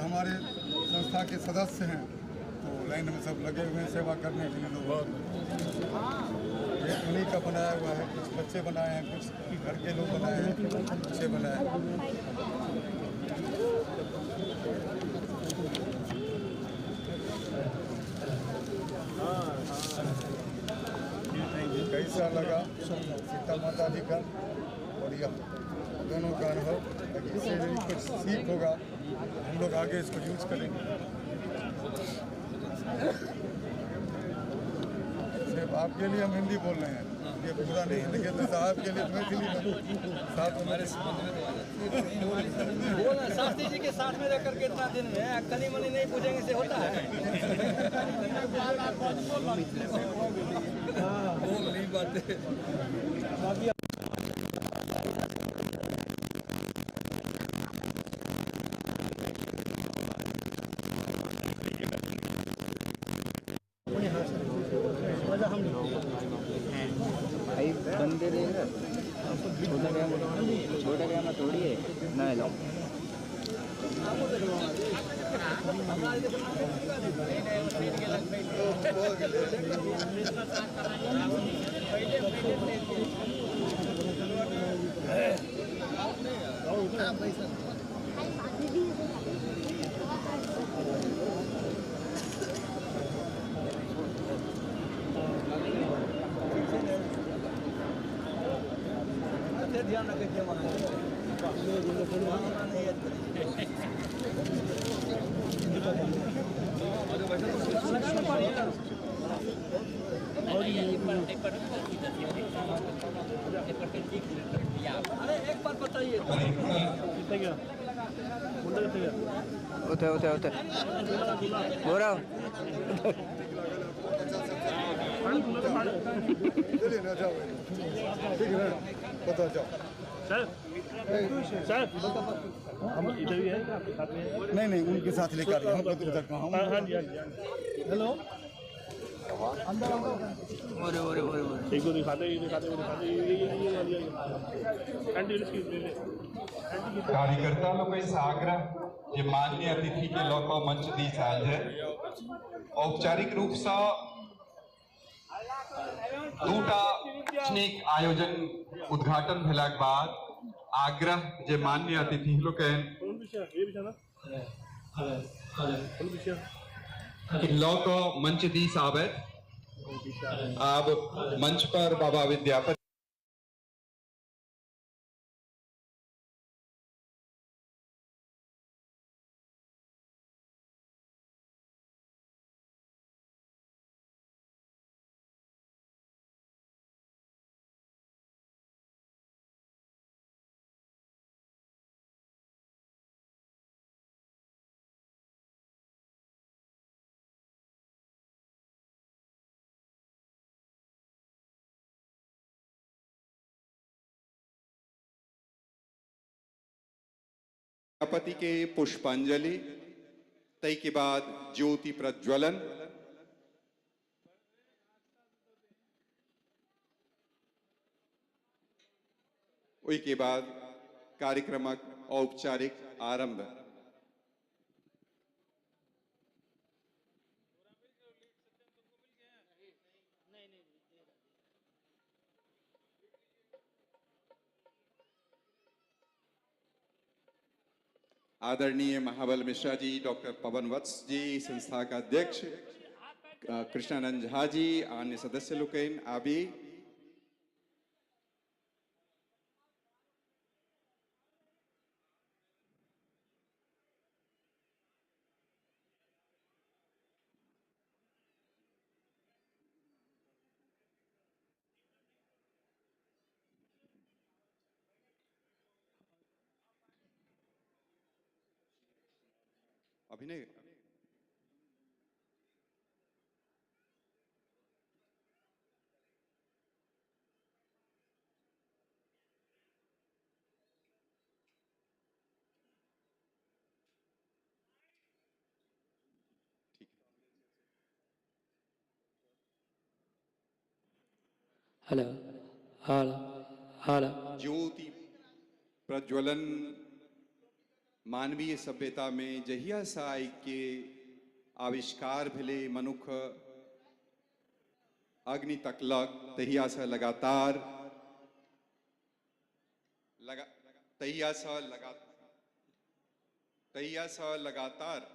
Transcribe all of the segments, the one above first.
हमारे संस्था के सदस्य हैं, तो लाइन में सब लगे हुए हैं सेवा करने के लिए लोग। ये उन्हीं का बनाया हुआ है, कुछ बच्चे बनाए हैं, कुछ घर के लोग बनाए हैं, बच्चे बनाए हैं। कैसा लगा सीता माता जी का और यह दोनों का अनुभव, इससे भी कुछ सीख होगा, हम लोग आगे इसको यूज करेंगे। सिर्फ आपके लिए हम हिंदी बोल रहे हैं, ये पूरा नहीं, लेकिन तो साहब के लिए मैथिली साथ हमारे शास्त्री जी के साथ में रह करके इतना दिन में कली मनी नहीं पूछेंगे से होता है। बोल नहीं बातें। भाई बंदे देख रहे, छोटा कैमरा थोड़ी है ना। हेलो ध्यान रखे। अरे एक बार बताइए। होते होते होते हो रहा। चलिए ना, जाओ ठीक है, बता जाओ सर। सर हम इधर ही है आपके साथ में? नहीं नहीं, उनके साथ लेकर हम तो उधर कहाँ। हाँ जी हाँ जी। हेलो ओरे ओरे ओरे ओरे एक को दिखाते, ये दिखाते, वो दिखाते, ये वाली आंटी इसकी ले ले। कार्यकर्ता लोग इस आग्रह जे माननीय अतिथि के लऽ कऽ मंच दिस आयल है। औपचारिक रूप से दूटा शैक्षणिक आयोजन उद्घाटन भेलाक बाद आग्रह जे माननीय अतिथि लोकनि लऽ कऽ मंच दिस आबथि। आब मंच पर बाबा विद्यापति पति के पुष्पांजलि, तय के बाद ज्योति प्रज्वलन, ओहि के बाद कार्यक्रमक औपचारिक आरंभ। आदरणीय महाबल मिश्रा जी, डॉक्टर पवन वत्स जी, संस्था का अध्यक्ष कृष्णानंद झा जी, अन्य सदस्य लोकनि आबि। अभिनय ठीक है। हेलो हेलो हेलो ज्योति प्रज्वलन मानवीय सभ्यता में जहिया से आगिके आविष्कार भेलै, मनुख अग्नि तकलक, तहिया से लगातार लगा तहिया से लगा तहिया से लगातार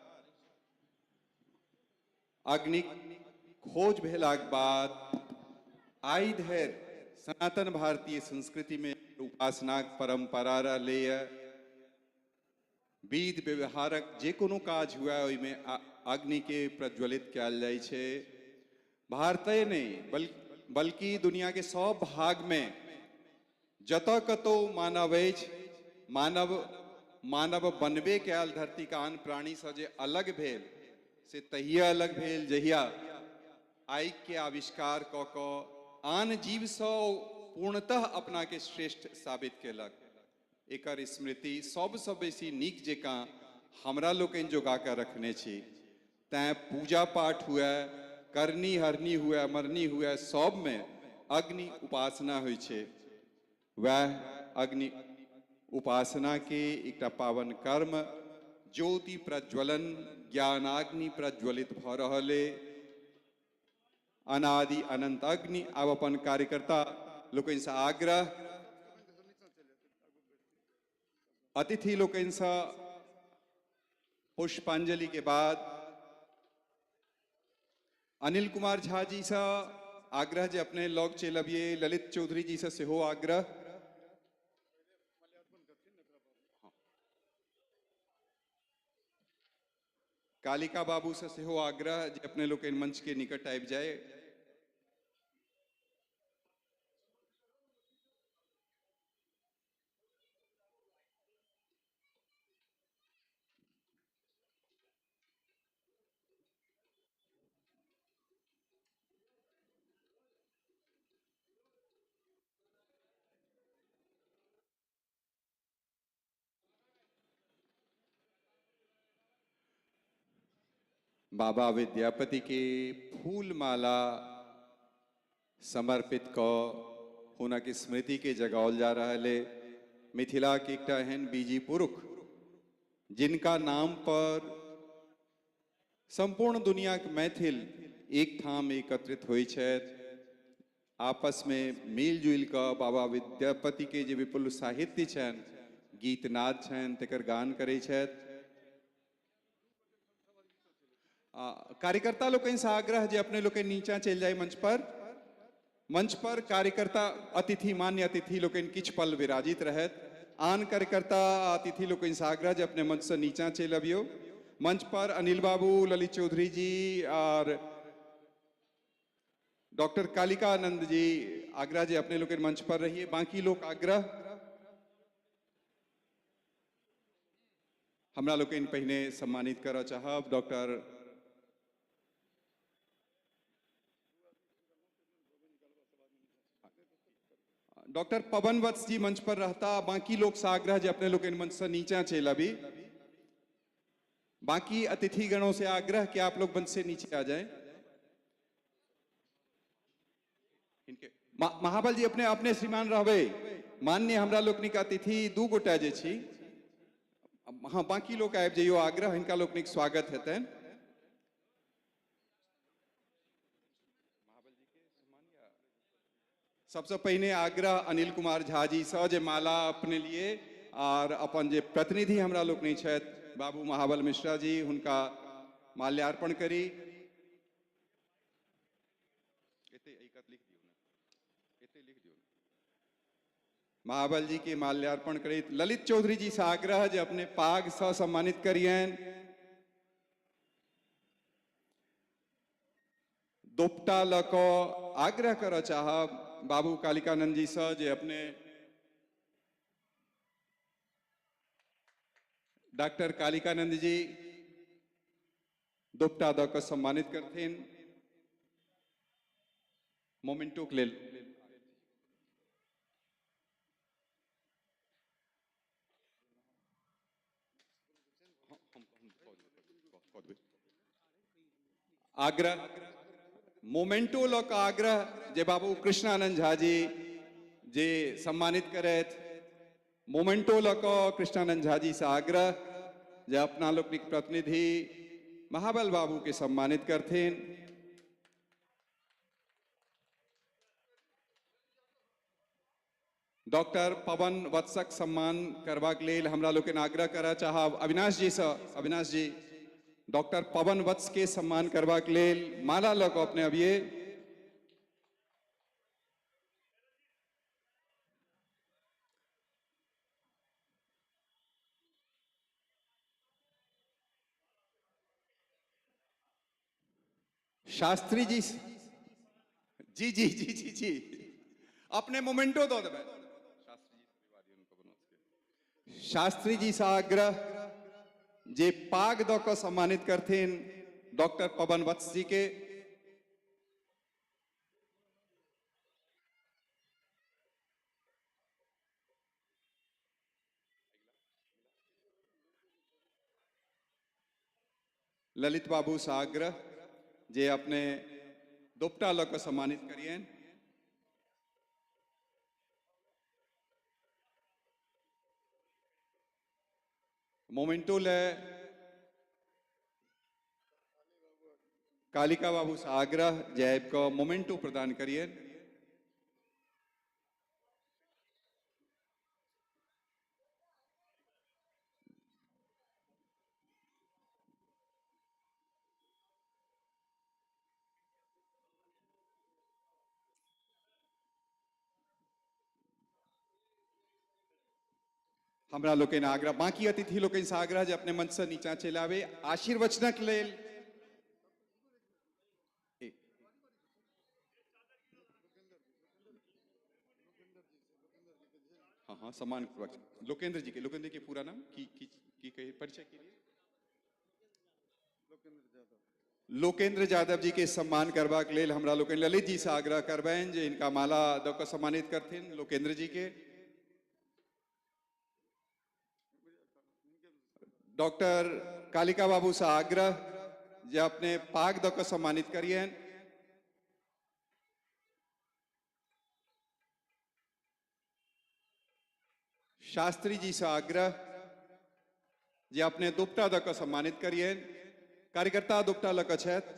अग्निक खोज भेलाक बाद आइ धरि सनातन भारतीय संस्कृति में उपासनाक परंपरा रहलैए। विध व्यवहारक जे कोनो काज हुए ओहिमे अग्नि के प्रज्वलित कयल जाइ छै। भारते नहि बल्कि दुनिया के सब भाग में जतऽ कतौ मानव अछि, मानव बनबे कयल धरती के आन प्राणी से जे अलग भेल से तहिया अलग भेल जहिया आगि के आविष्कार कऽ कऽ आन जीवसँ पूर्णतः अपना के श्रेष्ठ साबित केलक। एकर स्मृति सबसँ बेसी नीक जकाँ हमरा लोकनि जोगा कऽ रखने छी। तैँ पूजा पाठ हुए, करनी हरनी हुए, मरनी हुए, सबमे अग्नि उपासना होइ छै। वएह अग्नि उपासना के एकटा पावन कर्म ज्योति प्रज्वलन ज्ञानाग्नि प्रज्वलित भऽ रहल अइ। अनादि अनंत अग्नि। आब अपन कार्यकर्ता लोकनिसँ आग्रह, अतिथि लोकनिसँ पुष्पांजलि के बाद अनिल कुमार झा जी सँ आग्रह जे अपने लग चलि अबियै। ललित चौधरी जी सँ सेहो आग्रह। कालिका बाबू सँ सेहो आग्रह जे अपने लोकनि मंच के निकट आबि जाय। बाबा विद्यापति के फूल माला समर्पित कऽ हुनक स्मृति के जगाओल जा रहल है। मिथिला के एकटा एहन बीजी पुरुष जिनका नाम पर संपूर्ण दुनिया के मैथिल एक ठाम एकत्रित होइ छथि, आपस में मिल जुल कऽ बाबा विद्यापति के जे विपुल साहित्य छनि, गीतनाद छनि, तकर गान करै छथि। कार्यकर्ता लोकनिसँ आग्रह जे अपने लोकनि नीचा चलि जाय मंच पर। मंच पर कार्यकर्ता अतिथि मान्य अतिथि लोकनि किछु पल विराजित रहत। आन कार्यकर्ता अतिथि लोकनिसँ आग्रह जे अपने मंचसँ नीचा चलि अबियौ। मंच पर अनिल बाबू, ललित चौधरी जी और डॉक्टर कालिका आनंद जी, आग्रह जे अपने लोकनि मंच पर रहिए। बाकी लोक आग्रह हमरा लोकनि पहिने सम्मानित करऽ चाहब डॉक्टर डॉक्टर पवन वत्स जी मंच पर रहता। बाकी लोक से आग्रह जे अपने लोकनि मंच से नीचा चलि आबी। बाकी अतिथि गणों से आग्रह कि आप लोग मंच से नीचे आ जाएं। इनके महाबल जी अपने अपने श्रीमान रहबै। मान्य हमरा लोकनिक अतिथि दू गोटा जे छी, हाँ बाकी लोक आबि जइयो, आग्रह हिनका लोकनिक स्वागत हेतनि। सबसे पहिने आग्रह अनिल कुमार झा जी सँ जे माला अपने लिए और अपन जे प्रतिनिधि हमरा लोकनि छथि बाबू महाबल मिश्रा जी, हुनका माल्यार्पण करी। महाबल जी के माल्यार्पण करैत ललित चौधरी जी से आग्रह जे अपने पाग सँ सम्मानित करियनि। दोपटा लऽ कऽ आग्रह करऽ चाहब बाबू कालिकानंद जी सँ जे अपने डॉक्टर कालिकानंद जी दोपटा दऽ कऽ सम्मानित करथिन मोमेंटोके लेल। आग्रह मोमेंटो लऽ कऽ आग्रह जे बाबू कृष्णानंद झा जी जे सम्मानित करथि। मोमेंटो लऽ कऽ कृष्णानंद झा जी से आग्रह। जे अपना लोकनिक प्रतिनिधि महाबल बाबू के सम्मानित करथिन। डॉक्टर पवन वत्सक सम्मान करबाक लेल हमरा लोकनि आग्रह करऽ चाहब अविनाश जी सँ। अविनाश जी डॉक्टर पवन वत्स के सम्मान करबाक लेल माला लऽ कऽ अपने अबिये। शास्त्री जी जी जी जी जी जी अपने मोमेंटो दऽ देबै। शास्त्री जी से आग्रह जे पाग दऽ कऽ सम्मानित करथिन डॉक्टर पवन वत्स जी के। ललित बाबू से आग्रह जे अपने दोपटा लऽ कऽ सम्मानित करियनि। मोमेंटो ले कालिका बाबू से आग्रह जे आबि कऽ मोमेंटो प्रदान करियनि। हमरा लोकनि आग्रह, बाकी अतिथि लोकनि से आग्रह जे अपने मंच से नीचा चलि आबे आशीर्वचनक लेल। हाँ हाँ सम्मान लोकेंद्र जी के, लोकेंद्र के पूरा नाम की की की कही परिचय के लिए। लोकेंद्र यादव जी के सम्मान करबाक लेल हमरा लोकनि ललित जी से आग्रह करबनि जे इनका माला दऽ कऽ सम्मानित करथिन लोकेंद्र जी के। डॉक्टर कालिका बाबू से आग्रह जे अपने पाग दऽ कऽ सम्मानित करियनि। शास्त्री जी से आग्रह जे अपने दुपटा दऽ कऽ सम्मानित करियनि। कार्यकर्ता दुपटा लऽ कऽ छथि।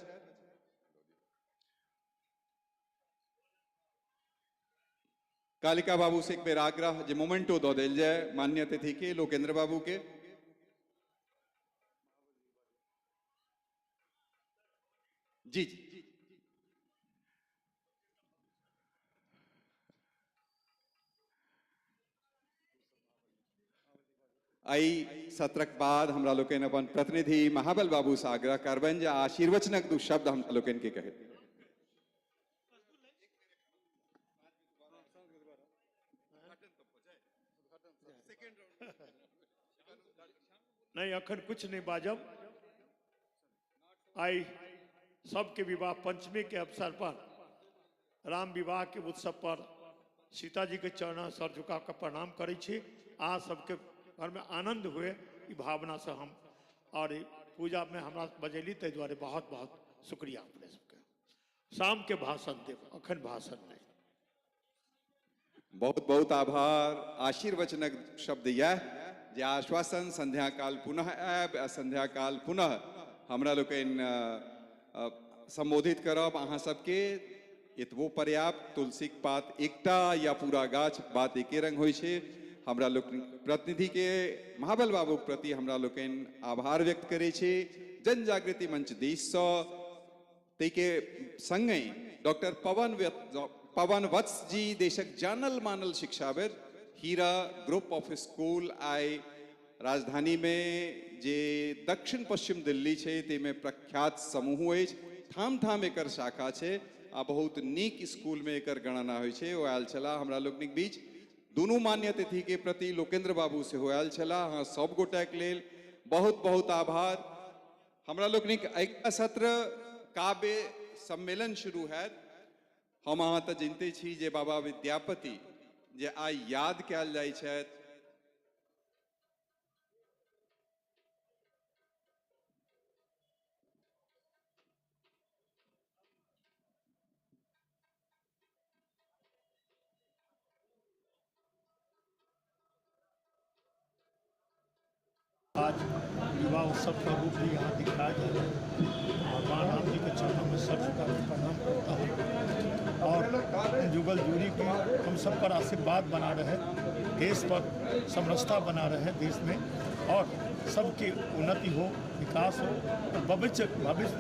कालिका बाबू से एक बेर आग्रह जे मोमेंटो दऽ देल जाय मान्य अतिथि के लोकेंद्र बाबू के। जी जी एहि सत्रक बाद हमरा लोकनि अपन प्रतिनिधि महाबल बाबू से आग्रह करबनि जे आशीर्वचनक दू शब्द हमरा लोकनि के कहै। नहीं अखन कुछ नहीं बाजब। आई सबके विवाह पंचमी के अवसर पर राम विवाह के उत्सव पर सीता जी के चरण सर झुका के प्रणाम करै छी। आ सबके घर में आनंद हुए ई भावना से हम और पूजा में हमरा बजेली ताहि दुआरे बहुत बहुत शुक्रिया अपने सबके। शाम के भाषण देव, अखन भाषण नहीं। बहुत बहुत आभार। आशीर्वचनक शब्द यह जे आश्वासन संध्या काल पुनः आयब आ संध्या काल पुनः हमरा लोकनि संबोधित करब अहाँ सबके। एतबो पर्याप्त, तुलसीक पात एकटा या पूरा गाछ बात एके रंग होइ छै। हमरा लोकनि प्रतिनिधि के महाबल बाबूक प्रति हमरा लोकनि आभार व्यक्त करै छी जन जागृति मंच दिससँ। ताहिके संगहि डॉक्टर पवन वत्स जी देशक जानल मानल शिक्षाविद, हीरा ग्रुप ऑफ स्कूल आइ राजधानी में जे दक्षिण पश्चिम दिल्ली छै ताहिमे प्रख्यात समूह अछि, ठाम ठाम एकर शाखा छै आ बहुत नीक स्कूल में एकर गणना होइ छै। ओ आयल छलाह हमरा लोकनिक बीच। दुनू मान्य अतिथि के प्रति लोकेंद्र बाबू सेहो आयल छलाह। अहाँ सब गोटाके लेल बहुत बहुत आभार। हमरा लोकनिक अगिला सत्र काव्य सम्मेलन शुरू हैत। हम अहाँ तऽ जनते छी जे बाबा विद्यापति जे आइ याद कयल जाइ छथि, आज विवाह उत्सव का रूप भी यहाँ दिखाया जा रहा है। भगवान राम जी के चरणों में सर झुकाकर प्रणाम करता हूँ और जुगल जोड़ी की हम सब पर आशीर्वाद बना रहे, देश पर समरसता बना रहे देश में, और सबकी उन्नति हो, विकास हो और भविष्य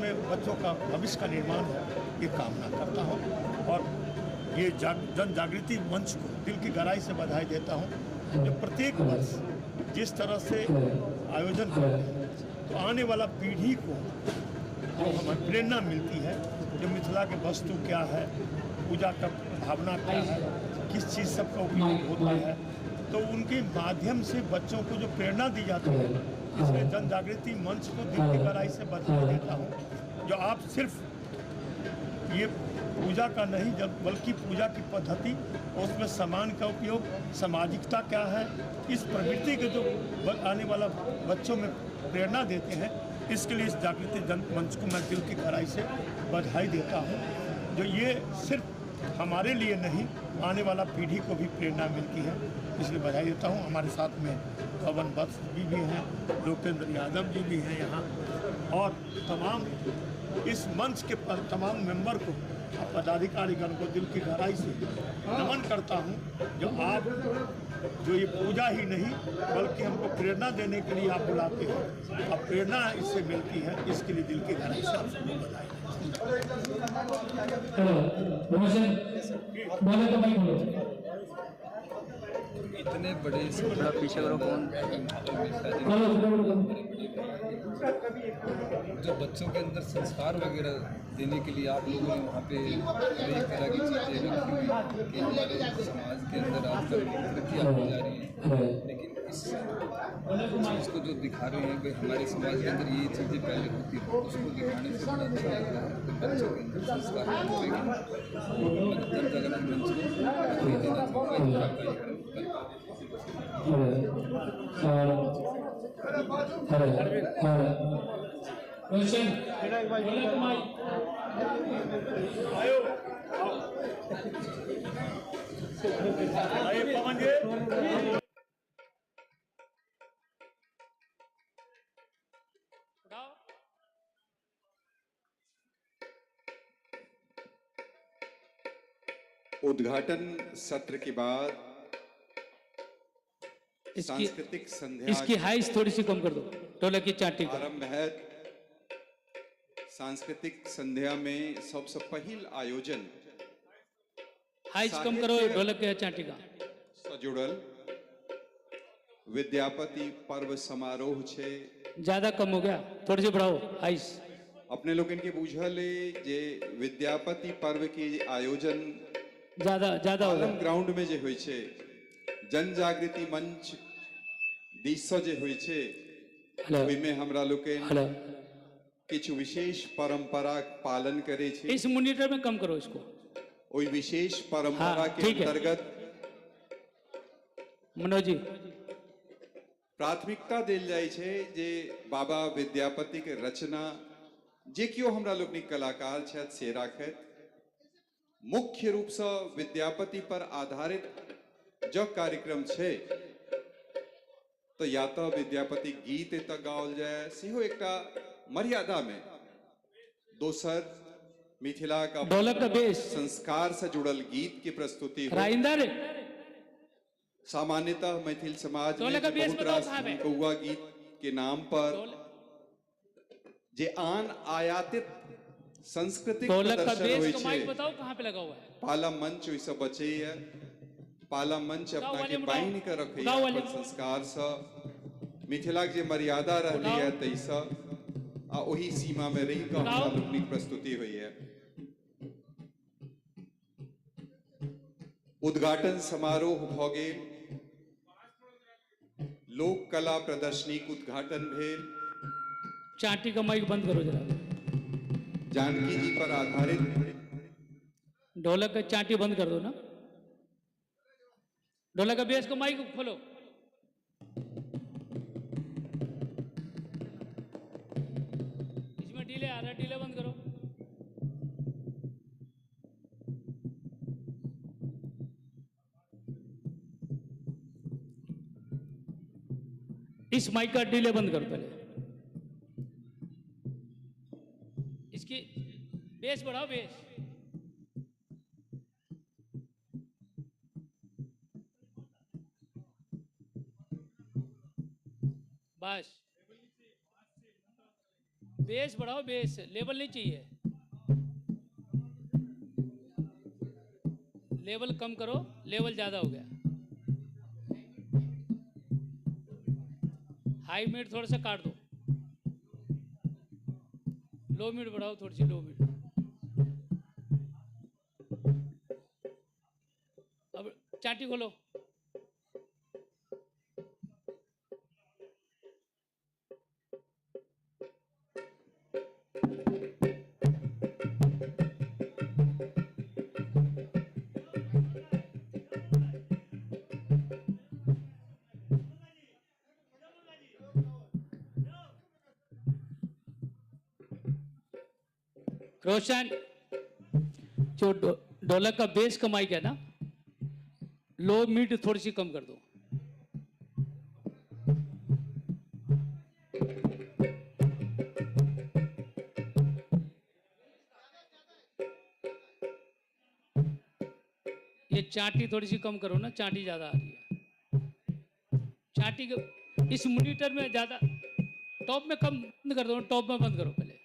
में बच्चों का भविष्य का निर्माण हो, ये कामना करता हूँ। और ये जन जागृति मंच को दिल की गहराई से बधाई देता हूँ, जो प्रत्येक वर्ष जिस तरह से आयोजन करते हैं तो आने वाला पीढ़ी को जो हमें प्रेरणा मिलती है, जो मिथिला के वस्तु क्या है, पूजा का भावना क्या है, किस चीज़ सबका उपयोग होता है, तो उनके माध्यम से बच्चों को जो प्रेरणा दी जाती है, इसलिए जन जागृति मंच को दिल की गहराई से बधाई देता हूँ। जो आप सिर्फ ये पूजा का नहीं जब बल्कि पूजा की पद्धति, उसमें सामान का उपयोग, सामाजिकता क्या है, इस प्रवृत्ति के जो आने वाला बच्चों में प्रेरणा देते हैं, इसके लिए इस जागृति जन मंच को मैं दिल की गहराई से बधाई देता हूँ। जो ये सिर्फ हमारे लिए नहीं, आने वाला पीढ़ी को भी प्रेरणा मिलती है, इसलिए बधाई देता हूँ। हमारे साथ में पवन वत्स जी भी हैं, लोकेंद्र यादव जी भी हैं यहाँ, और तमाम इस मंच के तमाम मेंबर को, पदाधिकारीगण को दिल की गहराई से नमन करता हूँ, जो आप जो ये पूजा ही नहीं बल्कि हमको प्रेरणा देने के लिए आप बुलाते हैं और प्रेरणा इससे मिलती है, इसके लिए दिल की गहराई से आप सबको बधाई। इतने बड़े थोड़ा पीछे करो फोन। जो बच्चों के अंदर संस्कार वगैरह देने के लिए आप लोगों ने वहाँ पे अनेक तरह की चीज़ें रखी हुई कि हमारे समाज के अंदर आजकल विकृति आती जा रही है, लेकिन इस चीज़ को जो दिखा रहे हैं कि हमारे समाज के अंदर ये चीज़ें पहले होती थी, उसको दिखाने से बड़ा अच्छा लग रहा है। तो बच्चों के अंदर संस्कार जन जागरण मंच को देना चाहूँगा। उद्घाटन सत्र के बाद सांस्कृतिक संध्या, इसकी हाइट थोड़ी सी कम कर दो, ढोलक की चाटी का आरंभ है। सांस्कृतिक संध्या में सबसे पहिल आयोजन हाइट कम करो ढोलक के चाटी का से जुड़ल विद्यापति पर्व समारोह छे। ज्यादा कम हो गया, थोड़ी सी बढ़ाओ हाइट। अपने लोग इनके बुझल जे विद्यापति पर्व के आयोजन ज्यादा ज्यादा हो गया ग्राउंड में जे होय छे, जन जागृति मंच दिस से जे होय छे, ओहिमे हमरा लोकनि किछु विशेष परंपरा पालन करे छे। इस मॉनिटर में कम करो इसको। ओहि विशेष परंपरा के अंतर्गत मनोज जी प्राथमिकता देल जाय छे जे बाबा विद्यापति के रचना जे कियो हमरा लोकनिक कलाकार छथि से राखथि। मुख्य रूप से विद्यापति पर आधारित जो कार्यक्रम छे तो या तो विद्यापति गीत एतऽ गाओल जाय सेहो एकटा मर्यादा में, दोसर मिथिला का ढोलक का बेस संस्कार से जुड़ल गीत की प्रस्तुति हो। सामान्यतः मैथिल समाज में बहुत रास कौआ गीत के नाम पर जे आन आयातित सांस्कृतिक प्रदर्शन होय छै, बताओ कहां पे लगा हुआ है। पाला मंच ओहि से बचैया, पाला मंच अपना के बान्हि के रखैया अपन संस्कार से, मिथिला के जे मर्यादा रहली है तैसँ आ ओही सीमा में रहि कऽ हमरा लोकनिक प्रस्तुति होइए। उद्घाटन समारोह भऽ गेल, लोक कला प्रदर्शनीक उद्घाटन भेल। चाटी का माइक बंद करो जरा। जानकी जी पर आधारित ढोलक का चाटी बंद कर दो ना। ढोलक का बेस को माइक खोलो। इसमें डीले आ रहा है, डीले बंद करो। इस माइक का डीले बंद करो पहले। बेस बढ़ाओ, बेस। बस बेस बढ़ाओ, बेस, लेवल नहीं चाहिए, लेवल कम करो, लेवल ज्यादा हो गया। हाई मिड थोड़ा सा काट दो, लो मिड बढ़ाओ थोड़ी सी, लो मिड। अब चाटी खोलो। रोशन, जो ढोलक का बेस कमाई गया ना, लो मिड थोड़ी सी कम कर दो। ये चाटी थोड़ी सी कम करो ना, चाटी ज्यादा आ रही है। चाटी के इस मोनिटर में ज्यादा, टॉप में कम कर दो, टॉप में बंद करो पहले।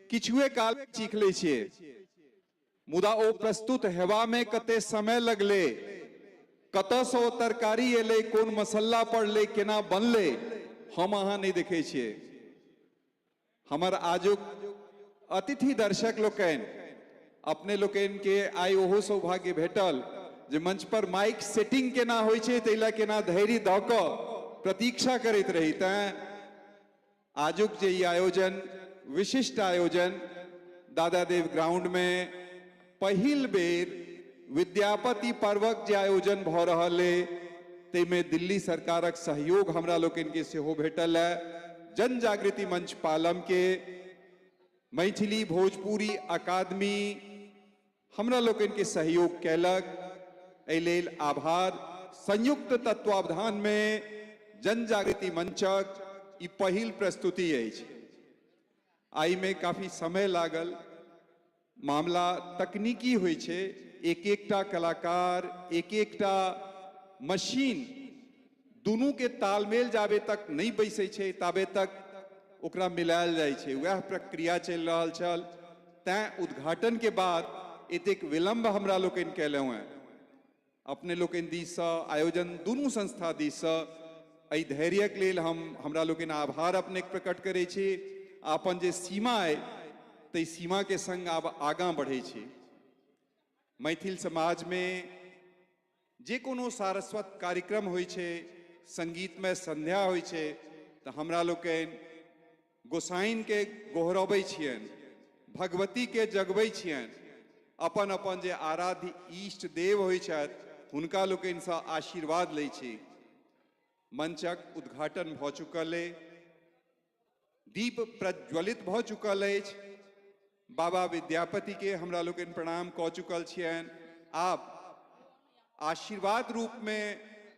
किछुए काल चीख लै छियै, मुदा ओ प्रस्तुत हेबामे कते समय लगलै, कतऽसँ ओ तरकारी एलै, कोन मसल्ला पड़लै, केना बनलै, हम अहाँ नहि देखै छियै। हमर आजुक अतिथि दर्शक लोकनि, अपने लोकनि के आइ ओहो सौभाग्य भेटल जे मंच पर माइक सेटिंग केना होइ छै ताहि लए केना धैर्य दऽ कऽ प्रतीक्षा करैत रही। तैं आजुक जे ई आयोजन, विशिष्ट आयोजन दादादेव ग्राउंड में पहिल बेर विद्यापति पर्वक जे आयोजन भऽ रहल अइ ताहिमे दिल्ली सरकारक सहयोग हमरा लोकनि के सेहो भेटल है। जन जागृति मंच पालम के, मैथिली भोजपुरी अकादमी हमरा लोकनि के सहयोग कयलक, एहि लेल आभार। संयुक्त तत्वावधान में जन जागृति मंचक ई पहिल प्रस्तुति अछि। एहिमे काफी समय लागल, मामला तकनीकी होइ छै, एक एकटा कलाकार, एक एकटा मशीन, दुनू के तालमेल जाबे तक नहि बैसै छै ताबे तक ओकरा मिलायल जाइ छै। वएह प्रक्रिया चलि रहल छल, तैं उद्घाटन के बाद एतेक विलम्ब हमरा लोकनि कयलहुँ हेँ। अपने लोकनि दिससँ, आयोजन दुनू संस्था दिससँ एहि धैर्यक लेल हम हमरा लोकनि आभार अपनेके प्रकट करै छी। अपन जे सीमा अइ ताहि सीमाके संग आब आगाँ बढ़ै छी। मैथिल समाजमे जे कोनो सारस्वत कार्यक्रम होइ छै, संगीतमय संध्या होइ छै, तऽ हमरा लोकनि गोसाइनके गोहरबै छियनि, भगवतीके जगबै छियनि, अपन अपन जे आराध्य इष्ट देव होइ छथि हुनका लोकनिसँ आशीर्वाद लै छी। मंचक उद्घाटन भऽ चुकल अइ, दीप प्रज्वलित भऽ चुकल अछि, बाबा विद्यापति के हमरा लोकनि प्रणाम कऽ चुकल छियनि। आब आशीर्वाद रूप में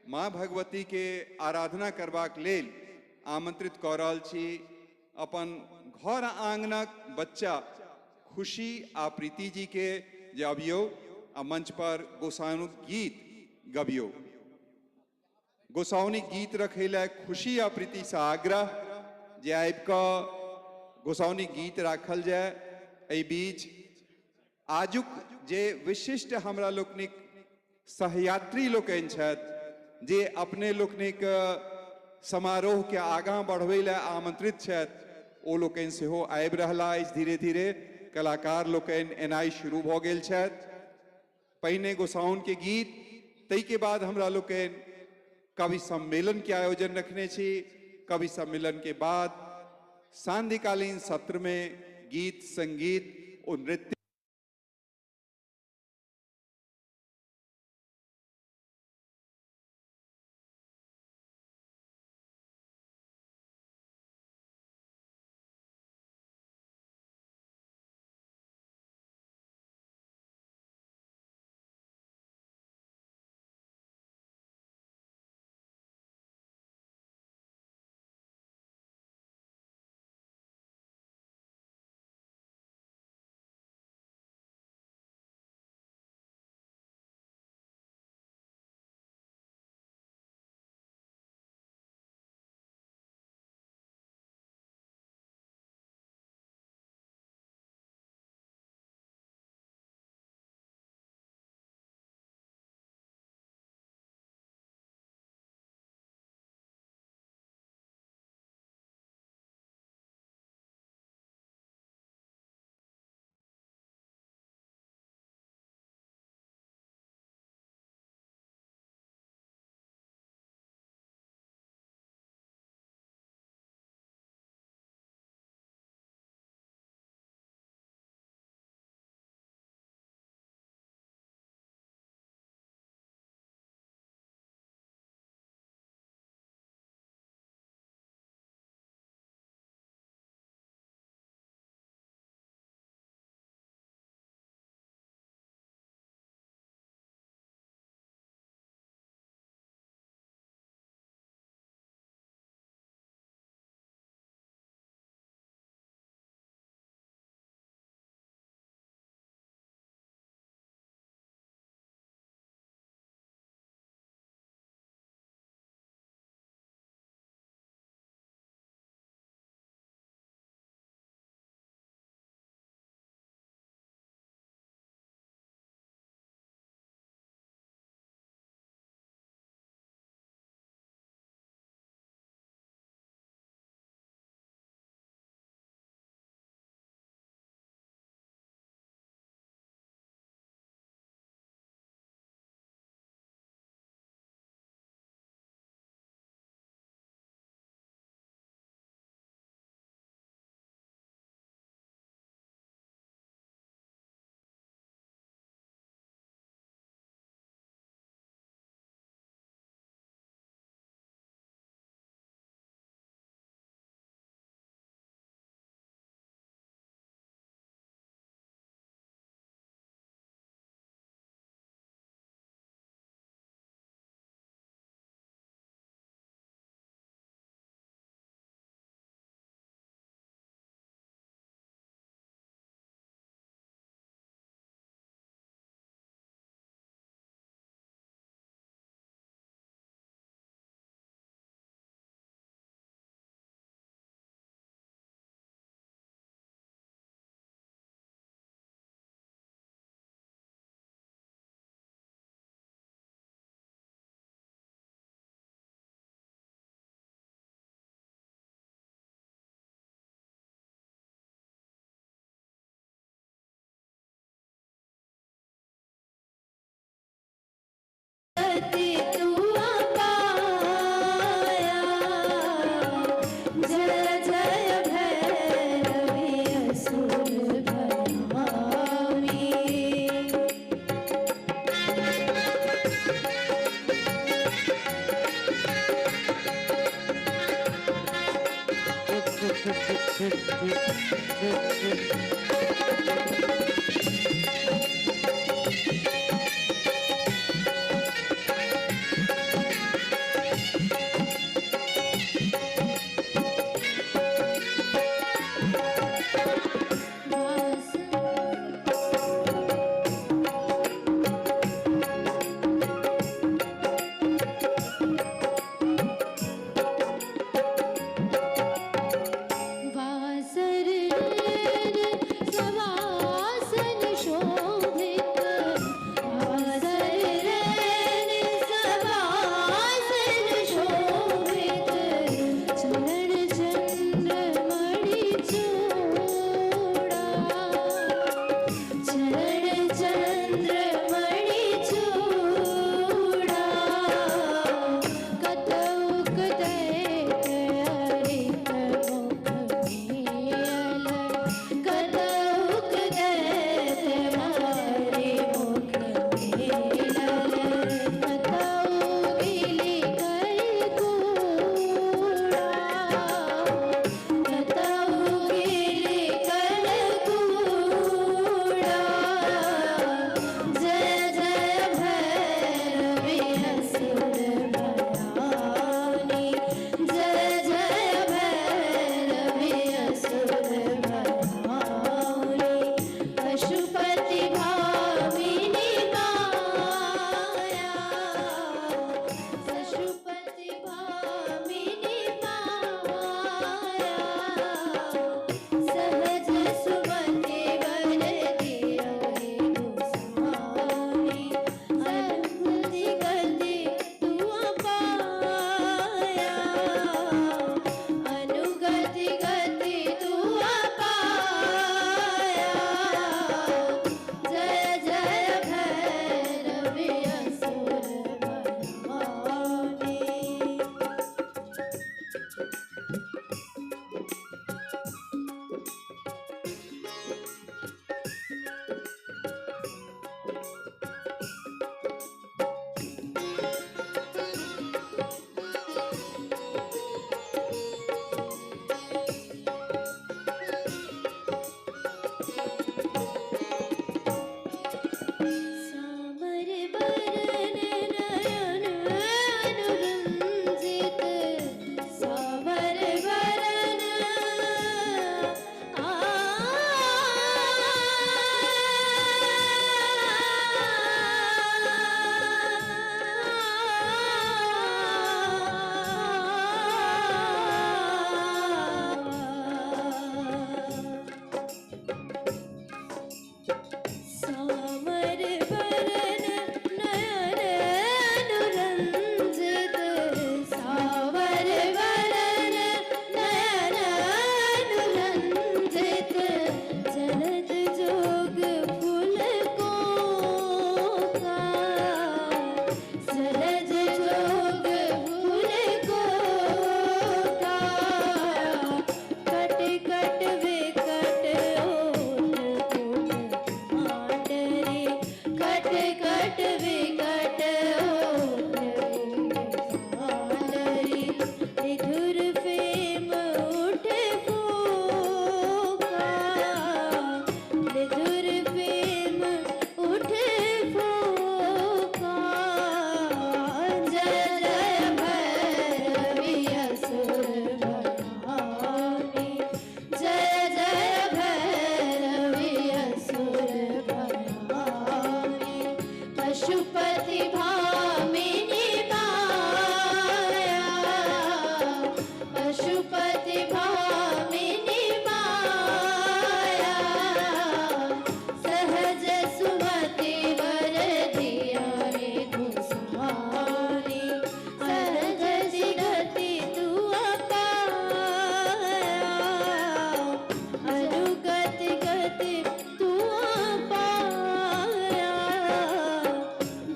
माँ भगवती के आराधना करबाक लेल आमंत्रित कऽ रहल छी अपन घर आंगनक बच्चा खुशी आ प्रीति जी के जे अबियौ आ मंच पर गोसाउनिक गीत गबियौ। गोसाउनिक गीत रखै लए खुशी आ प्रीति से आग्रह जे आबि कऽ गोसाउनिक गीत राखल जाय। एहि बीच आजुक जे विशिष्ट हमरा लोकनिक सहयात्री लोकनि छथि, जे अपने लोकनिक समारोह के आगाँ बढ़बै लए आमंत्रित छथि, ओ लोकनि सेहो आबि रहला अछि। धीरे धीरे कलाकार लोकनि एनाइ शुरू भऽ गेल छथि। पहिने गोसाउन के गीत, ताहिके बाद हमरा लोकनि कवि सम्मेलन के आयोजन रखने छी। कवि सम्मेलन के बाद सांध्यकालीन सत्र में गीत, संगीत और नृत्य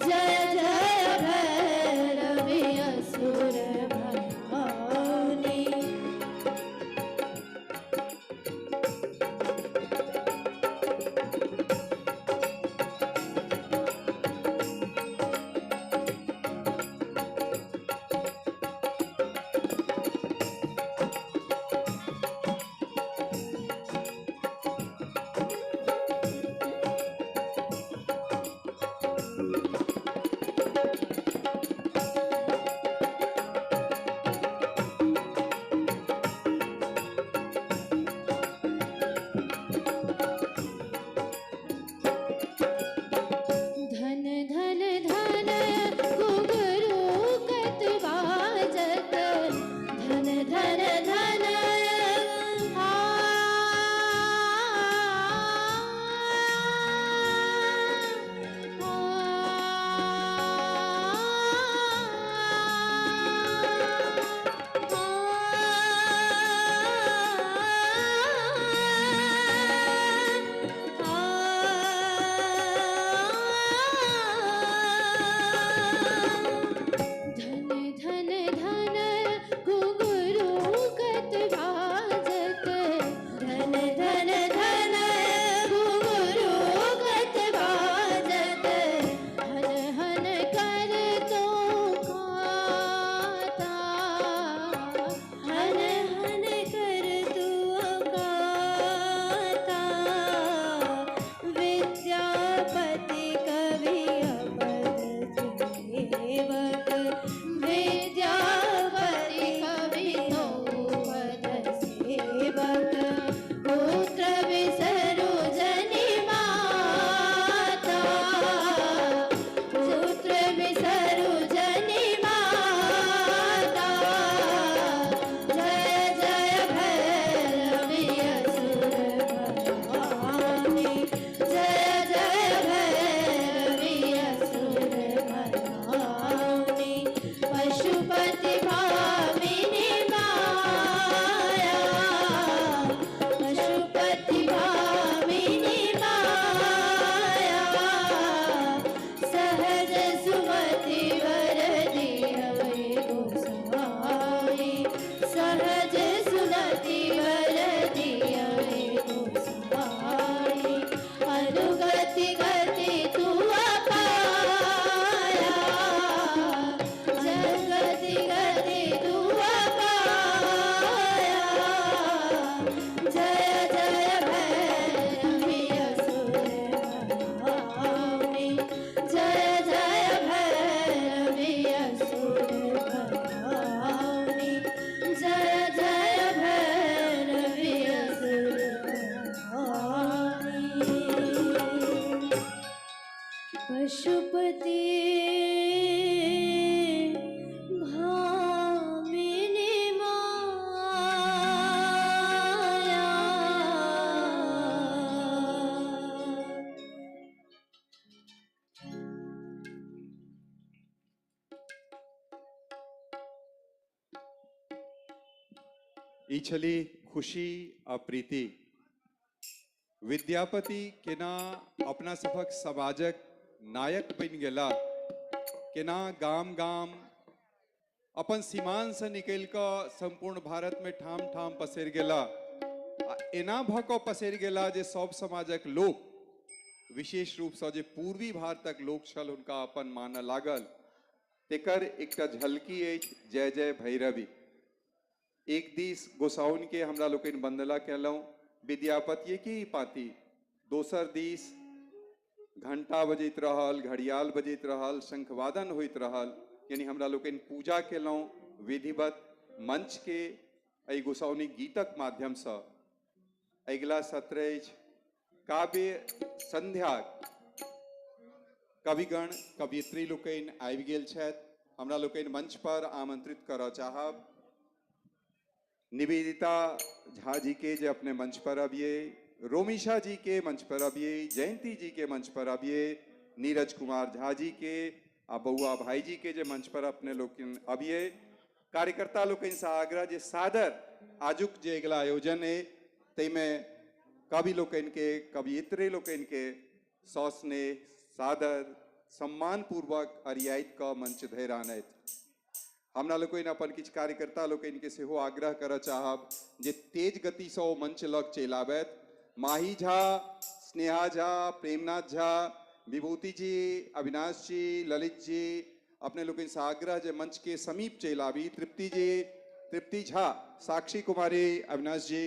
जय जय भैरवी असुर भयानी। ई छली खुशी आ प्रीति। विद्यापति केना अपना सभक समाजक नायक बनि गेला, केना गाम गाम अपन सीमानसँ निकलि कऽ सम्पूर्ण भारतमे ठाम ठाम पसरि गेला आ एना भऽ कऽ पसरि गेला जे सब समाजक लोक, विशेष रूपसँ जे पूर्वी भारतक लोक छल, हुनका अपन मानऽ लागल। तेकर एकटा झलकी अछि जय जय भैरवी। एक दिस गोसाउन के हमरा लोकनि वंदना केलहुँ विद्यापतिये के ही पाती, दोसर दिस घंटा बजैत रहल, घड़ियाल बजैत रहल, शंखवादन होइत रहल, यानी हमरा लोकनि पूजा केलहुँ विधिवत मंच के एहि गोसाउनिक गीतक माध्यमसँ। अगिला सत्र अछि काव्य संध्या। कविगण कवयित्री लोकनि आबि गेल छथि, हमरा लोकनि मंच पर आमंत्रित करऽ चाहब निवेदिता झा जी के जे अपने मंच पर अबिए, रोमिशा जी के मंच पर अबिए, जयंती जी के मंच पर अबिए, नीरज कुमार झा जी के आ बउआ भाई जी के जे मंच पर अपने लोकनि अबिए। कार्यकर्ता लोकनिसँ आग्रह जे सादर आजुक जे अगिला आयोजन अइ ताहिमे कवि लोकनिके, कवयित्री लोकनिके सस्नेह सादर सम्मानपूर्वक अरियाइत कऽ मंच धरि आनथि। हमरा लोकनि अपन किछु कार्यकर्ता लोकनिके सेहो आग्रह करऽ चाहब जे तेज गतिसँ ओ मंच लग चलि आबथि। माही झा, स्नेहा झा, प्रेमनाथ झा, विभूति जी, अविनाश जी, ललित जी, अपने लोकनिसँ आग्रह जे मंच के समीप चलि आबी। तृप्ति जी, तृप्ति झा, साक्षी कुमारी, अविनाश जी,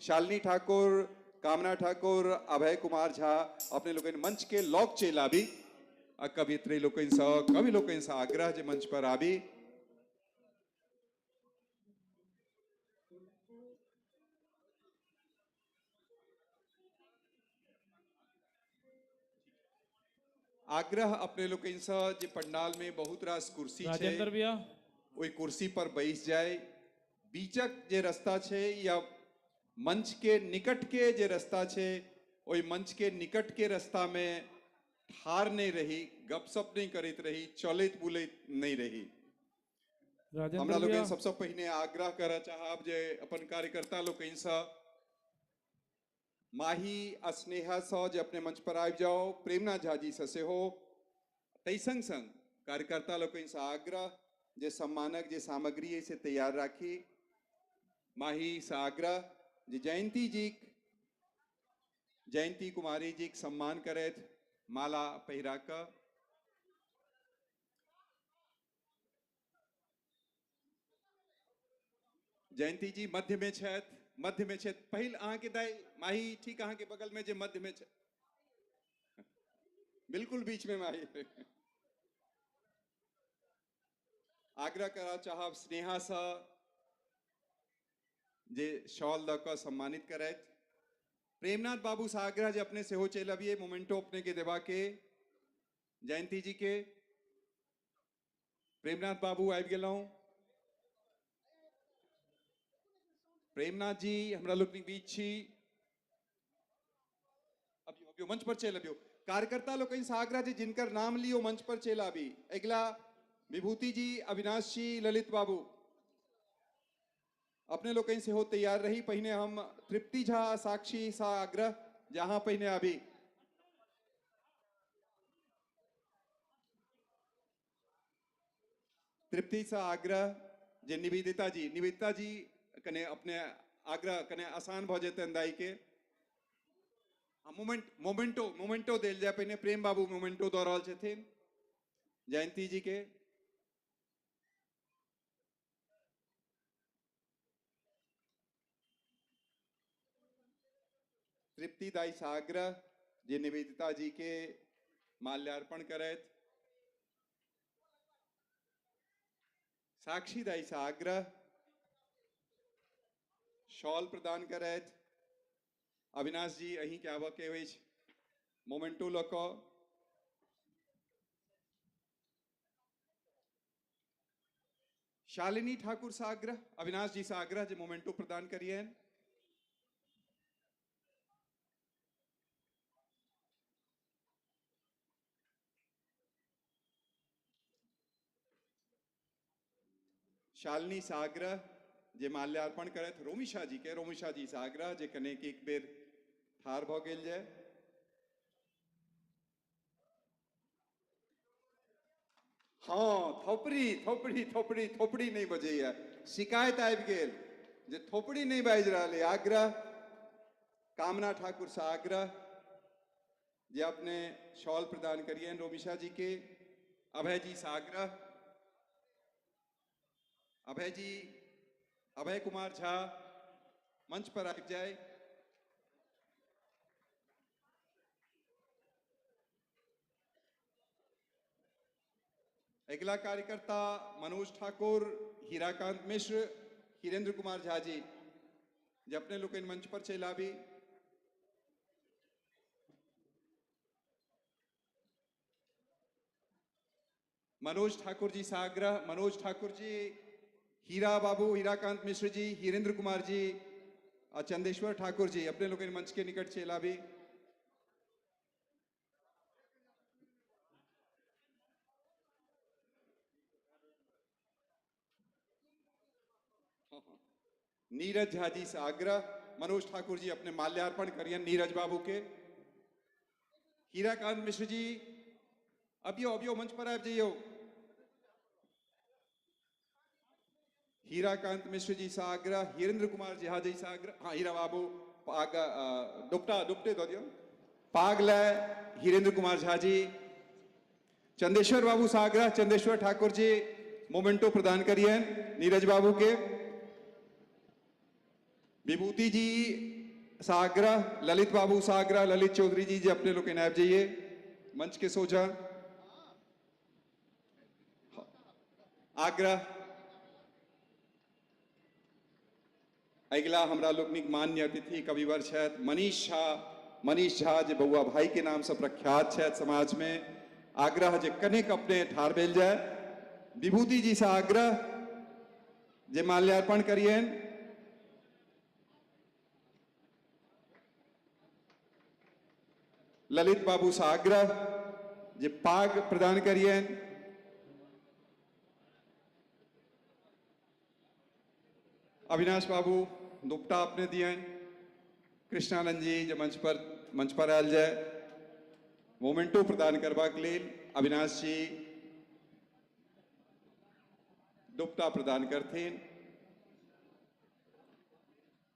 शालिनी ठाकुर, कामना ठाकुर, अभय कुमार झा, अपने लोकनि मंच के लग चलि आबी आ कवयित्री लोकनिसँ, कवि लोकनिसँ आग्रह जे मंच पर आबी। आग्रह अपने लोकनिसँ जे पंडाल में बहुत रास कुर्सी छै, राजेंद्र भैया ओहि कुर्सी पर बैस जाय। बीचक जे रास्ता छै या मंच के निकट के जे रास्ता छै, ओहि मंच के निकट के रास्ता में ठार नहीं रही, गपशप नहीं करैत रही, चलैत बुलैत नहीं रही। हमरा राजेंद्र लोकनि भैया सबसँ पहिने आग्रह करऽ चाहब जे अपन कार्यकर्ता लोकनिसँ, माही आ स्नेहासँ जे अपने मंच पर आबि जाउ, प्रेमनाथ झा जीसँ सेहो। ताहि संग संग कार्यकर्ता लोकनिसँ आग्रह जे सम्मानक जे सामग्री अइ से तैयार राखी। माहीसँ आग्रह जे जयंती जीक, जयंती कुमारी जीक सम्मान करैत माला पहिरा कऽ। जयंती जी मध्य में छथि, मध्य में छथि। पहिल अहाँके दाइ माही ठीक अहाँके बगल में जे मध्य में छथि, बिल्कुल बीच में माही। आग्रह करऽ चाहब स्नेहासँ जे शॉल दऽ कऽ सम्मानित करैत। प्रेमनाथ बाबूसँ आग्रह जे अपने सेहो चलि अबियै, मोमेंटो अपने के देबाके जयंती जी के। प्रेमनाथ बाबू आबि गेलहुँ। प्रेमनाथ जी हमरा लोकनिक बीच छी, अबियौ अबियौ मंच पर चलि अबियौ। कार्यकर्ता लोकनिसँ आग्रह जे जिनकर नाम लियौ मंच पर चलि आबी। अगिला विभूति जी, अविनाश जी, ललित बाबू, अपने लोकनि सेहो तैयार रही। पहिने हम तृप्ति झा, साक्षी सँ आग्रह जे अहाँ पहिने आबी। तृप्ति सँ आग्रह जे निवेदिता जी, निवेदिता जी कने अपने आग्रह कने आसान भऽ जेतनि दाई के। मोमेंट मोमेंटो मोमेंटो देल जाय पहिने। प्रेम बाबू मोमेंटो दऽ रहल छथिन जयंती जी के। तृप्ति दाई सँ आग्रह जे निवेदिता जी के माल्यार्पण करैत। साक्षी दाई सँ आग्रह शॉल प्रदान करैत। अविनाश जी अहीं के आबऽ के अछि मोमेंटो लऽ कऽ। शालिनी ठाकुर सँ आग्रह, अविनाश जी सँ आग्रह जे मोमेंटो प्रदान करियनि। शालिनी सँ आग्रह जे माल्यार्पण करथि रोमिशा जी के। रोमिशा जी से आग्रह जे कनेक एक बेर ठाढ़ भऽ गेल जाय। हाँ, थोपड़ी थोपड़ी थोपड़ी थोपड़ी नहीं बजैया, शिकायत आबि गेल जे थोपड़ी नहीं बाजि रहल है। आग्रह कामना ठाकुर से आग्रह जे अपने शॉल प्रदान करियन रोमिशा जी के। अभय जी से आग्रह, अभय जी, अभय कुमार झा मंच पर आबि जाय। अगिला कार्यकर्ता मनोज ठाकुर, हीराकांत मिश्र, हीरेंद्र कुमार झा जी जे अपने लोकनि मंच पर चलि आबी। मनोज ठाकुर जी से आग्रह, मनोज ठाकुर जी, हीरा बाबू, हीराकांत मिश्र जी, हीरेंद्र कुमार जी और चंदेश्वर ठाकुर जी अपने लोकनि मंच के निकट चलि आबी। नीरज झा जी से आग्रह, मनोज ठाकुर जी अपने माल्यार्पण करियन नीरज बाबू के। हीराकांत मिश्र जी अबियो अबियो मंच पर आबि जइयो। हीराकांत मिश्र जी से आग्रह, हीरेंद्र कुमार झा जी से आग्रह। हाँ हीरा बाबू पाग दुपटा दुपटे दऽ दियौ पाग लए हीरेंद्र कुमार झा जी। चंदेश्वर बाबू से आग्रह, चंदेश्वर ठाकुर जी मोमेंटो प्रदान करियन नीरज बाबू के। विभूति जी से आग्रह, ललित बाबू से आग्रह, ललित चौधरी जी जे अपने लोग आबि जाइए मंच के सोझा। आग्रह अगिला हमरा लोकनिक मान्य अतिथि कविवर छथि मनीष झा। मनीष झा जे बउआ भाई के नाम से प्रख्यात छथि समाज में, आग्रह जे कनेक अपने ठाढ़ भेल जाय। विभूति जी से आग्रह जे माल्यार्पण करियन। ललित बाबू से आग्रह जे पाग प्रदान करियन। अविनाश बाबू दुपटा अपने दियन। कृष्णानंद जी जे मंच पर आयल जाय मोमेंटो प्रदान करबाक लेल अविनाश जी दुपटा प्रदान करथिन।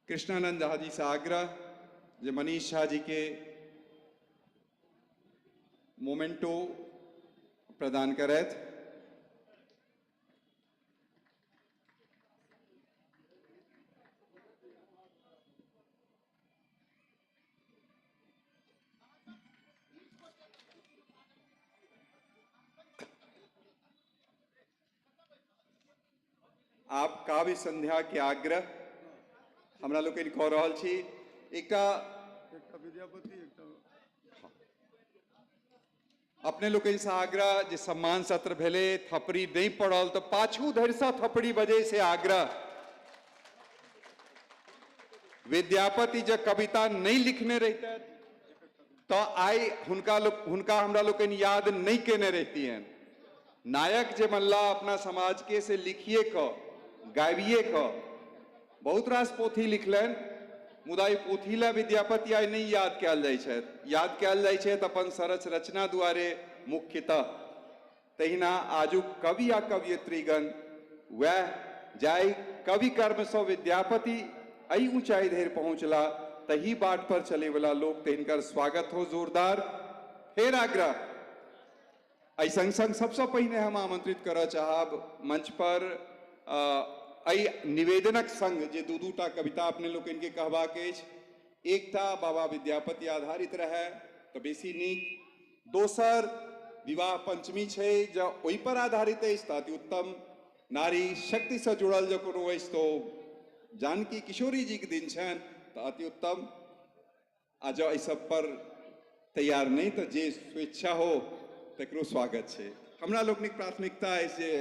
कृष्णानंद झा जी से आग्रह जे मनीष झा जी के मोमेंटो प्रदान करैत। आप काव्य संध्या के आग्रह हमरा लोकनि कऽ रहल छी। एकटा विद्यापति, एकटा अपने लोकनि से आग्रह जे सम्मान सत्र भेलै थपड़ी नहीं पड़ल तो पाछू धरि से थपड़ी बजे से आग्रह। विद्यापति जब कविता नहीं लिखने रहिते तो आइ हुनका हमरा लोकनि याद नहीं केने रहितियनि। नायक जे बनला अपना समाज के से लिखिए क गाबिए क बहुत रास पोथी लिखलनि, मुदा ई पोथी लए विद्यापति आइ नहीं याद कयल जाइ छथि। याद कयल जाइ छथि अपन सरस रचना दुआरे मुख्यतः। तहिना आजुक कवि आ कवयित्रीगण वएह जाहि कवि कर्मसँ विद्यापति एहि ऊंचाई धरि पहुँचला तही बाट पर चलैवला लोक, तऽ हिनकर स्वागत हो जोरदार। फेर आग्रह एहि संग संग सबसँ पहिने हम आमंत्रित करऽ चाहब मंच पर एहि निवेदनक संग जे दू दू टा कविता अपने लोकनिके कहबाक अछि। एकटा बाबा विद्यापति आधारित रहै तऽ बेसी नीक, दोसर विवाह पंचमी छै जँ ओहिपर आधारित अछि तऽ अति उत्तम, नारी शक्तिसँ जुड़ल जँ कोनो अछि तऽ जानकी किशोरी जीके दिन छनि तऽ अति उत्तम, आ जँ एहि सब पर तैयार नहि तऽ जे स्वेच्छा हो तकरो स्वागत छै। हमरा लोकनिक प्राथमिकता अछि जे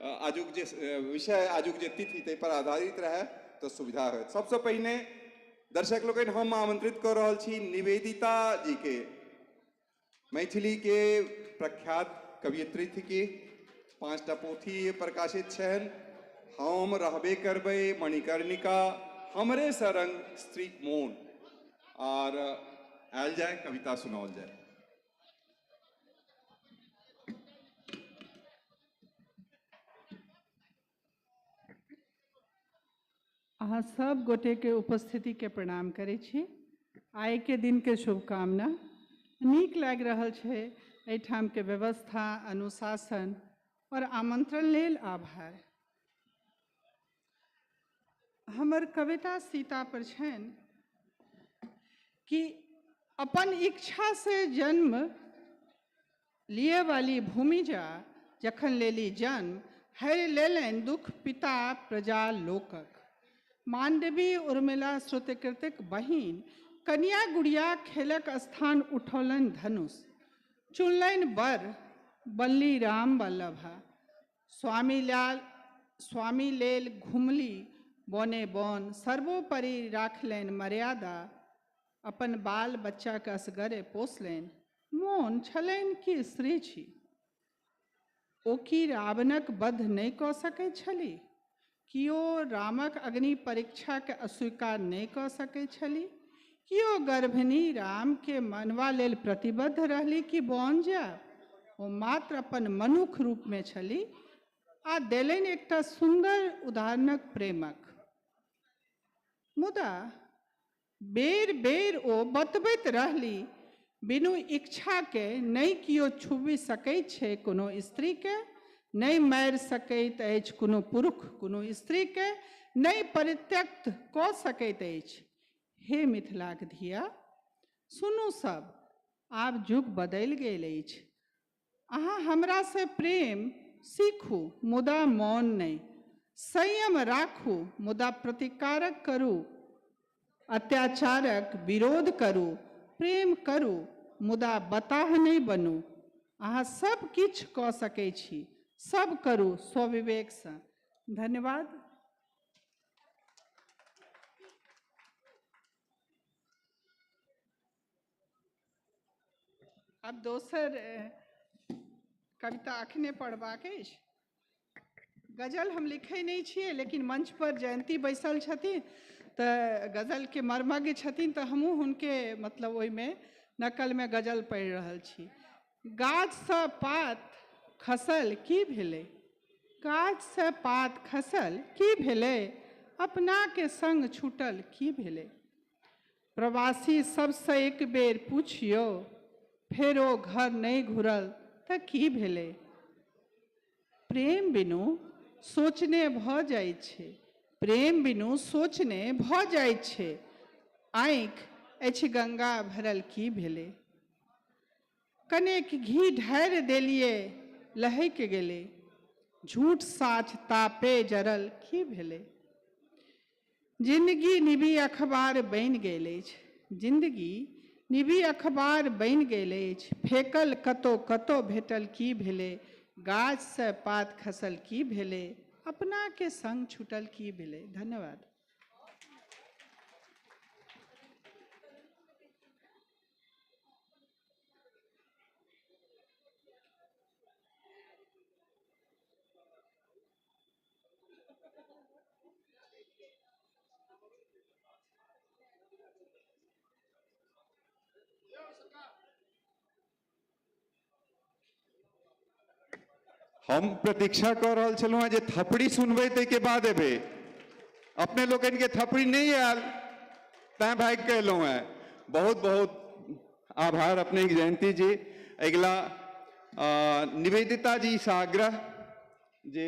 आजुक जे विषय आजुक जे तिथि ताहि पर आधारित रहै तऽ सुविधा होयत। सबसँ पहिने दर्शक लोकनि हम आमंत्रित कऽ रहल छी निवेदिता जी के, मैथिली के प्रख्यात कवयित्री थी 5टा पोथी प्रकाशित छनि, हम रहबे करबै मणिकर्णिका हमरे सरंग स्त्रीक मोन। आर आयल जाय कविता सुनाओल जाय। अहाँ सब गोटेके उपस्थितिके प्रणाम करै छी। आइके दिनके शुभकामना। नीक लागि रहल छै एहिठामके व्यवस्था, अनुशासन और आमंत्रण लेल आभार। हमर कविता सीता पर छनि कि अपन इच्छा से जन्म लिए वाली भूमिजा जखन लेली जन्म, हरि लेलनि दुख पिता प्रजा लोकक। मांडवी उर्मिला श्रुतिकृतिक बहिन कन्या गुड़िया खेलक स्थान उठौलनि धनुष, चुनलनि बर बनली राम वल्लभा। स्वामी लेल घुमली बने बन, सर्वोपरि राखलनि मर्यादा। अपन बाल बच्चाके असगरे पोसलनि, मोन छलनि कि स्त्री छी। ओ की रावणक वध नहि कऽ सकैत छली? कि ओ रामक अग्नि परीक्षाके अस्वीकार नहि कऽ सकैत छली? कि ओ गर्भिणी रामके मनवा लेल प्रतिबद्ध रहली कि बन जायब? ओ मात्र अपन मनुख रूपमे छली आ देलनि एकटा सुन्दर उदाहरणक प्रेमक। मुदा बेर बेर ओ बतबैत रहली, बिनु इच्छाके नहि केओ छुबि सकैत छै कोनो स्त्रीके, नहि मारि सकैत अछि कोनो पुरुष कोनो स्त्रीके, नहि परित्यक्त कऽ सकैत अछि। हे मिथिलाक धिया, सुनू सब, आब युग बदलि गेल अछि। अहाँ हमरासँ प्रेम सीखू मुदा मौन नहि, संयम राखू मुदा प्रतिकारक करू, अत्याचारक विरोध करू, प्रेम करू मुदा बताह नहि बनू। अहाँ सब किछु कऽ सकै छी, सब करू स्वविवेकसँ। धन्यवाद। अब दोसर कविता अखने पढ़बाक अछि। गजल हम लिखै नहि छियै, लेकिन मंच पर जयंती बैसल छथिन तऽ गजलके मर्मज्ञ छथिन, तऽ हमहूँ हुनके मतलब ओहिमे नकलमे गजल पढ़ि रहल छी। गाछसँ पात खसल की भेलै, गाछसँ पात खसल की भेलै, अपनाके संग छूटल की भेलै। प्रवासी सबसँ एक बेर पुछियौ, फेर ओ घर नहि घुरल तऽ की भेलै। प्रेम बिनु सोचने भऽ जाइ छै, प्रेम बिनु सोचने भऽ जाइ छै, आँखि अछि गंगा भरल की भेलै। कनेक घी ढारि देलियै लहकि गेलै, झूठ साच तापे जरल की भेलै। जिंदगी निबी अखबार बनि गेल अछि, जिंदगी निबी अखबार बनि गेल अछि, फेकल कतौ कतौ भेटल की भेलै। गाछसँ पात खसल की भेलै, अपनाके संग छूटल की भेलै। धन्यवाद। हम प्रतीक्षा कऽ रहल छलहुँ हेँ जे थपड़ी सुनबै ताहिके बाद एबै, अपने लोकनिके थपड़ी नहि आयल तैँ भागि कऽ एलहुँ हेँ। बहुत बहुत आभार अपने जयंती जी। अगिला निवेदिता जी से आग्रह जे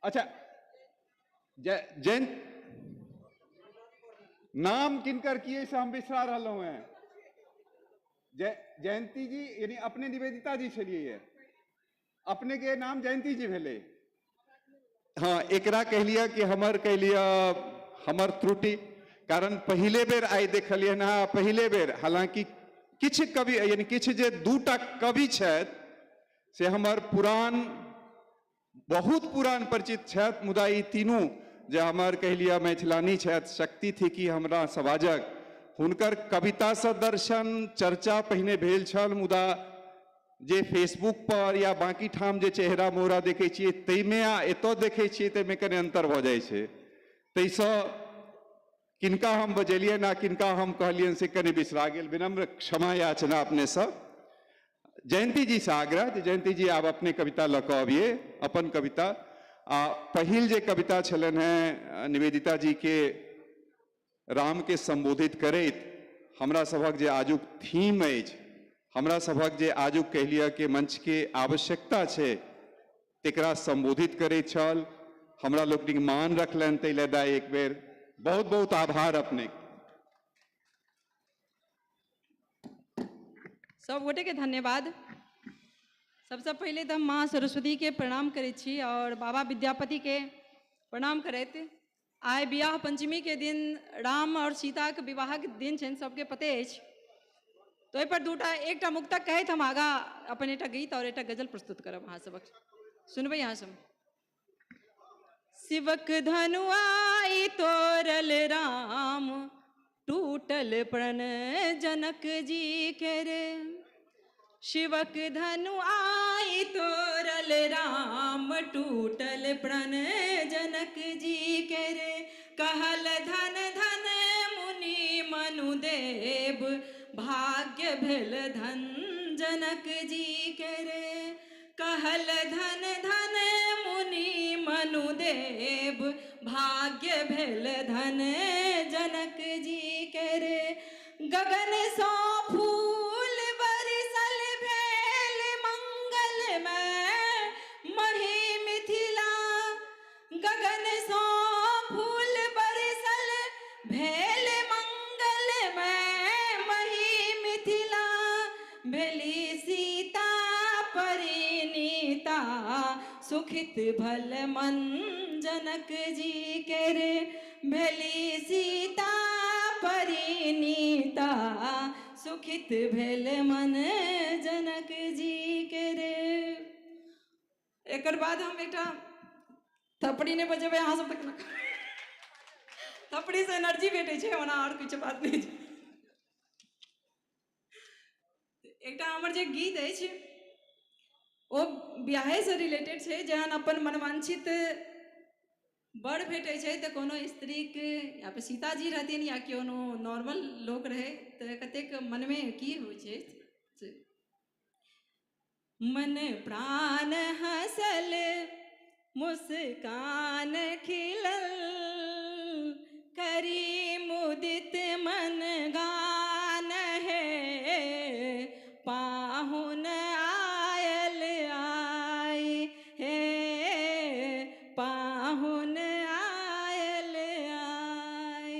अच्छा जयंत नाम किनकर किए से हम बिसरा रहलहुँ हेँ। जयंती जी यानी अपने निवेदिता जी छलियै, अपने के नाम जयंती जी भेलै। हाँ, एकरा कहलियै कि हमर कहलियै हमर त्रुटि, कारण पहिले बेर आइ देखलियै हँ, पहिले बेर। हालांकि किछु कवि यानी किछु जे दूटा कवि छथि से हमर पुरान बहुत पुरान परिचित छथि, मुदा ई तीनू जे हमर कहलियै मैथिलानी छथि, शक्ति थिकी हमरा समाजक, हुनकर कवितासँ दर्शन चर्चा पहिने भेल छल, मुदा जे फेसबुक पर या बाकी ठाम जे चेहरा मोहरा देखै छियै ताहिमे आ एतऽ देखै छियै ताहिमे कनि अन्तर भऽ जाइ छै। ताहिसँ किनका हम बजेलियनि आ किनका हम कहलियनि से कनि बिसरा गेल, विनम्र क्षमा याचना अपनेसँ। जयंती जी से आग्रह जे जयंती जी आब अपने कविता लऽ कऽ अबियै, अपन कविता। आ पहिल जे कविता छलनि हेँ निवेदिता जी के राम के संबोधित करैत, हमरा सभक जे आजुक थीम अछि, हमरा सभक जे आजुक कहि लिअ के मंच के आवश्यकता छै तकरा संबोधित करैत छल। हमरा लोकनिक मान रखलनि, ताहि लए दाइ एक बेर बहुत बहुत आभार अपने सब गोटे के धन्यवाद। सबसे पहले तो हम माँ सरस्वती के प्रणाम करै छी और बाबा विद्यापति के प्रणाम करैत आइ बियाह पंचमी के दिन राम और सीता के विवाह के दिन छनि, सबके पते अछि। तो एहि पर दूटा एकटा मुक्तक कहैत हम आगा अपन एकटा गीत और एकटा गजल प्रस्तुत करब, अहाँ सबक सुनबै। अहाँ सब शिवक धनु आई तोरल राम, टूटल प्रण जनक जी के रे। शिवक धनु आई तोरल राम, टूटल प्रण जनक जी के रे। कहल धन धन मुनि मनुदेव, भाग्य भेल धन जनक जी के रे। कहल धन धन मुनि मनुदेव, भाग्य भेल धन जनक जी के रे। गगन सो फूल बरसल भेल मंगल में मही मिथिला, गगन सो फूल बरसल भेल मंगल में मही मिथिला। भेली सीता परिणीता, सुखित भल मन जनक जी के रे। भेली सीता परिणीता, सुखित भेल मन जनक जी के रे। एकर बाद हम एकटा थपड़ी नहीं बजेबै अहाँ सब तक, थपड़ी से एनर्जी भेटै छै, ओना और किछु बात नहीं छै। एकटा हमर जे गीत अछि ओ बियाहेसँ रिलेटेड छै। जहन अपन मनवांछित वर भेटै छै तऽ कोनो स्त्रीके या फिर सीताजी रहथिन या कोनो नॉर्मल लोक रहै तऽ कतेक मनमे की होइ छै। मन प्राण हँसल मुस्कान खिलल, करी मुदित मन गान है। पाहुन आयल आई हे, पाहुन आयल आई।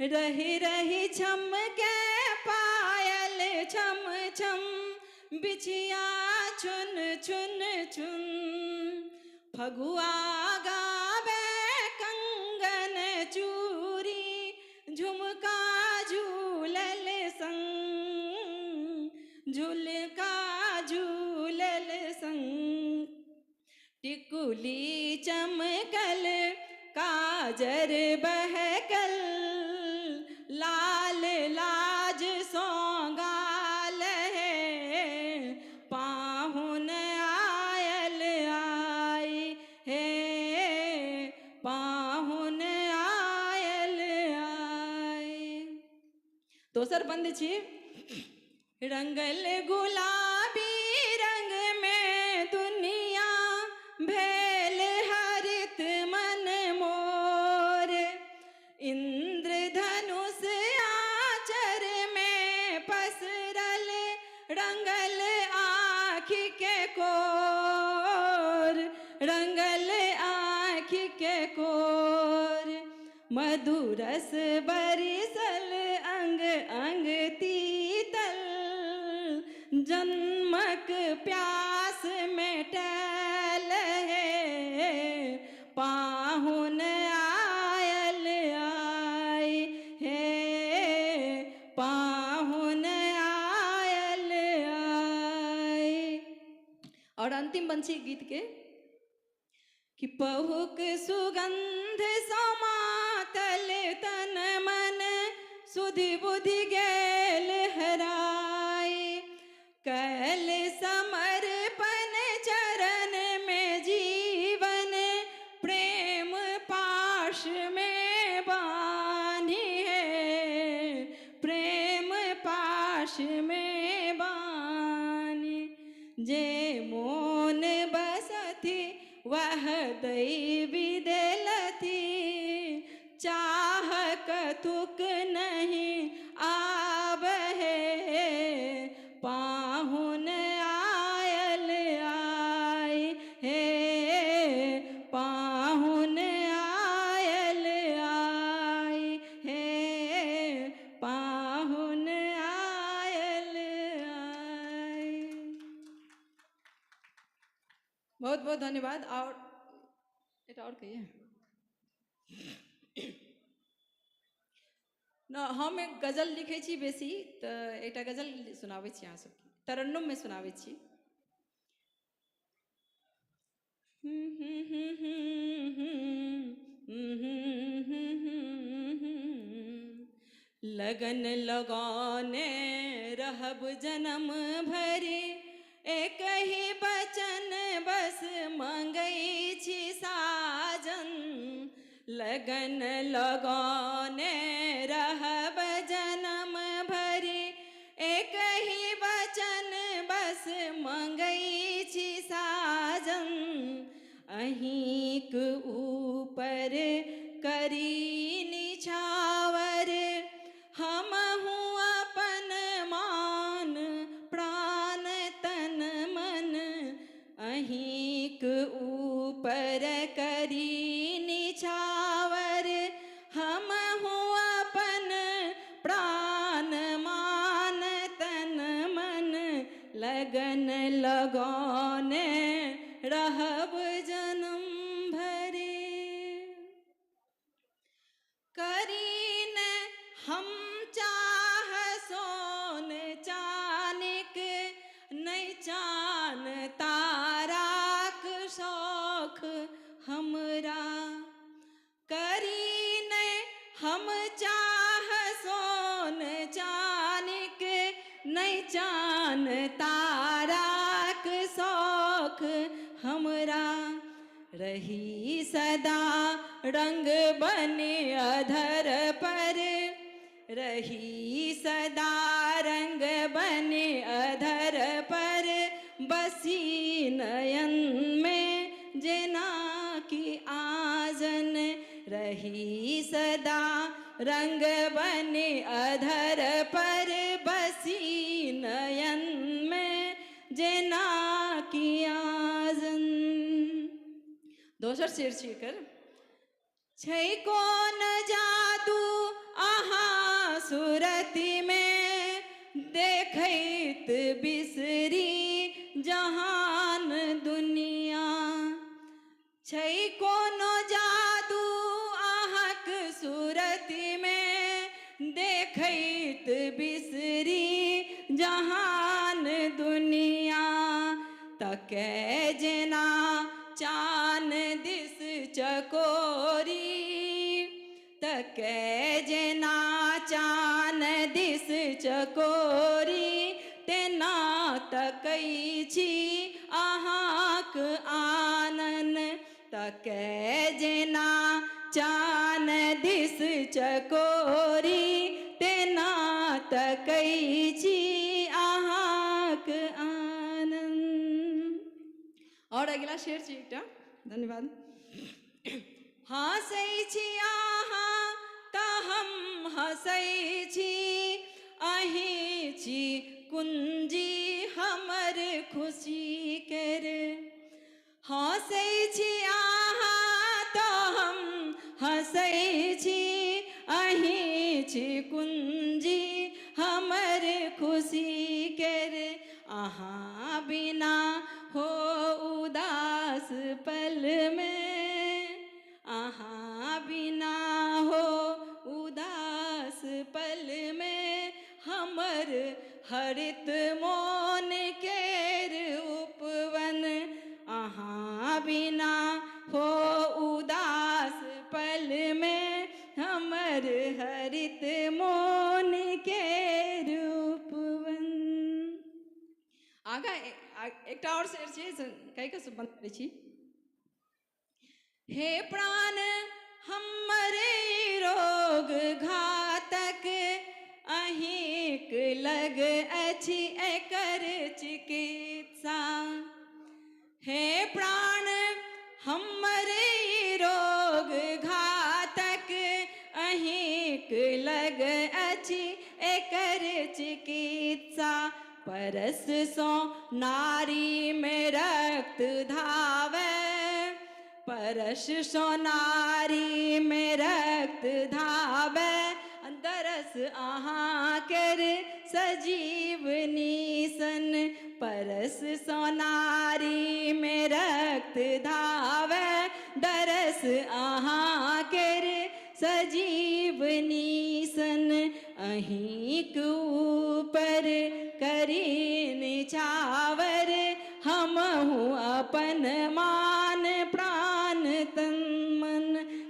रही रही छम के पायल छम छम, बिछिया चुन चुन चुन। फगुआ गावे कंगन चूरी, झुमका झूलल संग, झुलका झूलल संग। टिकुली चमकल काजर बहकल, लाल लाज सौगाल है। पाहुन आयल आई हे, पाहुन आयल आई। दोसर बंद छी। रंगल गुलाबी रंग में दुनिया भेल हरित मन मोर। इंद्रधनुष आचर में पसरल, रंगल आँखि के कोर, रंगल आँखि के कोर। मधुरस बरिसल अंग अंग तीतल, जन्मक प्यास मेटल है। पाहुन आयल आई हे, पाहुन आयल आई। और अंतिम बंसी गीत के कि पहुक सुगंध समातल तन मन, सुधि बुधि गेल हराई। कैल जे मोन बसथि वह दैवी देलथि, चाह कथुक नहीं आब हे, पाहुन आयल आय हे, पाहुन आयल आय हे, पाहुन आयल आय। बहुत बहुत धन्यवाद। और एक और कहिए न, हम एक गजल लिखै छी बेसी, तऽ एकटा गजल सुनाबै छी अहाँ सबके, तरन्नुममे सुनाबै छी। लगन लगौने रहब जन्म भरि, एक ही बचन बस मंगै छी साजन, लगन लगौने रहब जन्म भरि, एक ही बचन बस मंगै छी साजन, अहींक ऊपर करी निछावर, हमहूँ अपन मान प्राण तन मन, अहींक ऊपर करी निछावर, हमहूँ अपन प्राण मान तन मन, लगन लगौने रहब जन्म भरे। करी न हम चाह सोन चानिक, नहीं चान ताराक शौख हमरा, करी न हम चाह सोन चानिक, नहीं चान ताराक शौख हमरा, रही सदा रंग बने अधर पर, रही सदा रंग बने अधर पर, बसी नयन में जेना कि आजन, रही सदा रंग बने अधर पर, बसी नयन में जेना कि आजन। दोसर शेर छी एकर। छै कोन जादू अहाँ सूरति में, देखैत बिसरी जहान दुनिया, छै कोनो जादू अहाँक सूरति में, देखैत बिसरी जहान दुनिया, तकै जेना चान दिस चकोरी, तकै जेना चान दिस चकोरी, तेना तकै छी अहाँक आनन, तकै जेना चान दिस चकोरी, तेना तकै छी अहाँक आनन। और अगिला शेर छी एकटा, धन्यवाद। हँसै छी अहाँ तऽ हम हँसै छी, अहीं छी कुंजी हमर खुशी केर, हँसै छी अहाँ तऽ हम हँसै छी, अहीं छी कुंजी हमर खुशी केर, अहाँ बिना हो उदास पल में, अहाँ बिना हो उदास पल में, हमर हरित मोन केर उपवन, अहाँ बिना हो उदास पल में, हमर हरित मोन केर उपवन। आगाँ एकटा और शेर छै, कहि कऽ बंद करै छी। हे प्राण हमर रोग घातक, अहींक लग अछि एकर चिकित्सा, परस सँ नारी में रक्त धावे, परस सँ नारी में रक्त धावे, दरस अहाँ केर सजीवनी सन, परस सँ नारी में रक्त धावे, दरस अहाँ केर सजीवनी सन, अहींक ऊपर करी निछावर, हमहु अपन मान प्राण तन मन,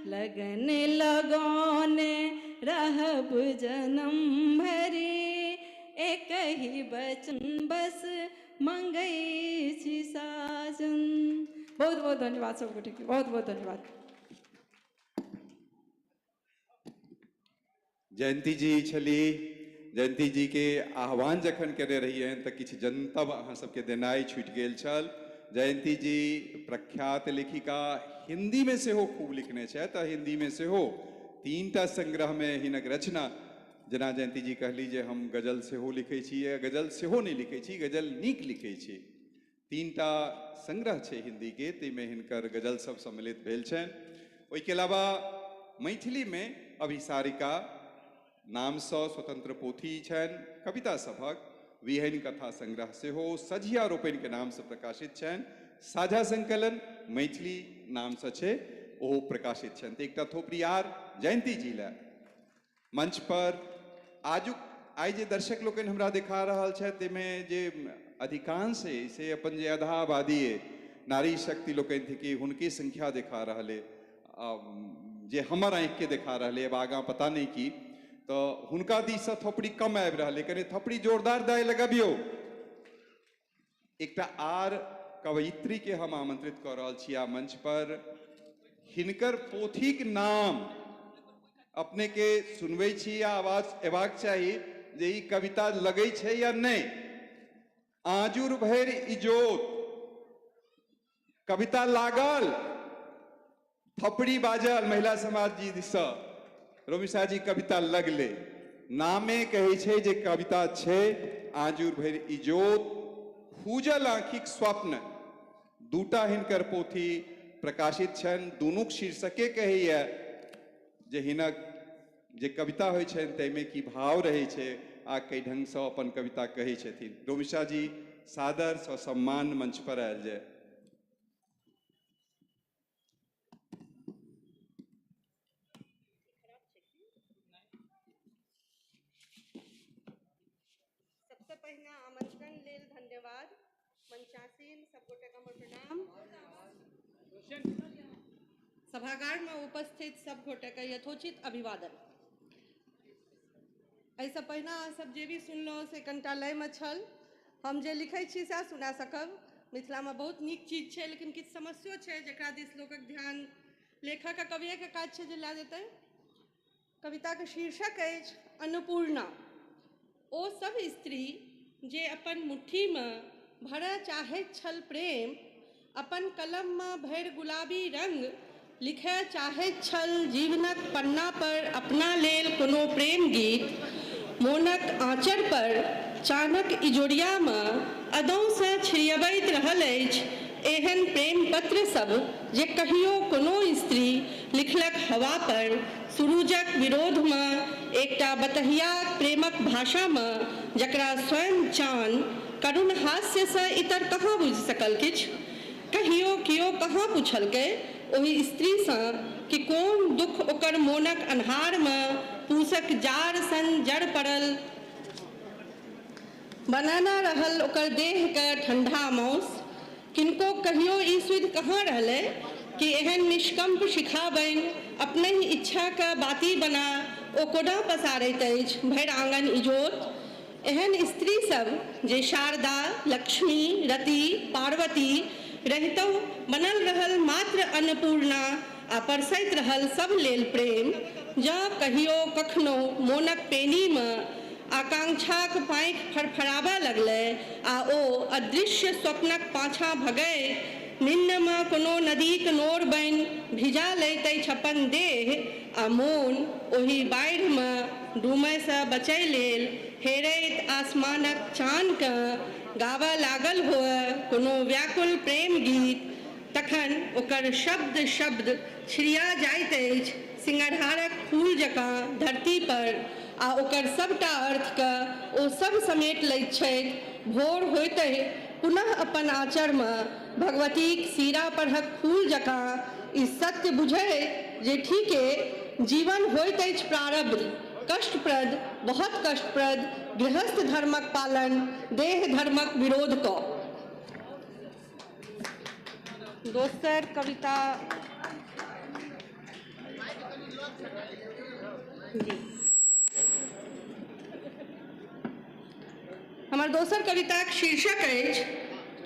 लगन लगौने रहब जन्म भरि, एक ही बचन बस मंगै छी साजन। बहुत बहुत धन्यवाद सब गोटे के, बहुत बहुत धन्यवाद। जयंती जी छली। जयंती जी के आह्वान जखन केने रहियनि तऽ किछु जनतब अहाँ सबके देनाइ छूटि गेल छल। जयंती जी प्रख्यात लेखिका, हिंदी में सेहो खूब लिखने छथि आ हिंदी में सेहो 3टा संग्रह में हिनक रचना, जेना जयंती जी कहली जे हम गजल सेहो लिखै छी, गजल सेहो नहि लिखै छी, गजल नीक लिखै छी। 3टा संग्रह छै हिंदी के, ताहिमे हिनकर गजल सब सम्मिलित भेल छनि। ओहिके अलावा मैथिली में अभिसारिका नामसँ स्वतंत्र पोथी छनि, कविता सभक विहनि कथा संग्रह सेहो सझिया रोपनि के नामसँ प्रकाशित छनि, साझा संकलन मैथिली नामसँ छै ओहो प्रकाशित छनि। तऽ एकटा थोपड़ी आर जयंती जी लए मंच पर आजुक आइ जे दर्शक लोकनि हमरा देखा रहल छथि ताहिमे जे अधिकांश अइ से अपन जे आधा आबादी अइ नारी शक्ति लोकनि थिकी हुनके संख्या देखा रहल अइ, जे हमर आँखिके देखा रहल अइ, अब आगाँ पता नहि की, तऽ हुनका दिससँ थोपड़ी कम आबि रहल अइ, कनि थोपड़ी जोरदार दाय लगबियौ। एकटा आर कवयित्री के हम आमंत्रित कऽ रहल छी आ मंच पर। हिनकर पोथीक नाम अपने के सुनबै छी आ आवाज एबाक चाही जे ई कविता लगै छै या नहि। आजुर भरि इजोत कविता लागल, थपड़ी बाजल महिला समाज जी दिससँ, रोमिशा जी कविता लगले, नामे कहै छै जे कविता छै आजुर भरि इजोत, खूजल आँखिक स्वप्न। दूटा हिनकर पोथी प्रकाशित छनि, दुनूक शीर्षके कहैया जे हिनक जे कविता होइ छनि ताहिमे की भाव रहै छै आ कई ढंगसँ अपन कविता कहै छथिन। रोमिशा जी सादर ससम्मान मंच पर आयल जाय। सबसे पहिने आमंत्रण लेल धन्यवाद। मंचासीन सब गोटे के हमर प्रणाम। सभागार में उपस्थित सब गोटे के यथोचित अभिवादन। एहिसँ पहिने अहाँ सब जे भी सुनलहुँ से कनिटा लयमे छल। हम जे लिखै छी सएह सुना सकब। मिथिलामे बहुत नीक चीज छै, लेकिन किछु समस्यो छै जकरा दिस लोकक ध्यान लेखक आ कविएके काज छै जे लए जेतै। कविताके शीर्षक अछि अन्नपूर्णा। ओ सब स्त्री जे अपन मुट्ठीमे भरय चाहैत छल प्रेम, अपन कलममे भरि गुलाबी रंग लिखय चाहैत छल जीवनक पन्ना पर अपना लेल कोनो प्रेम गीत, मोनक आँचर पर चानक इजोरियामे अदौसँ छिड़ियबैत रहल अछि एहन प्रेम पत्र सब जे कहियो कोनो स्त्री लिखलक हवा पर सुरुजक विरोधमे एकटा बतहियाक प्रेमक भाषामे, जकरा स्वयं चान करुण हास्यसँ इतर कहाँ बुझि सकल किछु। कहियो कियो कहाँ पुछलकै ओहि स्त्रीसँ कि कोन दुख ओकर मोनक अन्हारमे पूसक जार सन जड़ पड़ल बनाना रहल ओकर देहके ठंडा मौस। किनको कहियो ई सुधि कहाँ रहलै कि एहन निष्कम्प शिखा बनि अपने ही इच्छाके बाती बना ओ कोना पसारैत अछि भरि आँगन इजोत। एहन स्त्री सब जे शारदा, लक्ष्मी, रति, पार्वती रहितहुँ बनल रहल मात्र अन्नपूर्णा आ परसैत रहल सब लेल प्रेम। जँ कहियो कखनो मोनक पेनीमे आकांक्षाक पाँखि फड़फड़ाबय लगलै आ ओ अदृश्य स्वप्नक पाछाँ भगैत निन्नमे कोनो नदीक नोर बनि भिजा लैत अछि अपन देह, आ मोन ओहि बाढ़िमे डूमयसँ बचय लेल हेरैत आसमानक चानकेँ गाबय लागल होअए कोनो व्याकुल प्रेम गीत, तखन ओकर शब्द शब्द छिड़िया जाइत अछि सिंगरहारक फूल जकाँ धरती पर आ ओकर सबटा अर्थके ओ सब समेट लैत छथि। भोर होइतहि पुनः अपन आँचरमे भगवतीक सीरा परहक फूल जकाँ ई सत्य बुझैत जे ठीके जीवन होइत अछि प्रारब्ध, कष्टप्रद, बहुत कष्टप्रद, गृहस्थ धर्मक पालन, देह धर्मक विरोध कऽ। दोसर कविता जी हमर दोसर कविताक शीर्षक अछि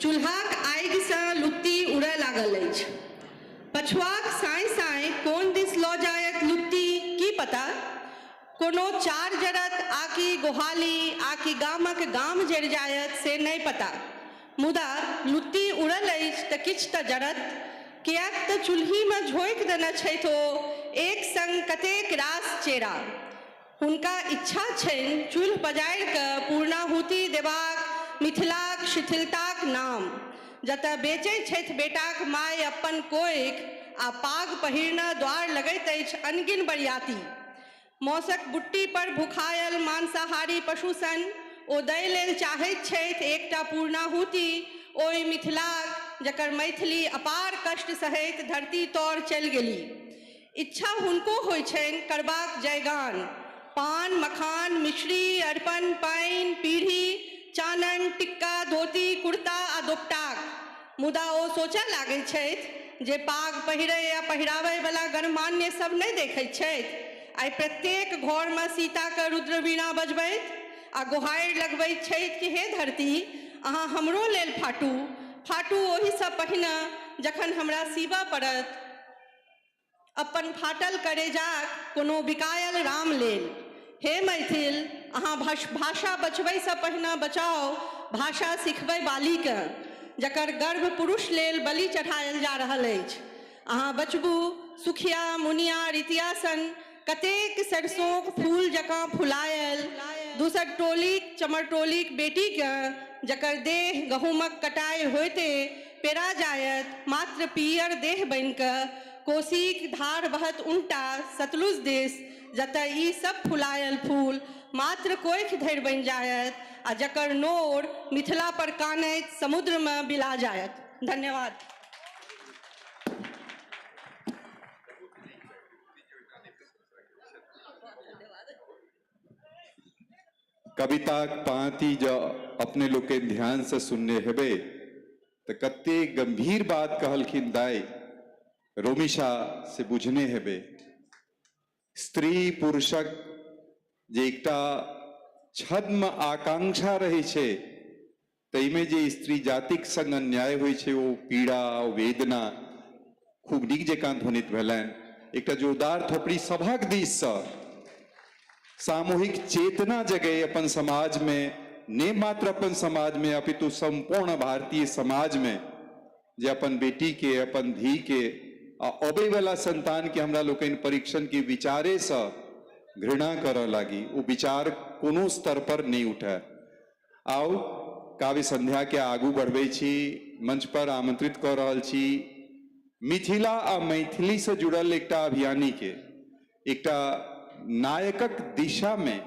चूल्हाक आगिसँ लुत्ती उड़य लागल अछि। पछुआक साँय साँय कोन दिस लऽ जायत लुत्ती की पता, कोनो चार जरत आकि गोहाली आकि गामक गाम जरि जायत से नहि पता, मुदा लुत्ती उड़ल अछि तऽ किछु तऽ जरत, किएक तऽ चूल्हिमे झोंकि देने छथि ओ एक संग कतेक रास चेरा। हुनका इच्छा छनि चूल्हि पजारि कऽ पूर्णाहुति देबाक मिथिलाक शिथिलताक नाम, जतय बेचै छथि बेटाक माय अपन कोखि आ पाग पहिरने द्वार लगैत अछि अनगिन बरियाती। मौसक बुट्टी पर भुखायल मांसाहारी पशु सन ओ दै लेल चाहैत छथि एकटा पूर्णाहुति ओहि मिथिलाक जकर मैथिली अपार कष्ट सहैत धरती तर चलि गेली। इच्छा हुनको होइ छनि करबाक जयगान, पान मखान मिश्री अरिपन पानि पीढ़ी चानन टिक्का धोती कुर्ता आ दोपटाक, मुदा ओ सोचऽ लागैत छथि जे पाग पहिरय आ पहिराबय वला गणमान्य सब नहि देखैत छथि। आइ प्रत्येक घरमे सीताके रुद्रवीणा बजबैत आ गोहारि लगबैत छथि कि हे धरती अहाँ हमरो लेल फाटू, फाटू ओहिसँ पहिने जखन हमरा सीबऽ पड़त अपन फाटल करेजाक कोनो बिकायल राम लेल। हे मैथिल अहाँ भाषा बचबैसँ पहिने बचाउ भाषा सिखबै बालीके, जकर गर्भ पुरुष लेल बलि चढ़ायल जा रहल अछि। अहाँ बचबू सुखिया मुनिया रितिया सन कतेक सरसोंक फूल जकाँ फुलायल दोसर टोलीक चमरटोलीक बेटीके, जकर देह गहूमक कटाइ होइते पेरा जायत मात्र पीयर देह बनिकऽ कोसीक धार बहत उनटा सतलुज दिस, जतय ई सब फुलायल फूल मात्र कोखि धरि बनि जायत आ जकर नोर मिथिला पर कानैत समुद्रमे बिला जायत। धन्यवाद। कविताक पाँति जँ अपने लोकनि ध्यान से सुनने हेबै तऽ कते गंभीर बात कहलखिन दाइ रोमिशा से बुझने हेबै। स्त्री पुरुषक जे एकटा छद्म आकांक्षा रहै छै ताहिमे जे स्त्री जातिक संग अन्याय होइ छै ओ पीड़ा ओ वेदना खूब नीक जकाँ ध्वनित भेलनि। एकटा जोरदार थोपड़ी सभक दिससँ सामूहिक चेतना जगै अपन समाज में, ने मात्र अपन समाज में अपितु संपूर्ण भारतीय समाज में, जे अपन बेटी के अपन धी के आ अबै वाला संतान के हमरा लोकनि परीक्षण के विचारे से घृणा करऽ लागी, ओ विचार कोनो स्तर पर नहीं उठे। आउ काव्य संध्या के आगू बढ़बै छी, मंच पर आमंत्रित कऽ रहल छी मिथिला आ मैथिली से जुड़ल एकटा अभियानी के, एकटा नायकक दिशा में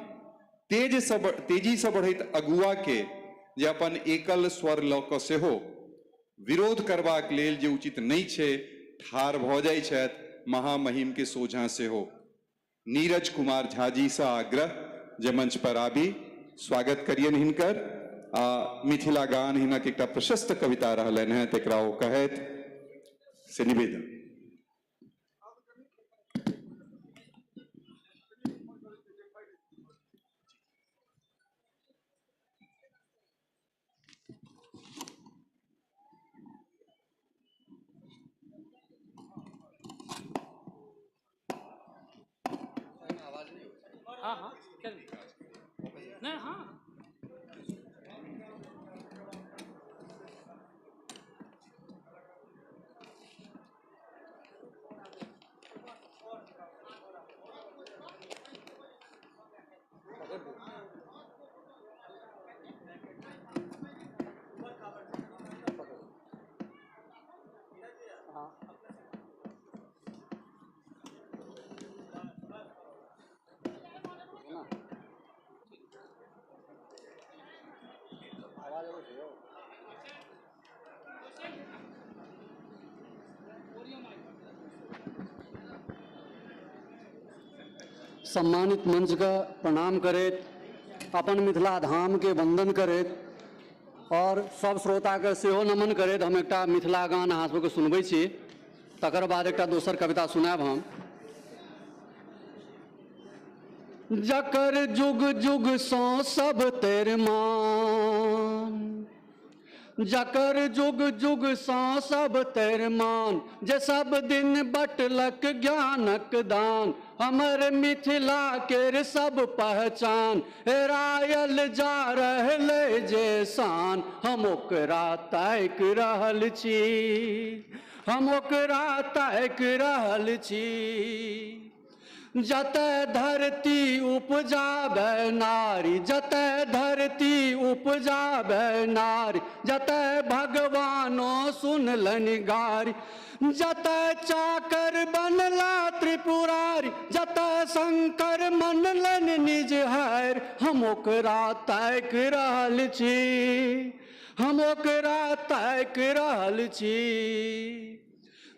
तेजी से बढ़ैत अगुआ के, जे अपन एकल स्वर लऽ कऽ सेहो विरोध करबाक लेल जे उचित नहि छै ठाढ़ भऽ जाइ छथि महामहिम के सोझाँ सेहो। नीरज कुमार झा जी से आग्रह जे मंच पर आबी स्वागत करियन हिनकर आ मिथिला गान हिनक एकटा प्रशस्त कविता रहलनि हेँ तकरा ओ कहैत से निवेदन। हाँ हाँ चल नहीं हाँ सम्मानित मंचके प्रणाम करैत, अपन मिथिला धामके वंदन करैत और सब श्रोताके सेहो नमन करैत हम एकटा मिथिला गान अहाँ सबके सुनबै छी। तकर बाद एकटा दोसर कविता सुनायब हम। जकर जुग जुग सँ सब तेर मान, जकर जुग जुग सँ सब तेर मान, जे सब दिन बटलक ज्ञानक दान, हमर मिथिला केर सब पहचान, हेरायल जा रहलै जे शान, हम ओकरा ताकि रहल छी, हम ओकरा ताकि रहल छी। जतय धरती उपजाबै नारी, जतय धरती उपजाबै नारी, जतय भगवानो सुनलनि गारी, जतय चाकर बनला त्रिपुरारी, जतय शंकर मनलनि निज हैर, हम ओकरा ताकि रहल छी, हम ओकरा ताकि रहल छी।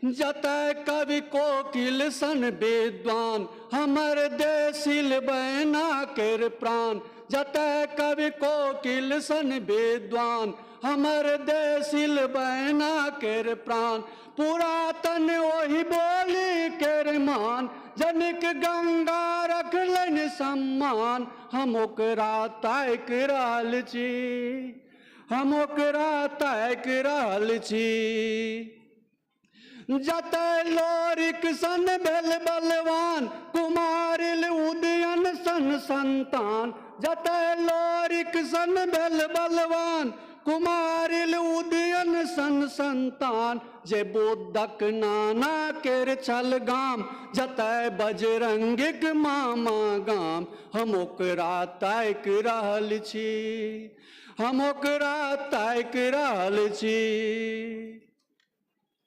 जतय कवि कोकिल सन विद्वान, हमर देसिल बैना केर प्राण, जतय कवि कोकिल सन विद्वान, हमर देसिल बैना केर प्राण, पुरातन ओहि बोली केर मान, जनिक गंगा रखलनि सम्मान, हम ओकरा ताकि रहल छी, हम ओकरा ताकि रहल छी। जतय लोरिक सन भेल बलवान, कुमारिल उदयन सन संतान, जतय लोरिक सन भेल बलवान, कुमारिल उदयन सन संतान, जे बुद्धक नाना केर छल गाम, जतय बजरंगिक मामा गाम, हम ओकरा ताकि रहल छी, हम ओकरा ताकि रहल छी।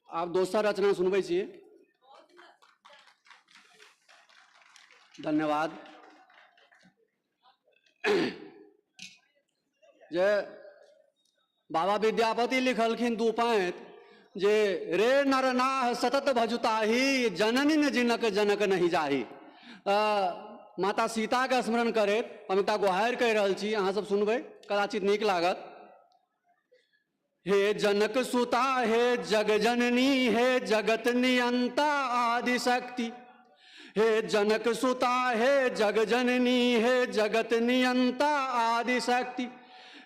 आब दोसर रचना सुनबै छी। धन्यवाद। जे बाबा विद्यापति लिखलखिन दू पाँति जे रे नरनाह सतत भजुताही, जननी न जिनक जनक नहीं जाही। माता सीताके स्मरण करैत हम एकटा गोहारि कहि रहल छी, अहाँ सब सुनबै, कदाचित नीक लागत। हे जनक सुता हे जगजननी, हे जगत नियंता आदि शक्ति, हे जनक सुता हे जगजननी, हे जगत नियंता आदि शक्ति,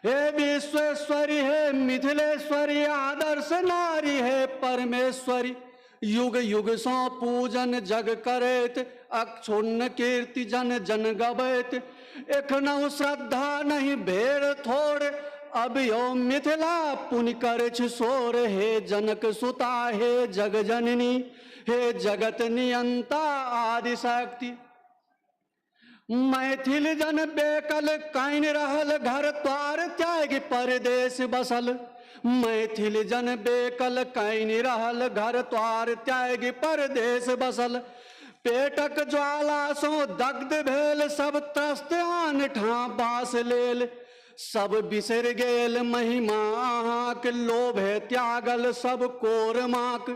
हे विश्वेश्वरी हे मिथिलेश्वरी, आदर्श नारी हे परमेश्वरी, युग युग सँ पूजन जग करैत, अक्षुण्ण कीर्ति जन जन गबैत, एखनहु श्रद्धा नहीं भेड़ थोड़, अब यो मिथिला पुनि करछ शोर, हे जनक सुता हे जगजननी, हे जगत नियंता आदि शक्ति। मैथिल जन बेकल काइन रहल, घर द्वार त्याग परदेश बसल, मैथिल जन बेकल काइन रहल, घर द्वार त्याग परदेश बसल, पेटक ज्वाला सो दग्ध भेल, सब त्रस्त आन ठाँ बास लेल, सब बिसरि गेल महिमा अहाँक, लोभे त्यागल सब कोर माक,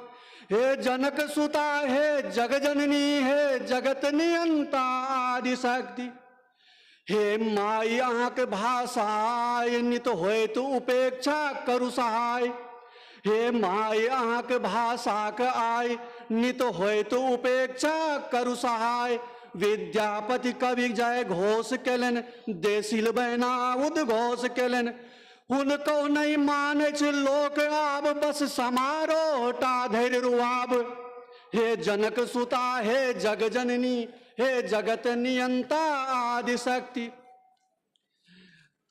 हे जनक सुता हे जगजननी, हे जगत नियंता आदि शक्ति। हे माई अहाँक भाषाय, नित होइत उपेक्षा करू सहाय, हे माई अहाँक भाषाक आय, नित होइत उपेक्षा करू सहाय, विद्यापति कवि जय घोष केलनि, देसिल बैना उद्घोष केलनि, हुनको नहि मानै छै लोक आब, बस समारोह टा धरि रुआब, हे जनक सुता हे जगजननी, हे जगत नियंता आदि शक्ति।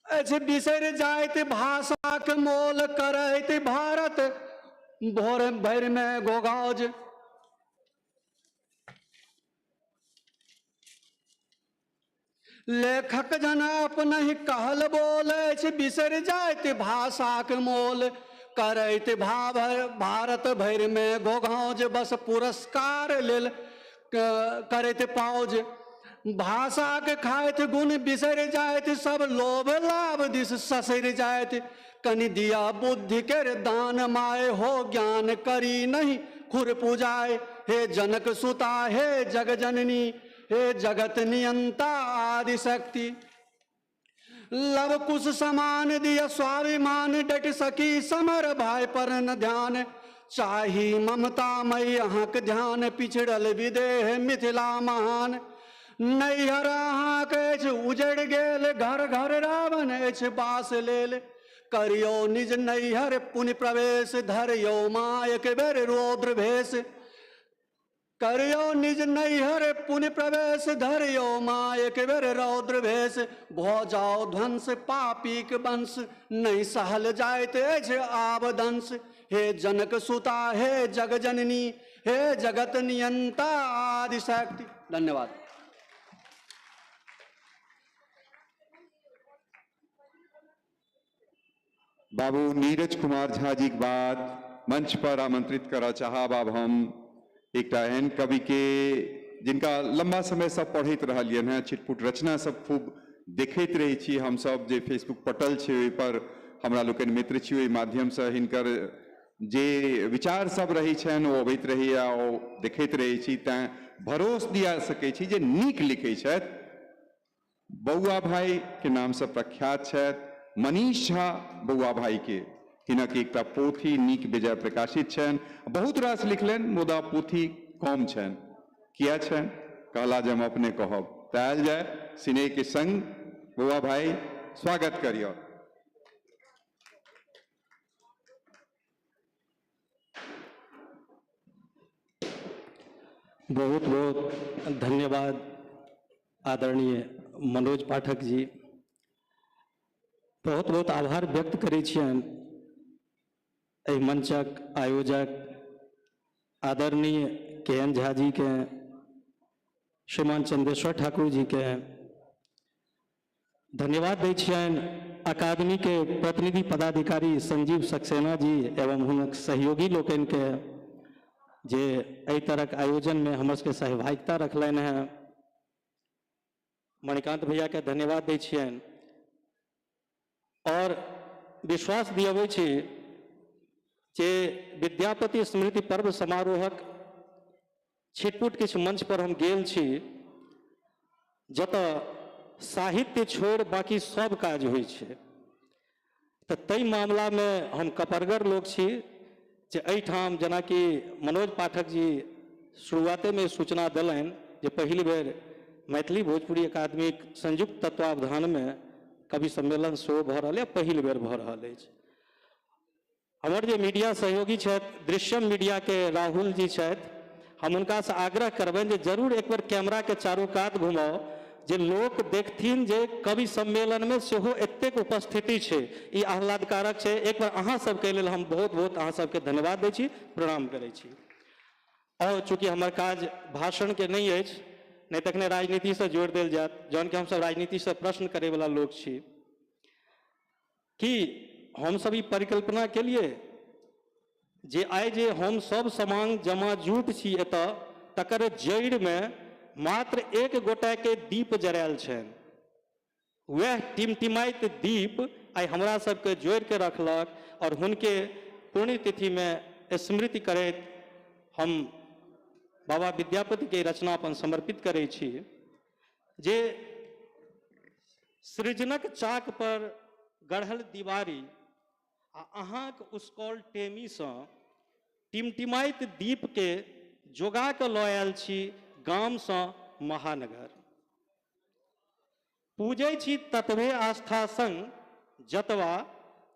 अछि बिसरि जाइत भाषाक मोल, करैत भारत भोर भरिमे गोगाज। लेखक जन अपनहि कहल बोल अछि, बिसरि जाइत भाषाक मोल, करैत भारत भरिमे घोघौज, बस पुरस्कार लेल करैत पाउज, भाषाक खाइत गुण बिसरि जाइत, सब लोभ लाभ दिस ससरि जाइत, कनि दिया बुद्धि केर दान my, हो ज्ञान करी नहीं खुर पूजाय, हे जनक सुता हे जगजननी, हे जगत नियंता आदिशक्ति। लव कुश समान दिया स्वाभिमान, डट सकी समर भाई पर न ध्यान। चाही ममता मई अहाँक ध्यान, पिछड़ल विदेह मिथिला महान। नैहर अहाँक अछि उजड़ गेल, घर घर रावण अछि बास लेल। करियो निज नैहर पुनि प्रवेश, धरियो माँ एक बेर रौद्र भेष। करियो निज नैहर पुनि प्रवेश, धरियो माँ एक बेर रौद्र भेष। भऽ जाओ ध्वंस पापीक वंश, नहि सहल जाइत अछि आब दंश। हे जनक सुता हे जगजननी, हे जगत नियंता आदिशक्ति। धन्यवाद। बाबू नीरज कुमार झा जी के बाद मंच पर आमंत्रित करऽ चाहब आब हम एकटा एहन कवि के जिनका लंबा समय से पढ़ैत रहलियनि हेँ, छिटपुट रचना सब खूब देखैत रहै छी हमसब, जे फेसबुक पटल छै ओहिपर हमरा लोकनि मित्र छी, ओहि माध्यमसँ हिनकर जे विचार सब रहै छनि ओ अबैत रहैए, ओ देखैत रहै छी, तैँ भरोस दिया सकै छी जे नीक लिखै छथि। बौआ भाई के नामसँ प्रख्यात छथि मनीष झा बौआ भाई के। हिनक एकटा पोथी नीक बेजाय प्रकाशित छनि, बहुत रास लिखलनि मुदा पोथी कम छनि। किया छनि कहला जे हम अपने कहब, तऽ आयल जाय सिनेह के संग बौआ भाई स्वागत करियौ। बहुत बहुत धन्यवाद आदरणीय मनोज पाठक जी। बहुत बहुत आभार व्यक्त करै छियनि एहि मंचक आयोजक आदरणीय के एन झा जी के, श्रीमान चंदेश्वर ठाकुर जी के। धन्यवाद दै छियनि अकादमी के प्रतिनिधि पदाधिकारी संजीव सक्सेना जी एवं हुनक सहयोगी लोकनि के, जे एहि तरहक आयोजन में हमर सबके सहभागिता रखलनि हैं। मणिकांत भैया के धन्यवाद दै छियनि और विश्वास दियबै छी जे विद्यापति स्मृति पर्व समारोहक छिटपुट किछु मंच पर हम गेल छी, जतऽ साहित्य छोड़ि बाकी सब काज होइ छै, तऽ ताहि मामलामे हम कपरगर लोक छी जे एहिठाम जेनाकि मनोज पाठक जी शुरुआतेमे सूचना देलनि जे पहिल बेर मैथिली भोजपुरी अकादमीक संयुक्त तत्वावधानमे कवि सम्मेलन सेहो भऽ रहल अइ, पहिल बेर भऽ रहल अछि। हमर जे मीडिया सहयोगी छथि दृश्यम मीडिया के राहुल जी छथि, हम हुनकासँ आग्रह करबनि जे जरूर एक बेर कैमराके चारू कात घुमाउ, जे लोक देखथिन जे कवि सम्मेलनमे सेहो एतेक उपस्थिति छै, ई आह्लादकारक छै। एक बेर अहाँ सबके लेल हम बहुत बहुत अहाँ सबके धन्यवाद दै छी, प्रणाम करै छी। और चूँकि हमर काज भाषणके नहि अछि, नहि तखने राजनीतिसँ जोड़ि देल जायत, जहन कि हमसब राजनीतिसँ प्रश्न करैवला लोक छी, कि हमसब ई परिकल्पना केलिए जे आइ जे हम सब समांग जमा जुट छी एतऽ, तकर जड़िमे मात्र एक गोटाके दीप जरायल छनि, वएह टिमटिमाइत दीप आइ हमरा सबके जोड़िके रखलक और हुनके पुण्यतिथिमे स्मृति करैत हम बाबा विद्यापतिके रचना अपन समर्पित करै छी जे सृजनक चाक पर गढ़ल दीवारी आ अहाँक उसकौल टेमीसँ टिमटिमाइत दीपके जोगा कऽ लऽ आयल छी गामसँ महानगर। पूजै छी ततबे आस्था संग जतवा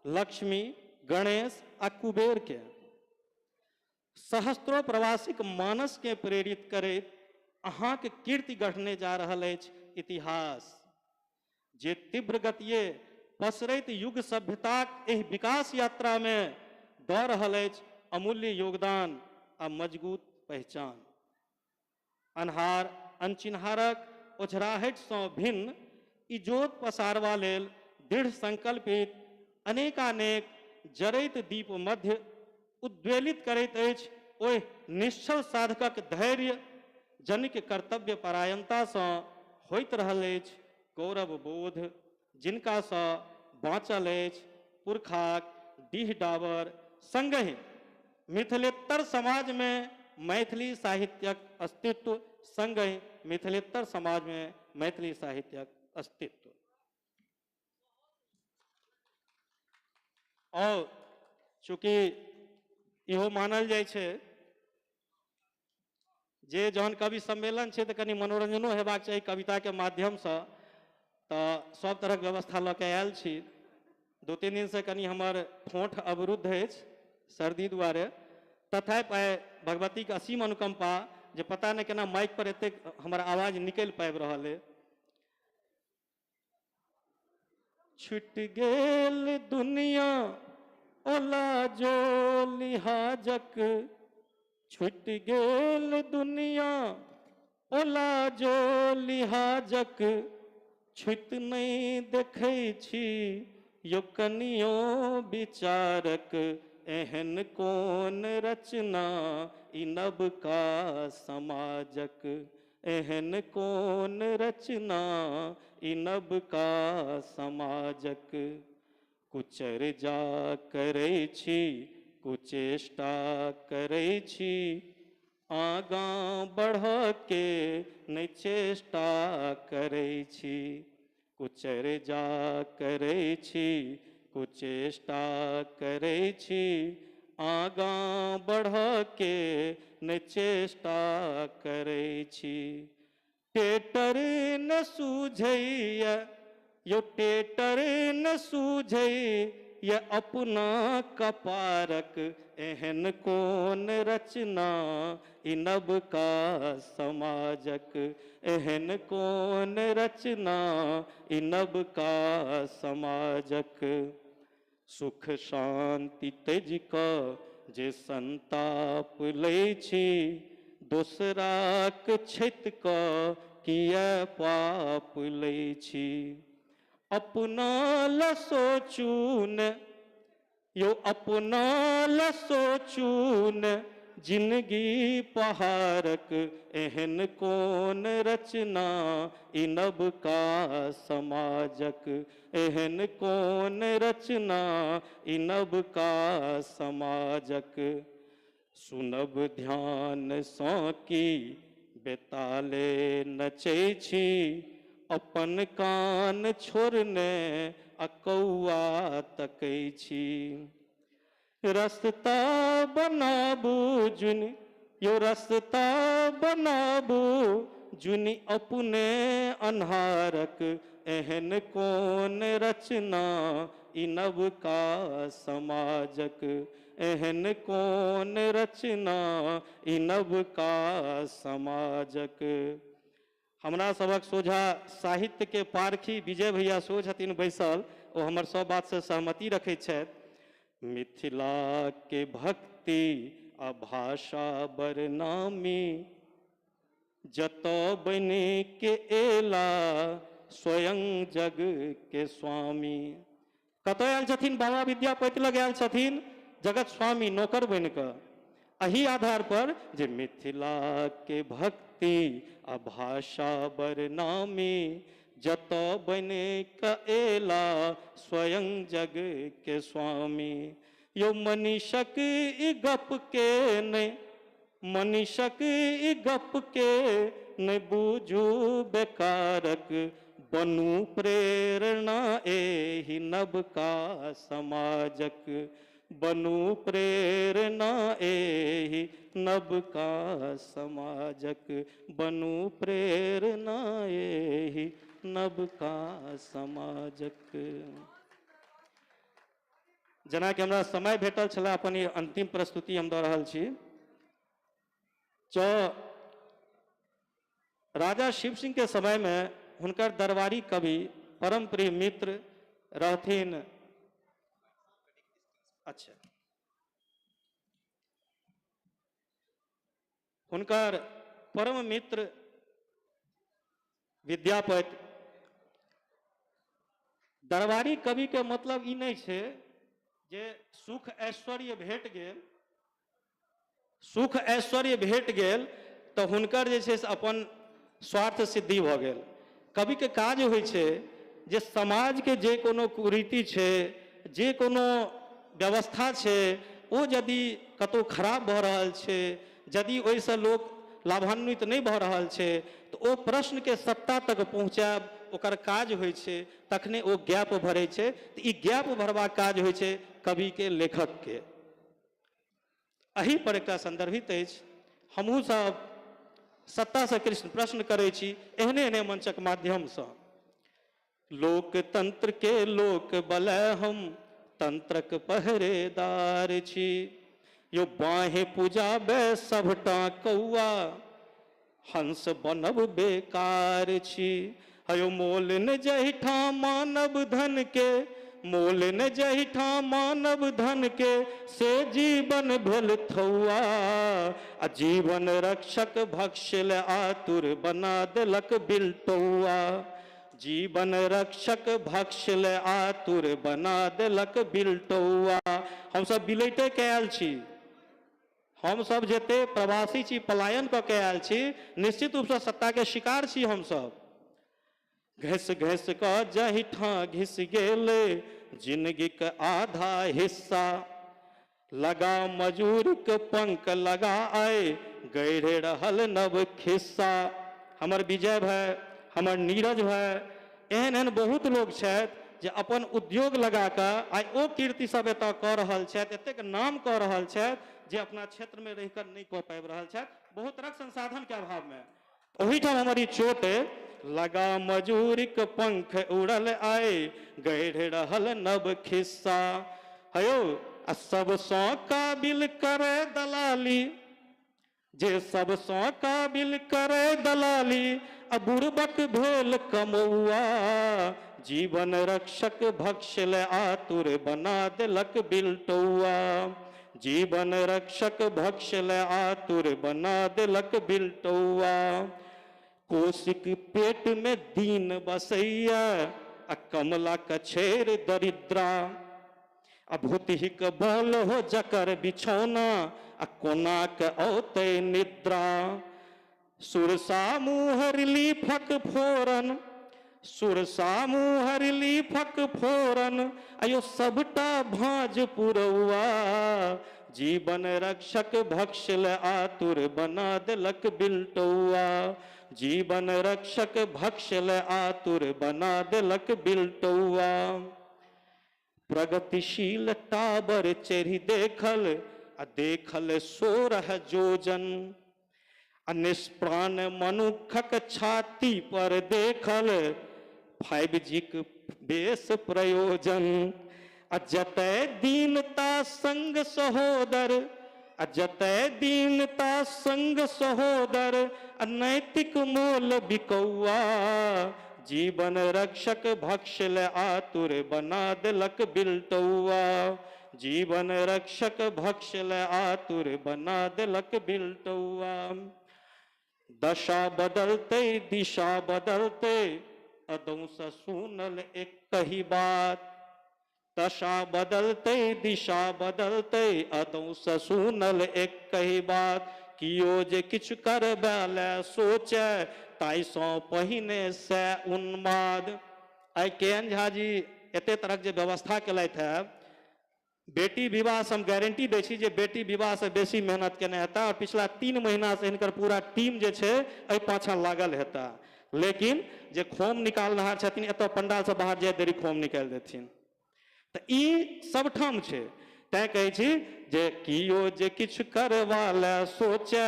लक्ष्मी गणेश आ कुबेरके, सहस्त्रो प्रवासीक मानसके प्रेरित करैत अहाँक कीर्ति गढ़ने जा रहल अछि इतिहास, जे तीव्र गतिये पसरैत युग सभ्यताक एहि विकास यात्रामे दऽ रहल अछि अमूल्य योगदान आ मजबूत पहचान। अन्हार अनचिन्हारक ओझराहटिसँ भिन्न इजोत पसारबा लेल दृढ़ संकल्पित अनेकानेक जरैत दीप मध्य उद्वेलित करैत अछि ओहि निश्चल साधकक धैर्य, जनिक कर्तव्य परायणतासँ होइत रहल अछि गौरव बोध, जिनकासँ बाँचल अछि पुरखाक डीह डाबर, संगहि मिथिलेतर समाजमे मैथिली साहित्यक अस्तित्व संगहि मिथिलेतर समाजमे मैथिली साहित्यक अस्तित्व। और चूँकि इहो मानल जाइ छै जे जहन कवि सम्मेलन छै तऽ कनि मनोरंजनो हेबाक चाही कविताके माध्यमसँ, तऽ सब तरहक व्यवस्था लऽ के आयल छी। 2-3 दिनसँ कनि हमर ठोंठ अवरुद्ध अछि सर्दी दुआरे, तथापि आइ भगवतीके असीम अनुकंपा जे पता नहि केना माइक पर एतेक हमर आवाज निकलि पाबि रहल अइ। छुटि गेल दुनिया ओला जो लिहाजक, छुटि गेल दुनिया ओला जो लिहाजक, छुटि नहि देखै छी यो कनियो विचारक, एहन कोन रचना ई नवका समाजक, एहन कोन रचना ई नवका समाजक। कुचर जा करै छी कुचेष्टा करै छी, आगाँ बढ़के नहि चेष्टा करै छी। कुचर जा करै छी कुचेष्टा करै छी, आगाँ बढ़के नहि चेष्टा करै छी। टेटर न सूझैया यो टेटर न सूझैया अपना कपारक, एहन कोन रचना ई नवका समाजक, एहन कोन रचना ई नवका समाजक। सुख शांति तेज कऽ जे संताप लै छी, दोसराक क्षति कऽ किए पाप लै छी। अपना ल सोचू ने यो अपना ल सोचू ने जिंदगी पहाड़क, एहन कोन रचना ई नवका समाजक, एहन कोन रचना ई नवका समाजक। सुनब ध्यान सँ की बेताले नचै छी, अपन कान छोड़ने आ कौआ तकै छी। रस्ता बनाबू जुनि यो रस्ता बनाबू जुनि अपने अन्हारक, एहन कोन रचना ई नवका समाजक, एहन कोन रचना ई नवका समाजक। हमरा सबक सोझा साहित्य के पारखी विजय भैया सेहो छथिन बैसल, ओ हमर सब बात से सहमति रखै छथि। मिथिला के भक्ति आ भाषा बरनामी, जतऽ बनि के एला स्वयं जग के स्वामी। कतऽ आयल छथिन? बाबा विद्यापति लग आयल छथिन जगत स्वामी नौकर बनि कऽ। एही आधार पर जे मिथिला के भक्ति आ भाषा बरनामी, जतऽ बनि कऽ एला स्वयं जग के स्वामी। यो मनीषक ई गप के नहि, मनीषक ई गप के नहि बूझू बेकारक, बनू प्रेरणा एहि नवका समाजक, बनू प्रेरणा एहि नवका समाजक, बनू प्रेरणा एहि नवका समाजक। जेनाकि हमरा समय भेटल छलै, अपन ई अंतिम प्रस्तुति हम दऽ रहल छी। राजा शिव सिंह के समय में हुनकर दरबारी कवि परम प्रिय मित्र रहथिन। अच्छा, हुनकर परम मित्र विद्यापति। दरबारी कवि के मतलब ई नहीं छै जे सुख ऐश्वर्य भेट गेल, सुख ऐश्वर्य भेट गेल तो हुनकर जे छै से अपन स्वार्थ सिद्धि भऽ गेल। कवि के काज होइ छै जे समाज के जे कोनो कुरीति छै, जे कोनो व्यवस्था छै, ओ यदि कतहु खराब भऽ रहल छै, यदि ओहिसँ लोक लाभान्वित नहि भऽ रहल छै, तऽ ओ प्रश्नके सत्ता तक पहुँचायब ओकर काज होइ छै, तखने ओ गैप भरै छै। तऽ ई गैप भरबाक काज होइ छै कविके, लेखकके। एहि पर एकटा संदर्भित अछि, हमहूँ सब सत्तासँ कृष्ण प्रश्न करै छी एहने एहने मंचक माध्यमसँ। लोकतंत्र के लोक बल हम तंत्रक पहरेदार छी, यो बाहें पूजाबे सबटा कौआ हंस बनब बेकार छी। हयो मोल न जहिठाम मानव धन के, मोल न जहिठाम मानव धन के, से जीवन भेल थौआ। आ जीवन रक्षक भक्ष्य ले आतुर बना देलक बिलटौआ, जीवन रक्षक भक्ष्य ले आतुर बना देलक बिलटौआ। हमसब बिलैटे के आयल छी, हमसब जते प्रवासी छी, पलायन कऽ के आयल छी, निश्चित रूपसँ सत्ताके शिकार छी हमसब। घसि घसि कऽ जहिठाँ घिस गेल जिनगीके आधा हिस्सा, लगा मजूरके पंख लगा आए गढ़ि रहल नव खिस्सा। हमर विजय भाई, हमर नीरज भाई, एहन एहन बहुत लोक छथि जे अपन उद्योग लगा कऽ आइ ओ कीर्ति सब एतऽ कऽ रहल छथि, एतेक नाम कऽ रहल छथि जे अपना क्षेत्रमे रहि कऽ नहि कऽ पाबि रहल छथि बहुत तरहक संसाधनके अभावमे। ओहिठाम हमर ई चोट, लगा मजूरीक पंख उड़ल आए गढ़ि रहल नव खिस्सा। हयो आ सबसँ काबिल करे दलाली, जे सबसँ काबिल करे दलाली, आ बुड़बक भेल कमौआ। जीवन रक्षक भक्ष्य ले आतुर बना देलक बिलटौआ, जीवन रक्षक भक्ष्य ले आतुर बना देलक बिलटौआ। कोशिक पेट में दीन बसैया आ कमला कछेर दरिद्रा, आ भूतहिक बल हो जकर बिछौना आ कोना के औते निद्रा। सुरसा मुहर लीफक फोरन, सुरसा मुहर लीफक फोरन, आयो सबटा भाँज पुरौआ। जीवन रक्षक भक्ष्य ले आतुर बना देलक बिलटौआ, जीवन रक्षक भक्ष्य ले आतुर बना देलक बिलटौआ। प्रगतिशील टाबर चढ़ि देखल आ देखल 16 जोजन, आ निष्प्राण मनुखक छाती पर देखल 5G के बेस प्रयोजन। आ जतय दीनता संग सहोदर, आ जतय दीनता संग सहोदर, आ नैतिक मोल बिकौआ। जीवन रक्षक भक्ष्य ले आतुर बना देलक बिलटौआ, जीवन रक्षक भक्ष्य ले आतुर बना देलक बिलटौआ। दशा बदलते दिशा बदलते अदौसँ सुनल एक ही बात, दशा बदलते दिशा बदलते अदौसँ सुनल एक ही बात। कियो जे किछु करबा ले सोचे ताहिसँ पहिने से उन्माद। आइ के एन झा जी एते तरहक जे व्यवस्था केलथि है, बेटी विवाहसँ हम गारंटी दै छी जे बेटी विवाहसँ बेसी मेहनत केने हेता, और पिछला 3 महीनासँ हिनकर पूरा टीम जे छै एहि पाछाँ लागल हेता। लेकिन जे खोम निकालनिहार छथिन एतऽ पंडालसँ बाहर जाइत देरी खोम निकालि देथिन, तऽ ई सबठाम छै। तैं कहै छी जे कियो जे किछु करबा ले सोचे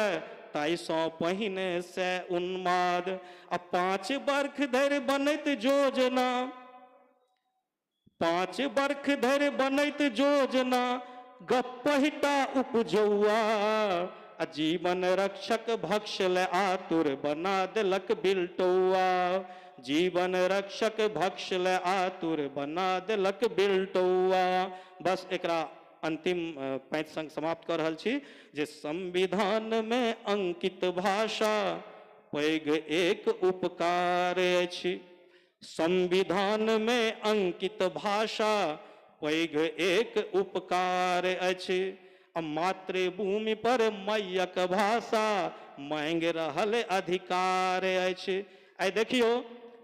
ताहिसँ पहिने से उन्माद। आ 5 वर्ष धरि बनैत योजना, 5 वर्ष धरि बनैत योजना, गप्पहिटा उपजौआ। आ जीवन रक्षक भक्ष्य ले आतुर बना देलक बिलटौआ, जीवन रक्षक भक्ष्य ले आतुर बना देलक बिलटौआ। बस एकरा अंतिम पैंत संग समाप्त कर रहल छी जे संविधान में अंकित भाषा पैघ एक उपकार अछि, संविधान में अंकित भाषा पैघ एक उपकार अछि। आ मातृभूमि पर मैयक भाषा मांगि रहल अधिकार अछि। आइ देखियौ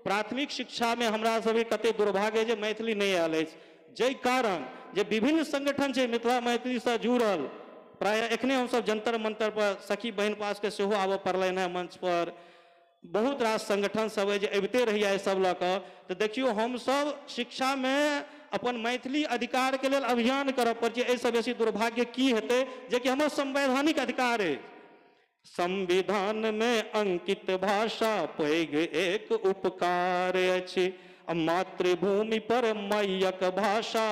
प्राथमिक शिक्षा में हमरा सबके कते दुर्भाग्य जे मैथिली नहि आयल अछि, जाहि कारण जे विभिन्न संगठन छै मिथिला मैथिलीसँ जुड़ल, प्रायः एखने हमसब जंतर मंतर पर सखी बहिन पासके सेहो आबऽ पड़लनि हेँ मंच पर। बहुत रास संगठन सब अइ जे अबिते रहैया एहि सब लऽ कऽ। तऽ देखियौ हमसब शिक्षामे अपन मैथिली अधिकारके लेल अभियान करऽ पड़ै छै। एहिसँ बेसी दुर्भाग्य की हेतै जेकि हमर संवैधानिक अधिकार अछि। संविधान में अंकित भाषा पैघ एक उपकार अछि, मातृभूमि पर मैयक भाषा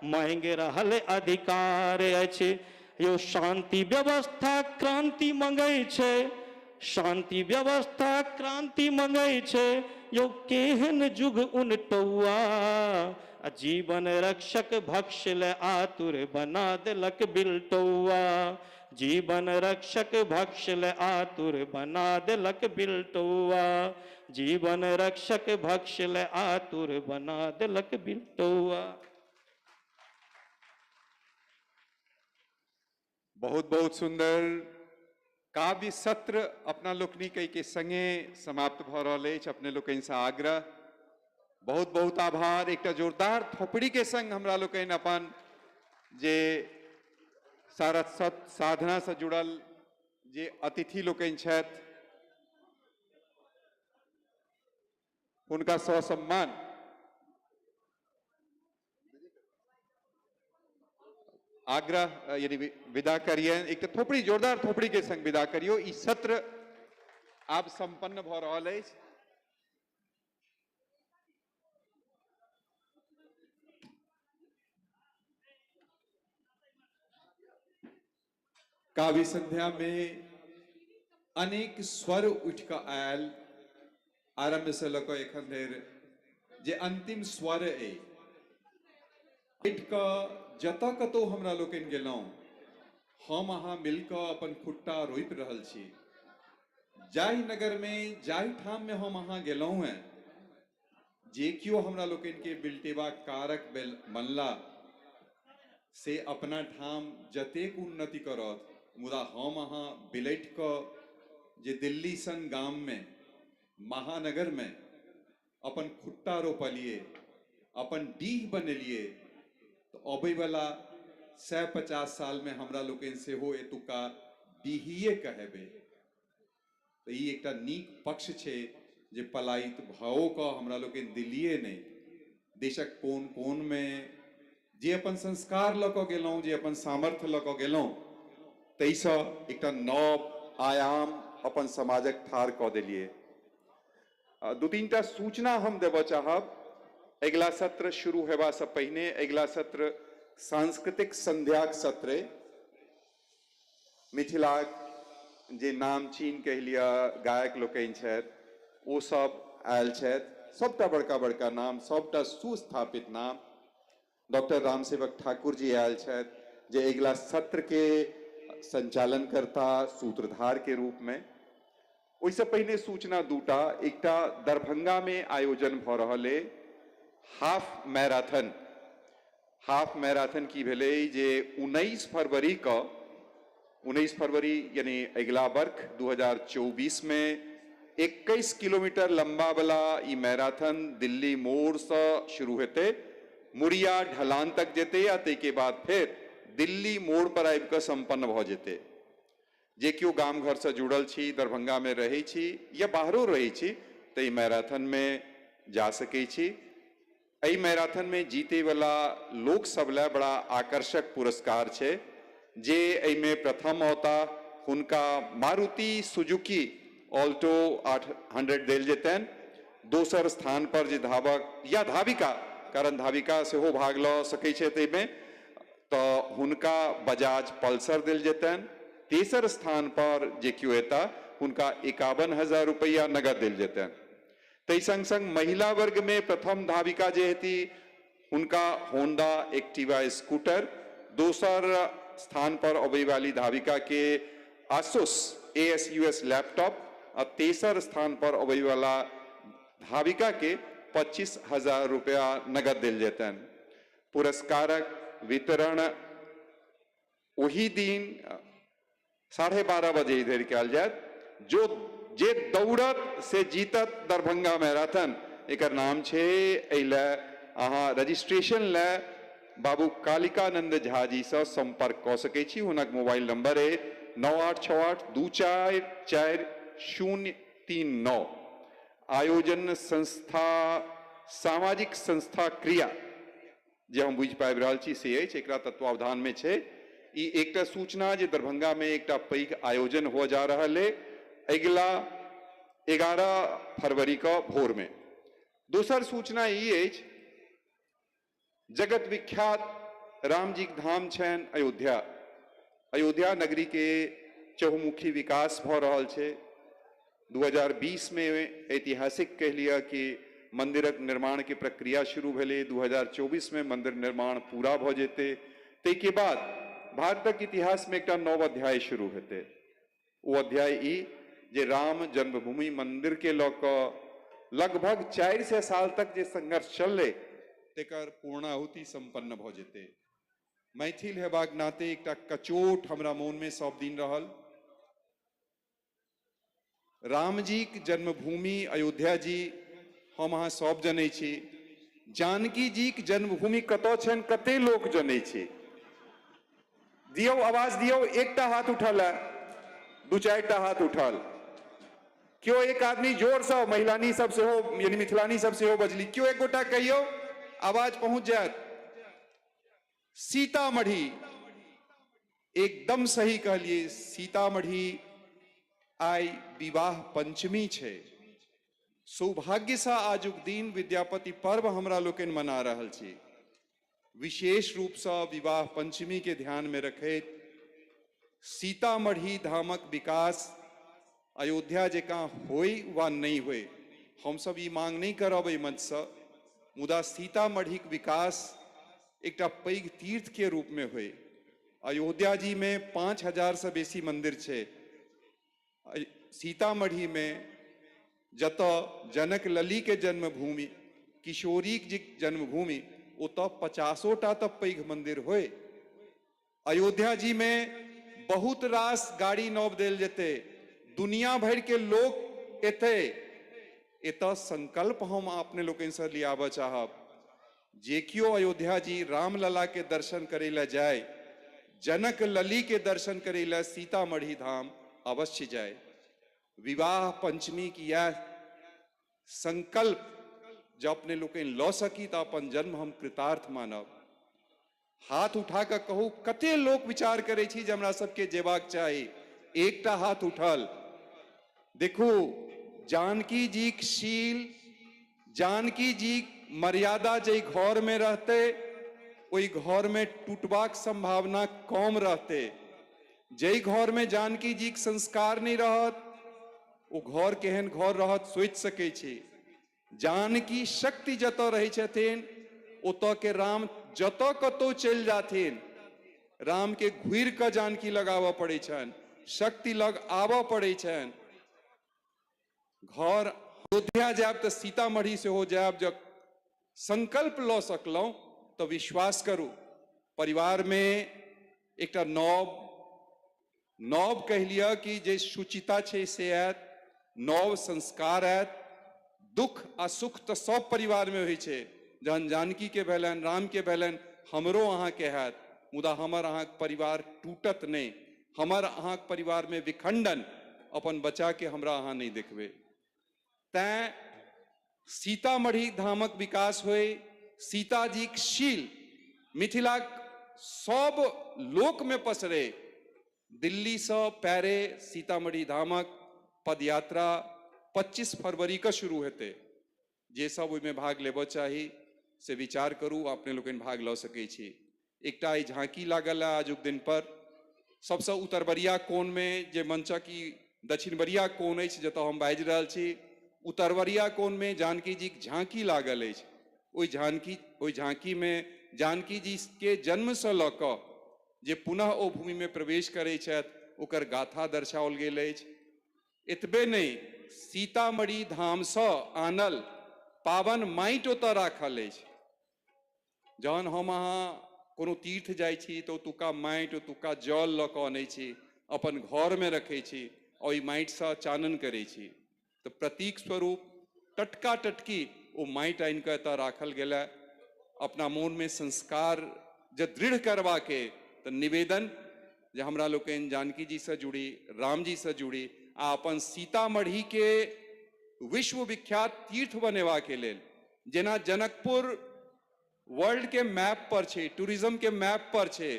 मांगि रहल अधिकार अछि। यो शांति व्यवस्था क्रांति मंगै छै, शांति व्यवस्था क्रांति मंगै छै, यो केहन जुग उनटौआ, आ जीवन रक्षक भक्ष ले आतुर बना देलक बिलटौआ, जीवन रक्षक भक्ष ले आतुर बना देलक बिलटौआ, जीवन रक्षक भक्ष ले आतुर बना देलक बिलटौआ। बहुत बहुत सुंदर काव्य सत्र अपना लोकनि के संगे समाप्त भ रहल अछि। अपने लोकनि से आग्रह, बहुत बहुत आभार। एकटा जोरदार थोपड़ी के संग हमरा लोकनि अपन जे सारा साधना से जुड़ल जे अतिथि लोकनि छथि हुनका ससम्मान आग्रह यदि विदा करिए। एक थोपड़ी, जोरदार थोपड़ी के संग विदा करियो। ई सत्र आब संपन्न भ रहल अछि। काव्य संध्या में अनेक स्वर उठि कऽ आयल, आरंभ से लऽ कऽ एखन धरि जे अंतिम स्वर अइ उठि कऽ जतऽ कतौ हमरा लोकनि गेलहुँ, हम अहाँ मिल कऽ अपन खुट्टा रोपि रहल छी। जाहि नगर में जाहि ठाम में हम अहाँ गेलहुँ हैं, जे केओ हमरा लोकनि के बिलटेबा कारक बनला से अपना ठाम जतेक उन्नति करत, मुदा हम अहाँ बिलटि कऽ जे दिल्ली सन गाम में महानगर में अपन खुट्टा रोपलिए, अपन डीह बनेलिए, तो अबै वाला 150 साल में हमरा लोकनि सेहो एतुका डीहिए कहेबै। तऽ ई एकटा नीक पक्ष छै जे पलायित भओ कऽ हमरा लोकनि दिल्लीए नहि, देशक कोन कोन में जे अपन संस्कार लऽ कऽ गेलहुँ, जे अपन सामर्थ्य लऽ कऽ गेलहुँ, ताहिसँ एकटा नव आयाम अपन समाजक ठाढ़ कऽ देलियै। दू तीन टा सूचना हम देबऽ चाहब। अगिला सत्र शुरू हेबासँ पहिने, अगिला सत्र सांस्कृतिक संध्याक सत्र अइ। मिथिलाक जे नामचीन कहि लिअ गायक लोकनि छथि ओ सब आयल छथि, सबटा बड़का बड़का नाम, सबटा सुस्थापित नाम। डॉक्टर रामसेवक ठाकुर जी आयल छथि जे अगिला सत्र के संचालन करता सूत्रधार के रूप में। ओहिसँ पहिने सूचना दूटा, एकटा दरभंगा में आयोजन भऽ रहल अइ हाफ मैराथन। हाफ मैराथन की भेलै जे 19 फरवरी क, 19 फरवरी यानी अगिला वर्ष 2024 में 21 किलोमीटर लंबा वाला ई मैराथन दिल्ली मोड़ से शुरू हेतै, मुड़िया ढलान तक जेतै आ ताहिके बाद फेर दिल्ली मोड़ पर आबि कऽ संपन्न भऽ जेतै। जे केओ गाम घर से जुड़ल छी, दरभंगा में रहै छी या बाहरो रहै छी, तऽ ई मैराथन में जा सकै छी। एहि मैराथन में जीते वाला लोक सब लए बड़ा आकर्षक पुरस्कार छै, जे एहिमे प्रथम औता हुनका मारुति सुजुकी ऑल्टो 800 देल जेतनि। दोसर स्थान पर जे धावक या धाविका, कारण धाविका सेहो भाग लऽ सकै छै ताहिमे, तऽ हुनका बजाज पल्सर देल जेतनि। तेसर स्थान पर जे केओ एता हुनका 51,000 रुपैआ नगद देल जेतनि। ताहि संग संग महिला वर्ग में प्रथम धाविका जे हेती हुनका होंडा एक्टिवा स्कूटर, दोसर स्थान पर अबै वाली धाविका के आसुस ASUS laptop आ तेसर स्थान पर अबै वाला धाविका के 25,000 रुपया नगद देल जेतनि। पुरस्कारक वितरण ओही दिन 12:30 बजे धरि कयल जायत। जो जे दौड़त से जीतत दरभंगा मैराथन, एकर नाम छै। एहि लए अहाँ रजिस्ट्रेशन लए बाबू कालिकानंद झा जी से संपर्क कऽ सकै छी। हुनक मोबाइल नंबर है 9868 24 4 039। आयोजन संस्था सामाजिक संस्था क्रिया जे हम बुझि पाबि रहल छी से अछि, एकरा तत्वावधान में छै। ई एकटा सूचना जे दरभंगा में एकटा पैघ आयोजन हुआ जा रहल है अगिला 11 फरवरी के भोर में। दोसर सूचना ई अछि, जगत विख्यात रामजी के धाम छनि अयोध्या। अयोध्या नगरी के चहुमुखी विकास भऽ रहल छै। 2020 में ऐतिहासिक कहि लिअ कि मंदिरक निर्माण के प्रक्रिया शुरू भेलै। 2024 में मंदिर निर्माण पूरा भऽ जेतै। ताहिके बाद भारतक इतिहास में एकटा नव अध्याय शुरू हेतै। ओ अध्याय ई जे राम जन्मभूमि मंदिर के लऽ कऽ लगभग 400 साल तक जे संघर्ष चललै तेकर पूर्णाहुति संपन्न भऽ जेतै। मैथिल हेबाक नाते एकटा कचोट हमरा मोन में सब दिन रहल। रामजीक जन्मभूमि अयोध्या जी हम अहाँ सब जनै छी। जानकी जीक जन्मभूमि कतऽ छनि कते लोक जनै छी? दियौ आवाज दियौ। एकटा हाथ उठल है, दू चारिटा हाथ उठल। क्यों एक आदमी जोर से, महिलानी सब सेहो यानी मिथिलानी सब सेहो बजली, क्यों एक गोटा कहियौ, आवाज पहुंच जायत। सीतामढ़ी, एकदम सही कहलिए, सीतामढ़ी आइ विवाह पंचमी छै। सौभाग्य से आजुक दिन विद्यापति पर्व हमरा लोकनि मना रहल छी। विशेष रूप से विवाह पंचमी के ध्यान में रखैत सीतामढ़ी धामक विकास अयोध्या जकाँ होय वा नहीं होय, हम सब ई मांग नहीं करब एहि मंच से, मुदा सीतामढ़ीक विकास एकटा पैघ तीर्थ के रूप में होय। अयोध्या जी में 5000 से बेसी मंदिर छै। सीतामढ़ी में जतऽ जनक लली के जन्मभूमि, किशोरी जी जन्मभूमि, ओतऽ 50टा तऽ पैघ मंदिर होय। अयोध्या जी में बहुत रास गाड़ी नव देल जेतै, दुनिया भर के लोग एतै। एतऽ संकल्प हम अपने लोकनि से लियाबऽ चाहब, जे केओ अयोध्या जी रामलला के दर्शन करै लए जाय, जनक लली के दर्शन करै लए सीतामढ़ी धाम अवश्य जाय। विवाह पंचमी की यह संकल्प जब अपने लोकनि लऽ सकी तऽ अपन जन्म हम कृतार्थ मानब। हाथ उठा कऽ कहू कते लोक विचार करै छी जे हमरा सबके जेबाक चाही? एकटा हाथ उठल। देखू, जानकी जीक शील, जानकी जीक मर्यादा जे घर में रहते ओहि घर में टूटबाक संभावना कम रहते। जे घर में जानकी जीक संस्कार नहीं रहत ओ घर केहन घर रहत सोचि सकै छी। जानकी शक्ति जतऽ रहै छथिन ओतऽ के राम जतऽ कतौ चलि जाथिन, राम के घुरि कऽ जानकी लगाबऽ पड़ै छनि, शक्ति लग आबऽ पड़ै छनि। घर अयोध्या जायब तऽ सीतामढ़ी सेहो जायब। जब संकल्प लऽ सकलहुँ तऽ विश्वास करू परिवार में एकटा नव नव कहि लिअ कि जे शुचिता छै से आयत, नव संस्कार आयत। दुख आ सुख तऽ सब परिवार में होइ छै। जहन जानकी के भेलनि, राम के भेलनि, हमरो अहाँके हैत, मुदा हमर अहाँके परिवार टूटत नहि। हमर अहाँके परिवार में विखंडन अपन बच्चा के हमरा अहाँ नहीं देखबै। तैं सीतामढ़ी धामक विकास होय, सीताजीक शील मिथिलाक सब लोक में पसरे। दिल्ली से पैरे सीतामढ़ी धामक पदयात्रा 25 फरवरी के शुरू हेतै। जे सब ओहिमे भाग लेबऽ चाही से विचार करू, अपने लोकनि भाग लऽ सकै छी। एकटा आइ झांकी लागल है आजुक दिन पर। सबसँ उतरबरिया कोनमे जे मंचक ई दक्षिणबरिया कोन अछि जतऽ हम बाजि रहल छी, उतरबरिया कोनमे जानकी जीक झांकी लागल अछि। ओहि झांकीमे जानकी जी के जन्मसँ लऽ कऽ जे पुनः ओ भूमिमे प्रवेश करै छथि ओकर गाथा दर्शाओल गेल अछि। एतबे नहि, सीतामढ़ी धामसँ आनल पावन माटि ओतऽ राखल अछि। जहन हम अहाँ कोनो तीर्थ जाइ छी तऽ ओतुका माटि, ओतुका जल लऽ कऽ अनै छी, अपन घरमे रखै छी, ओहि माटिसँ चानन करै छी। तऽ प्रतीक स्वरूप टटका टटकी ओ माटि आनि कऽ एतऽ राखल गेल। अपना मोनमे संस्कार जे दृढ़ करबाके, तऽ निवेदन जे हमरा लोकनि जानकी जीसँ जुड़ी, रामजीसँ जुड़ी आ अपन सीतामढ़ीके विश्वविख्यात तीर्थ बनेबाके लेल, जेना जनकपुर वर्ल्ड के मैप पर छै, टूरिज्म के मैप पर छै,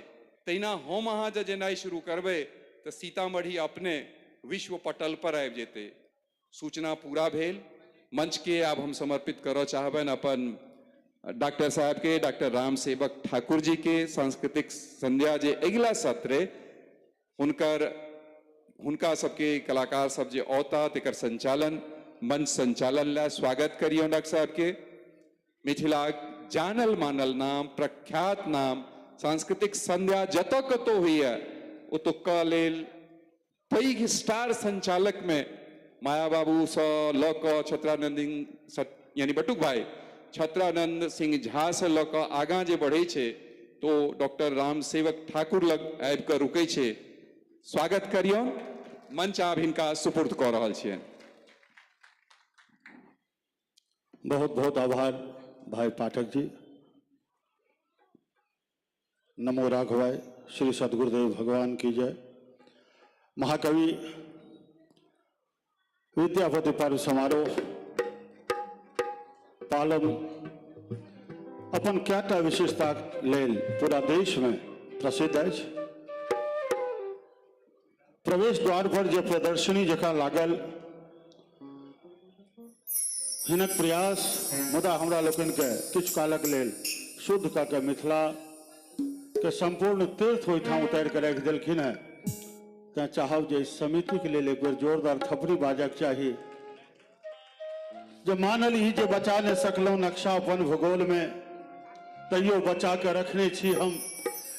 तहिना हम अहाँ जे जेनाइ शुरू करबै तऽ सीतामढ़ी अपने विश्व पटल पर आबि जेतै। सूचना पूरा भेल। मंच के आब हम समर्पित करऽ चाहबनि अपन डॉक्टर साहब के, डॉक्टर राम सेवक ठाकुर जी के। सांस्कृतिक संध्या जे अगिला सत्र हुनका सबके कलाकार सब जे औता तेकर संचालन, मंच संचालन ला स्वागत करियौ डॉक्टर साहब के। मिथिला जानल मानल नाम, प्रख्यात नाम, सांस्कृतिक संध्या जतऽ कतौ होइए ओतुक्का लेल पैघ स्टार संचालक में माया बाबूसँ लऽ कऽ छत्रानंद यानी बटुक भाई छत्रानंद सिंह झा से लऽ कऽ आगाँ जे बढ़ै छै तो डॉक्टर राम सेवक ठाकुर लग आबि कऽ रुकै छै। स्वागत करियौ, मंच आब हिनका सुपुर्द कऽ रहल छियनि। बहुत बहुत आभार भाई पाठक जी। नमो राघवाय, श्री सदगुरुदेव भगवान की जय। महाकवि विद्यापति पर्व समारोह पालम अपन कएटा विशेषता लेल पूरा देश में प्रसिद्ध अछि। प्रवेश द्वार पर जे प्रदर्शनी जकाँ लागल हिनक प्रयास, मुदा हमरा लोकनिके किछु कालक लेल शुद्ध कऽ के मिथिला के संपूर्ण तीर्थ ओहिठाम उतारि कऽ राखि देलखिन हेँ। तैँ चाहब जे समितिके लेल एक बेर जोरदार थपड़ी बाजक चाही। जे मानल ही जे बचा नहि सकलहुँ नक्शा अपन भूगोलमे, तैयो बचा कऽ रखने छी हम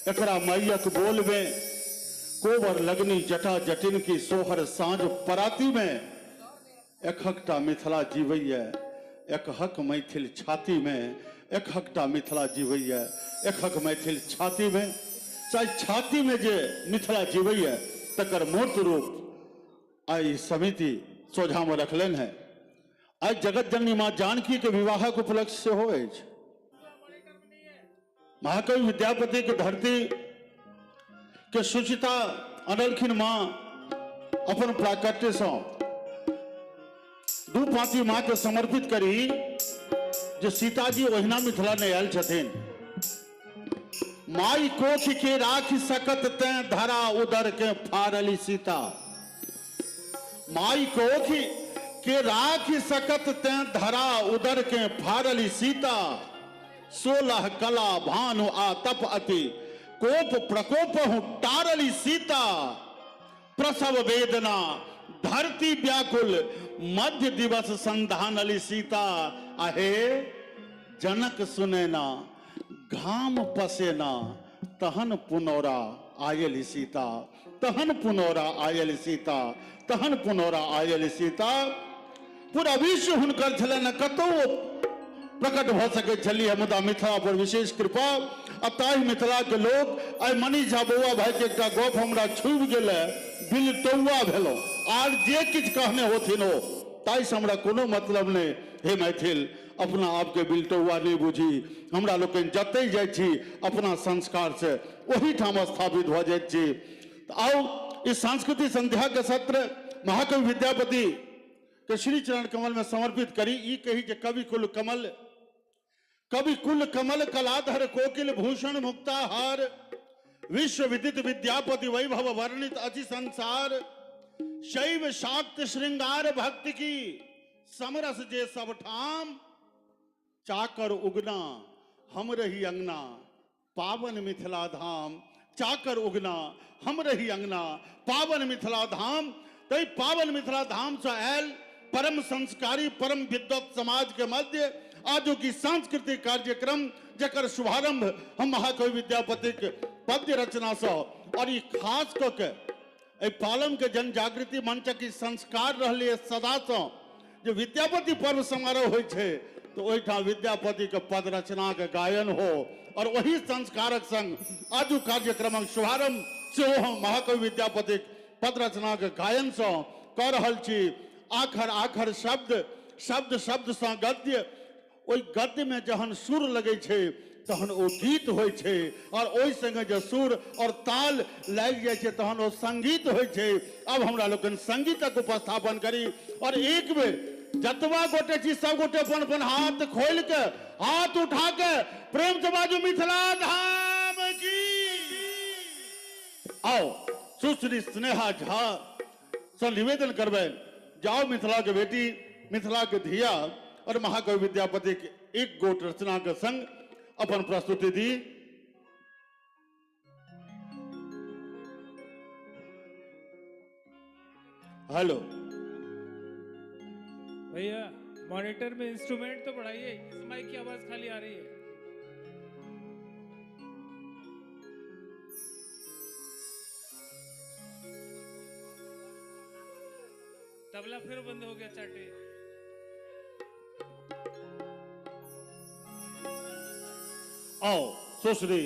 एकरा मैयक बोलमे। कोबर लगनी जटा जटिन की सोहर साँझ परातीमे, एकहकटा मिथिला जीवैए एकहक मैथिल छातीमे, एकहकटा मिथिला जीवैए एकहक मैथिल छातीमे। चाहे छातीमे जे मिथिला जीवैए तकर मूर्त रूप आइ समिति सोझामे रखलनि हेँ। आइ जगत जननी माँ जानकी के विवाहक उपलक्ष्य सेहो अछि। महाकवि विद्यापति के धरती के शुचिता अनलखिन माँ अपन प्राकट्य सँ। दू पाँति माँ के समर्पित करी जे सीताजी ओहिना मिथिला नहि आयल छथिन। माई कोख के राखि सकत तें धरा उदर के फाड़ली सीता। माई कोख के राखि सकत तें धरा उदर के फाड़ली सीता। 16 कला भानु आ तप अति कोप प्रकोपहु टारली सीता। प्रसव वेदना धरती व्याकुल मध्य दिवस संधानली सीता। आहे जनक सुनेना घाम पसेना तहन पुनौरा आयल सीता, तहन पुनौरा आयल सीता, तहन पुनौरा आयल सीता। पूरा विश्व हुनकर छलनि, कतौ प्रकट भऽ सकैत छलियै, मुदा मिथिला पर विशेष कृपा। आ ताहि मिथिला के लोक आइ मनीष झा बौआ भाई के एकटा गप हमरा छुबि गेलै, बिलटौआ भेलहुँ। आर जे किछु कहने होथिन ओ ताहिसँ हमरा कोनो मतलब नहि। हे मैथिल, अपना आपके बिलटौआ नहि बुझी। हमरा लोकनि जतहि जाइ छी अपना संस्कारसँ ओहिठाम स्थापित भऽ जाइत छी। तऽ आउ ई सांस्कृतिक संध्याके सत्र महाकवि विद्यापति के श्री चरण कमल में समर्पित करी। ई कही जे कवि कुल कमल, कवि कुल कमल कलाधर कोकिल भूषण मुक्ताहार, विश्व विदित विद्यापति वैभव वर्णित अति संसार, शैव शाक्त श्रृंगार भक्ति की समरस जे सब ठाम, चाकर उगना हम रही अंगना पावन मिथिला धाम, चाकर उगना हम रही अंगना पावन मिथिला धाम। तै पावन मिथिला धाम से आयल परम संस्कारी परम विद्वत समाज के मध्य आजो की सांस्कृतिक कार्यक्रम जकर शुभारंभ हम महाकवि विद्यापति के पद्य रचना से और ई खास क के एहि पालम के जनजागृति मंचक ई संस्कार रहलै सदा से जे विद्यापति पर्व समारोह होइ छै तो ओहिठाम विद्यापति के पद रचना के गायन हो और वही संस्कारक संग आजू कार्यक्रमक शुभारंभ सेहो हम महाकवि विद्यापति पद रचना के गायन से कऽ रहल छी। आखर आखर शब्द, शब्द शब्द सँ गद्य, ओहि गद्य में जहन सुर लगै छै तहन ओ गीत होइ छै, और ओहि संगे जे सुर और ताल लागि जाइ छै तहन ओ संगीत होइ छै। अब हमरा लोकनि संगीतक उपस्थापन करी और एक बेर जतबा गोटे छी सब गोटे अपन अपन हाथ खोलि के हाथ उठा के प्रेम से बाजू मिथिला धाम की। आओ सुश्री स्नेहा झा से निवेदन करबै, जाओ मिथिला के बेटी, मिथिला के धिया और महाकवि विद्यापति के एक गोट रचना के संग अपन प्रस्तुति दी। हेलो भैया, मॉनिटर में इंस्ट्रूमेंट तो बढ़ाइए, इस माइक की आवाज खाली आ रही है। तबला फिर बंद हो गया चाटे। आओ सुश्री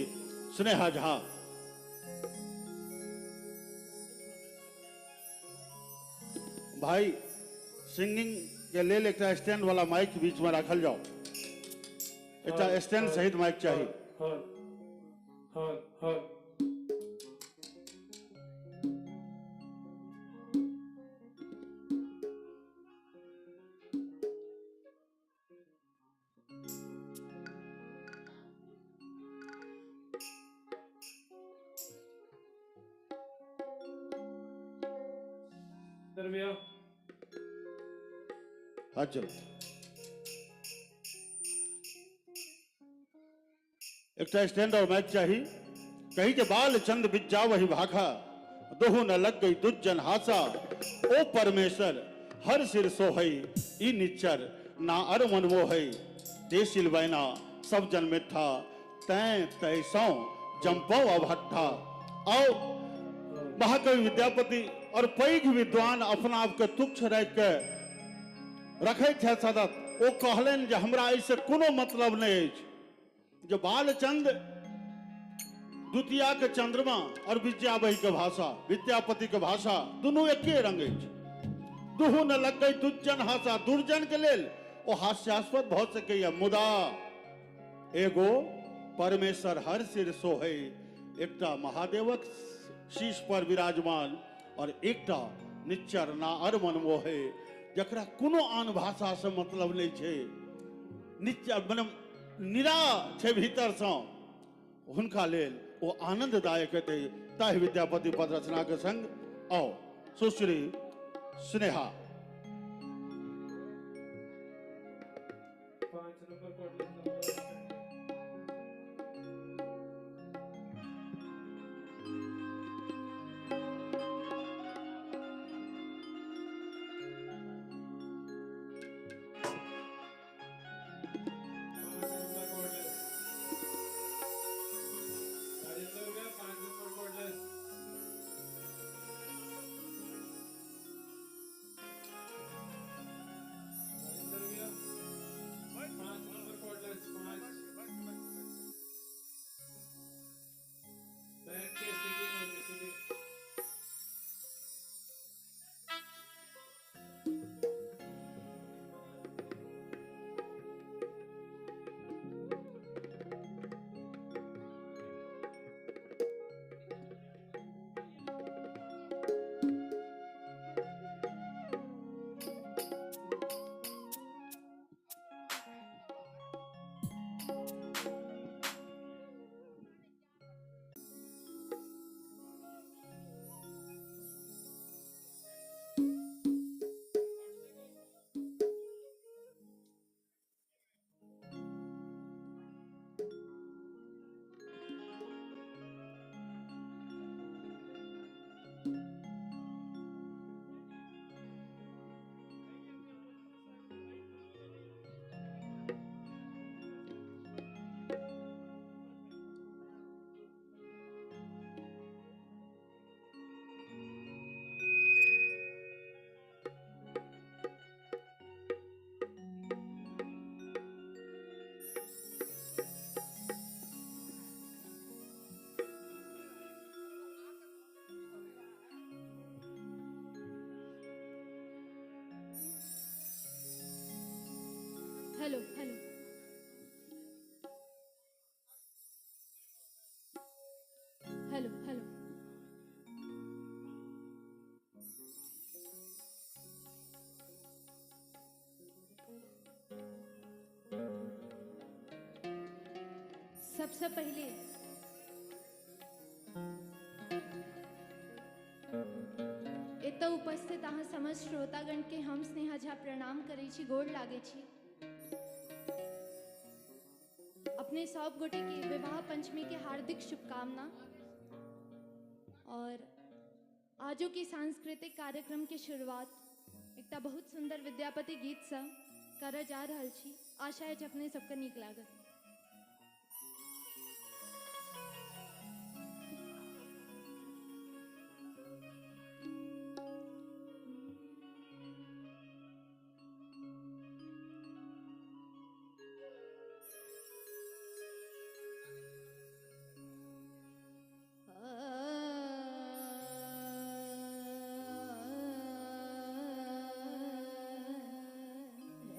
स्नेहा झा। भाई सिंगिंग के लेल एकटा स्टैंड वाला माइक बीच में रखल जाओ, एकटा स्टैंड सहित माइक चाहिए। हाँ हाँ हाँ। भैया हाँ चलो, एकटा स्टैंड और माइक चाहिए। कही के बाल चंद बिज्जा वही भाखा, दोहु न लग गई दुज्जन हासा। ओ परमेश्वर हर सिर सोहई, ई निच्चर ना अर मन मोहई। देसिल बैना सब जन मिठा, तैं तैसों जंपो अभट्ठा। आओ महाकवि विद्यापति और पैघ विद्वान अपना आपके तुच्छ राखि के रखै छथि सदत। ओ कहलनि जे हमरा एहिसँ कोनो मतलब नहि अछि जे बालचंद द्वितीया के चंद्रमा और विद्यावही के भाषा, विद्यापति के भाषा दुनू एके रंग अछि। दुहू न लग गई दुर्जन हासा, दुर्जन के लेल ओ हास्यास्पद भऽ सकैया, मुदा एगो परमेश्वर हर सिर सोहै, एकटा महादेवक शीश पर विराजमान और एकटा निच्चर ना अर मन मोहे, जकरा कोनो आन भाषा से मतलब नहीं छै, निच्चर मने निरा छै भीतर से, हुनका लेल ओ आनंददायक हेतै। ताहि विद्यापति पद रचना के संग आओ सुश्री स्नेहा। 5 number coordinator. सबसँ पहिले एतऽ उपस्थित अहाँ समस्त श्रोतागण के हम स्नेहा झा प्रणाम करै छी, गोड़ लागै छी। अपने सब गोटे के विवाह पंचमी के हार्दिक शुभकामना। और आजो के सांस्कृतिक कार्यक्रम के शुरुआत एकटा बहुत सुंदर विद्यापति गीत से करऽ जा रहल छी। आशा अछि अपने सबके नीक लागत। ए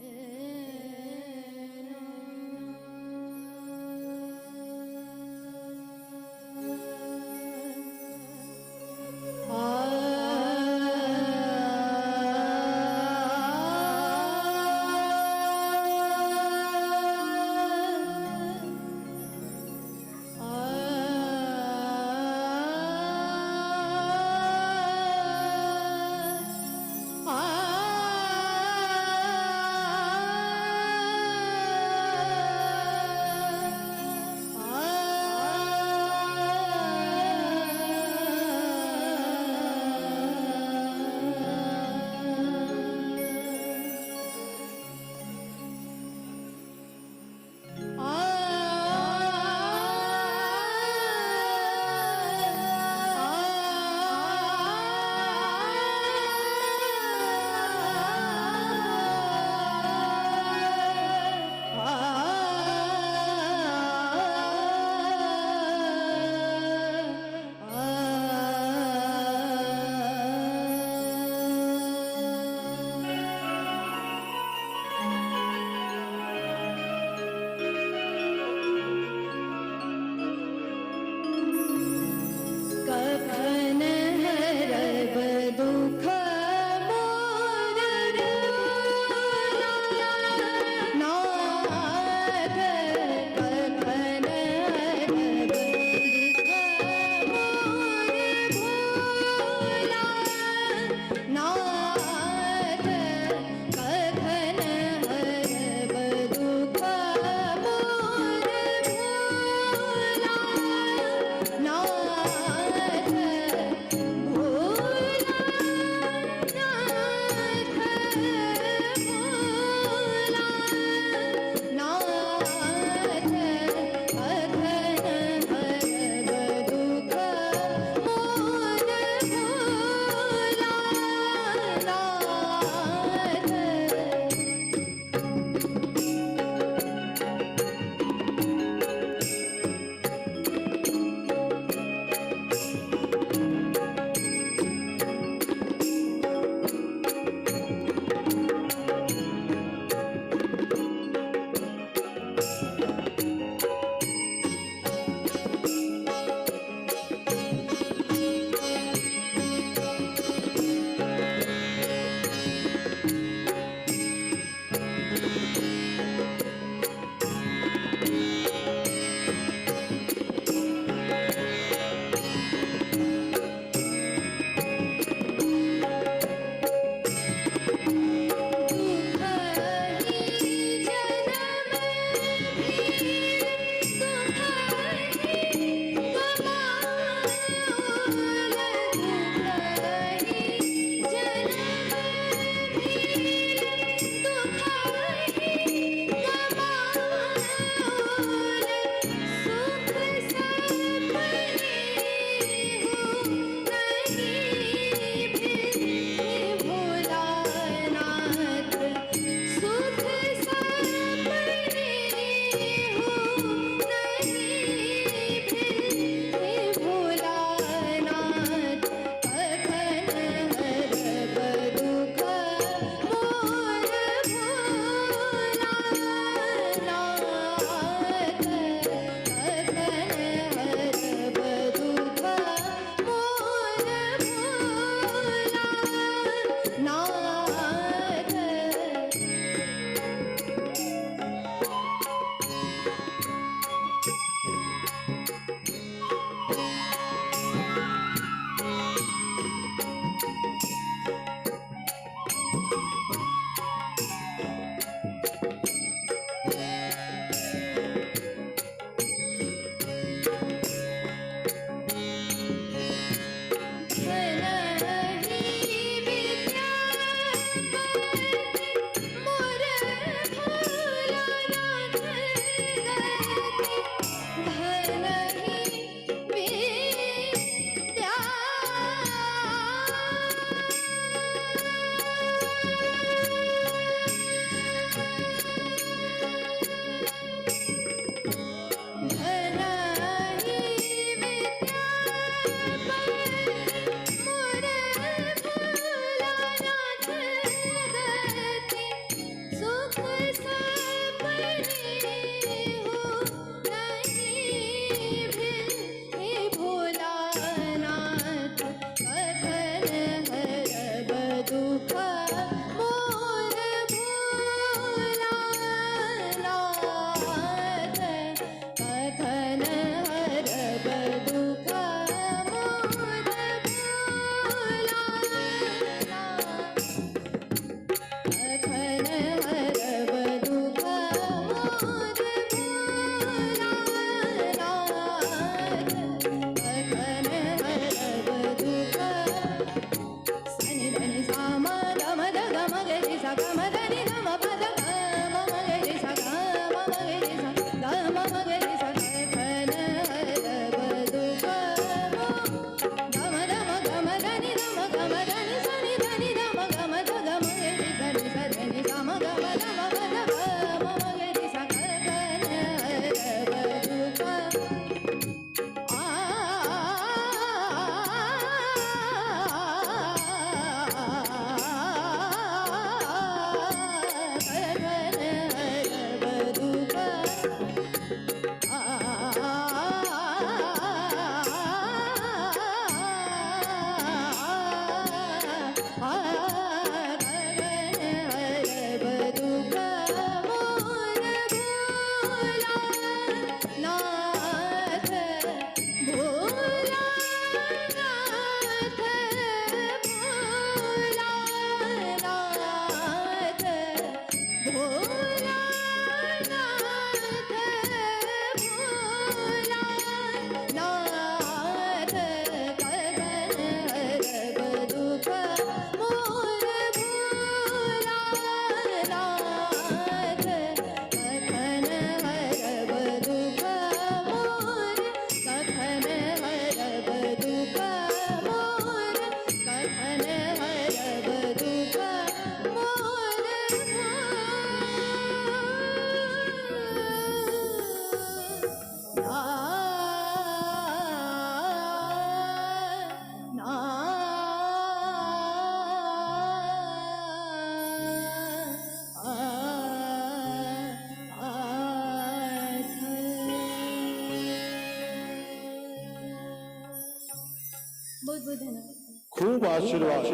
बहुत बहुत धन्यवाद। खूब आशीर्वाद,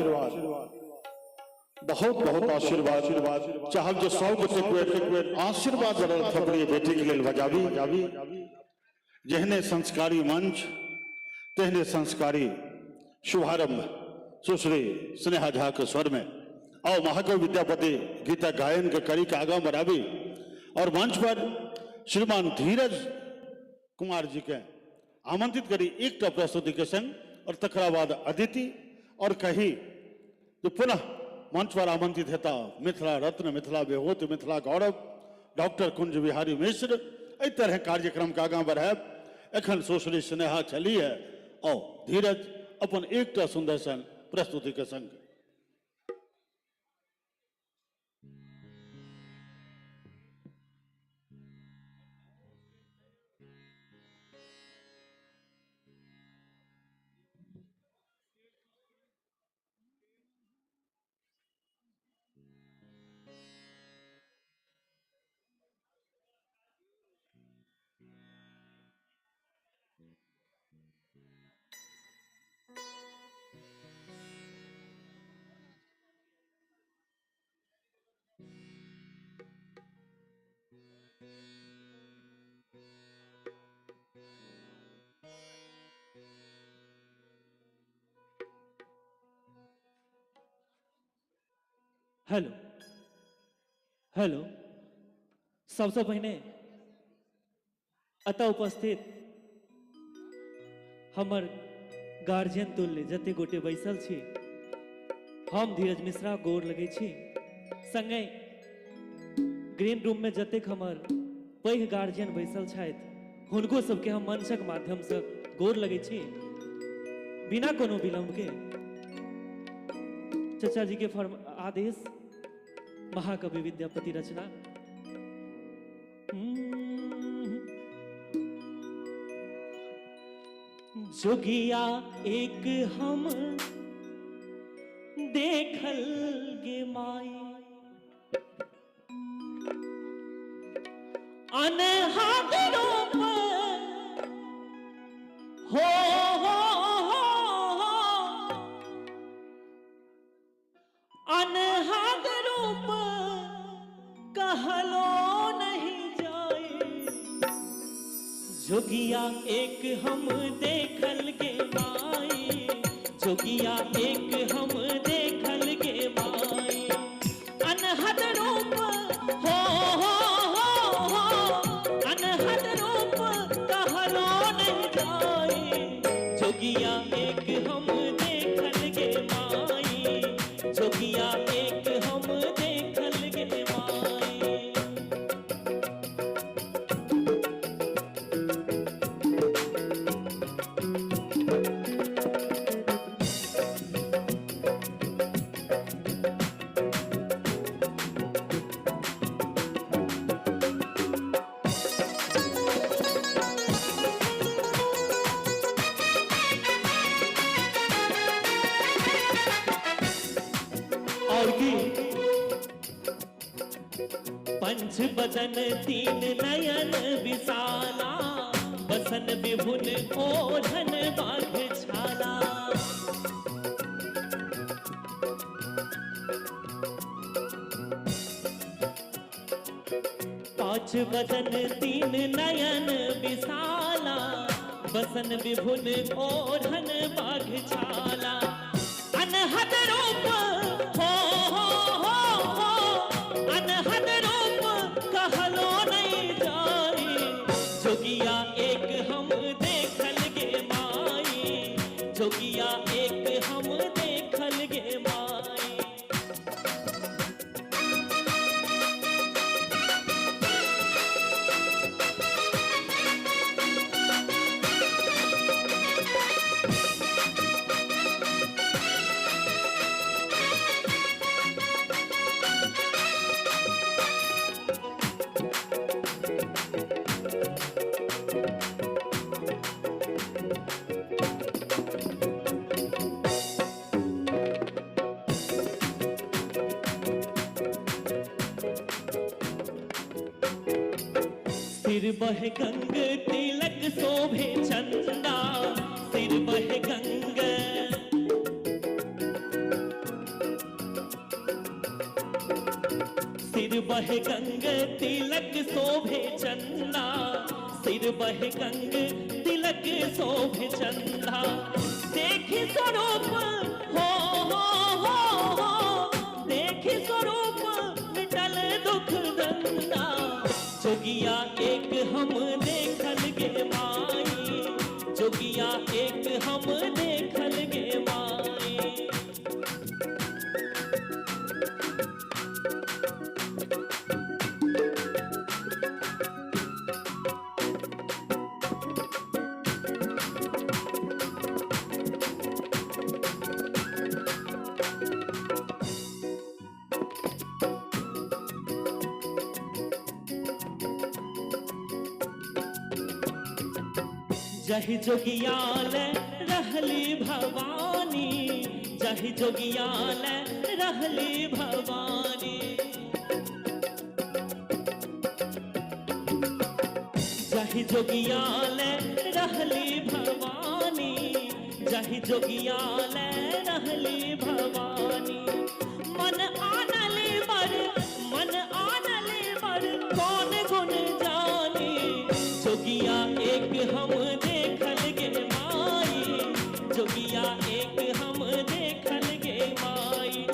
बहुत बहुत आशीर्वाद। चाहब जो 100 गोटे बेर आशीर्वाद बनल थपड़ी बेटी के लेल बजाबी। जेहने संस्कारी मंच तेहने संस्कारी शुभारंभ सुश्री स्नेहा झा के स्वर में। आओ महाकवि विद्यापति गीता गायन के कड़ी के आगा बढ़ाबी और मंच पर श्रीमान धीरज कुमार जी के आमंत्रित करी एक प्रस्तुति के संग और तकरा बाद अदिति और कही जो पुनः मंच पर आमंत्रित हेता मिथिला रत्न, मिथिला बेहोत, मिथिला गौरव डॉक्टर कुंज बिहारी मिश्र। एहि तरह कार्यक्रम के आगाँ बढ़ायब। एखन सुश्री स्नेहा चली है और धीरज अपन एक सुंदर सन प्रस्तुति के संग। हेलो हेलो, सबसे पहिने अतः उपस्थित हमर गार्जियन तुल्य जते गोटे बैसल छी, हम धीरज मिश्रा गोर लगै छी। संगे ग्रीन रूम में जतेक हमर पैघ गार्जियन बैसल छथि हुनको सबके हम मंचक माध्यम से गोर लगै छी। बिना कोनो विलंब के चचा जी के फर्म आदेश महाकवि विद्यापति रचना। जोगिया एक हम देखल गे माई, अनहद रूप हो हो हो, अनहद रूप कहलो नहीं जाए। जोगिया एक हम देखल गे माई, जोगिया एक हम देखल गे माई, अनहद रूप हो हो हो, जोगिया एक हम देखल गे माई, जोगिया एक हम देखल गे माई। और की पंच बदन तीन नयन विशाला, बसन विभुन ओढ़न बाघ छाला। पांच बदन तीन नयन विशाला, बसन विभुन ओढ़न बाघ छाला। अनहद रूप हो हो हो हो, अनहद रूप कहलो नहीं जाई, जोगिया एक हम देखल गे माई, जोगिया एक हम देखल गे माई। सिर बह गंग तिलक शोभे चंदा, सिर बह गंग सिर बह गंग तिलक शोभे चंदा, सिर बह गंग तिलक शोभे चंदा। देखी स्वरूप हो हो हो हो, देखी स्वरूप मिटल दुख दंदा, जोगिया एक हम देखल गे माई, जोगिया एक हम देखल गे माई। जहि जोगियाल रहली भवानी, जहि जोगियाल रहली भवानी। जहि जोगियाल रहली भवानी, जहि जोगियाल रहली भवानी। मन आनली बर, मन आनली बर कौन गुण जानी, जोगिया एक हम देखल गे माई, जोगिया एक हम देखल गे माई।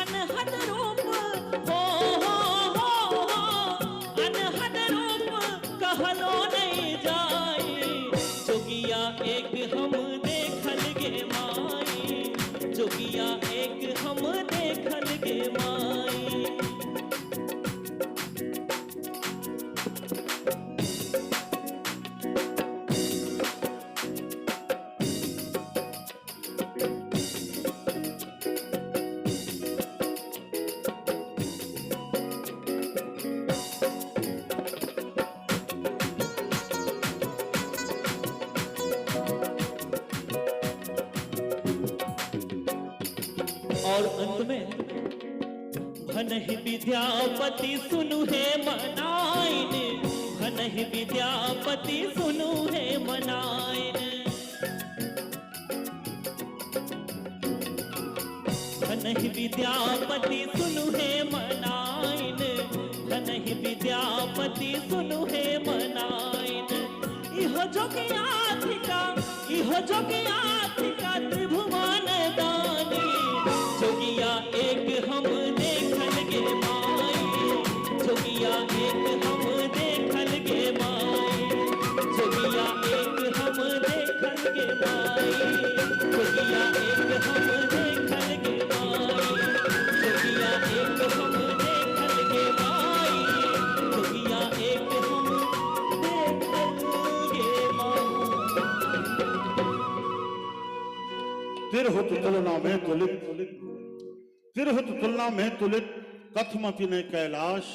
अनहद रूप हो हो हो हो, अनहद रूप कहलो नहीं जाई, जोगिया एक हम देखल गे माई, जोगिया एक हम देखल गे माई। और अंत में भनहि विद्यापति सुनु हे मनाइन, भनहि विद्यापति सुनु हे मनाइन। भनहि विद्यापति सुनु हे मनाइन, भनहि विद्यापति सुनु हे मनाइन। इहो जोगिया थिका, इहो जोगिया थिका त्रिभुवन दानी, जोगिया एक हम देखल गे माई, जोगिया एक हम देखल गे माई, जोगिया एक हम देखल गे माई, तिरहुत तुलना में तुलित, तिरहुत तुलना में तुलित कथमपि ने कैलाश,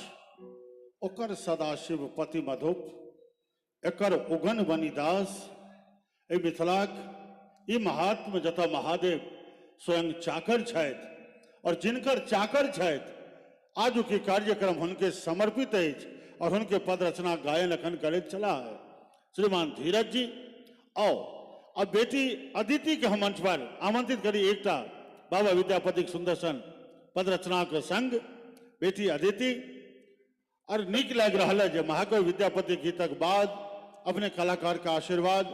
ओकर सदाशिव पति मधुप, एकर उगन बनिदास। एहि मिथिलाक ई महात्म जतऽ महादेव स्वयं चाकर छथि और जिनकर चाकर छथि, आजुके कार्यक्रम हुनके समर्पित अछि और हुनके पद रचना गायन अखन करैत छलाह श्रीमान धीरज जी। आओ अब बेटी अदिति के हम मंच पर आमंत्रित करी एकटा बाबा विद्यापतिक सुंदर सन पद रचना के संग बेटी अदिति। और नीक लागि रहल है जे महाकवि विद्यापति गीतक बाद अपने कलाकार के आशीर्वाद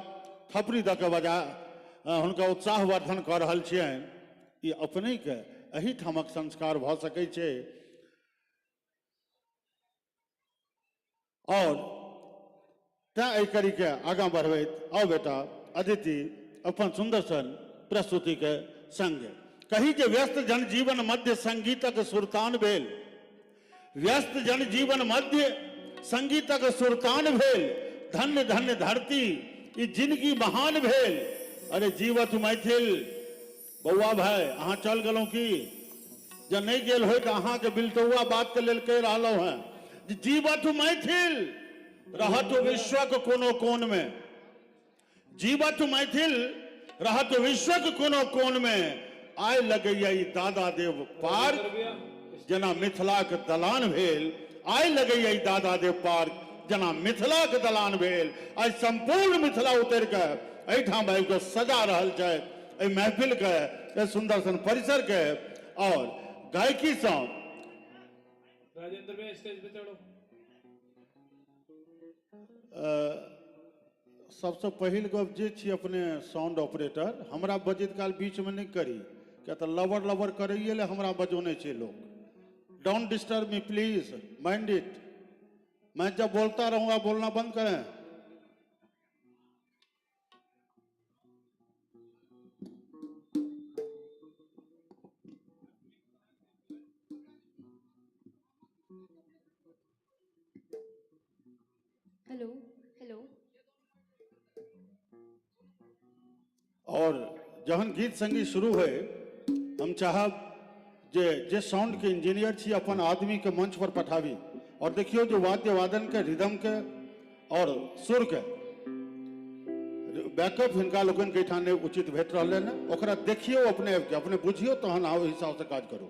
थपड़ी दऽ के बजा हुनका उत्साहवर्धन कऽ रहल छियनि। ई अपने के एहिठामक संस्कार भऽ सकै छै। और तैं एहि कड़ीके आगाँ बढ़बैत आओ बेटा अदिति अपन सुंदर सन प्रस्तुति के संग। कही जे व्यस्त जन जीवन मध्य संगीतक सुरतान भेल, व्यस्त जन जीवन मध्य संगीतक सुरतान भेल, धन्य धन्य धरती ई जिनगी महान भेल। अरे जीवत मैथिल बौआ भाई अहाँ चल गेलहुँ की? जब नहीं गेल हो तो अहाँ के बिलटौआ बात के लेल कहि रहलहुँ हेँ। जीवत मैथिल रहत विश्वक कोनो कोन में, जीवत मैथिल रहत विश्वक कोनो कोन में, आइ लगैया ई दादा देव पार्क जेना मिथिलाक दलान भेल, आइ लगैया ई दादा देव पार्क जेना मिथिलाक दलान भेल। आइ संपूर्ण मिथिला उतरि के एहिठाम आबि कऽ सजा रहल छथि एहि महफिल के, एहि सुंदर सन परिसर के। और गायकी सँ राजेंद्र भैया स्टेज पे चढ़ो। सबसे पहिल गप जे छी अपने साउंड ऑपरेटर, हमरा बजैत काल बीच में नहीं करी, क्या तो लवर लवर करैए ले हमरा बजौने छै लोग। Don't disturb me please, mind it. मैं जब बोलता रहूंगा बोलना बंद करें। Hello hello. और जहन गीत संगीत शुरू हुए हम चाहब जे जे साउंड के इंजीनियर छी अपन आदमी के मंच पर पठाबी और देखियो जो वाद्य वादन के रिदम के और सुर के बैकअप हिनका लोकनि के एहिठाम नहि उचित भेट रहलै ने, ओकरा देखियो अपने आबिके, अपने बुझियो तहन अहाँ ओहि हिसाब से काज करू।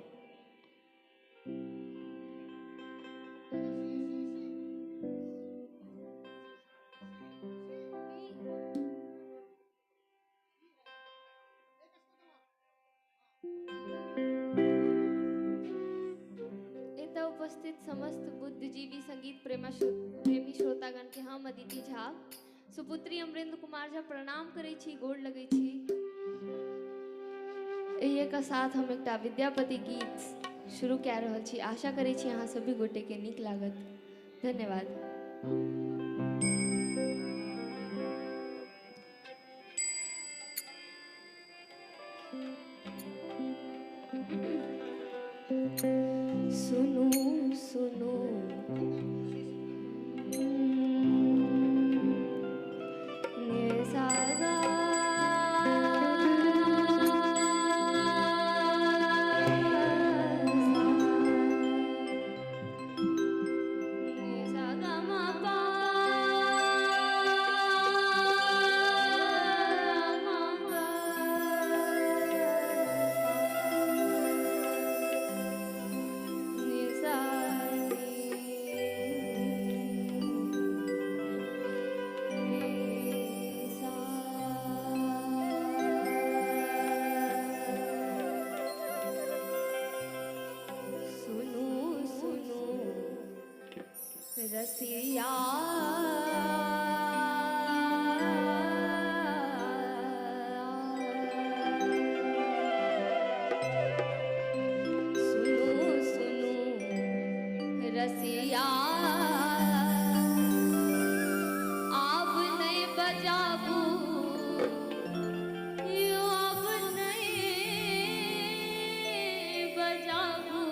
एतऽ उपस्थित समस्त बुद्धिजीवी संगीत प्रेमी श्रोतागण के हम अदिति झा सुपुत्री अमरेंद्र कुमार झा प्रणाम करै छी, गोड़ लगै छी। एहिके के साथ हम एकटा विद्यापति गीत शुरू कए रहल छी। आशा करै छी अहाँ सभी गोटे के नीक लागत। धन्यवाद। सुनू सुनू रसिया सुनो सुनो रसिया आब नहीं बजाबू यो अब नहीं बजाबू।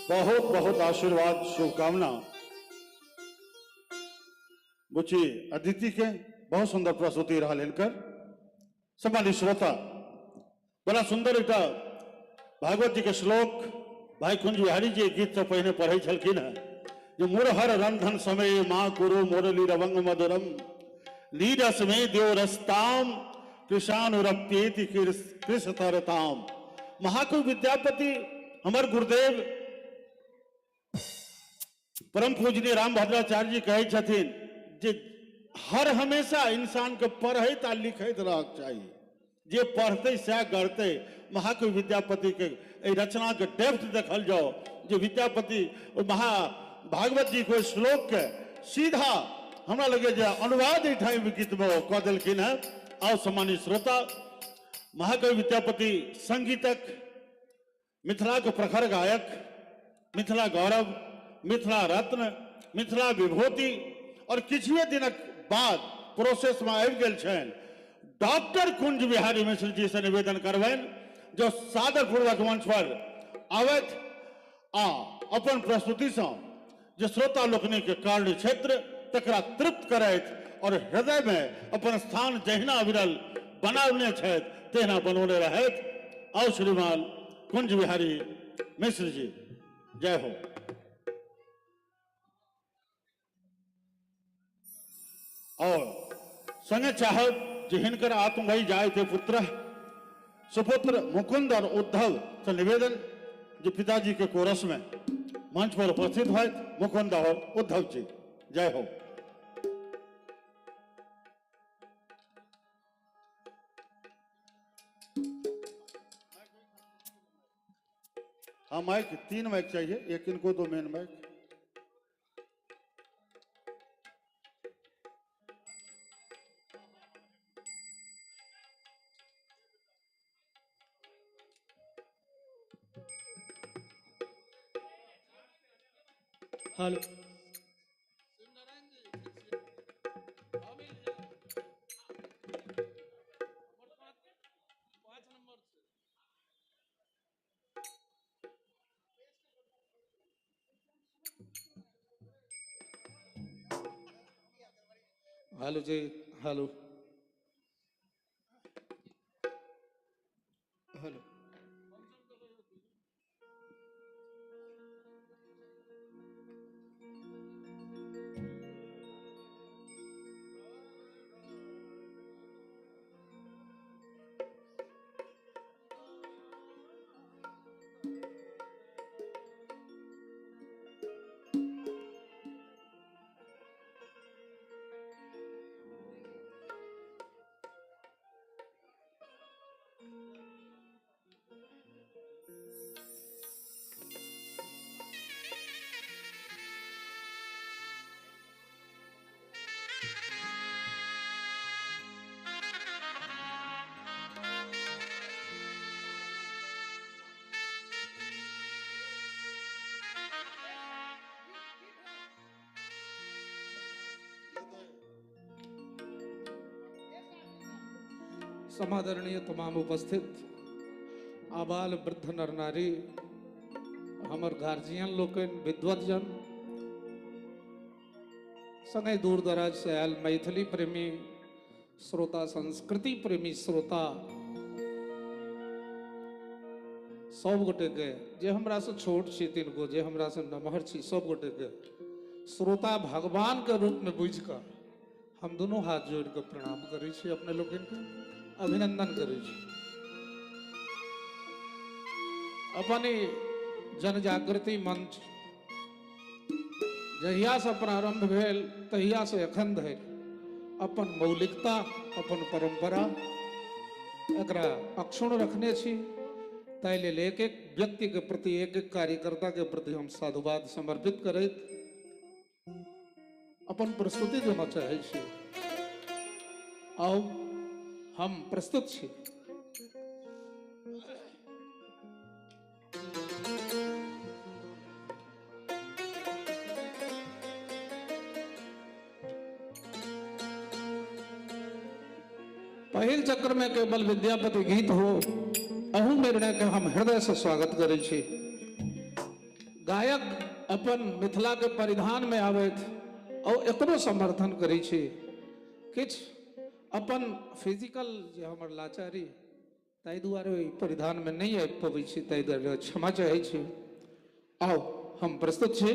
बहुत बहुत आशीर्वाद शुभकामना बुची अदिति के बहुत सुंदर प्रस्तुति रहा हिनकर। सम्मानित श्रोता, बड़ा सुंदर एक भागवत जी के श्लोक भाई कुंज बिहारी जी गीत से पहले पढ़े छलखिन है जो मुरहर रंधन समय माँ कुरु मुरली रवंग मधुरम नीरस में देवरस्ताम कृषानुरप्येति कृषतरताम। महाकवि विद्यापति हमार गुरुदेव परम पूजनीय राम भद्राचार्य जी कहै छथिन जे हर हमेशा इंसान के पढ़ैत आ लिखैत रहक चाहिए, जे पढ़ते सएह गढ़ते। महाकवि विद्यापति के एहि रचना के डेप्थ देखल जाओ जे विद्यापति महा भागवत जी के श्लोक के सीधा हमरा लगे जे अनुवाद एहिठाम गीत में कऽ देलखिन हेँ। आओ सम्मानित श्रोता, महाकवि विद्यापति संगीतक, मिथिला के प्रखर गायक, मिथिला गौरव, मिथिला रत्न, मिथिला विभूति और किछुए दिनक बाद प्रोसेस में आबि गेल छनि डॉक्टर कुंज बिहारी मिश्र जी से निवेदन करबनि जो सादर पूर्वक मंच पर आबथि आ अपन प्रस्तुति से जे श्रोता लोकनिक कार्य क्षेत्र तकरा तृप्त करथि और हृदय में अपन स्थान जहिना अविरल बनौने छथि तहिना बनौने रहथि। आओ श्रीमान कुंज बिहारी मिश्र जी, जय हो। और संगे चाहब जे हिनकर आत्मभई जाय थे पुत्र सुपुत्र मुकुंद और उद्धव से निवेदन जो पिताजी के कोरस में मंच पर उपस्थित हुए मुकुंद और उद्धव जी, जय हो। हाँ माइक, 3 माइक चाहिए, एक इनको, 2 मेन माइक। हेलो, हेलो जी, हेलो हेलो। समादरणीय तमाम उपस्थित आबाल वृद्ध नर नारी, हमर गार्जियन लोकनि, विद्वतजन, संगे दूर दराज से आयल मैथिली प्रेमी श्रोता, संस्कृति प्रेमी श्रोता सब गोटे के, जे हमरा से छोट छी तिनको, जे हमरा से नमहर छी सब गोटे के श्रोता भगवान के रूप में बुझि कऽ हम दुनू हाथ जोड़ि कऽ प्रणाम करै छी, अपने लोकनि के अभिनंदन करै छी। अपन जनजागृति मंच जहिया से प्रारंभ भेल तहिया से एखन धरि अपन मौलिकता, अपन परंपरा एकरा अक्षुण्ण रखने छी। ताहि लेल एक एक व्यक्ति के प्रति, एक एक कार्यकर्ता के प्रति हम साधुवाद समर्पित करैत अपन प्रस्तुति देना चाहै छी। आउ हम प्रस्तुत छी। पहिल चक्र में केवल विद्यापति गीत हो, अहू निर्णय के हम हृदय से स्वागत करै छी। गायक अपन मिथिला के परिधान में आबैत और एकरो समर्थन करै छी। किछु अपन फिजिकल जे हमर लाचारी ताहि दुआरे ओहि परिधान में नहीं आबि पबै छी, ताहि दुआरे क्षमा चाहै छी। आउ हम प्रस्तुत छी।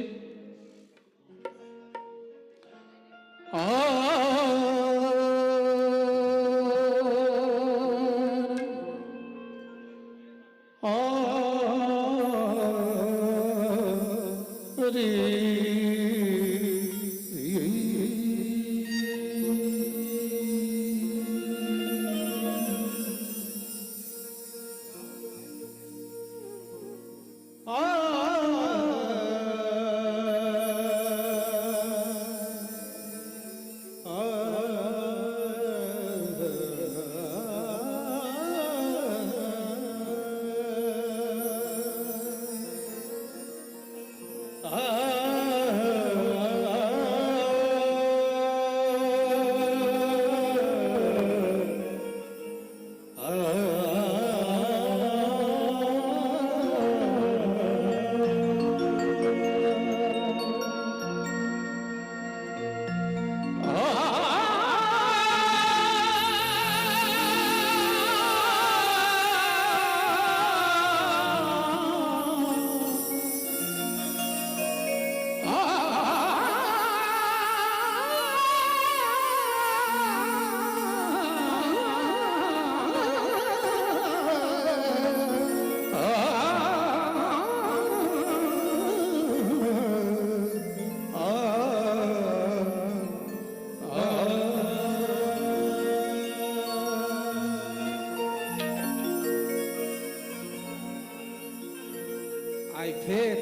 आई फिर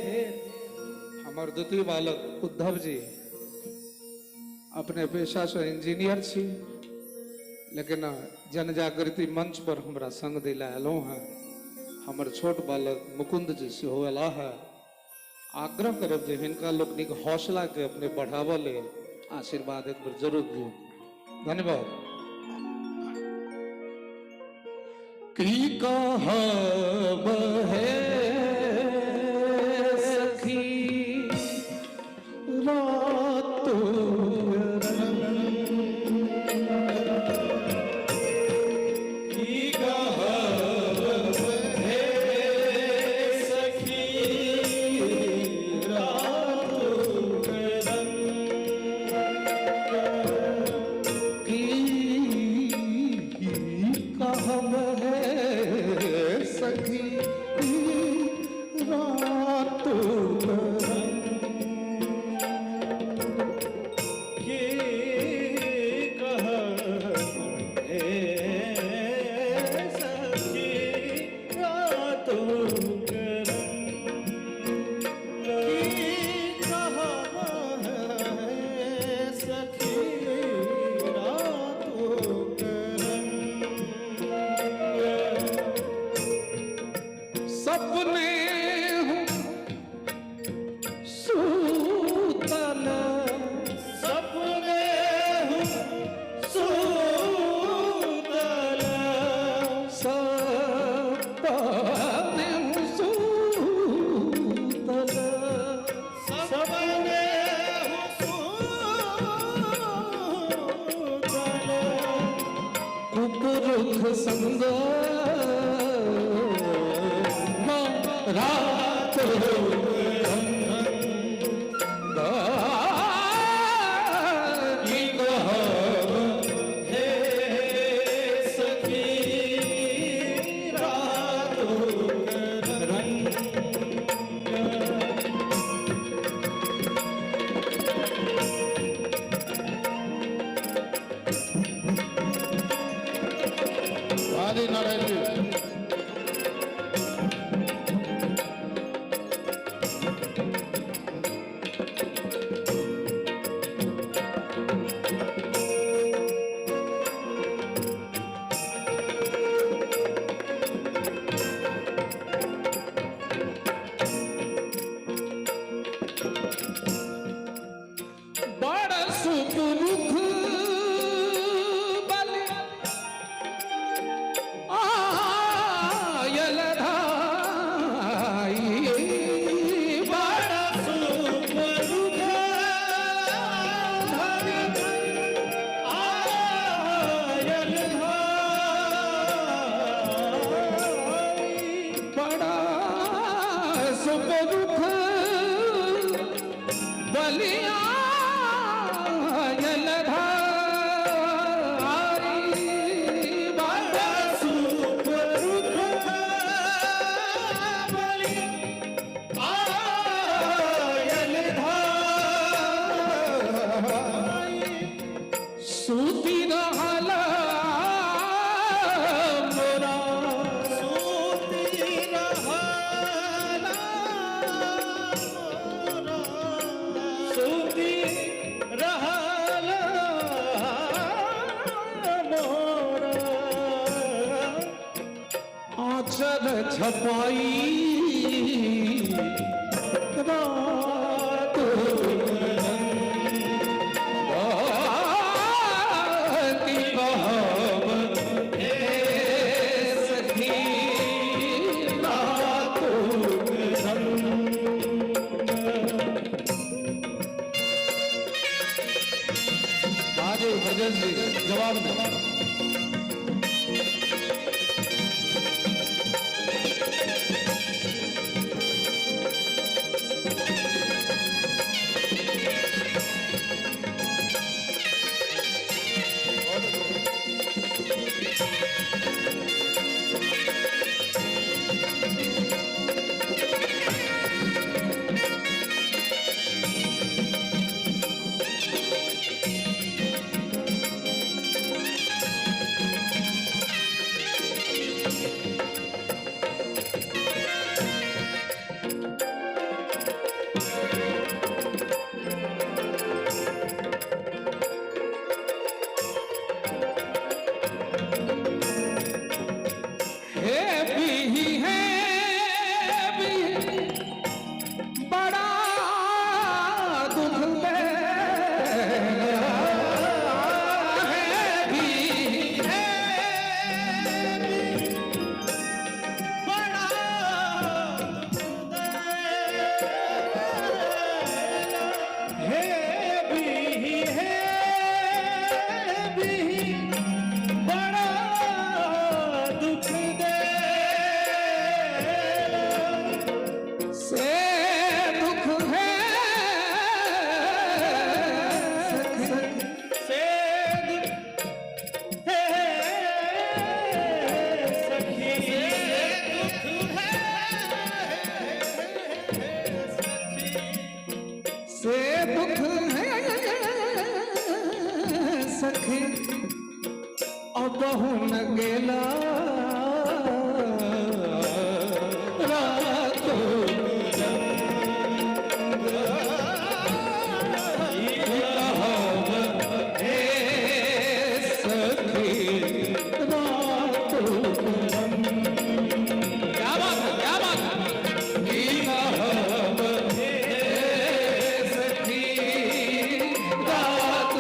हमर द्वितीय बालक उद्धव जी अपने पेशा से इंजीनियर छी, लेकिन जनजागृति मंच पर हमरा संग दिला अयलहुँ हैं। हमर छोट बालक मुकुंद जी सेहो अयलाह है। आग्रह करब जे हिनका लोकनिक हौसला के अपने बढ़ावा लेल आशीर्वाद एक बेर जरूर दियौ। धन्यवाद। की कहब है सखी रात की कहब है सखी रात की कहब है सखी संग रात आदि नारायण जी। बड़ सुपुरुख बल आयल धाई, बड़ सुपुरुख आयल धाई, बड़ा सुपुरुख बलिया सूती रहल मोरा, सूती रहल मोरा, सूती रहल मोरा, आचर छपाई रात ब्रजेश जी जवाब में। हे भी बड़ा दुख में है भी, है भी बड़ा है भी, है भी बड़ा दुख दे से दुख है, से दुख है सखी, से दुख है सखी, से दुख है सखी, अब न गेला रात क्या बात है, क्या बात है। सखी रात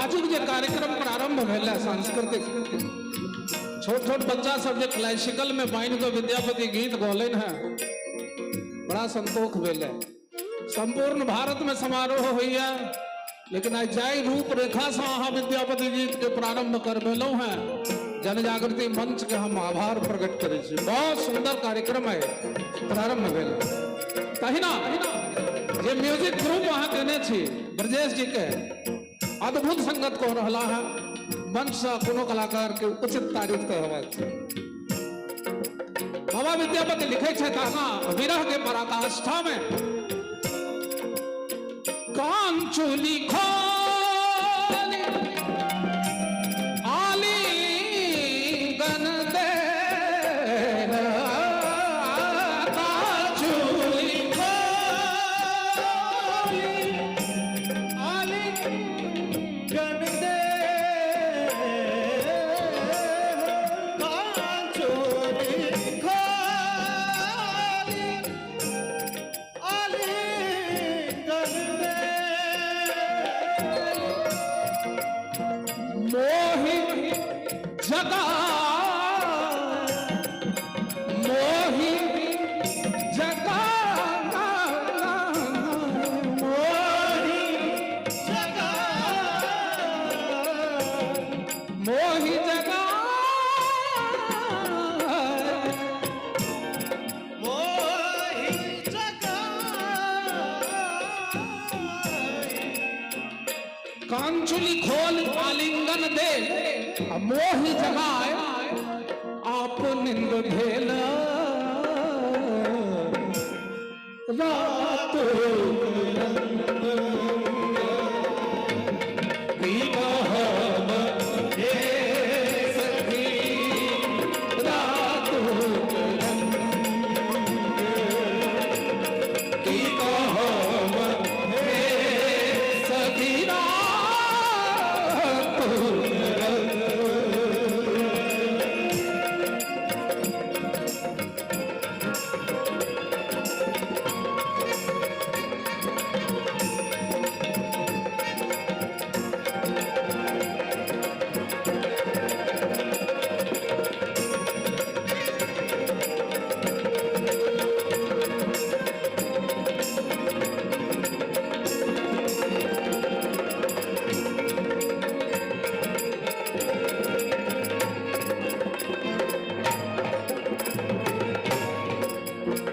आजुक जे कार्यक्रम प्रारंभ भेल है सांस्कृतिक, छोट छोट बच्चा सब जे क्लासिकल में बान्हि कऽ विद्यापति गीत गौलनि है, बड़ा संतोष भेल है। संपूर्ण भारत में समारोह होइए, लेकिन आइ जाहि रूपरेखा से अहाँ विद्यापति गीत के प्रारंभ करबेलहुँ हैं, जनजागृति मंच के हम आभार प्रकट करै छी। बहुत सुंदर कार्यक्रम है प्रारंभ भेल। तहिना जे म्यूजिक ग्रुप अहाँ केने छी ब्रजेश जी के, अद्भुत संगत कऽ रहला है। मंच से कोनो कलाकार के उचित तारीफ तऽ हेबाक चाही। बाबा विद्यापति लिखे छथि आगाँ विरह के पराकाष्ठा में, कांचुली खोली आलिंगन दे, कांचुली खोली आलिंगन दे, कांचुली खोली आलिंगन दे, मोहि जगा, मोहि जगा, मोहि जगा, मोहि जगा, मोहि जगा, कांचुली खोल आलिंगन दे, मोहि जगाए आप निंद भेल रात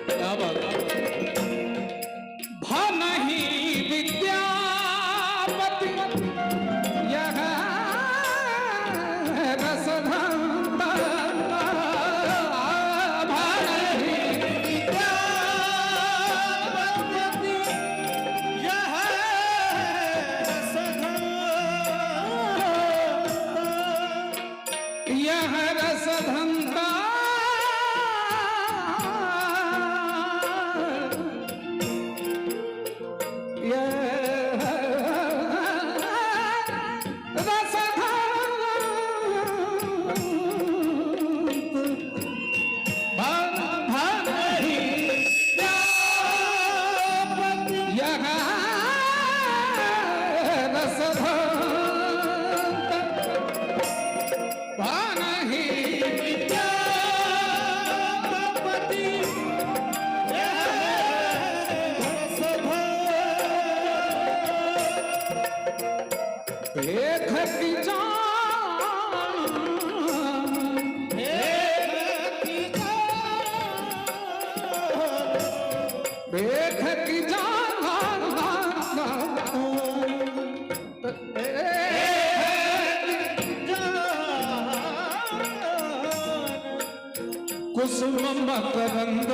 क्या बात। भनहि विद्यापति यह रसधंत, भनहि विद्यापति यह रसधंत, यह रसधंत, यह रसधंत, भनहि विद्यापति यह रसधंत, भनहि विद्यापति यह रसधंत, भेख की जान, भेख की जान, भेख की जान, कुसुम मकरंद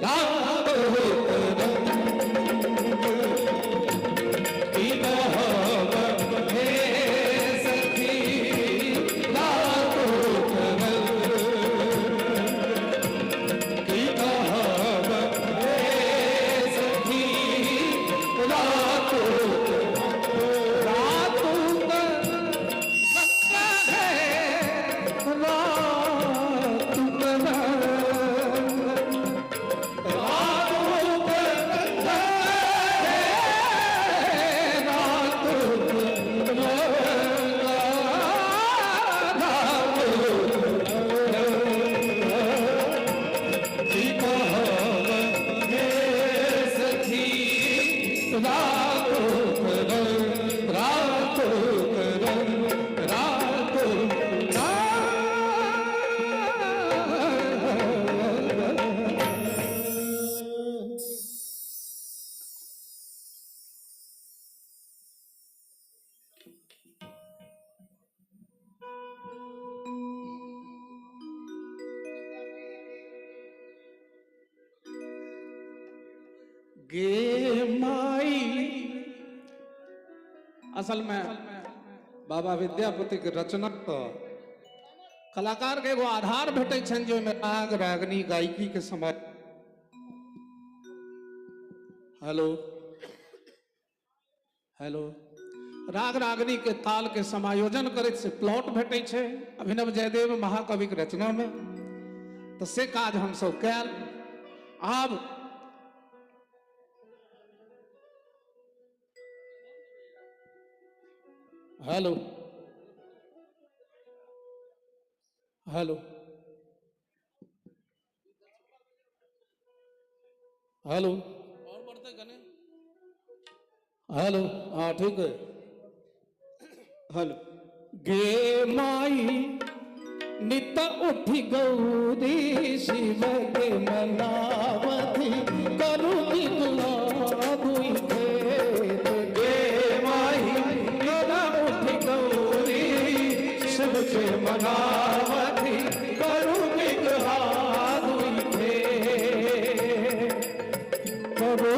रात की कहब हे सखी रात की कहब हे सखी रात, रात है रात गे माई। असल में बाबा विद्यापति के रचना तो कलाकार के एगो आधार भेटै छनि जे ओहिमे राग रागनी गायकी के समय। हेलो हेलो, राग रागनी के ताल के समायोजन करैत से प्लॉट भेटै छै अभिनव जयदेव महाकवि के रचना में, तो से काज हमसब कैल। आब हेलो हेलो हेलो और बढ़ते गने, हेलो, हाँ ठीक है। हेलो गे माई नित उठी गौरी शिव के मनावती करू दुई खेत। गे माई नित उठी गौरी शिव के मनावती करू दुई खेत। करू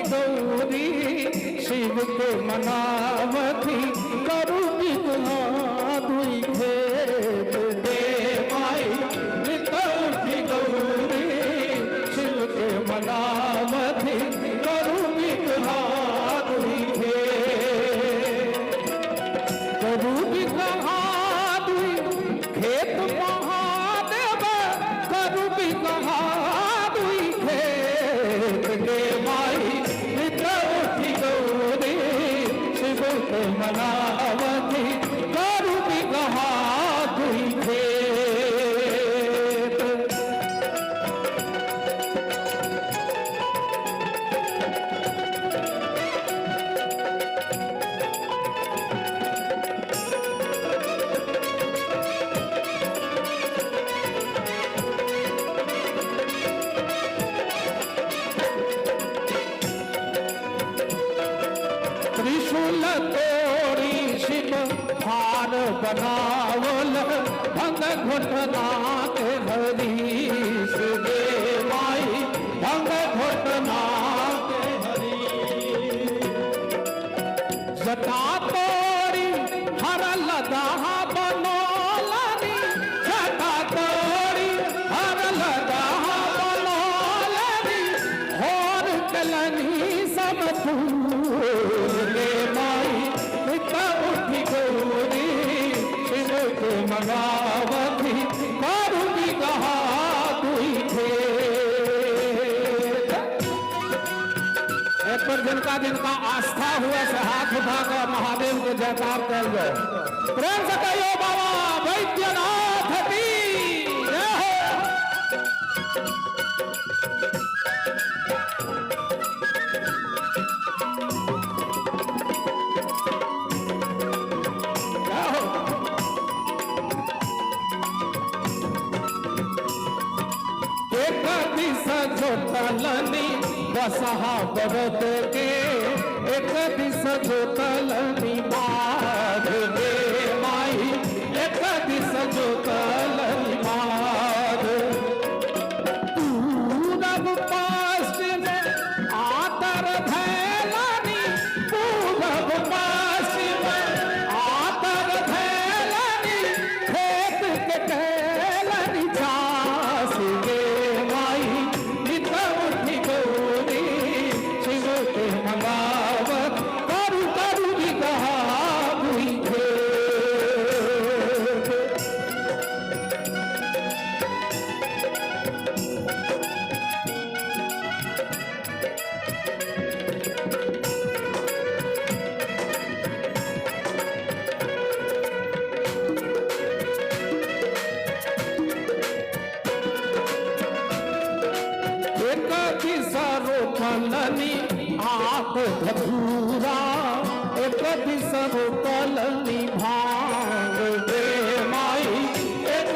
गौरी शिव के मनावती करू दुई खेत। गे माई नित उठी गौरी शिव के मनावती करू दुई खेत। करू दुई खेत महादेव करू दुई खेत। गे माई मनावती करू दुई खेत। त्रिशूल तोड़ी शिव हार बनावल भंग घुटना के हरीश। गे माई भंग घुटना के हरीश। जटा तोड़ी हर लदाहा बनोलनी, जटा तोड़ी हर लदाहा बनोलनी होर कलनी सब फूल। गे माई नित उठी गौरी शिव के मनावती करू कहा दुई खेत। एक पर जिनका जिनका आस्था हुआ से हाथ उठाकर महादेव के जयकार कर जाए। प्रेम से कहियो बाबा वैद्यनाथ की जय हो। जोतलनी बसहा बरद के एक दिस जोतलनी बाघ। गे माई एक दिस जोतलनी बाघ। पूरब पश्चिम आतर धैलनी, पूरब पश्चिम आतर धैलनी खेत के कैलनी चास। गे माई नित उठी गौरी शिव के मनावत करू करू कहा दुई खेत। एक दिशा रोपलनी आप धतूरा, एक दिशा रोपलनी भांग। गे माई एक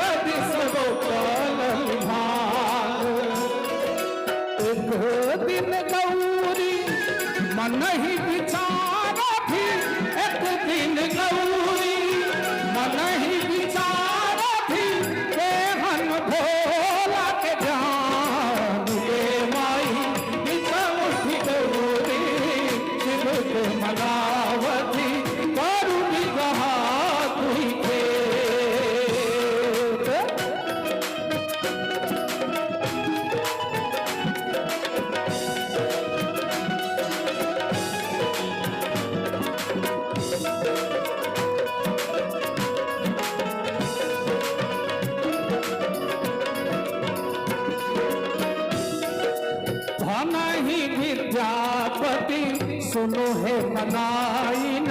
सुनो हे मनाइन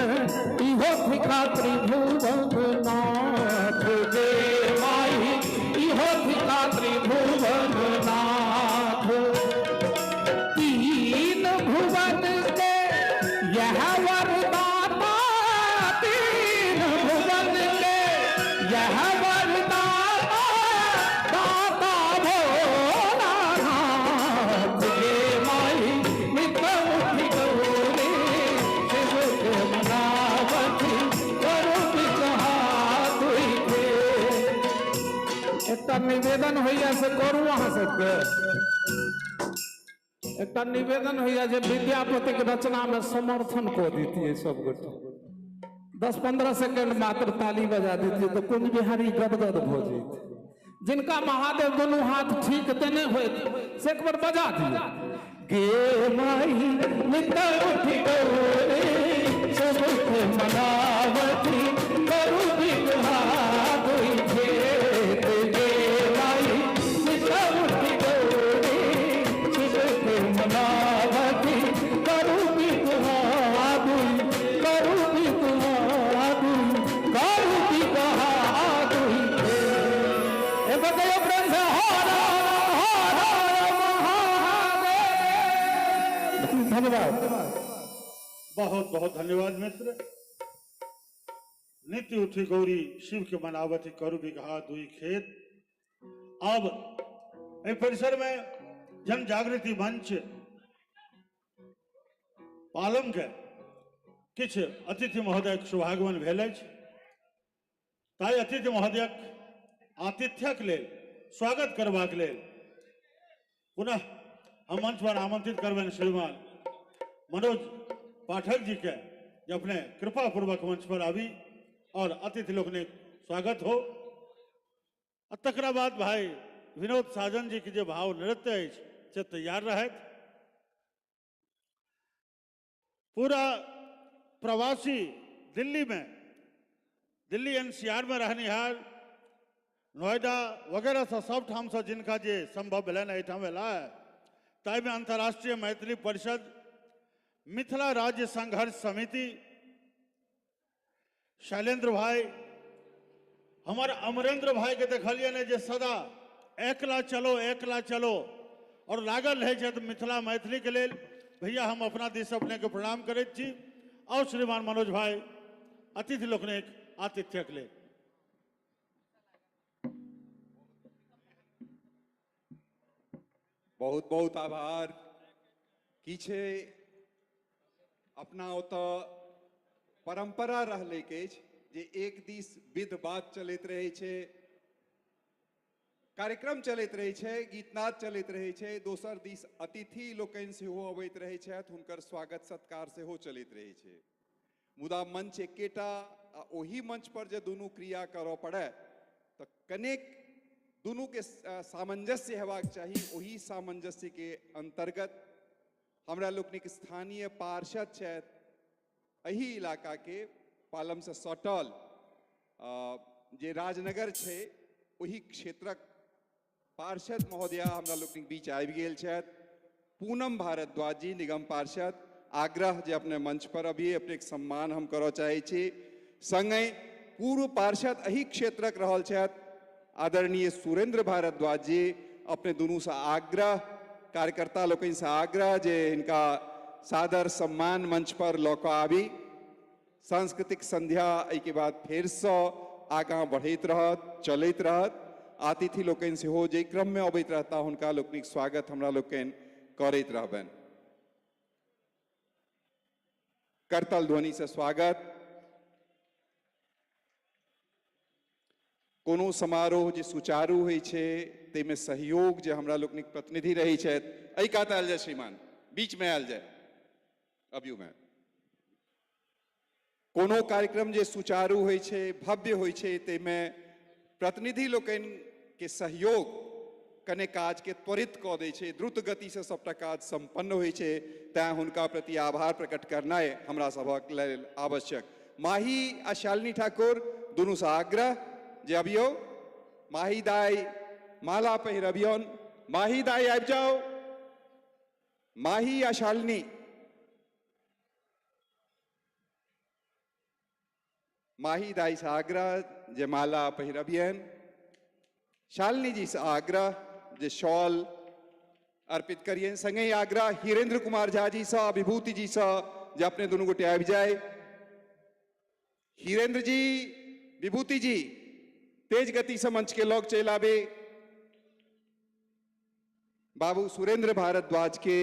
इहो थिका त्रिभुवन नाथ गे माई इहो थिका त्रिभुवन नाथ। तीन भुवन के यह वरदाता, तीन भुवन के यह वरदाता, दाता भोलानाथ गे माई नित उठि गौरी शिव के मनावथि करू बिकहा दुई खेत। एकटा निवेदन होइया से करू अहाँ सबके, एकटा निवेदन होइया जे विद्यापति के रचना में समर्थन कऽ दितियै सब गोटे, 10-15 सेकेंड मात्र ताली बजा दितियै तऽ कुंज बिहारी गदगद भऽ जैत। जिनका महादेव दुनू हाथ ठीक देने होइत से एक बार बजा दियौ। गे माई नित उठि गौरी शिव के मनावथि करू बिगहा दुई खेत गे माई नित उठि गौरी शिव के मनावथि करू बिगहा दुई, करू बिगहा दुई, करू बिगहा दुई खेत। ए बतैयो प्रेम से हर हर महादेव। धन्यवाद, बहुत बहुत धन्यवाद मित्र। नित्य उठी गौरी शिव के मनावती करू बिघा दुई खेत। अब एहि परिसर में जन जागृति मंच पालम के किछु अतिथि महोदय शुभागमन भेल अछि, ताहि अतिथि महोदयक आतिथ्यक लेल स्वागत करबाक लेल पुनः हम मंच पर आमंत्रित करबनि श्रीमान मनोज पाठक जी के जे अपने कृपा पूर्वक मंच पर आबी और अतिथि लोकनिक स्वागत हो। आ तकरा बाद भाई विनोद साजन जी के जे भाव नृत्य अछि से तैयार रहथि। पूरा प्रवासी दिल्ली में, दिल्ली एनसीआर में रहनिहार, नोएडा वगैरह से सब ठामसँ जिनका जे संभव भेलनि एहिठाम भेला, ताहिमे अंतर्राष्ट्रीय मैथिली परिषद, मिथिला राज्य संघर्ष समिति, शैलेंद्र भाई, हमार अमरेंद्र भाई के देखलिए ने जे सदा एकला चलो एकला चलो और लागल रहे छथि मिथिला मैथिली के लेल। भैया हम अपना दिस अपने के प्रणाम करैत छी और श्रीमान मनोज भाई अतिथि लोकनिक आतिथ्यक लेल। बहुत बहुत आभार। की छै अपना ओतऽ परंपरा रहलैक अछि जे एक दिस विध बात चलैत रहै छै, कार्यक्रम चलैत रहै छै, गीतनाद चलैत रहै छै, दोसर दिस अतिथि लोकनि सेहो अबैत रहै छथि, हुनकर स्वागत सत्कार सेहो चलैत रहै छै। मुदा मंच एकेटा आ ओही मंच पर जे दुनू क्रिया करऽ पड़ै तऽ कनेक दुनूके सामंजस्य हेबाक चाही। ओही सामंजस्यके अंतर्गत हमरा लोकनिक स्थानीय पार्षद छथि एहि इलाकाके, पालमसँ सटल जे राजनगर छै ओहि क्षेत्रक पार्षद महोदया हमरा लोकनिक बीच आबि गेल छथि, पूनम भारद्वाज जी, निगम पार्षद। आग्रह जे अपने मंच पर अभी अपनेक सम्मान हम करऽ चाहै छी। संगहि पूर्व पार्षद एहि क्षेत्रक रहल छथि आदरणीय सुरेंद्र भारद्वाज जी, अपने दुनूसँ आग्रह, कार्यकर्ता लोकनिसँ आग्रह जे हिनका सादर सम्मान मंच पर लऽ कऽ आबी। सांस्कृतिक संध्या एहिके बाद फेरसँ आगाँ बढ़ैत रहत, चलैत रहत। अतिथि लोकनि सेहो जाहि क्रममे अबैत रहता हुनका लोकनिक स्वागत हमरा लोकनि करैत रहबनि। करतल ध्वनिसँ स्वागत। कोनो समारोह जे सुचारू होइ छै ताहिमे सहयोग जे हमरा लोकनिक प्रतिनिधि रहै छथि, एहि कात आयल जाय श्रीमान, बीचमे आयल जाय, अभियोमे। कोनो कार्यक्रम जे सुचारू होइ छै, भव्य होइ छै, ताहिमे प्रतिनिधि लोकनिके सहयोग कने काजके त्वरित कऽ दै छै, द्रुत गतिसँ सबटा काज सम्पन्न होइ छै, तैँ हुनका प्रति आभार प्रकट करनाइ हमरा सभक लेल आवश्यक। माही आ शालिनी ठाकुर दुनूसँ आग्रह जे अबियौ, माही दाइ माला पहिरबियौन, माही दाइ आबि जाउ, माही आ शालिनी। माही दाई से आग्रह जे माला पहिरबियन। शालिनी जी से आग्रह जे शॉल अर्पित करियन। संगहि आग्रह हीरेंद्र कुमार झा जी से, विभूति जी से जे अपने दुनू गोटे आबि जाय। हीरेंद्र जी, विभूति जी तेज गति से मंच के लग चलि आबे। बाबू सुरेंद्र भारद्वाज के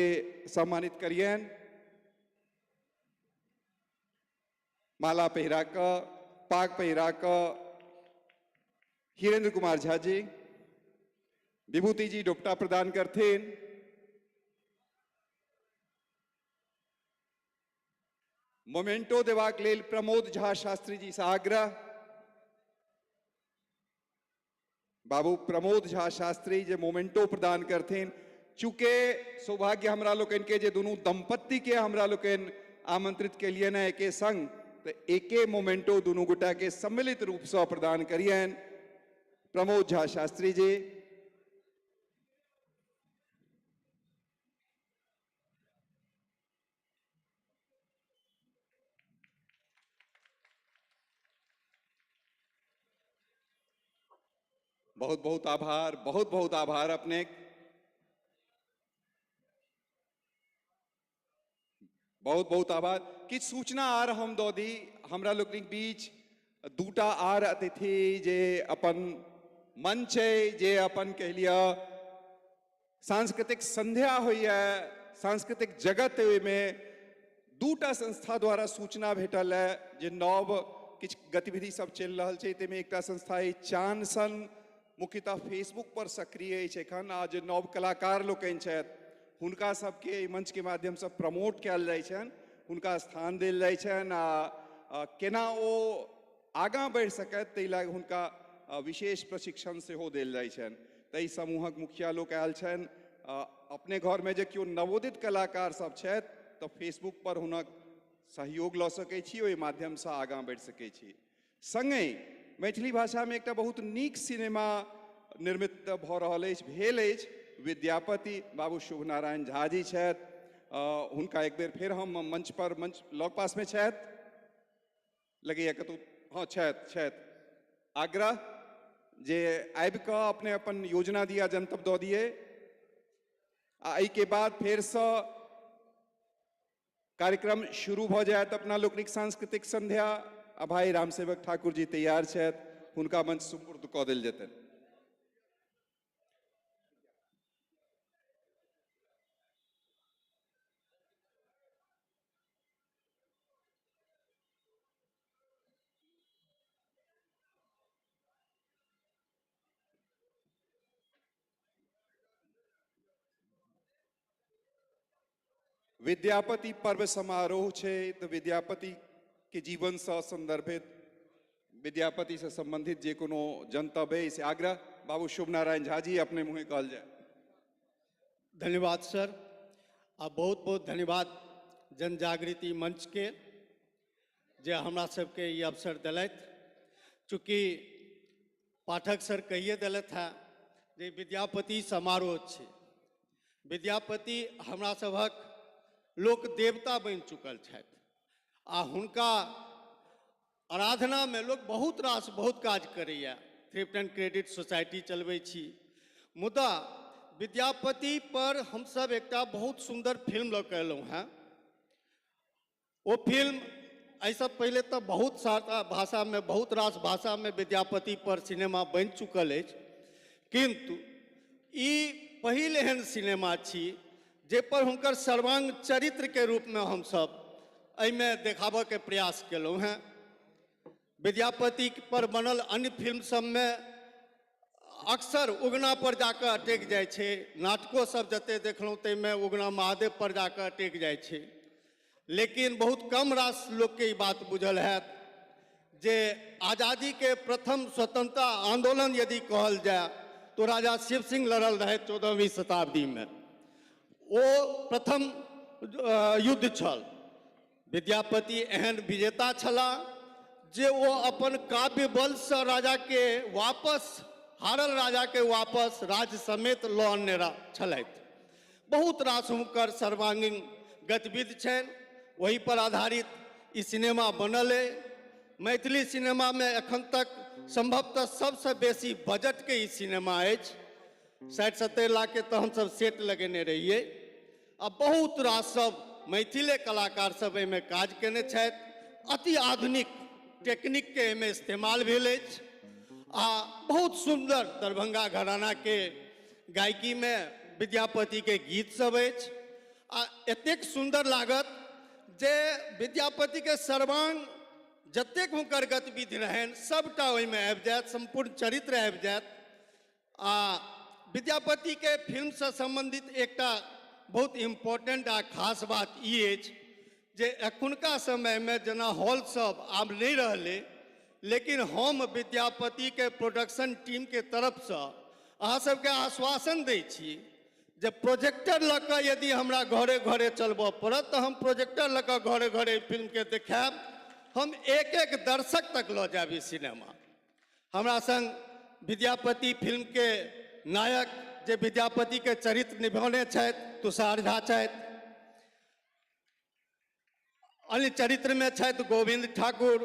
सम्मानित करियन। माला पहिरा क, पाग पहिरा क हीरेंद्र कुमार झा जी, विभूति जी डोपटा प्रदान करथिन। मोमेंटो देबाक लेल प्रमोद झा शास्त्री जी से आग्रह। बाबू प्रमोद झा शास्त्री जे मोमेंटो प्रदान करथिन। चूँकि सौभाग्य हमरा लोकनि के जे दुनू दंपत्ति के हमरा लोकनि आमंत्रित केलियनि ने एके संग, तो एके मोमेंटो दुनू गोटा के सम्मिलित रूप से प्रदान करियन प्रमोद झा शास्त्री जी। बहुत बहुत आभार, बहुत बहुत आभार अपने, बहुत बहुत आभार। किछु सूचना आर हम दऽ दी। हमरा लोकनिक बीच दूटा आर अतिथि जे अपन मंच है, जे अपन कहि लिअ सांस्कृतिक संध्या होइए, सांस्कृतिक जगत, ओहिमे दूटा संस्था द्वारा सूचना भेटल है जे नव किछु गतिविधि सब चलि रहल छै। ताहिमे एकटा संस्था अछि चान सन, मुख्यतः फेसबुक पर सक्रिय अछि एखन, आ जे नव कलाकार लोकनि छथि हुनका सबके एहि मंचके माध्यमसँ प्रमोट कयल जाइ छनि, हुनका स्थान देल जाइ छनि आ केना ओ आगाँ बढ़ि सकथि ताहि लए हुनका विशेष प्रशिक्षण सेहो देल जाइ छनि। ताहि समूहक मुखिया लोक आयल छनि। अपने घरमे जे केओ नवोदित कलाकार सब छथि तऽ फेसबुक पर हुनक सहयोग लऽ सकै छी, ओहि माध्यमसँ आगाँ बढ़ि सकै छी। सङ्गहि मैथिली भाषामे एकटा बहुत नीक सिनेमा निर्मित भऽ रहल अछि, भेल अछि, विद्यापति। बाबू शुभनारायण झा जी छथि, हुनका एक बेर फेर हम मंच पर, मंच लग पासमे छथि लगैए कतहु, हाँ छथि छथि। आग्रह जे आबि कऽ अपने अपन योजना दिया जनतब दऽ दिए। आ एहिके बाद फेरसँ कार्यक्रम शुरू भऽ जायत अपना लोकनिक सांस्कृतिक संध्या। आ भाई रामसेवक ठाकुर जी तैयार छथि, हुनका मंच सुपुर्द कऽ देल जेतनि। विद्यापति पर्व समारोह छै तो विद्यापति के जीवन से संदर्भित, विद्यापति से संबंधित जे कोनो जनतब है से आग्रह बाबू शुभनारायण झा जी अपने मुँहे कहल जाए। धन्यवाद सर, आ बहुत बहुत धन्यवाद जन जागृति मंच के जे हमरा सबके ये अवसर दिलथि। चूँकि पाठक सर कहिए दिलथि हैं जे विद्यापति समारोह छै, विद्यापति हमरा सभक लोक देवता बनि चुकल छथि आ हुनका आराधना में लोक बहुत रास बहुत काज करैए। थ्रिफ्ट एंड क्रेडिट सोसाइटी चलबै छी, मुदा विद्यापति पर हमसब एकटा बहुत सुंदर फिल्म लऽ कऽ एलहुँ हेँ। ओ फिल्म एहिसँ पहिले तऽ बहुत सारा भाषामे, बहुत रास भाषामे विद्यापति पर सिनेमा बनि चुकल अछि, किन्तु ई पहिल एहन सिनेमा छी जाहिपर हुनकर सर्वांग चरित्रके रूपमे हमसब एहिमे देखाबऽके प्रयास केलहुँ हेँ। विद्यापति पर बनल अन्य फिल्म सबमे अक्सर उगना पर जाकऽ अटकि जाइ छै, नाटको सब जते देखलहुँ ताहिमे उगना महादेव पर जाकऽ अटकि जाइ छै, लेकिन बहुत कम रास लोकके ई बात बुझल हैत जे आज़ादीके प्रथम स्वतंत्रता आंदोलन यदि कहल जाय तो राजा शिव सिंह लड़ल रहथि 14वीं शताब्दीमे। ओ प्रथम युद्ध छल। विद्यापति एहन विजेता छलाह जे ओ अपन काव्य बलसँ राजाके वापस, हारल राजाके वापस राज्य समेत लऽ अनने छलथि। बहुत रास हुनकर सर्वांगीण गतिविधि छनि, ओहि पर आधारित ई सिनेमा बनल अइ। मैथिली सिनेमामे एखन तक संभवतः सबसँ बेसी बजटके ई सिनेमा अछि। 60-70 लाखके तऽ हमसब सेट लगेने रहियै आ बहुत रास सब मैथिले कलाकार सब एहिमे काज केने छथि। अति आधुनिक टेक्निकके एहिमे इस्तेमाल भेल अछि आ बहुत सुन्दर दरभंगा घरानाके गायकीमे विद्यापतिके गीत सब अछि आ एतेक सुन्दर लागत जे विद्यापतिके सर्वांग जतेक हुनकर गतिविधि रहनि सबटा ओहिमे आबि जायत, सम्पूर्ण चरित्र आबि जायत। आ विद्यापतिके फिल्मसँ सम्बन्धित एकटा बहुत इम्पोर्टेंट आ खास बात ई अछि जे एखुनका समयमे जेना हॉल सब आब नहि रहलै, लेकिन हम विद्यापतिके प्रोडक्शन टीमके तरफसँ अहाँ सबके आश्वासन दै छी जे प्रोजेक्टर लऽ कऽ यदि हमरा घरे घरे चलबऽ पड़त तऽ हम प्रोजेक्टर लऽ कऽ घरे घरे फिल्मके देखायब। हम एक एक दर्शक तक लऽ जायब ई सिनेमा। हमरा संग विद्यापति फिल्मके नायक जे विद्यापतिके चरित्र निभौने छथि तुषार झा छथि, अन्य चरित्रमे छथि गोविंद ठाकुर,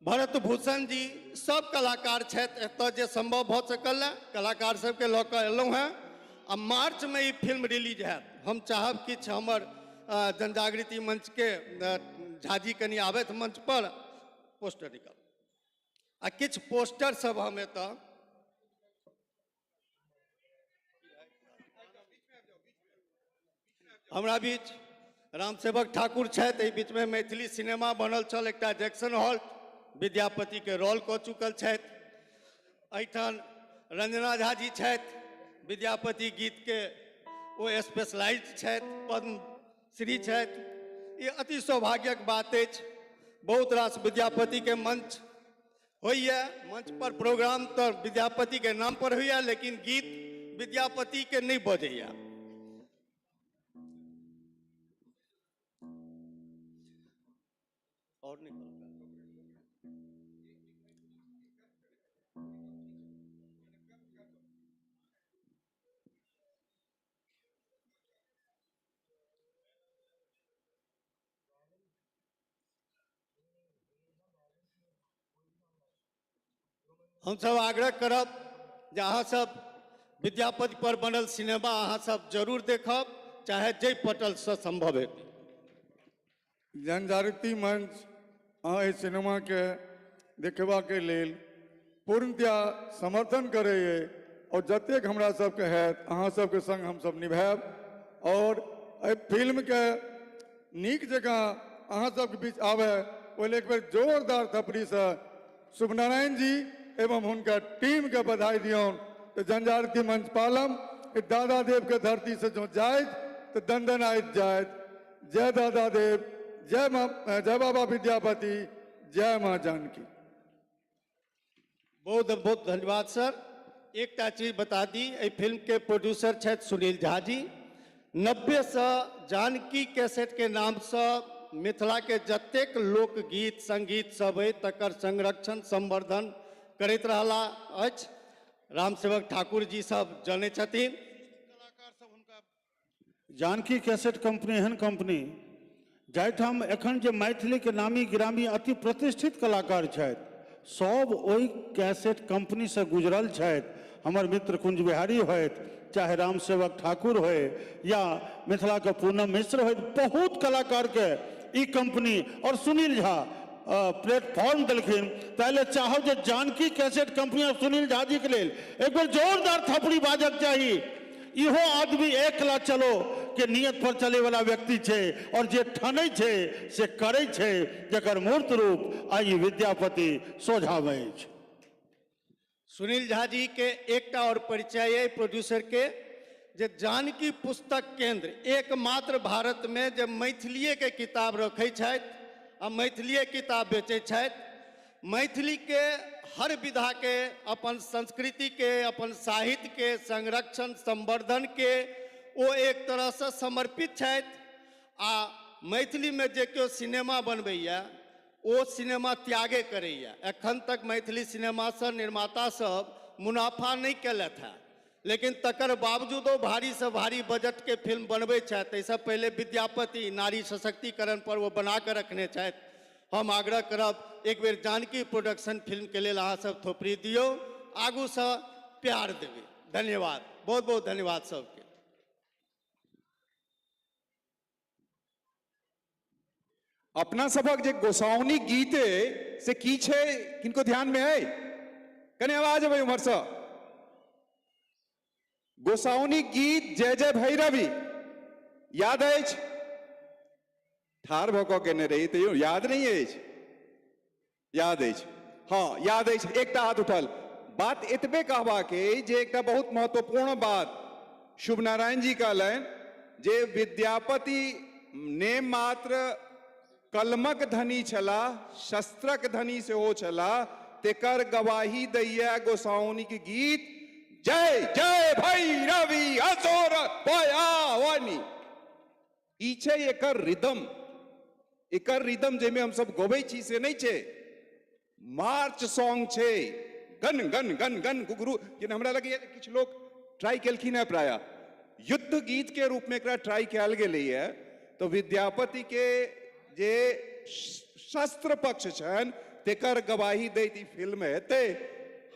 भरत भूषण जी, सब कलाकार छथि। एतऽ जे संभव भऽ सकल है कलाकार सबके लऽ कऽ एलहुँ हेँ आ मार्चमे ई फिल्म रिलीज हैत। हम चाहब किछु हमर जनजागृति मंचके झाजी कनि आबथि मंच पर, पोस्टर निकाल आ किछु पोस्टर सब हम एतऽ हमरा बीच रामसेवक ठाकुर छथि। एहि बीचमे मैथिली सिनेमा बनल छल एकटा जैक्सन हॉल, विद्यापतिके रोल कऽ चुकल छथि। एहिठाम रंजना झा जी छथि, विद्यापति गीतके ओ स्पेशलाइज्ड छथि, पद्मश्री छथि। ई अति सौभाग्यक बात अछि। बहुत रास विद्यापतिके मंच होइए, मंच पर प्रोग्राम तऽ विद्यापतिके नाम पर होइए, लेकिन गीत विद्यापतिके नहि बजैए। और निकल हमसब आग्रह करब जे अहाँ सब विद्यापति पर बनल सिनेमा अहाँ सब जरूर देखब, चाहे जाहि पटलसँ संभव हेतै। जनजागृति मंच अहाँ एहि सिनेमाके देखेबाके लेल पूर्णतया समर्थन करैए और जतेक हमरा सबके हैत अहाँ सबके संग हमसब निभायब और एहि फिल्मके नीक जकाँ अहाँ सबके बीच आबै ओहि लेल एक बेर जोरदार थपड़ीसँ शुभनारायण जी एवं हुनकर टीमके बधाई दियौन। तऽ जनजागृति मंच पालम दादा देवके धरतीसँ जँ जायत तऽ दनदनाइत जायत। जय दादा देव, जय माँ, जय बाबा विद्यापति, जय माँ जानकी। बहुत बहुत धन्यवाद सर। एकटा चीज बता दी, एहि फिल्म के प्रोड्यूसर छथि सुनील झा जी। 90 से जानकी कैसेट के नाम से मिथिला के जतेक लोकगीत संगीत सब अइ तकर संरक्षण संवर्धन करैत रहला अछि। रामसेवक ठाकुर जी सब जनै छथिन। जानकी कैसेट कंपनी एहन कंपनी जाहिठाम एखन जे मैथिली के नामी गिरामी अति प्रतिष्ठित कलाकार छथि सब ओहि कैसेट कंपनी से गुजरल छथि। हमर मित्र कुंज बिहारी होथि, चाहे रामसेवक ठाकुर होए या मिथिला के पूनम मिश्र होथि, बहुत कलाकार के ई कंपनी और सुनील झा प्लेटफॉर्म देलखिन। ताहि चाहब जे जानकी कैसेट कंपनी और सुनील झा जी के लेल एक बेर जोरदार थपड़ी बाजक चाही। इहो आदमी एकला चलो के नियत पर चले वाला व्यक्ति छे और जे ठनै छे से करै छे, जकर मूर्त रूप आई विद्यापति सोझामे अछि। सुनील झा जी के एकटा और परिचय है प्रोड्यूसर के, जे जानकी पुस्तक केंद्र एकमात्र भारत में जे मैथिलीए के किताब रखै छथि आ मैथिलीए किताब बेचै छथि। मैथिली के हर विधा के, अपन संस्कृति के, अपन साहित्य के संरक्षण संवर्धन के ओ एक तरह से समर्पित छथि। आ मैथिली में जे केओ सिनेमा बनबैया ओ सिनेमा त्यागे करैया। एखन तक मैथिली सिनेमा से निर्माता सब मुनाफा नहीं केलथि हँ, लेकिन तकर बावजूदो भारी से भारी बजट के फिल्म बनबै छथि। एहिसँ पहिले विद्यापति नारी सशक्तिकरण पर वो बना कऽ रखने छथि। हम आग्रह करब एक बेर जानकी प्रोडक्शन फिल्मके लेल अहाँसभ थोपड़ी दियौ, आगूसँ प्यार देबै। धन्यवाद, बहुत बहुत धन्यवाद सबके। अपना सभक जे गोसाउनी गीत अइ से की छै, किनको ध्यान में अइ? कने आवाज अबै उम्हरसँ। गोसाउनी गीत जय जय भैरवी याद अछि? ठाढ़ भऽ कऽ केने रही तैयो याद नहि अछि? याद अछि, हँ याद अछि, एकटा हाथ उठल। बात एतबे कहबाक अइ जे एकटा बहुत महत्वपूर्ण बात शुभ नारायण जी कहलनि जे विद्यापति ने मात्र कलमक धनी छलाह, शस्त्रक धनी सेहो छलाह, तेकर गवाही दैया गोसाउनिक गीत जय जय भैरवी असुर भयावनी। ई छै एकर रिदम, एकर रिदम जाहिमे हमसब गबै छी से नहि छै, मार्च सॉन्ग छै, गन गन गन गन घुघरू। जेना हमरा लगैए किछु लोक ट्राई केलखिन हेँ, प्रायः युद्ध गीत के रूप में एकरा ट्राई कयल गेलैए। तऽ विद्यापति के जे शस्त्र पक्ष छनि तेकर गवाही दैत ई फिल्म हेतै।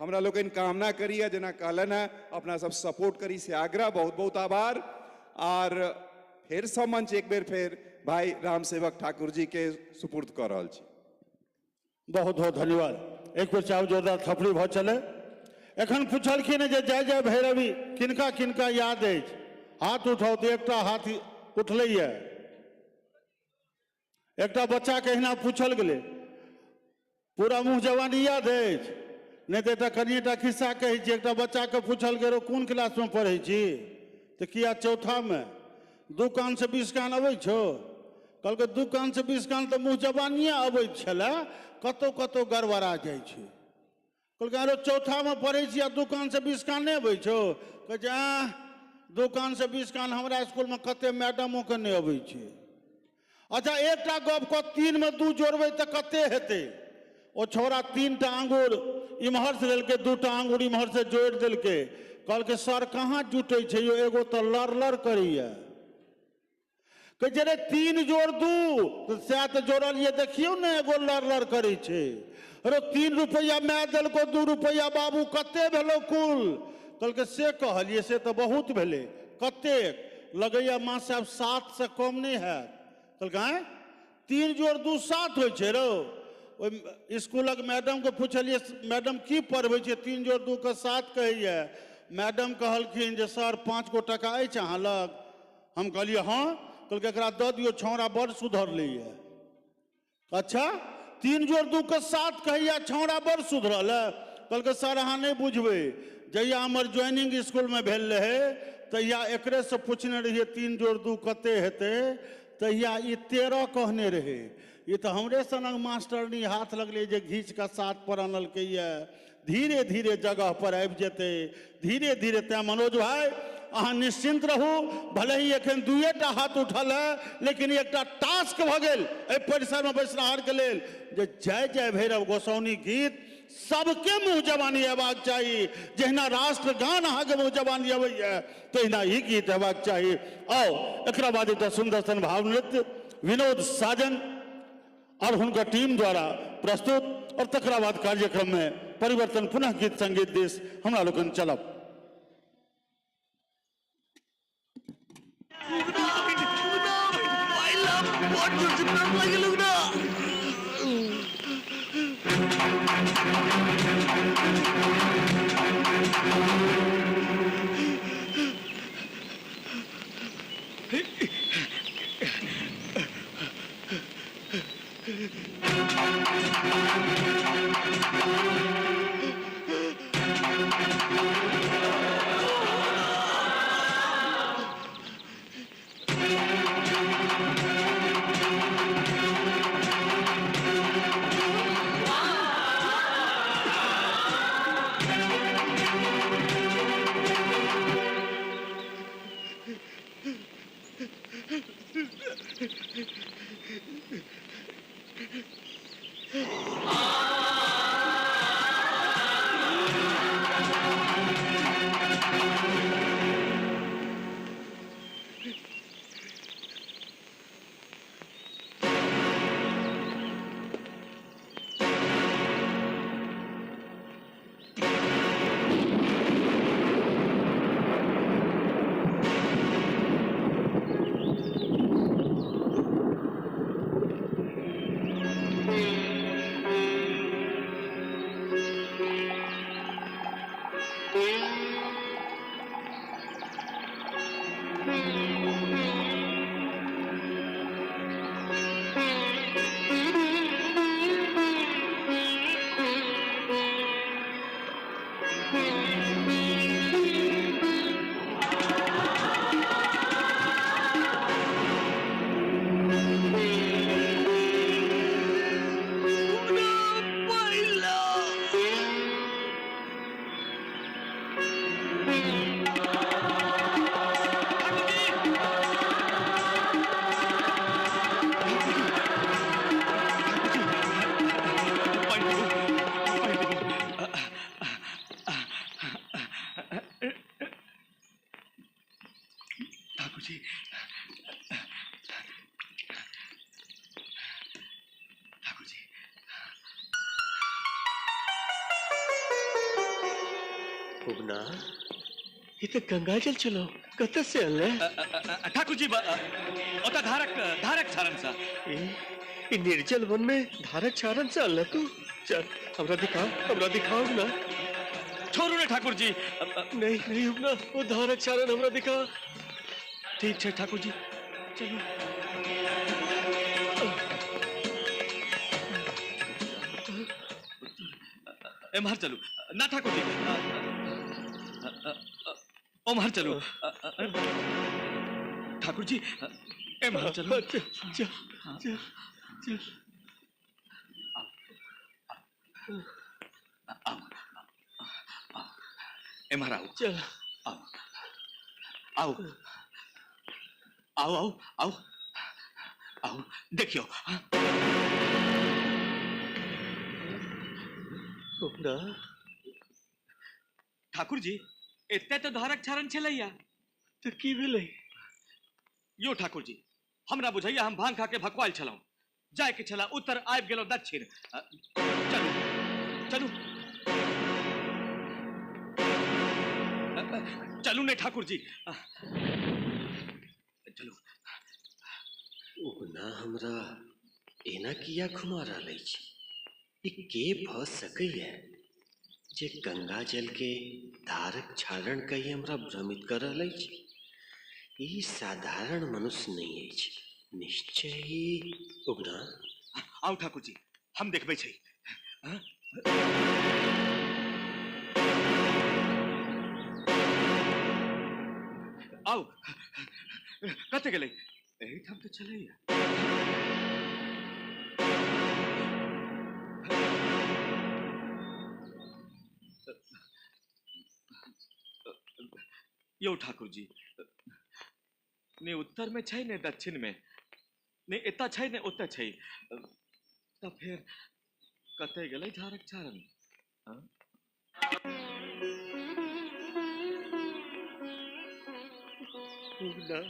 हमरा लोकनि कामना करिए, जेना कहलनि हेँ अपना सब सपोर्ट करी से आग्रह। बहुत बहुत आभार। आर फेरसँ मंच एक बेर फेर भाई रामसेवक ठाकुर जी के सुपुर्द कऽ रहल छी। बहुत बहुत धन्यवाद। एक बेर चाहब जोरदार थपड़ी भऽ चले। एखन पुछलखिन जे जय जय भैरवी किनका किनका याद अछि, हाथ उठाउ तऽ एकटा हाथ उठलैए। एकटा बच्चाके एहिना पूछल गेलै, पूरा मुँह जवानी याद अछि? नहि तऽ एकटा कनिएटा खिस्सा कहै छी। एकटा बच्चाके पूछल गेल, कोन क्लासमे पढ़ै छी? तऽ किया चौथामे। 2 कानसँ 20 कान अबै छौ? कहलकै 2 कानसँ 20 कान तऽ मुँह जवानिए अबैत छलै, कतहु कतहु गड़बड़ा जाइ छै। कहलकै अरे चौथामे पढ़ै छी आ 2 कानसँ 20 कान नहि अबै छौ? कहै छै आँह, 2 कानसँ 20 कान हमरा इसकुलमे कते मैडमोके नहि अबै छै। अच्छा एकटा गप कह, 3 में 2 जोड़बै तऽ कते हेतै? ओ छौड़ा 3टा आंगुर इम्हरसँ देलकै, 2टा आंगुर इम्हरसँ जोड़ि देलकै। कहलकै सर कहाँ जुटै छै यौ, एगो तऽ लड़ लड़ करैए। कहै छै रे 3 जोड़ 2 तऽ सएह तऽ जोड़लियै, देखियौ ने एगो लड़ लड़ करै छै। अरे 3 रुपैआ माय देलको, 2 रुपैआ बाबू, कते भेलौ कुल? कहलकै से कहलियै से तऽ बहुत भेलै, कतेक? लगैए माँ साहेब 7 से कम नहि हैत। कहलकै आँय, 3 जोड़ 2 7 होइ छै रौ। ओहि इसकुलक मैडमके पुछलियै, मैडम की पढ़बै छियै? 3 जोड़ 2 के 7 कहैए। मैडम कहलखिन जे सर 5 गो टका अछि अहाँ लग? हम कहलियै हँ। कहलकै एकरा दऽ दियौ, छौड़ा बड़ सुधरलैए। अच्छा 3 जोड़ 2 के 7 कहैए, छौड़ा बड़ सुधरल है। कहलकै सर अहाँ नहि बुझबै, जहिया हमर ज्वाइनिंग इसकुलमे भेल रहै तहिया एकरेसँ पुछने रहियै 3 जोड़ 2 कते हेतै, तहिया ई 13 कहने रहै। ई तऽ हमरे सनक मास्टरनी हाथ लगलै जे घीच कऽ 7 पर आनलकैए। धीरे धीरे जगह पर आबि जेतै, धीरे धीरे। तैँ मनोज भाई अहाँ निश्चिन्त रहू, भले ही एखन 2टा हाथ उठल है, लेकिन एकटा टास्क भऽ गेल एहि परिसरमे बैसनाहारके लेल जे जय जय भैरव गोसाउनी गीत सबके मुँह जवानी अयबाक चाही। जहिना राष्ट्रगान अहाँके मुँह जवानी अबैए तहिना ई गीत हेबाक चाही। आउ एकरा बाद एकटा सुन्दर सन भाव नृत्य विनोद साजन और हुनकर टीम द्वारा प्रस्तुत, और तकरा बाद कार्यक्रम में परिवर्तन पुनः गीत संगीत दिस हमरा लोकनि चलब। जी, ठाकुर जी। उगना, ये तो गंगा जल चलो, कत से अनले? ठाकुर जी, ओता धारक धारक छारन सा। ए निर्जल वन में धारक छारन से अनले तू? चल हमरा दिखाओ, हमरा दिखाओ उगना। छोड़ू ने ठाकुर जी। नहीं नहीं उगना, वो धारक छारन हमरा दिखा। ठीक है ठाकुर जी, चलो। एम्हर चलू ना ठाकुर जी, ओम्हर चलू ठाकुर जी, एम्हर चलू। चल चल चल। एम्हर आओ। चल आओ आओ आओ आओ आओ आओ, देखियो। उगना। ठाकुर जी, एते तो धारक छारन छलैया। तो की भेलै? यो ठाकुर जी, हमरा बुझैया हम भांग खा के भकवाल छलहुँ। जाय के छला उत्तर, आबि गेलहुँ दक्षिण। चलू चलू चलू ने ठाकुर जी, चलू। उगना हमरा एना किया घुमा रहल अछि? ई के भऽ सकैया जे गंगा जल के धारक छारण कहि हमरा भ्रमित कर रहल अछि? ई साधारण मनुष्य नहीं अछि, निश्चय ही। उगना आउ ठाकुर जी, हम देखबै छी। आउ, कतऽ गेलै? एहिठाम तऽ छलैया। यौ ठाकुर जी, ने उत्तर में छै ने दक्षिण में, ने एतऽ छै ने ओतऽ छै, तऽ फेर कतऽ गेलै धारक छारन? उगना,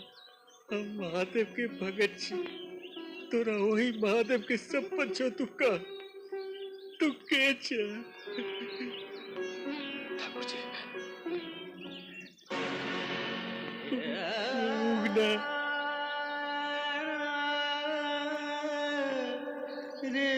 हम महादेव के भगत छी, तोरा वही महादेव के शपथ छौ। तू का तू के छे? ठाकुर जी। उगना। रे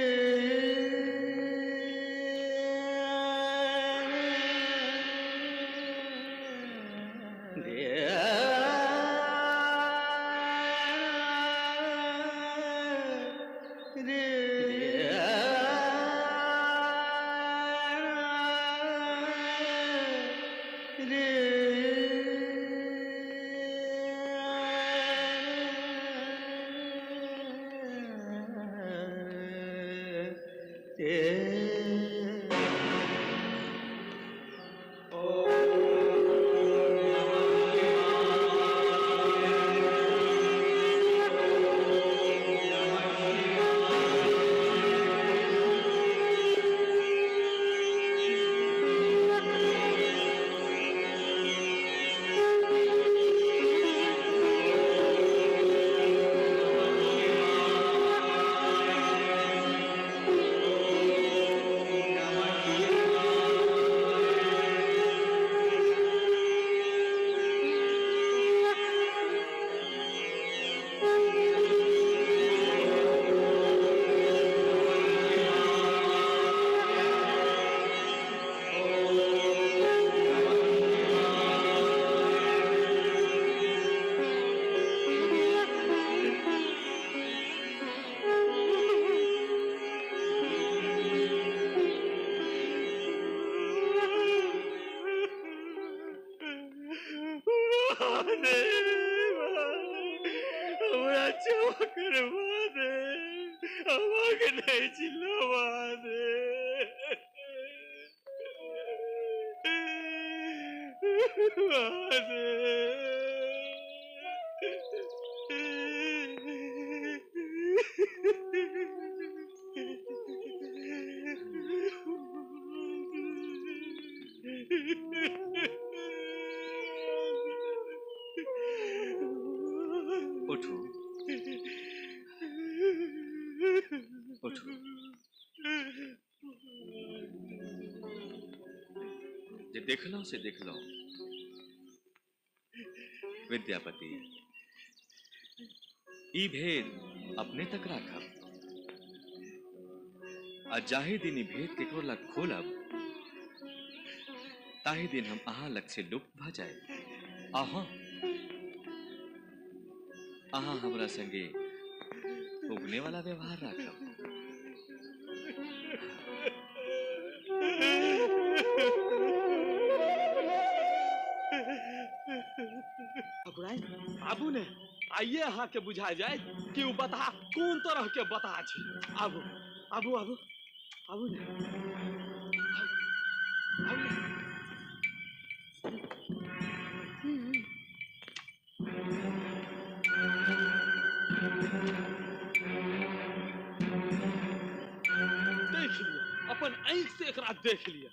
जे देखलहुँ से देखलहुँ। विद्यापति, ई भेद अपने तक राखब आ जाहि दिन ई भेद केकरो लग खोलब ताहि दिन हम अहाँ लग से लुप्त भ जायब। अहाँ अहाँ हमरा संगे उगने वाला व्यवहार राखब। आबू ने, आइए अहाँ के बुझा जाए कि उ बता कोन तरह के बता छै। आबू आबू आबू आबू ने, आबू ने। देख लिया, अपन आँख से एकरा देख लिया।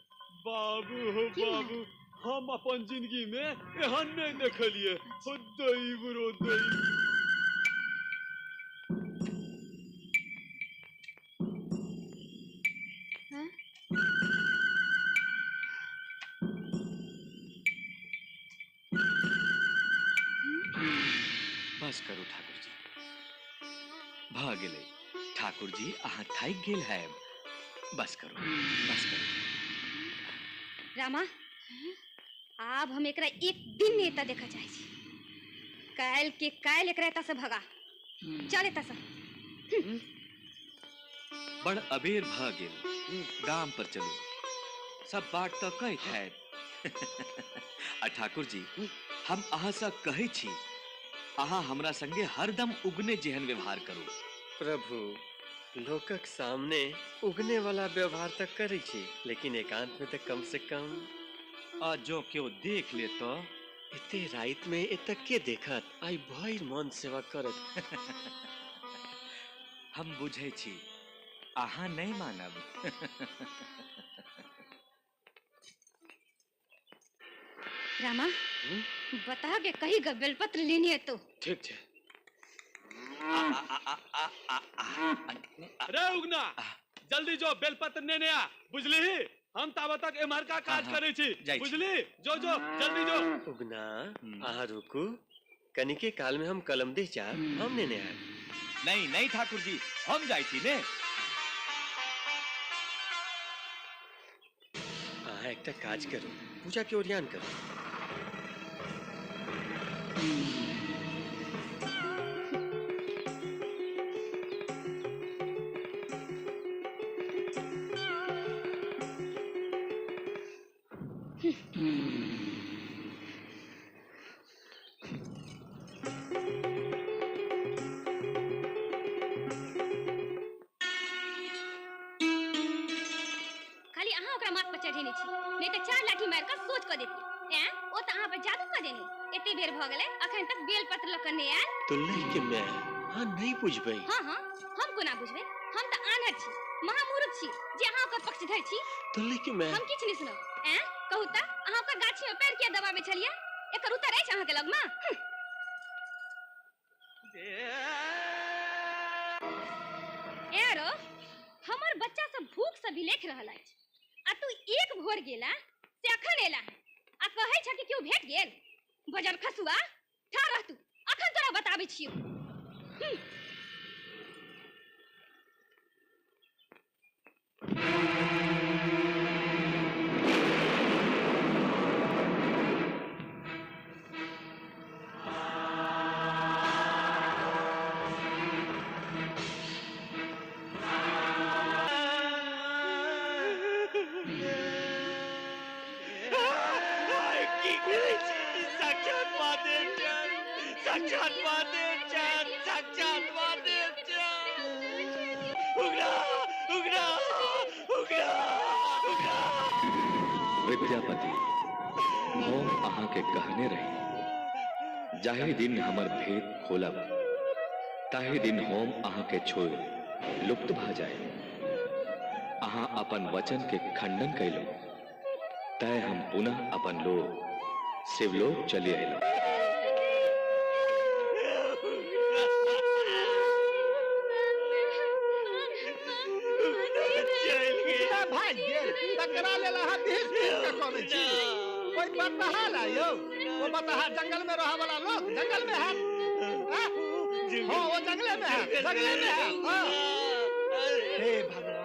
बाबू हो बाबू, हम अपन जिंदगी में एहन नहीं देखलिए। हो दैव रो दैव। बस करू ठाकुर जी, भ गेलै। ठाकुर जी अहाँ थाकि गेल है, बस करू बस करू। रामा, आब हम एकरा एक दिन नहीं एतऽ देखऽ चाहै छी। काल्हि के काल्हि एकरा एतऽ से भगा चल एतऽ से। बड़ अबेर भ गेल, गाम पर चलू, सब बाट तऽ कहैत हैत। आ ठाकुर जी, हम अहाँ से कहै छी, अहाँ हमरा संगे हरदम उगने जेहन व्यवहार करू। प्रभु, लोकक सामने उगने वाला व्यवहार तक करै छी, लेकिन एकांत में तऽ कम से कम। आ जो केओ देख ले तो? एते राति में एतऽ के देखत? आइ भरि मन सेवा करत। हम बुझै छी, अहाँ नहीं मानब। रामा, बता के कही ग बेलपत्र लेने है तो। ठीक है। अरे उगना, जल्दी जो बेलपत्र नेने आ, बुझली? हम ताबत तक एम्हर का काज करै छी, बुझली? जो जो जल्दी जो। उगना, अहाँ रुकू, कनिके काल में हम कलम दे जाब, हम नेने आयब। नहीं नहीं ठाकुर जी, हम जाइ छी ने। अहाँ एकटा काज करू, पूजा के ओरियान करू। खाली अहाँ ओकरा माथ पर चढ़ेने छी, नहीं तऽ 4 लाठी मारि कऽ सोच कऽ देती। ऐं, ओ तऽ अहाँ पर जादू कऽ देने। एते बेर भऽ गेलै, अखन तक बेलपत्र लऽ कऽ नहि आयल। तुल्लह के मैं हाँ नहीं बुझबै। हाँ हाँ, हम कोना बुझबै? हम तऽ आन्हर छी, महामूर्ख छी जे अहाँ ओकर पक्षधर छी। तुल्लह के मैं हम किछु नहि सुनब। ऐं, कहू तऽ अहाँ ओकर गाछी में पैर किया दबाबै छलियै? एकर उत्तर अछि अहाँके लगमे? ऐं रो, हमर बच्चा सब भूख से बिलख रहल अछि आ तू एक भोर गेला से अखन एला आ कहै छ कि केओ भेट गेल। बजर खसुआ, ठाढ़ रह तू, अखन तोरा बताबै छियौ। साक्षात महादेव चंद, साक्षात महादेव चंद, साक्षात महादेव चंद। उगना उगना उगना उगना। विद्यापति, हम अहाँ के कहने रही, जाहि दिन हमर भेद खोलब ताहि दिन हम अहाँ के छोड़ि लुप्त भ जाए। अहाँ अपन वचन के खंडन कैलहुँ, तय हम पुनः अपन लोक शिवलोक चली अयलहुँ। भाग गेल, तकरा लेल अहाँ पीट के कनै छी? कोई बतहा ला यौ, वो बतहा जंगल में रहे वाला लोग जंगल में है। हाँ, वो जंगले में है, जंगले में है। हाँ। हे भगवान।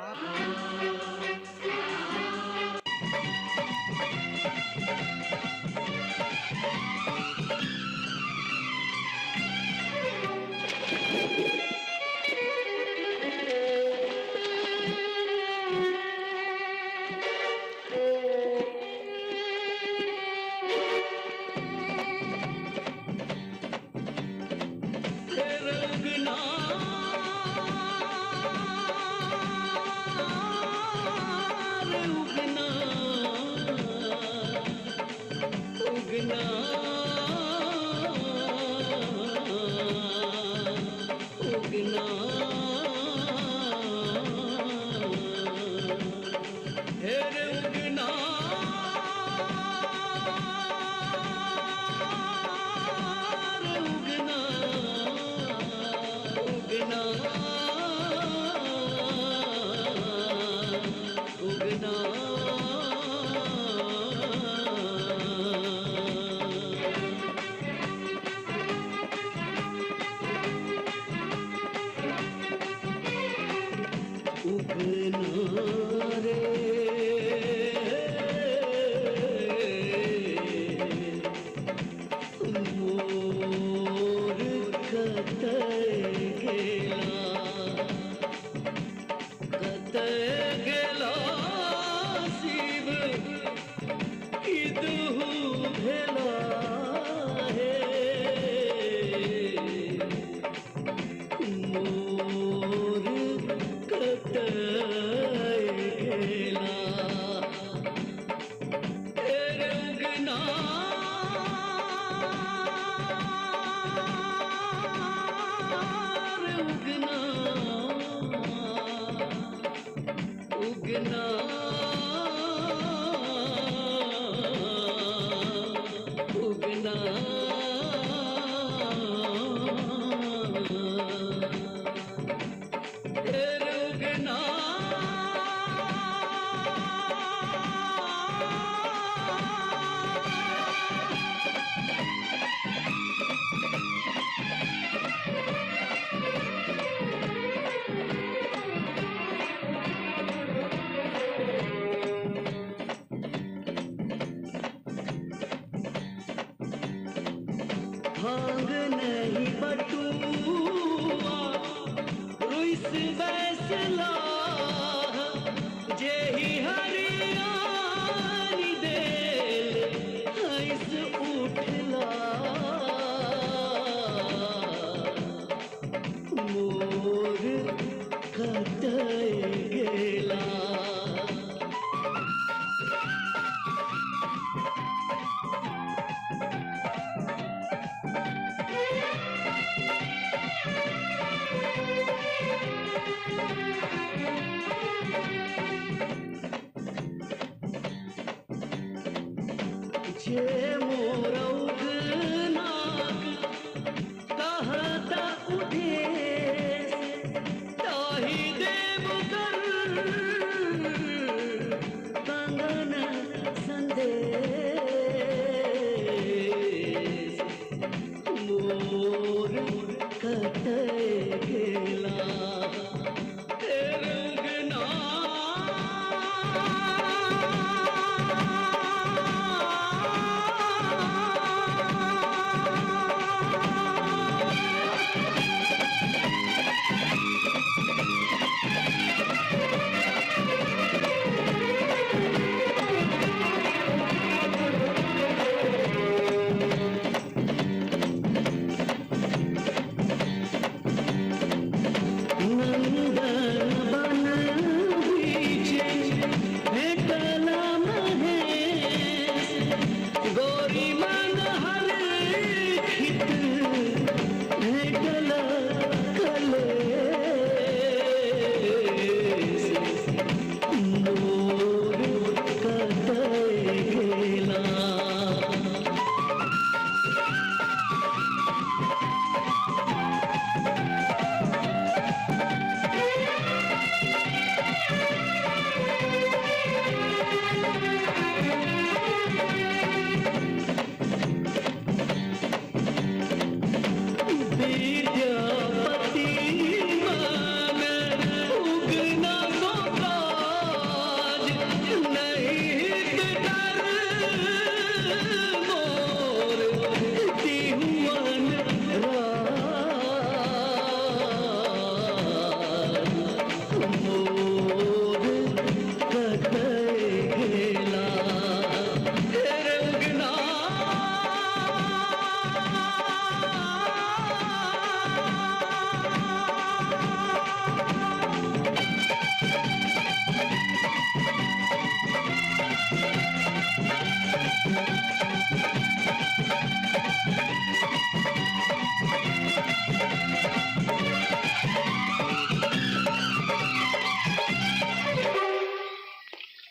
Ugna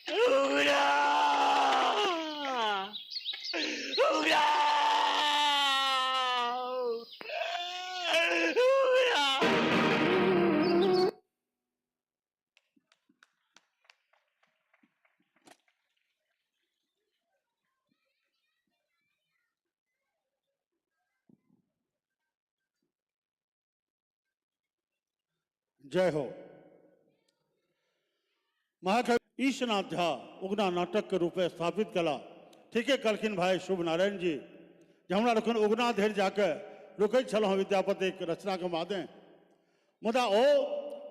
Ugna Ugna. जय हो। महाकवि ईशनाथ झा उगना नाटक के रूपे स्थापित कला। ठीके कहलखिन भाई शुभ नारायण जी जे हमरा लोकनि उगना धरि जाके रुकै छलहुँ विद्यापतिक रचनाके मादे, मुदा ओ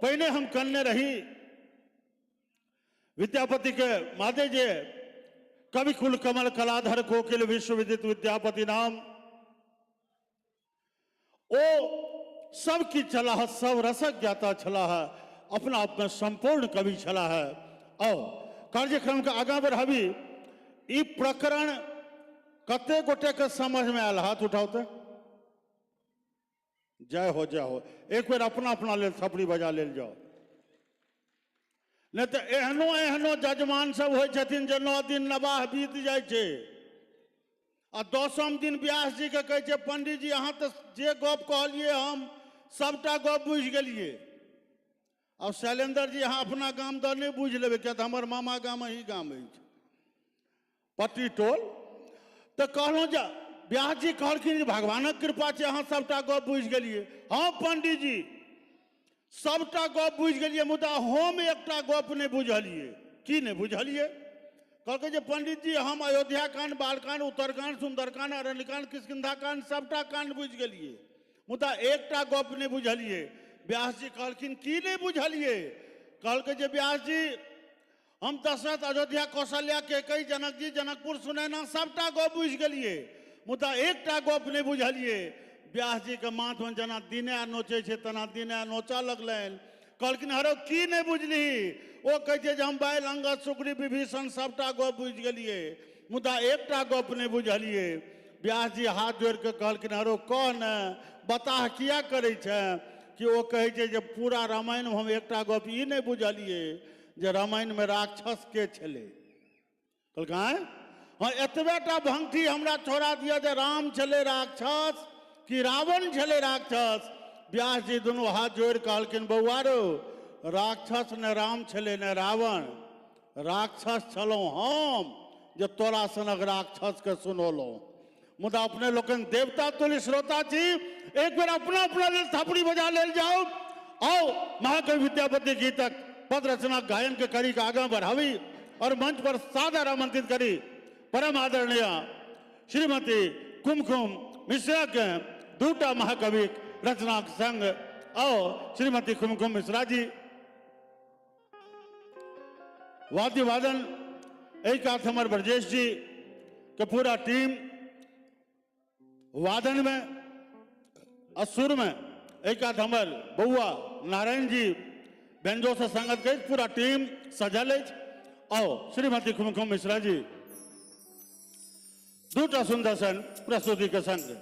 पहिने हम कनने रही विद्यापति के मादे जे कवि कुल कमल कलाधर कोकिल विश्वविदित विद्यापति नाम, ओ सब किछु छलाह, सब रसक ज्ञाता छलाह, अपना आप में संपूर्ण कवि छलाह। आओ कार्यक्रम के आगाँ बढ़ाबी। ई प्रकरण कते गोटे के समझ में आयल? हाथ उठाओ तो। जय हो जय हो। एक बेर अपना अपना लेल थपड़ी बजा लेल जाओ, नहीं तो एहनो एहनो जजमान सब होइ छथिन जे 9 दिन नवाह बीत जाइ छै आ 10म दिन व्यास जी के कहै छै पंडित जी अहाँ तो जे गप कहलिए हम सबटा गप बुझि गेलिए। अब शैलेंद्र जी अहाँ अपना गाम दऽ नहि बुझि लेबै, किया तऽ हमर मामा गाम अही गाम अछि पट्टी टोल। तऽ कहलहुँ जे व्यास जी कहलखिन जे भगवानक कृपा छै अहाँ सबटा गप बुझि गेलिए। हाँ पंडित जी सबटा गप बुझि गेलिए, मुदा हम एकटा गप नहि बुझलिए। की नहि बुझलिए? कहलकै जे पंडित जी हम अयोध्या कांड, बालकांड, उत्तरकांड, सुंदरकांड, अरण्यकांड, किष्किंधा कांड सबटा कांड बुझि गेलिए, मुदा एकटा गप नहि बुझलिए। व्यास जी कहलखिन की नहि बुझलिए? कहलकै जे व्यास जी हम दशरथ, अयोध्या, कौशल्या, केकई, जनक जी, जनकपुर, सुनैना सबटा गप बुझि गेलिए, मुदा एकटा गप नहि बुझलिए। व्यास जी के माथमे जेना दिने नोचै छै तेना दिने नोचऽ लगलनि। कहलखिन हरो की नहि बुझलिही? ओ कहै छै जे हम बालि, अंगद, सुग्रीव, विभीषण सबटा गप बुझि गेलिए, मुदा एकटा गप नहि बुझलिए। व्यास जी हाथ जोड़ि कऽ कहलखिन हरो कह ने, बताह किया करै छै? कि ओ कहै छै जे पूरा रामायणमे हम एकटा गप ई नहि बुझलिए जे रामायणमे राक्षस के छलै। कहलकै आँय? हाँ एतबे टा भंगठी हमरा छोड़ा दिअ जे राम छलै राक्षस कि रावण छलै राक्षस। व्यास जी दुनू हाथ जोड़ि कहलखिन बौआ रौ, राक्षस ने राम छलै ने रावण, राक्षस छलहुँ हम जे तोरा सनक राक्षसके सुनौलहुँ। मुदा अपने लोकनि देवता तुल्य श्रोता छी, एक बेर अपना अपना लेल थपड़ी बजा लेल जाओ। आओ महाकवि विद्यापति गीतक पद रचना गायन के कड़ी के आगाँ बढ़ावी और मंच पर सादर आमंत्रित करी परम आदरणीय श्रीमती कुमकुम मिश्रा के दूटा महाकवि रचना के संग। आओ श्रीमती कुमकुम मिश्रा जी। वाद्य वादन एक कात हमर ब्रजेश जी के पूरा टीम वादन में और सुर में, एक कात हमर बउआ नारायण जी व्यंजो से संगत के पूरा टीम सजल अछि। आओ श्रीमती कुमकुम मिश्रा जी दूटा सुंदर सन प्रस्तुति के संग।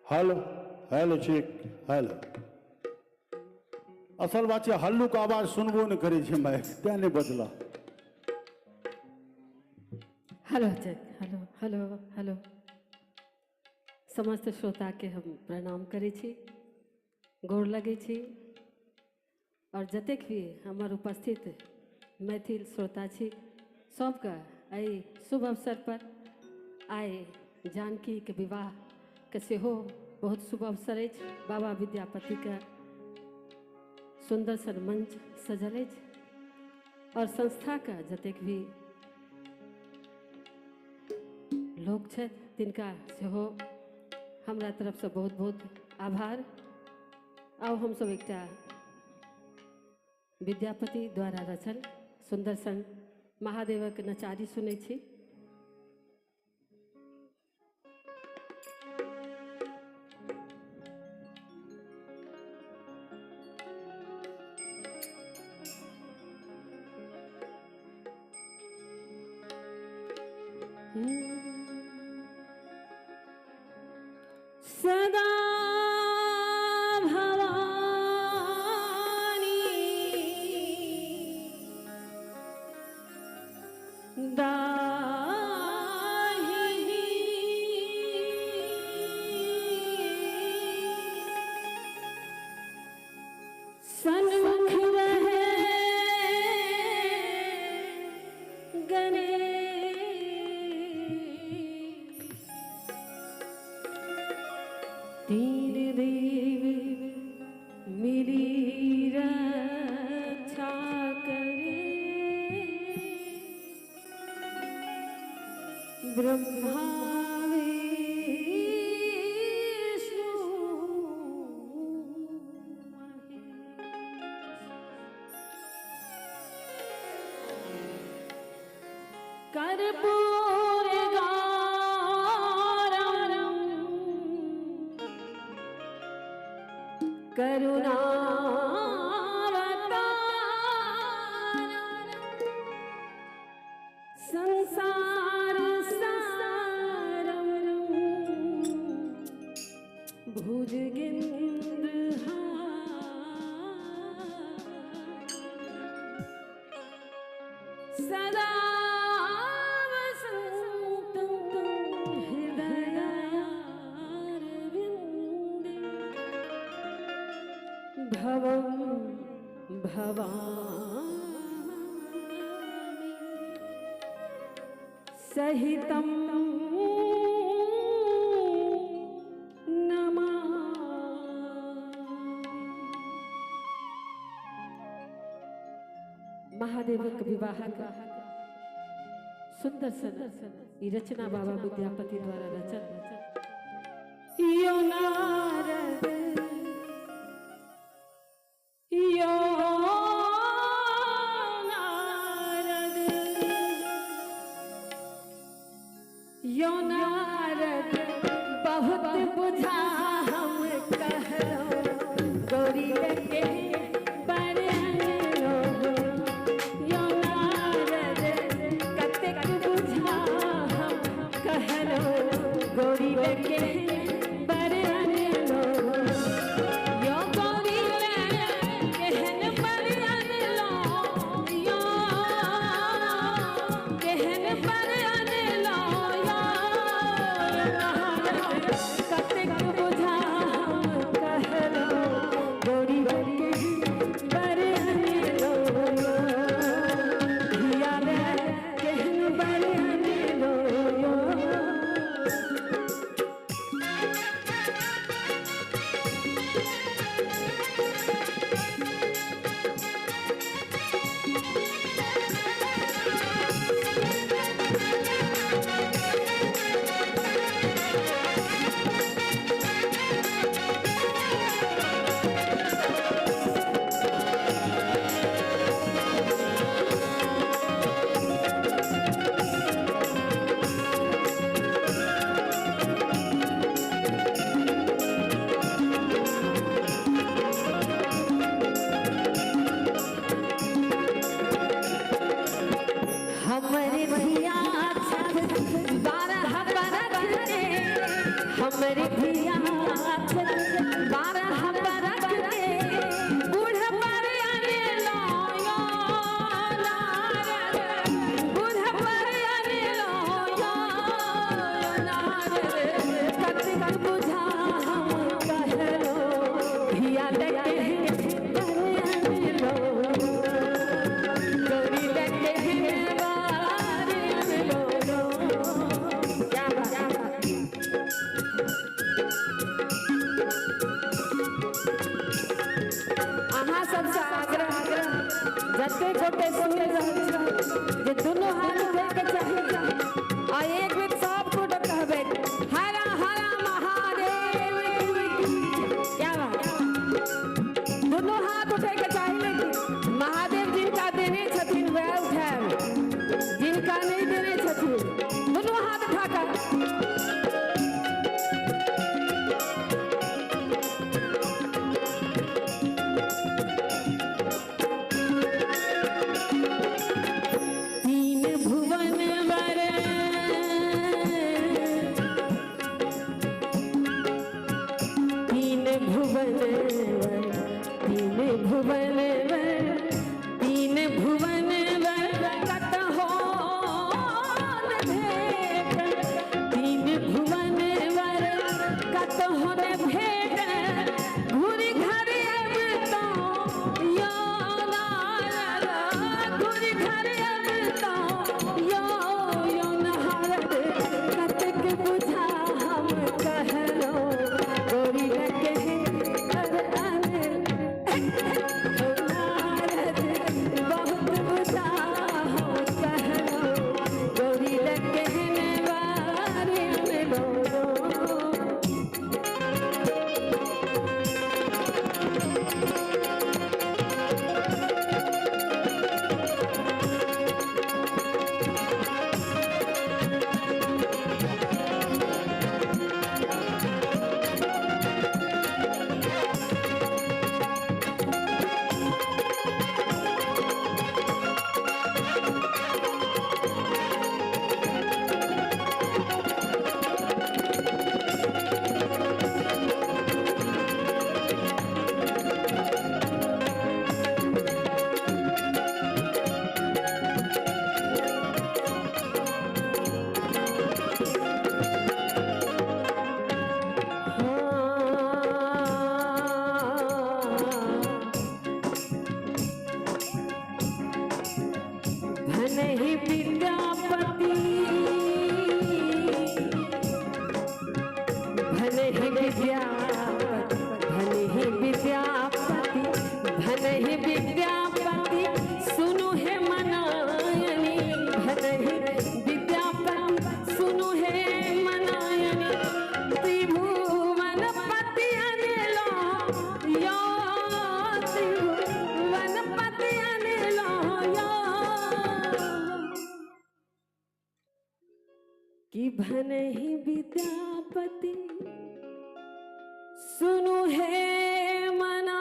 हेलो हेलो ठीक हेलो। असल बात छै हल्लुक आवाज सुनबो नहि करै छै माइक, तें नहि बजला। Hello hello hello hello. समस्त श्रोताके हम प्रणाम करै छी, गोर लगै छी और जतेक भी हमर उपस्थित मैथिल श्रोता छी सबके एहि शुभ अवसर पर आइ जानकीके विवाहके सेहो बहुत शुभ अवसर अछि। बाबा विद्यापतिके सुन्दर सन मंच सजल अछि और संस्थाके जतेक भी लोक छथि तिनका सेहो हमरा तरफसँ बहुत बहुत आभार। आउ हमसब एकटा विद्यापति द्वारा रचल सुन्दर सन महादेवक नचारी सुनै छी। सदा भवानी दाहिनी सन्मुख रहे गणेश, तीन देव मिली रक्षा करे, ब्रह्मा विष्णु कर्पूर गौरम करुणावतारं संसार सारं भुजगेन्द्र सदा वसन्तं हृदयारविन्दे भवं भवामि सहितं नमामि। महादेवक विवाहक सुंदर सन ई रचना बाबा विद्यापति द्वारा रचल। यो नारद यो नारद यो नारद बहुत बुझा हम कहलो गौरी के बर अनलो। यो नारद कतेक बुझा हम कहलो गौरी के बर अनलो। यो गौरी केहन बर अनलो, यो केहन बर अनलो, यो नारद कतेक बुझा हम कहलो गौरी के बर अनलो। धिया रे केहन बर अनलो। हमरे धिया छठ 12 बरख के, हमरे धिया छठ 12 बरख के, बूढ़ पर अनलो यो नारद, बूढ़ पर अनलो यो नारद, कतेक गोटे सुनि रहल छी जे दुनू हाथ उठै के चाही आ एक बेर सब गोटे कहबै हरा हरा महादेव की। क्या बात, दुनू हाथ उठै के चाही, लेकिन महादेव जिनका देने छथिन वएह उठायब, जिनका नहीं देने छथिन दुनू हाथ उठा कऽ। तीन भुवन वर तीन भुवन वर तीन भुवन वर तीन भुवन वर कतहो न भेट, तीन भुवन वर कतहो न भेट, घुरि घर अबितौं यो नारद, घुरि घर अबितौं यो यो नारद, कतेक बुझा हम कहलौं गोरी लगे कर अनल नारद, बहुत बुझा हम कहलौं गोरी लगे वारे अनलो। भले ही विद्यापति, भले ही विद्यापति, भले ही विद्यापति, भले ही विद्यापति सुनु हे मनायनी, भले ही विद्यापति सुनु हे मनायनी, त्रिभुवन पति अनिलो यो, त्रिभुवन पति अनिलो यो, कि भले ही विद्यापति सुनु हे मनायनी,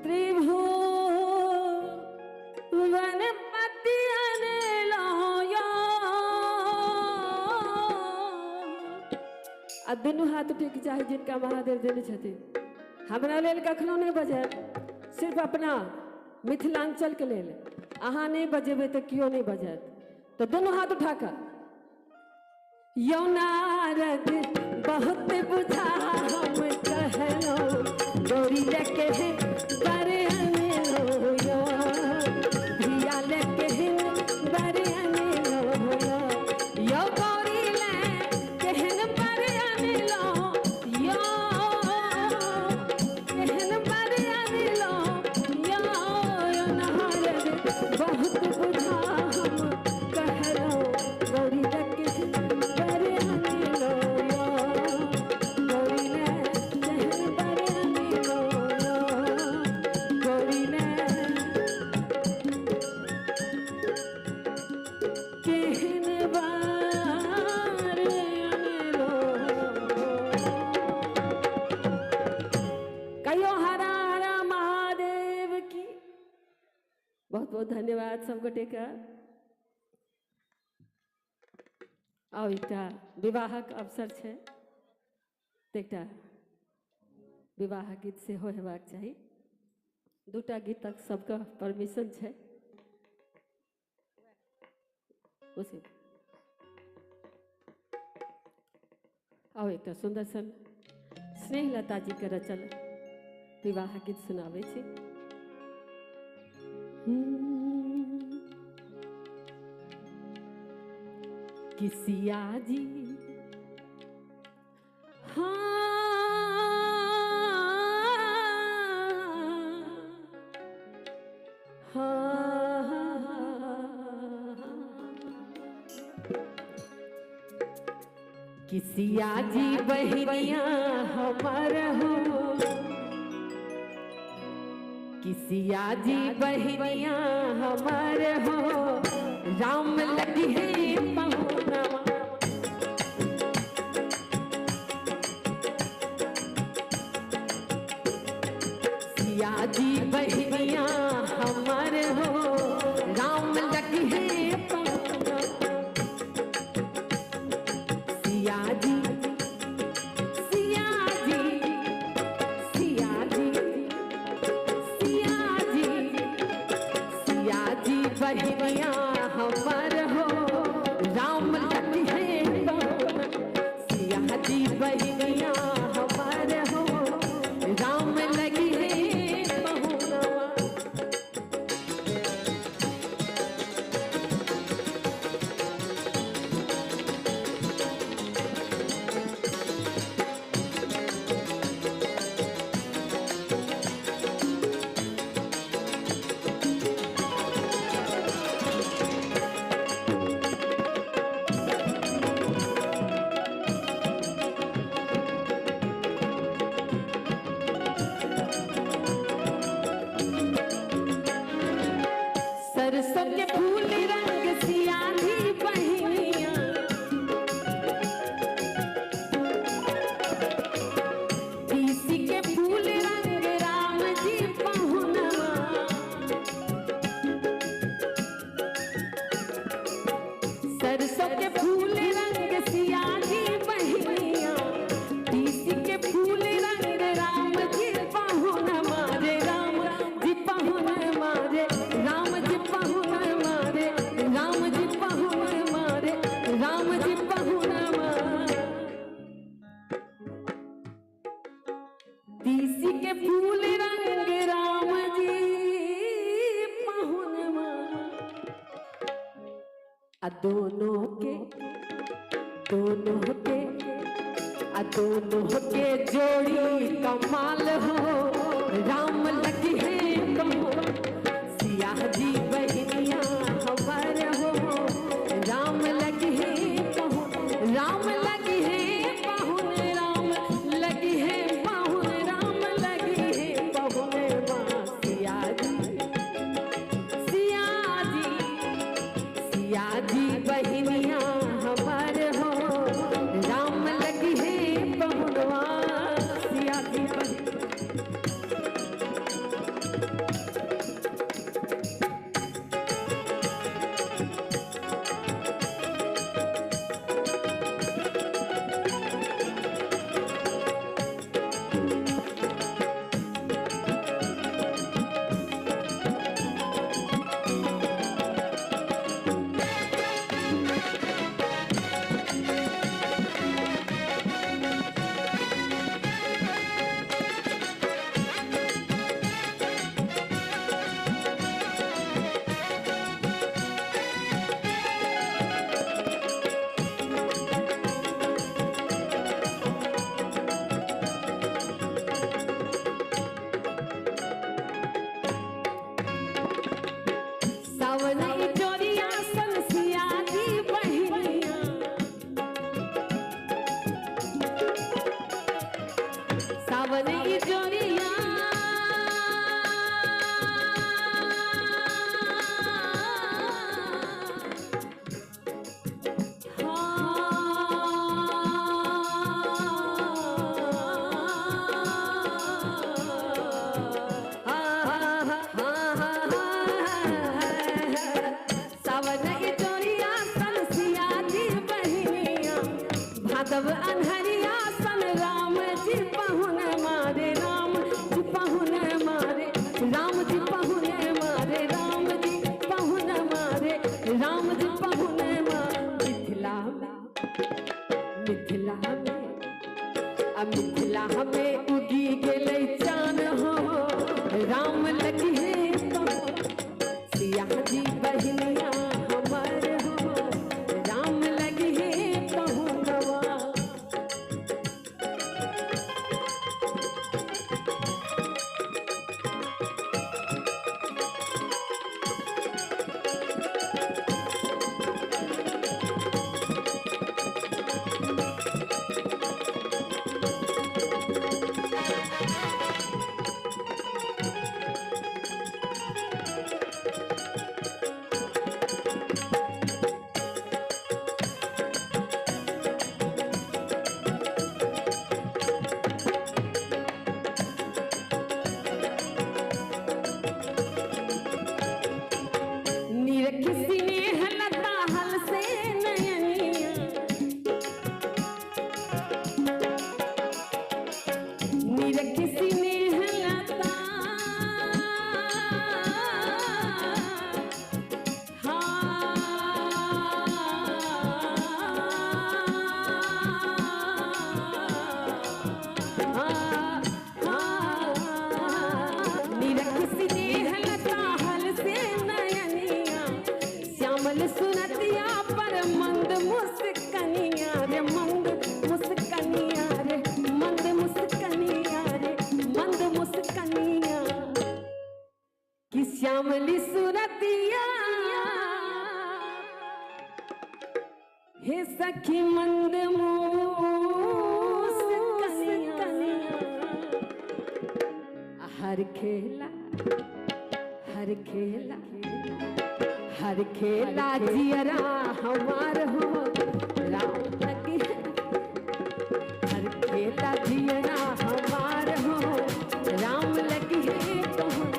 त्रिभुवन पति अनिलो यो। आ दुनू हाथ उठैके चाही जिनका महादेव देने छथिन। हमरा लेल कखनो नहि बजायब, सिर्फ अपना मिथिलांचलके लेल। अहाँ नहि बजेबै तऽ केओ नहि बजायत, तऽ दुनू हाथ उठा कऽ यौ नारद बहुत बुझा हम कहलौं गौरी लके बर अनलो यो, धिया लके बर अनलो यो, यो गौरी ले केहन बर अनलो यो, केहन बर अनलो यो, यो नारद बहुत बुझा हम कहलौं गौरी लके बर अनलो यो, गौरी ले केहन बर अनलो यो, गौरी ले केहन बर अनलो। कहियो हरा हरा महादेव की। बहुत बहुत धन्यवाद सब गोटे के। आउ एकटा विवाहक अवसर छै तऽ एकटा विवाह गीत सेहो हेबाक चाही। दूटा गीत तक सबके परमिशन छै। उसी आउ एकटा सुन्दर सन स्नेहलता जी के रचल विवाह गीत सुनाबै छी। कि सिया जी हाँ कि सिया जी बहिनिया हमर हो, कि सिया जी बहिनिया हमर हो, राम लगी है पहुनवा। सिया जी बहिनिया हमर हो, राम लगी है पहुनवा। सिया जी, सिया जी, सिया जी, सिया जी, सिया जी बहिनिया हमर हो, राम लगी है पहुनवा। सिया जी बहिनिया हमर हो, राम लगी है पहुनवा। सरसों के फूल रंग सिया जी बहिनिया, तीसी के फूल रंग राम जी पहुनवा। सरसों के फूल रंग सिया जी बहिनिया, तीसी के फूल रंग राम जी पहुन मारे, राम जी पहुन मारे, राम जी पहुन मारे, राम जी पहुन मारे, राम जी पहुन मारे। तीसी के फूल रंग राम जी पहुन मारे। आ दोनों के, दोनों के, आ दोनों के जोड़ी कमाल हो, राम लगी है कहो। सिया जी बहिनिया हमर हो, राम लगी है कहो, राम लगी है पहुन, राम लगी है पहुन, राम लगी है पहुन। माँ सिया जी, सिया जी, सिया जी बहिनिया हमर हो, राम लगी है पहुनवा। सिया जी बहिनिया। सावन चोरिया सन सिया जी बहिनिया, सावन चोरिया, सावन चोरिया सन सिया जी बहिनिया, भादव अन्हरिया सन राम जी पहुन मारे, राम जी पहुन मारे, राम जी पहुन मारे, राम जी पहुन मारे, राम जी पहुन मारे। मिथिला में, मिथिला में, आ मिथिला में उगी गेलै चान हो, राम लगी है पहुन। सिया जी बहिनिया हमर हो, राम लगी है पहुनवा। रे मंद मुस्कनिया रे मंद मुस्कनिया रे मंद मुस्कनिया कि श्यामली सूरतिया हे सखी मंद मुस्कनिया हर खेला हर खेला हर खेला जियरा हमार हो राम लगे हर खेला जियरा हमार हो राम लगे तोहर।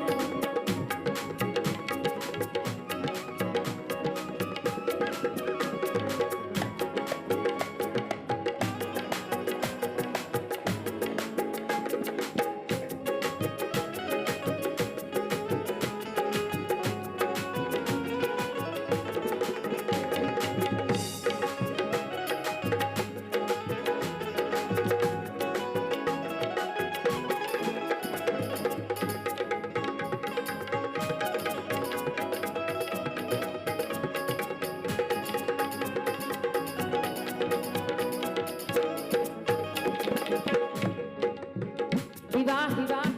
विवाह विवाह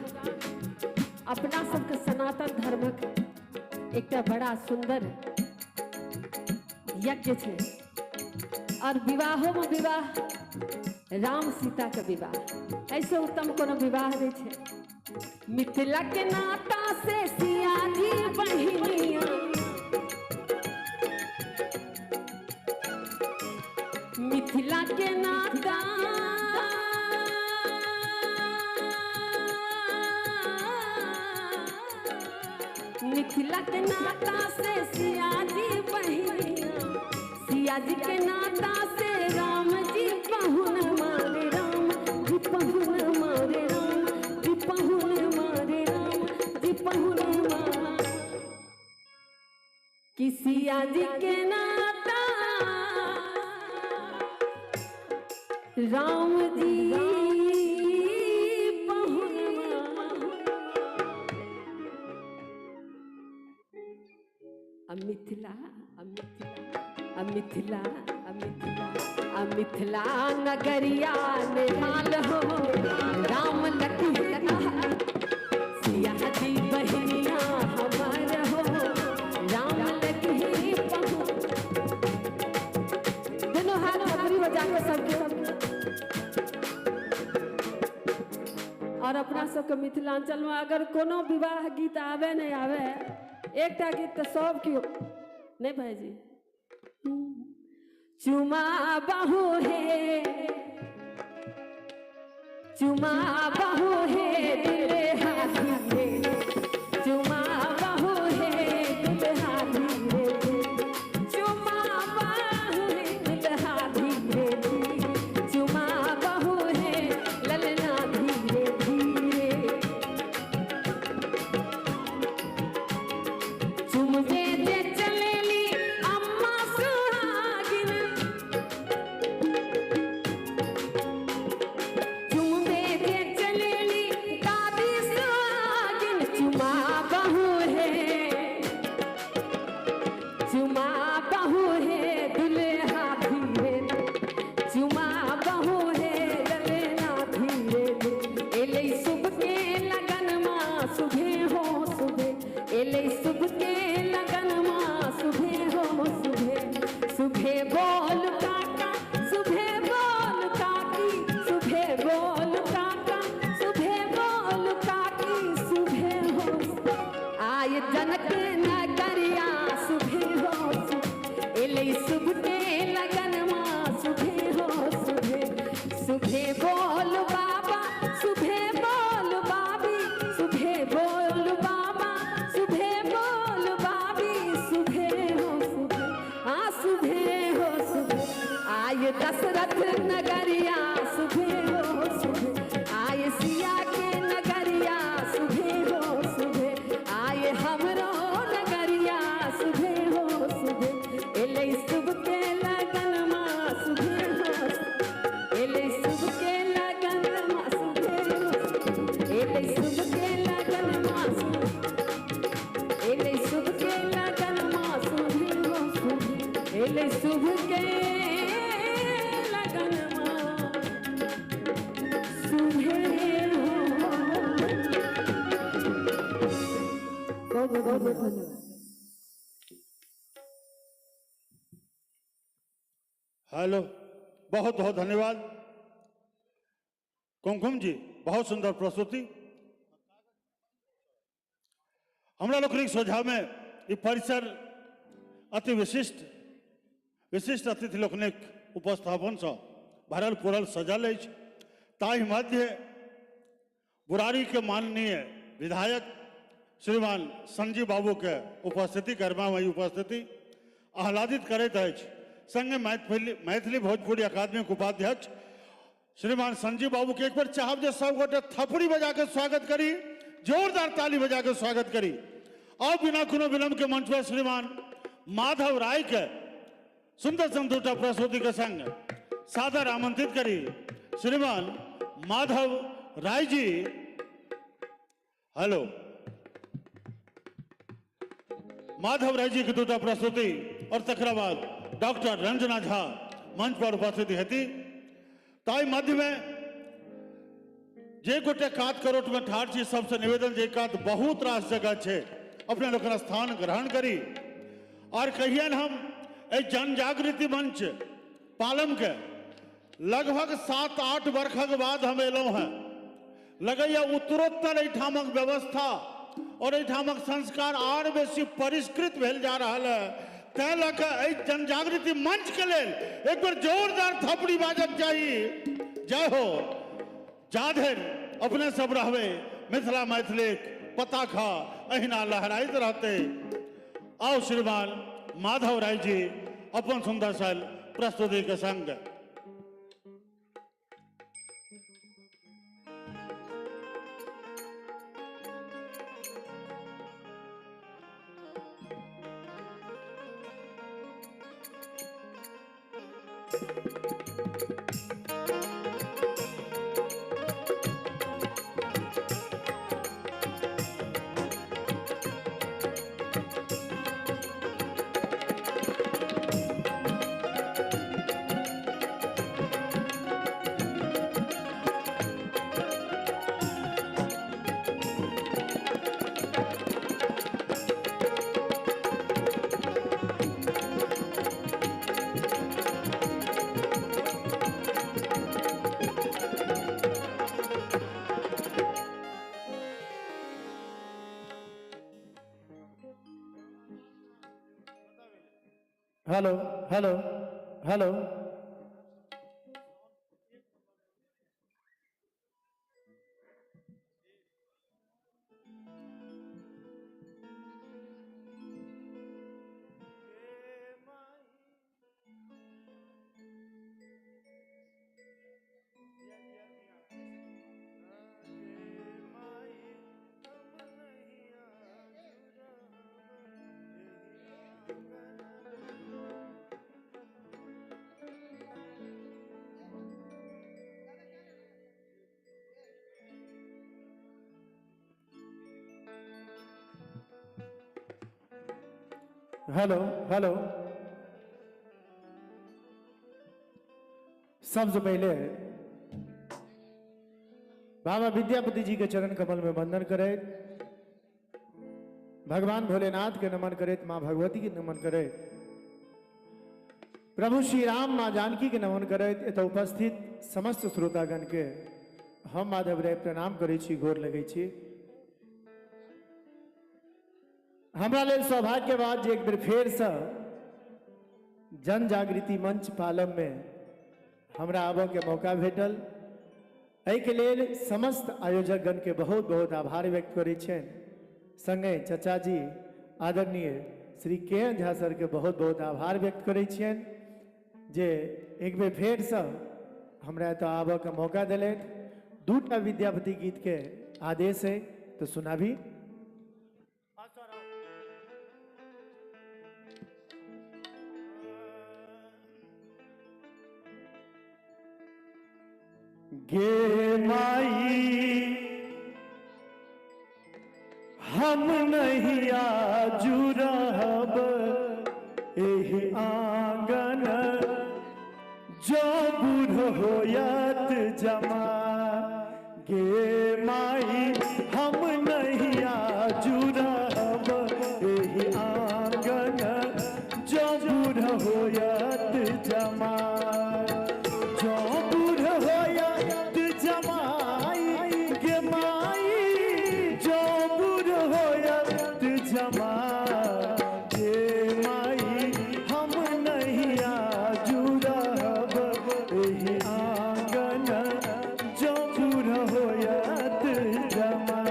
अपना सबके सनातन धर्मक एकटा बड़ा सुंदर यज्ञ छै और विवाहो में विवाह राम सीता के विवाह ऐसे उत्तम कोनो विवाह नहीं छै। मिथिला के नाता से सिया जी बहिनिया मिथिला के नाता मिथिला के नाता से सिया जी बहिनिया सिया जी के नाता से राम जी पहुन मारे राम जी पहुन मारे राम जी पहुन मारे राम जी पहुन मारे कि सिया जी के नाता राम जी पहुन मिथिला मिथिला मिथिला मिथिला नगरिया निहाल हो राम लखन सिया जी बहनिया हमार हो राम लखन पहुँ। दोनों हाथ थपड़ी बजा के सबके और अपना सबके मिथिलांचल में अगर कोनो विवाह गीत आवे नहीं आवे एकटा गीत तो सब क्यों नहीं भाईजी चुमा बहु हे चुमा बहु हे दिल हाथी रे चुमा बहु हे दिल हाथी रे चुमा बहु हे दिल हाथी रे चुमा बहु हे ललना धीरे धीरे चुमबे जे चलेली अम्मा सुहागिन चुमबे जे चलेली दादी सुहागिन चुमा बहु हे चुमा बहु हे दुल्हा धीरे चुमा बहु हे ललना धीरे एलै शुभ के लगन मा सुभे हो सुभे एलै शुभ के लगन मा सुभे हो सुभे सुभे बोल काका सुभे बोल काकी सुभे बोल काका सुभे बोल काकी सुभे हो आय जनक नगरिया सुभे हो सुभे एलै शुभ के लगन मा सुभे हो सुभे सुभे बोल बाबा सुभे बोल बाबी सुभे बोल बाबा सुभे बोल बाबी सुभे हो सुभे आ सुभे हो सुभे आय दशरथ नगरिया सुभे हो सुभे आय सिया के नगरिया सुभे हो सुभे आय हमरो नगरिया सुभे हो सुभे एलै शुभ के लगन मा सुभे हो एलै शुभ के लगन मा सुभे हो एलै शुभ के लगन मा सुभे एलै शुभ के लगन मा सुभे हो सुभे एलै शुभ के लगन बहुत बहुत धन्यवाद। कुमकुम जी, बहुत सुंदर प्रस्तुति। हमरा लोकनिक सोझामे ई परिसर अति विशिष्ट विशिष्ट अतिथि लोकनिक उपस्थापनसँ भरल पुरल सजल अछि। ताहि मध्य बुरारी के माननीय विधायक श्रीमान संजीव बाबू के उपस्थिति, गरिमामयी उपस्थिति आह्लादित करैत अछि। संगे मैथिली भोजपुरी अकादमी के उपाध्यक्ष श्रीमान संजीव बाबू के एक बार चाहब जे सब गोटे थपड़ी बजा के स्वागत करी, जोरदार ताली बजा के स्वागत करी। और बिना कोनो विलंब के मंच पर श्रीमान माधव राय के सुंदर संदूटा प्रस्तुति के संग सादर आमंत्रित करी। श्रीमान माधव राय जी, हेलो। माधव राय जी की दूटा प्रस्तुति और तकरा बाद डॉक्टर रंजना झा मंच पर उपस्थित हेती। ताहि मध्य में जे गोटे कात करोट में ठाढ़ छी सबसे निवेदन जे कात बहुत रास जगह छे अपने लोकनि स्थान ग्रहण करी। और कहियन हम एहि जन जागृति मंच पालम के लगभग 7-8 वर्षक बाद हम एलहुँ हैं। लगैया उत्तरोत्तर एहिठामक व्यवस्था और एहिठामक संस्कार आर बेसी परिष्कृत भेल जा रहल है। तैं लऽ कऽ एहि जन जागृति मंच के लेल एक बेर जोरदार थपड़ी बाजक चाही। जय हो। जाधरि अपने सब रहबै मिथिला मैथिलीक पताखा अहिना लहराइत रहतै। आओ श्रीमान माधव राय जी अपन सुंदर सल प्रस्तुति के संग। Hello hello hello. Hello hello. सबसे पहले बाबा विद्यापति जी के चरण कमल में वंदन करैत, भगवान भोलेनाथ के नमन करैत, माँ भगवती के नमन करैत, प्रभु श्री राम माँ जानकी के नमन करैत एतऽ उपस्थित समस्त श्रोतागण के हम माधव राय प्रणाम करै छी, गोर लगै छी। हमरा लेल सौभाग्य बात जे एक बेर फेरसँ जन जागृति मंच पालम में हमरा आबऽ के मौका भेटल। एहिके लेल समस्त आयोजकगण के बहुत बहुत आभार व्यक्त करै छियनि। संगे चचा जी आदरणीय श्री के एन झा सर के बहुत बहुत आभार व्यक्त करै छियनि जे एक बेर फेरसँ हमरा एतऽ आबऽ के मौका देलथि। दूटा विद्यापति गीत के आदेश है तो सुनाबी। गे माई हम नहीं आजू रहब एहि आंगन जो बूढ़ होयत जमा। गे माई हम नहीं आजू रहब एहि आंगन जो बूढ़ होयत जमा। एहि आंगन जँ बूढ़ होयत जमाय।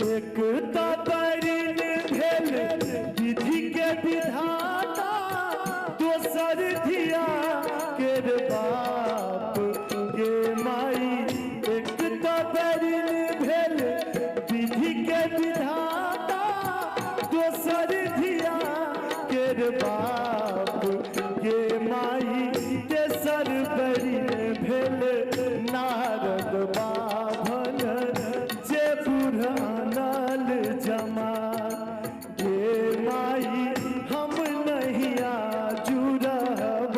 एक तबरिन भेल विधि के विधाता, दोसर धिया केर बाप गे माई। एक तबरिन भेल विधि के विधाता, दोसर धिया केर बाप गे माई। तेसर बरिन भेल नारद बाभन, जे बूढ़ आनल जमा गे माई। हम नहीं आजू रहब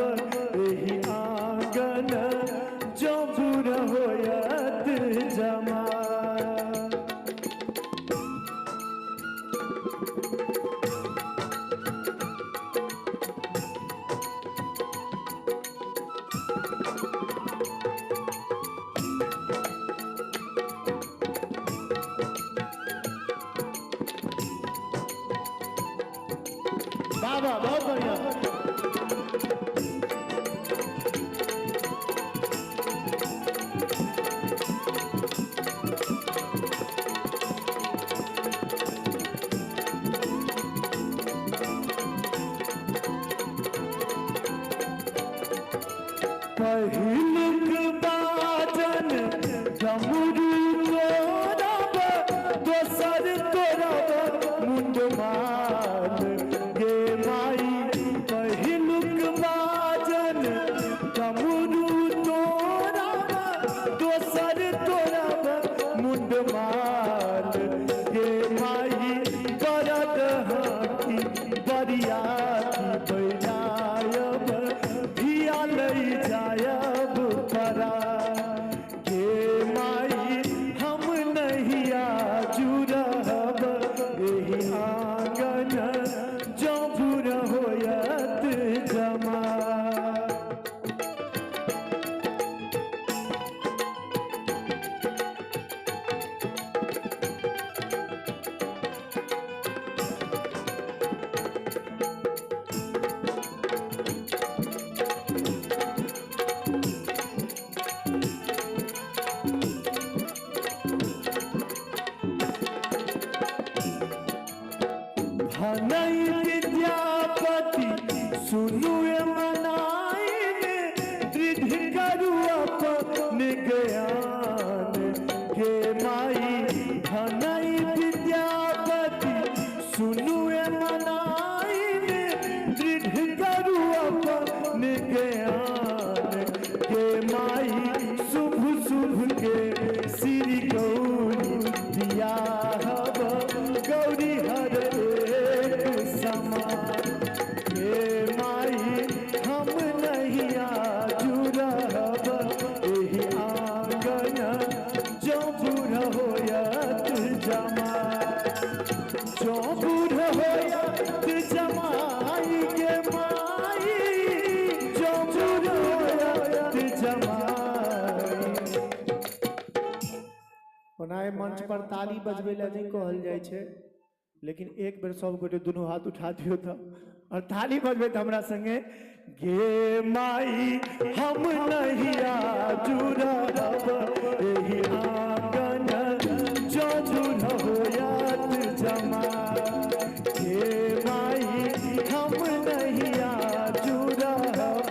एहि आंगन जँ बूढ़ होयत जमा। वाह वाह, बहुत बढ़िया। पहिलुक बाजन डमरू तोड़ब, दोसर तोड़ब मुंडमाल गे माई। पहिलुक बाजन डमरू तोड़ब, दोसर तोड़ब मुंडमाल गे माई। बरद हाथी बरियाती बैलायब, धिया लई जायब परा गे माई। हम नहीं आजू रहब एहि आंगन जँ बूढ़ होयत जमा। भनई विद्यापति सुनु मनाइन, दृढ़ करू अपन ज्ञान गे माई। भनई विद्यापति सुनु मनाइन, दृढ़ करू अपन ज्ञान गे माई। शुभ शुभ के श्री गौरी बियाहब, गौरी हर एक समान गे माई। हम नहीं आजू रहब एहि आंगन जँ बूढ़ होयत जमाय, जँ बूढ़ होयत जमाय गे माई, जँ बूढ़ होयत जमाय। ओना एहि मंच पर ताली बजबै लए नहि कहल जाइ छै, लेकिन एक बेर सब गोटे दुनू हाथ उठा दियौ तऽ और ताली बजबैत हमरा संगे गे माई। हम नहीं आजू रहब एहि आंगन जँ बूढ़ होयत जमाय गे माई। हम नहीं आजू रहब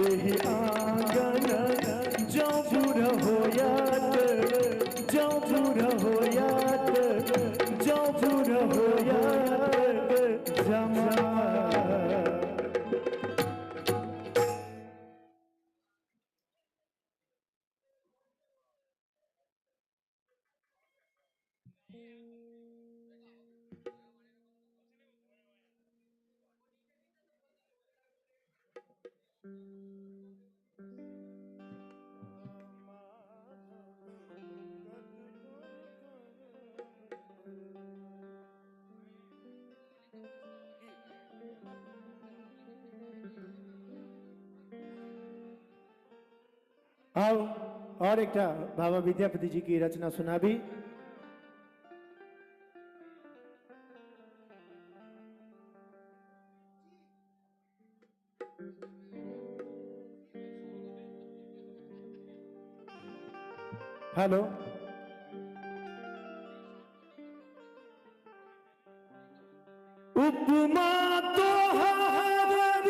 एहि आंगन जँ बूढ़ होयत, जँ बूढ़ होयत, जँ बूढ़ होयत जमाय। आओ और एक बाबा विद्यापति जी की रचना सुनाबी। हेलो, उपमा तो हर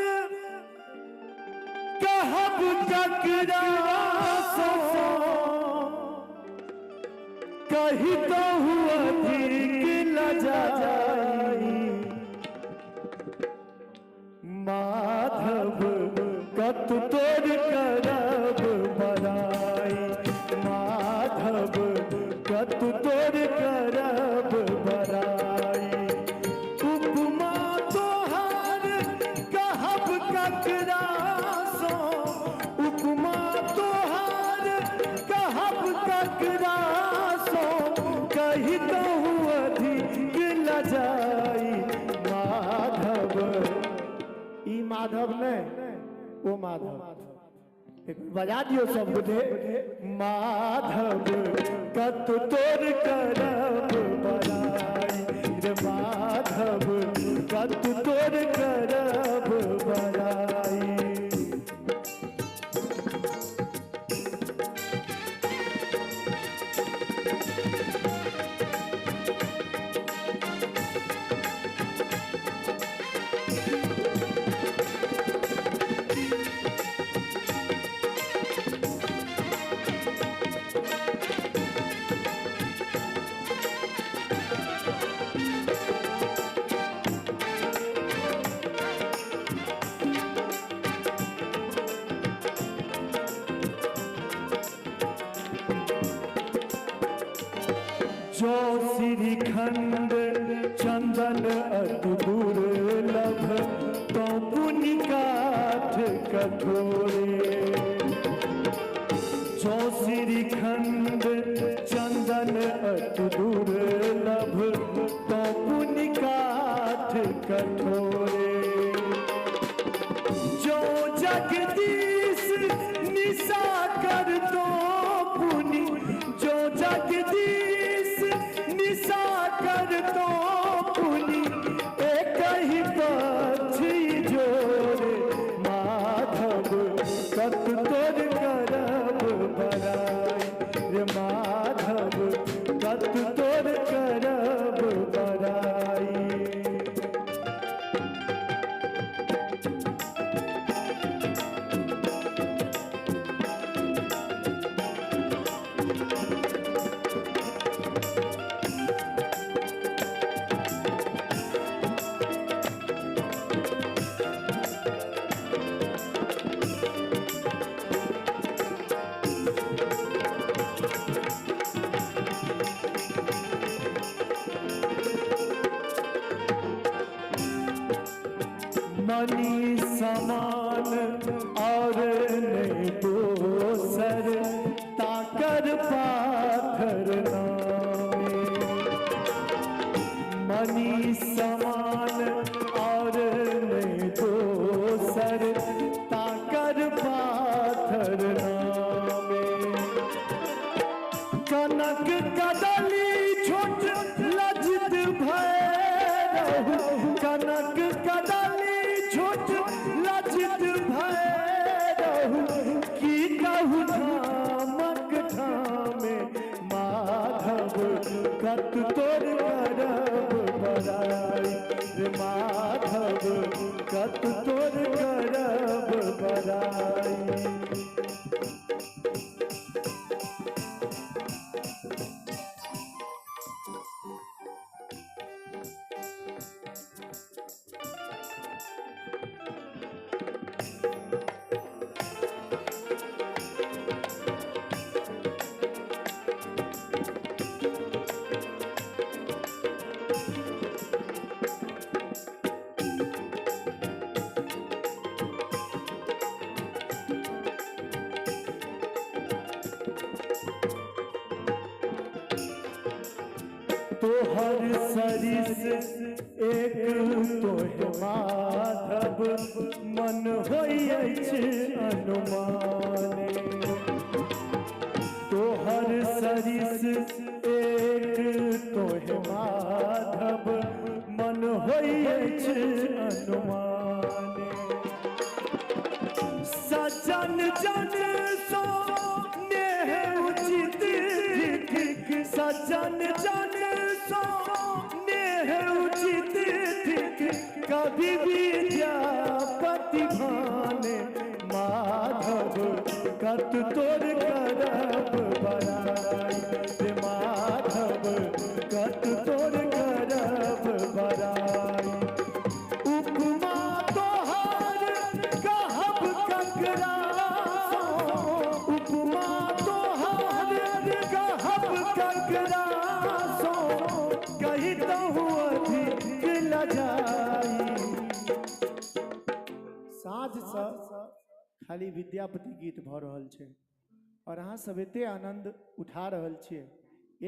कहब ककरा सो, कही तो अधिक लजाई। माधव कत तोर करब बड़ाई, माधव कत तोर करब बड़ाई। उपमा तोहार कहब ककरा सो, उपमा तोहार कहब ककरा सो, कही तो अधिक लजाई। माधव, ई माधव नहीं वो माधव, एक बजा दियो सब गोटे। माधव कत तोर करब बड़ाई रे, माधव कत तोर करब बड़ाई। जो श्रीखंड चंदन अति दुर्लभ, तो पुनि काठ कठोरे। जो श्रीखंड चंदन अति दुर्लभ, तो पुनि काठ कठोरे। जो जगदीश निशा कर तो पुनि, जो जगदीश निशा कर तो पुनि, एक ही पक्षी जोरे। माधव कत तोर करब बड़ाई रे, माधव कत तोर करब बड़ाई। मणि समान और नहीं दोसर, ताकर पाथर नामे। मणि समान और नहीं दोसर, ताकर पाथर नामे। कनक कदली छोट लजित भय रहु, कनक कदली छोट लजित भय रहु, की कहु ठामक ठामे। माधव कत तोर करब बड़ाई रे, माधव कत तोर करब बड़ाई। तोहर सरिस एक तोहे माधव मन होइ अछि अनुमाने। तोहर सरिस एक तोहे माधव मन होइ अछि अनुमाने। सजन जन सो नेह उचित थिक, सजन जन सो नेह उचित थिक, कवि विद्यापति भाने। माधव कत तोर करब बड़ाई रे माधव कत तोर करब बड़ाई। उपमा तोहर कहब ककरा सो, उपमा तोहर कहब ककरा सो, कहितहुँ अधिक लजाई। साँझसँ खाली विद्यापति गीत भऽ रहल छै और अहाँ सब एते आनंद उठा रहल छियै।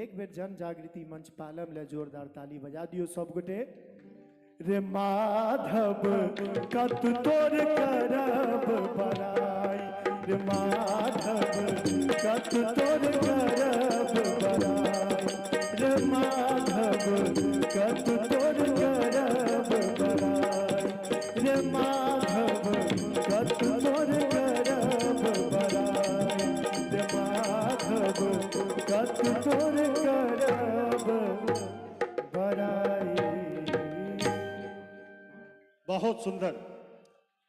एक बेर जन जागृति मंच पालम ले जोरदार ताली बजा दियौ सब गोटे। रे माधव कत तोर करब बड़ाई रे माधव कत तोर करब बड़ाई रे माधव कत तोर करब बड़ाई रे माधव कत तोर करब बड़ाई रे माधव कत तोर करब बड़ाई। बहुत सुंदर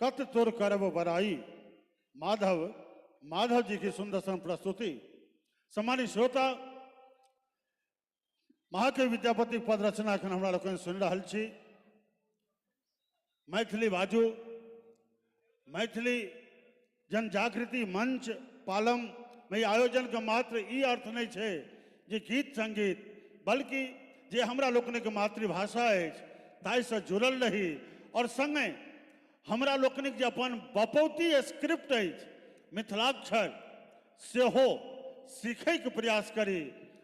कत तोर करब बड़ाई माधव, माधव जी की सुंदर सन प्रस्तुति। सम्मानित श्रोता, महाकवि विद्यापति पद रचना एखन हमरा लोकनि सुनि रहल छी। मैथिली बाजू, मैथिली जनजागृति मंच पालम में आयोजन के मात्र ई अर्थ नहीं छै जे गीत संगीत, बल्कि जे हमरा लोकनिक मातृभाषा अछि ताहिसँ जुड़ल रही और संगे हमरा लोकनिक जे अपन बपौती स्क्रिप्ट अछि मिथिलाक्षर सेहो सीखैके प्रयास करी,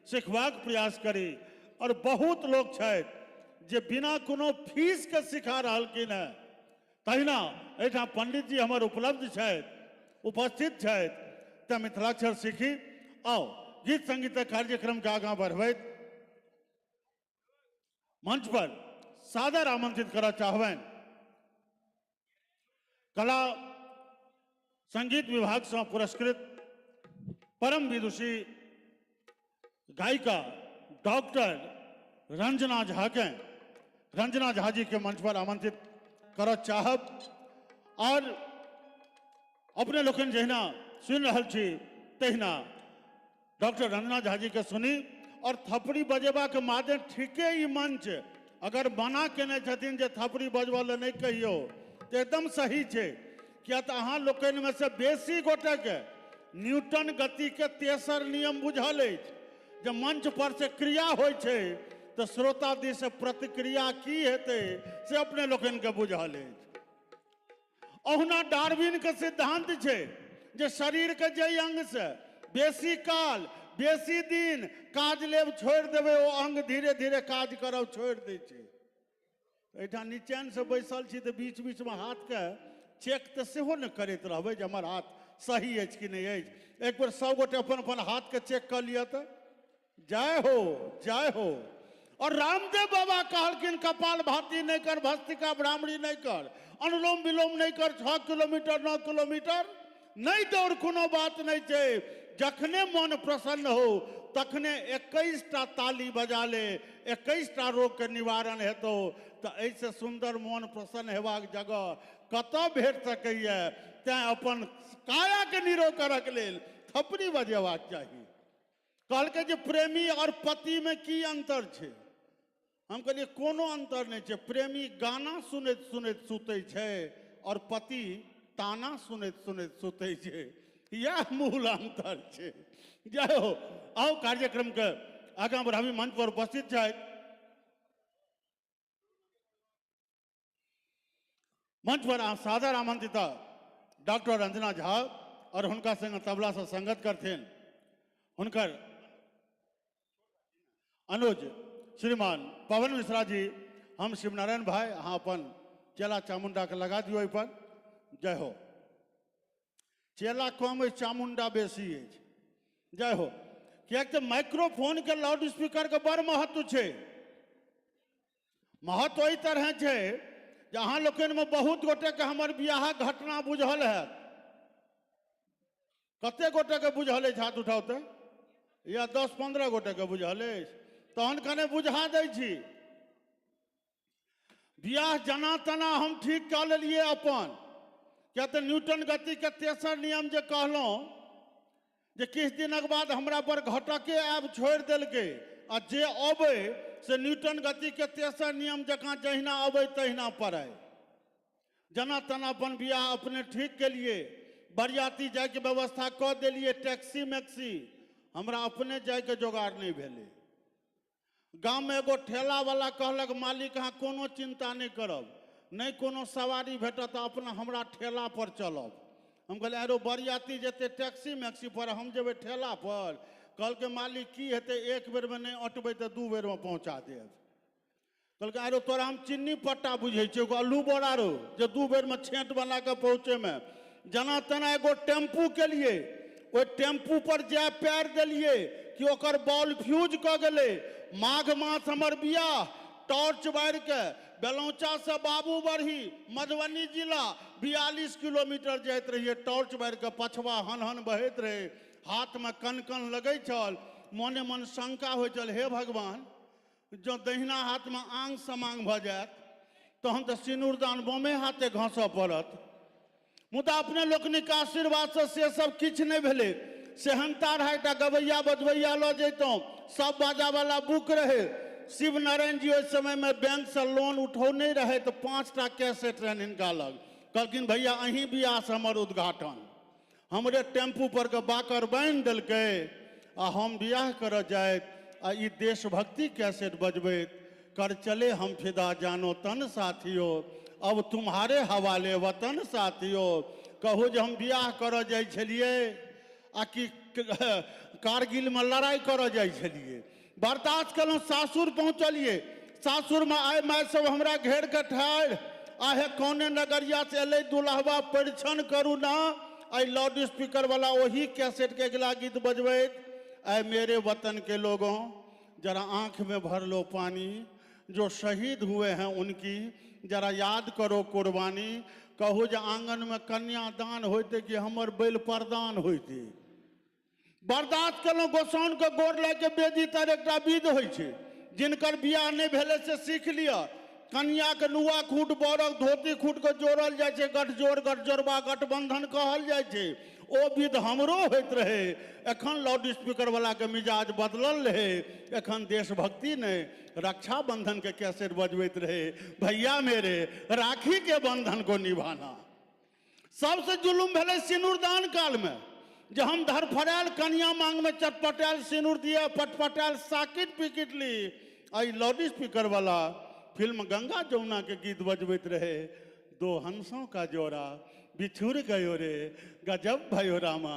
सिखबाक प्रयास करी। और बहुत लोग छथि जे बिना कोनो फीसके सिखा रहलखिन हेँ। तहिना एहिठाम पंडित जी हमर उपलब्ध छथि, उपस्थित छथि, तऽ मिथिलाक्षर सीखी। आउ गीत संगीतक कार्यक्रमके आगाँ बढ़बैत मंच पर सादर आमंत्रित करऽ चाहबनि कला संगीत विभागसँ पुरस्कृत परम विदुषी गायिका डॉक्टर रंजना झा के, रंजना झा जी के मंच पर आमंत्रित करऽ चाहब। और अपने लोकनि जहिना सुनि रहल छी तहिना डॉक्टर रंजना झा जी के सुनी और थपड़ी बजेबाक मादे ठीके ई मंच अगर मना केने छथिन जे थपड़ी बजबऽ लए नहि कहियौ तऽ एकदम सही छै, किया तऽ अहाँ लोकनिमे से बेसी गोटेके न्यूटन गतिके तेसर नियम बुझल अछि जे मंच पर से क्रिया होइ छै तऽ श्रोता दिस से प्रतिक्रिया की हेतै से अपने लोकनिके बुझल अछि। ओहुना डार्विनके सिद्धांत छै जे शरीरके जाहि अंगसँ बेसी काल बेसी दिन काज लेब छोड़ि देबै ओ अंग धीरे धीरे काज करब छोड़ि दै छै। एहिठाम निचैनसँ बैसल छी तऽ बीच बीचमे हाथके चेक तऽ सेहो ने करैत रहबै जे हमर हाथ सही अछि कि नहि अछि। एक बेर सभगोटे अपन अपन हाथके चेक कऽ लिअ तऽ। जय हो, जय हो। और रामदेव बाबा कहलखिन कपाल भाती नहीं कर, भस्तिका भ्रामरी नहीं कर, अनुलोम विलोम नहीं कर, 6 किलोमीटर 9 किलोमीटर नहीं दौड़, कोनो बात नहीं छै। जखने मन प्रसन्न हो तखने 21टा ताली बजा ले, 21टा रोग के निवारण हेतौ। तो एहिसँ सुंदर मन प्रसन्न हेबाक जगह कतऽ भेट सकैए? तैं अपन कायाके निरोग करक लेल थपड़ी बजेबाक चाही। कहलकै जे प्रेमी और पति में की अंतर छै? हम कहलियै कोनो अंतर नहीं छै। प्रेमी गाना सुनैत सुनैत सुतै छै और पति ताना सुनैत सुनैत सुतै छै, यह मूल अंतर छै। जय हो। आओ कार्यक्रम के आगाँ बढ़ाबी। मंच पर उपस्थित छथि मंच पर सादर आमंत्रित डॉक्टर रंजना झा और हुनका संग तबला से संगत करथिन हुनकर अनुज श्रीमान पवन मिश्रा जी। हम शिवनारायण भाई, अहाँ अपन चेला चामुंडा के लगा दियौ एहिपर। जय हो। चेला कम अछि, चामुंडा बेसी अछि। जय हो। किएक तऽ माइक्रोफोन के लाउड स्पीकर के बड़ महत्व छै। महत्व एहि तरह छै जे अहाँ लोकनिमे बहुत गोटेके हमर बियाहक घटना बुझल हैत। कते गोटेके बुझल अछि? हाथ उठाउ तऽ। या 10-15 गोटेके बुझल अछि? तहन कने बुझा दै छी। बियाह जना तना हम ठीक कऽ लेलियै अपन, किया तऽ न्यूटन गतिके तेसर नियम जे कहलहुँ जे किछु दिनक बाद हमरा पर घटके आबि छोड़ि देलकै, आ जे अबै से न्यूटन गतिके तेसर नियम जकाँ जहिना अबै तहिना पड़ै। जना तना अपन बियाह अपने ठीक केलियै, बरियाती जायके व्यवस्था कऽ देलियै, टैक्सी मैक्सी हमरा अपने जायके जोगाड़ नहि भेलै। गाममे एगो ठेलावला कहलक, मालिक अहाँ कोनो चिन्ता नहि करब, नहि कोनो सवारी भेटत तऽ अपना हमरा ठेला पर चलब। हम कहलियै, आरो बरियाती जेतै टैक्सी मैक्सी पर, हम जेबै ठेला पर। कहलकै, मालिक की हेतै, एक बेरमे नहि अटबै तऽ 2 बेरमे पहुँचा देब। कहलकै, आरो तोरा हम चिन्नी पट्टा बुझै छियै, एगो अल्लू बोरा रो जे 2 बेरमे छेँट बना कऽ पहुँचैमे। जना तना एगो टेम्पू केलियै, ओहि टेम्पू पर जाय पैर देलियै कि ओकर बॉल फ्यूज कऽ गेलै। माघ मास हमर बियाह, टॉर्च बारि के बेलौचा से बाबूबरही मधुबनी जिला 42 किलोमीटर जाइत रहियै। टॉर्च बारि के पछवा हन हन बहैत रहै, हाथमे कन कन लगै छल। मोने मन शंका होइ छल, हे भगवान जँ दहिना हाथमे आंग समांग भऽ जायत तहन तऽ सिनूरदान बमे हाथे घसऽ पड़त। मुदा अपने लोकनिक आशीर्वादसँ से सब किछु नहि भेलै। सेहनता रहै, एकटा गबैया बजबैया लऽ जैतहुँ, सब बाजावला बुक रहै। शिव नारायण जी ओहि समयमे बैंकसँ लोन उठौने रहै तऽ 5टा कैसेट रहनि हिनका लग। कहलखिन, भैया अहीं बियाहसँ हमर उद्घाटन। हमरे टेम्पू पर के बाकर बान्हि देलकै आ हम बियाह करऽ जाइत आ ई देशभक्ति कैसेट बजबैत, कर चले हम फिदा जानो तन साथियो, अब तुम्हारे हवाले वतन साथियो। कहू जे हम बियाह करऽ जाइ छलियै आ कि कारगिलमे लड़ाइ करऽ जाइ छलियै। बर्दाश्त केलहुँ, सासुर पहुँचलियै। सासुरमे आइ माय सब हमरा घेर के ठाढ़ि, आहे कौने नगरिया से एलै दुल्हवा, परिछन करू ना। आइ लाउड स्पीकर वाला ओही कैसेट के अगिला गीत बजबैत, आइ मेरे वतन के लोगों जरा आँख में भर लो पानी, जो शहीद हुए हैं उनकी जरा याद करो कुर्बानी। कहू जे आंगन में कन्यादान होइते कि हमर बैल प्रदान होइते। बर्दाश्त केलहुँ, गोसाउन के गोर लए के बेदी तर एकटा विध होइ छै, जिनकर बियाह नहि भेलै से सीख लिअ। कन्याके नुआ खूट बरक धोती खूट के जोड़ल जाइ छै, गठजोड़ गठजोड़बा गठबंधन कहल जाइ छै। ओ विध हमरो होइत रहै। एखन लाउड स्पीकर वाला के मिजाज बदलल रहै, एखन देशभक्ति नहि, रक्षाबंधन के कैसेट बजबैत रहै, भैया मेरे राखी के बंधन को निभाना। सबसे जुलुम भेलै सिनूरदान कालमे, जे हम धरफड़ायल कनिया मांगमे चटपटायल सिनूर दिए, पटपटायल साकिट पिकिट ली। आ लाउड स्पीकर वाला फिल्म गंगा जमुना के गीत बजबैत रहे, दो हंसों का जोड़ा बिछुड़ गयो रे, गजब भयो रामा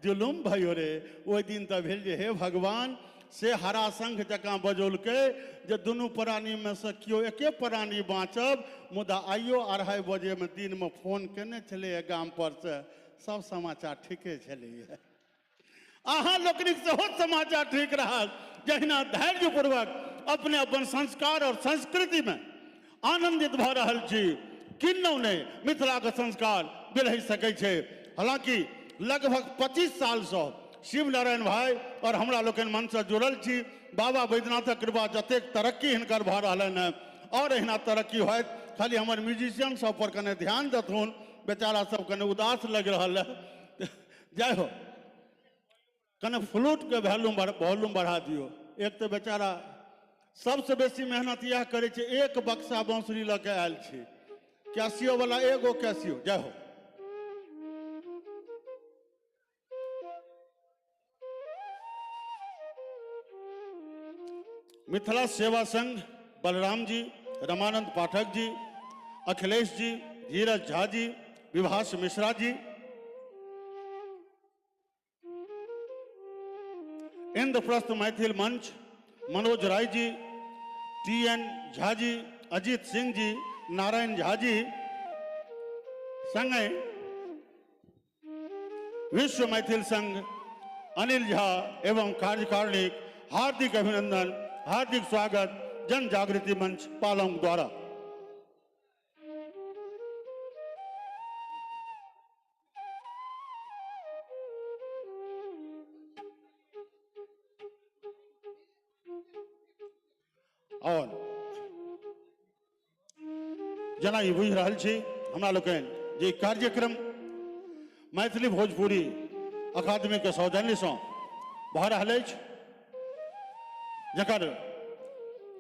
जुलुम भयो रे। ओहि दिन तऽ भेल जे हे भगवान, से हरा शंख जकाँ बजौलकै जे दुनू प्राणीमे से केओ एके प्राणी बाँचब। मुदा आइयो 2:30 बजेमे दिनमे फोन केने छलैए गाम पर से, सब समाचार ठीके छलैए। अहाँ लोकनिक सेहो समाचार ठीक रहल, जहिना धैर्यपूर्वक अपने अपन संस्कार और संस्कृतिमे आनंदित भऽ रहल छी। किन्नौ नहि मिथिलाके संस्कार बिलहि सकै छै। हालाँकि लगभग 25 सालसँ शिव नारायण भाई और हमरा लोकनि मनसँ जुड़ल छी। बाबा बैद्यनाथक कृपा जतेक तरक्की हिनकर भऽ रहलनि हेँ और एहिना तरक्की होयत। खाली हमर म्यूजिशियन सब पर कने ध्यान देथुन, बेचारा सब कने उदास लग रहल है। जय हो। कने फ्लूटके वॉल्यूम बढ़ा दियौ। एक तऽ बेचारा सबसँ बेसी मेहनत इएह करै छै, एक बक्सा बाँसुरी लऽ के आयल छी, कैसियो वाला एगो कैसियो। जय हो। मिथिला सेवा संघ बलराम जी, रमानंद पाठक जी, अखिलेश जी, धीरज झा जी, विभास मिश्रा जी, इंद्रप्रस्थ मैथिल मंच मनोज राय जी, टी एन झा जी, अजीत सिंह जी, नारायण झा जी, संगहि विश्व मैथिल संघ अनिल झा एवं कार्यकारिणी हार्दिक अभिनंदन, हार्दिक स्वागत जन जागृति मंच पालम द्वारा। और जना ई बुझि रहल छी हमरा लोकनि जे कार्यक्रम मैथिली भोजपुरी अकादमी के सौजन्य सँ भऽ रहल अछि, जकर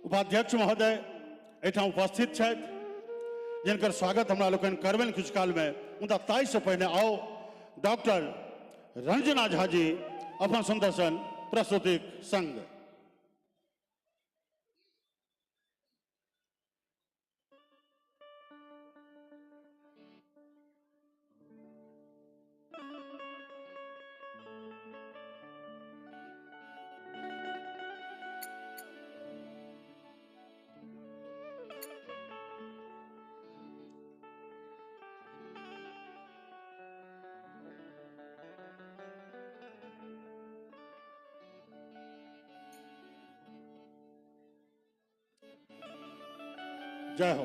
उपाध्यक्ष महोदय एहिठाम उपस्थित छथि, जिनकर स्वागत हमरा लोकनि करबनि किछु कालमे। मुदा ताहिसँ पहिने आउ डॉक्टर रंजना झा जी अपन सुन्दर सन प्रस्तुतिक संग। जय हो।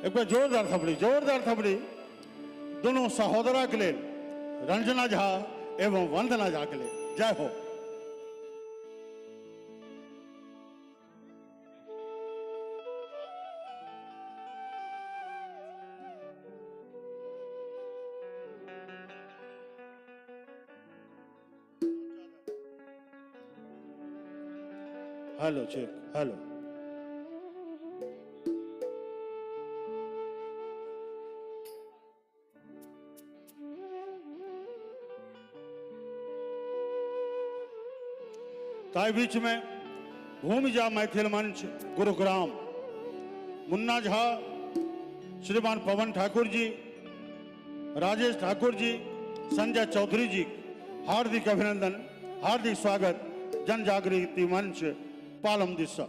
एक बार जोरदार थपड़ी, जोरदार थपड़ी दोनों सहोदरा के लिए, रंजना झा एवं वंदना झा के लिए। जय हो। Hello check, hello. ताहि बीच में भूमिजा मैथिल मंच गुरुग्राम, मुन्ना झा, श्रीमान पवन ठाकुर जी, राजेश ठाकुर जी, संजय चौधरी जी, हार्दिक अभिनंदन, हार्दिक स्वागत जन जागृति मंच पालम दिशा।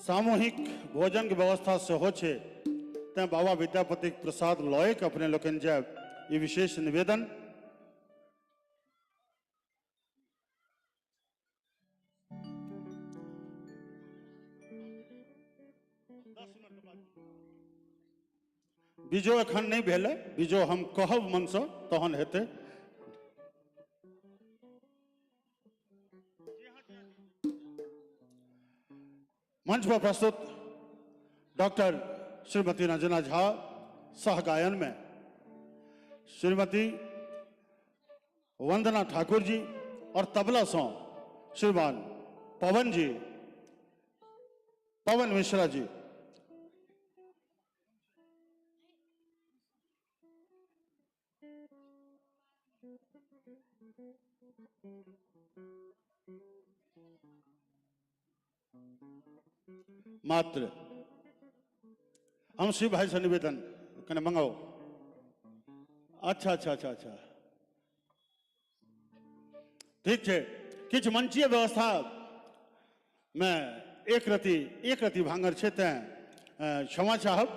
सामूहिक भोजन के व्यवस्था सेहो छै, तैं बाबा विद्यापतिक प्रसाद लए के अपने लोकनि जायब, ई विशेष निवेदन। बीजो एखन नहि भेलै, बीजो हम कहब मनसँ तहन हेतै। मंच पर प्रस्तुत डॉक्टर श्रीमती रंजना झा सह गायन में श्रीमती वंदना ठाकुर जी और तबला सौ श्रीमान पवन जी, पवन मिश्रा जी। मात्र हम शिव भाई से निवेदन कने मंगाओ। अच्छा अच्छा अच्छा अच्छा ठीक है। किछु मंचीय व्यवस्था में एक रति भांगर छै, तैं क्षमा चाहब।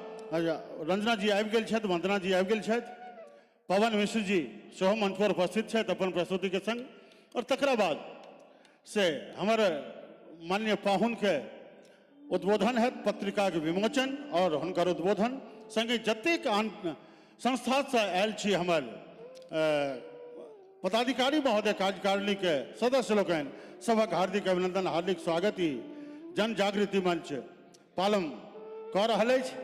रंजना जी आबि गेल छथि, वंदना जी आबि गेल छथि, पवन मिश्र जी सेहो मंच पर उपस्थित छथि अपन प्रस्तुति के संग। और तकरा बाद से हमर माननीय पाहुन के उद्बोधन है, पत्रिका के विमोचन और हुनकर उद्बोधन संगे जतेक आन संस्था से आयल छी हमर पदाधिकारी महोदय, कार्यकारिणी के सदस्य लोकनि सभक हार्दिक अभिनंदन, हार्दिक स्वागत ई जन जागृति मंच पालम कऽ रहल अछि।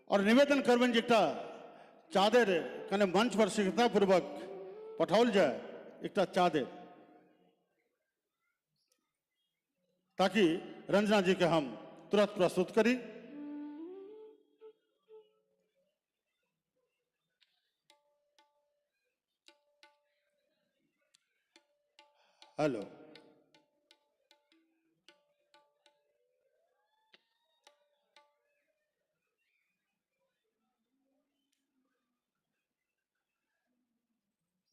और निवेदन करबनि जे एकटा चादर कने मंच पर शीघ्रतापूर्वक पठाओल जाय, एकटा चादर, ताकि रंजना जी के हम तुरंत प्रस्तुत करी। हेलो,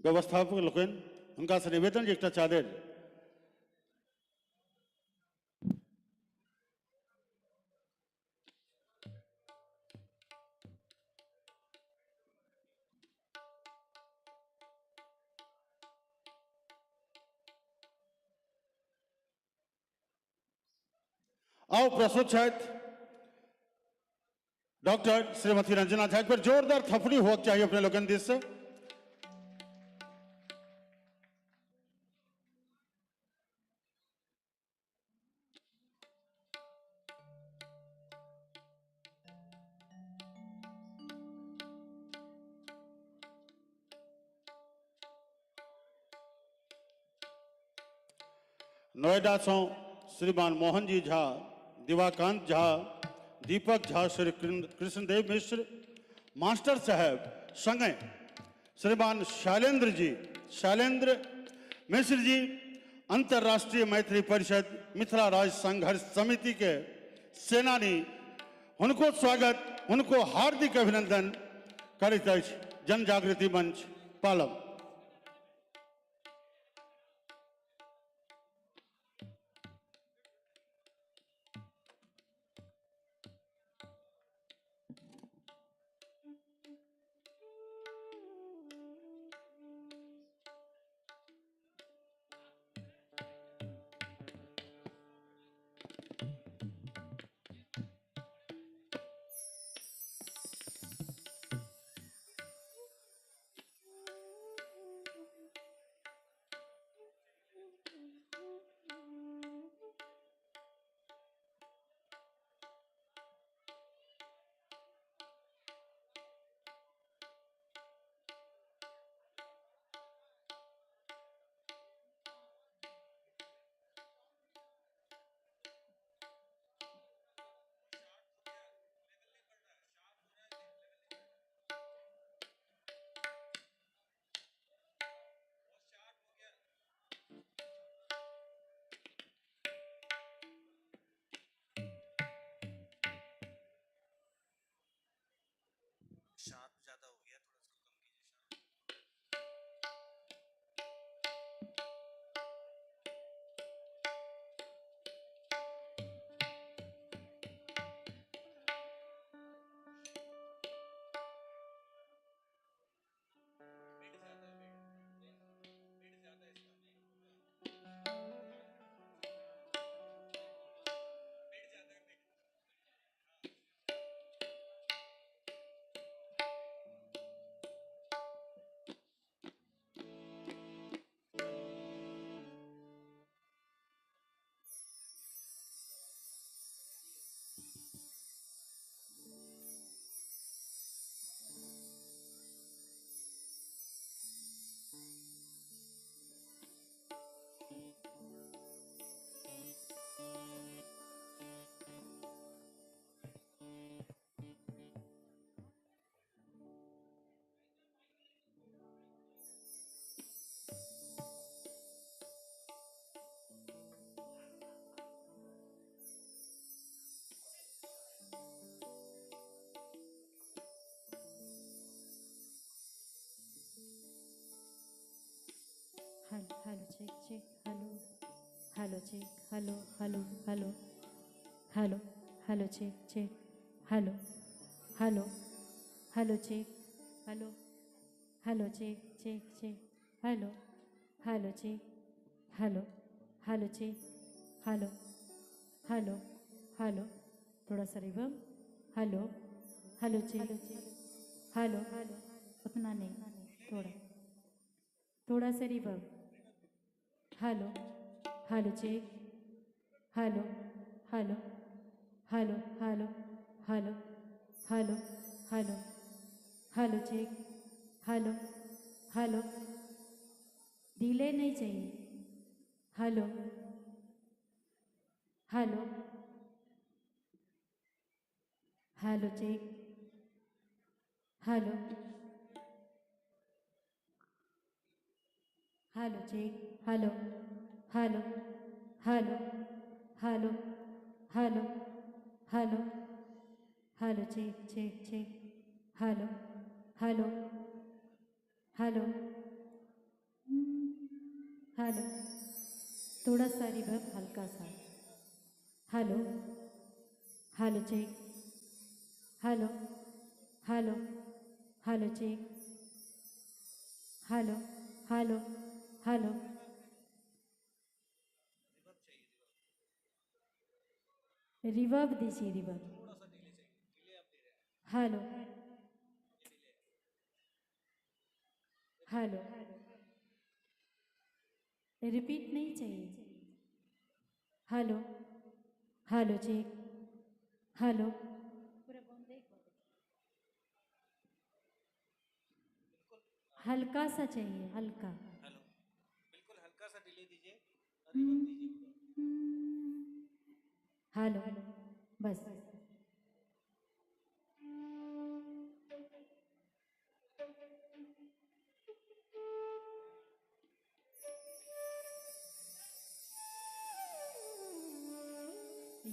व्यवस्थापक लोकनि हुनका से निवेदन जे एकटा चादर आओ प्रस्तुत छथि डॉक्टर श्रीमती रंजना झा। एक बेर जोरदार थपड़ी होक चाहिए अपने लोकनि दिस से। नोएडा से श्रीमान मोहन जी झा, दिवाकांत झा, दीपक झा, श्री कृष्णदेव मिश्र मास्टर साहब संगे श्रीमान शैलेंद्र जी, शैलेंद्र मिश्र जी अंतर्राष्ट्रीय मैत्री परिषद मिथिला राज्य संघर्ष समिति के सेनानी, उनको स्वागत, उनको हार्दिक अभिनंदन करैत अछि जन जागृति मंच Palam. Hello hello check check hello hello check hello hello hello hello hello check check hello hello hello check hello hello check check check hello hello check hello hello check hello hello hello थोड़ा सा reverb hello hello check hello उतना नहीं थोड़ा थोड़ा सा reverb. Hello hello check, hello hello hello hello hello hello hello hello check, hello hello, delay नहीं चाहिए। Hello hello hello check, hello hello check, hello hello hello hello hello hello hello check check check, hello hello hello hello, थोड़ा सा reverb हल्का सा। Hello hello check, hello hello hello check, hello hello hello. Reverb दीजिए, reverb. Hello hello, repeat नहीं चाहिए। Hello hello cheque, hello हल्का सा चाहिए, हल्का। हेलो, बिल्कुल हल्का सा डिले दीजिए और रिवर्ब दीजिए पूरा। हेलो, बस।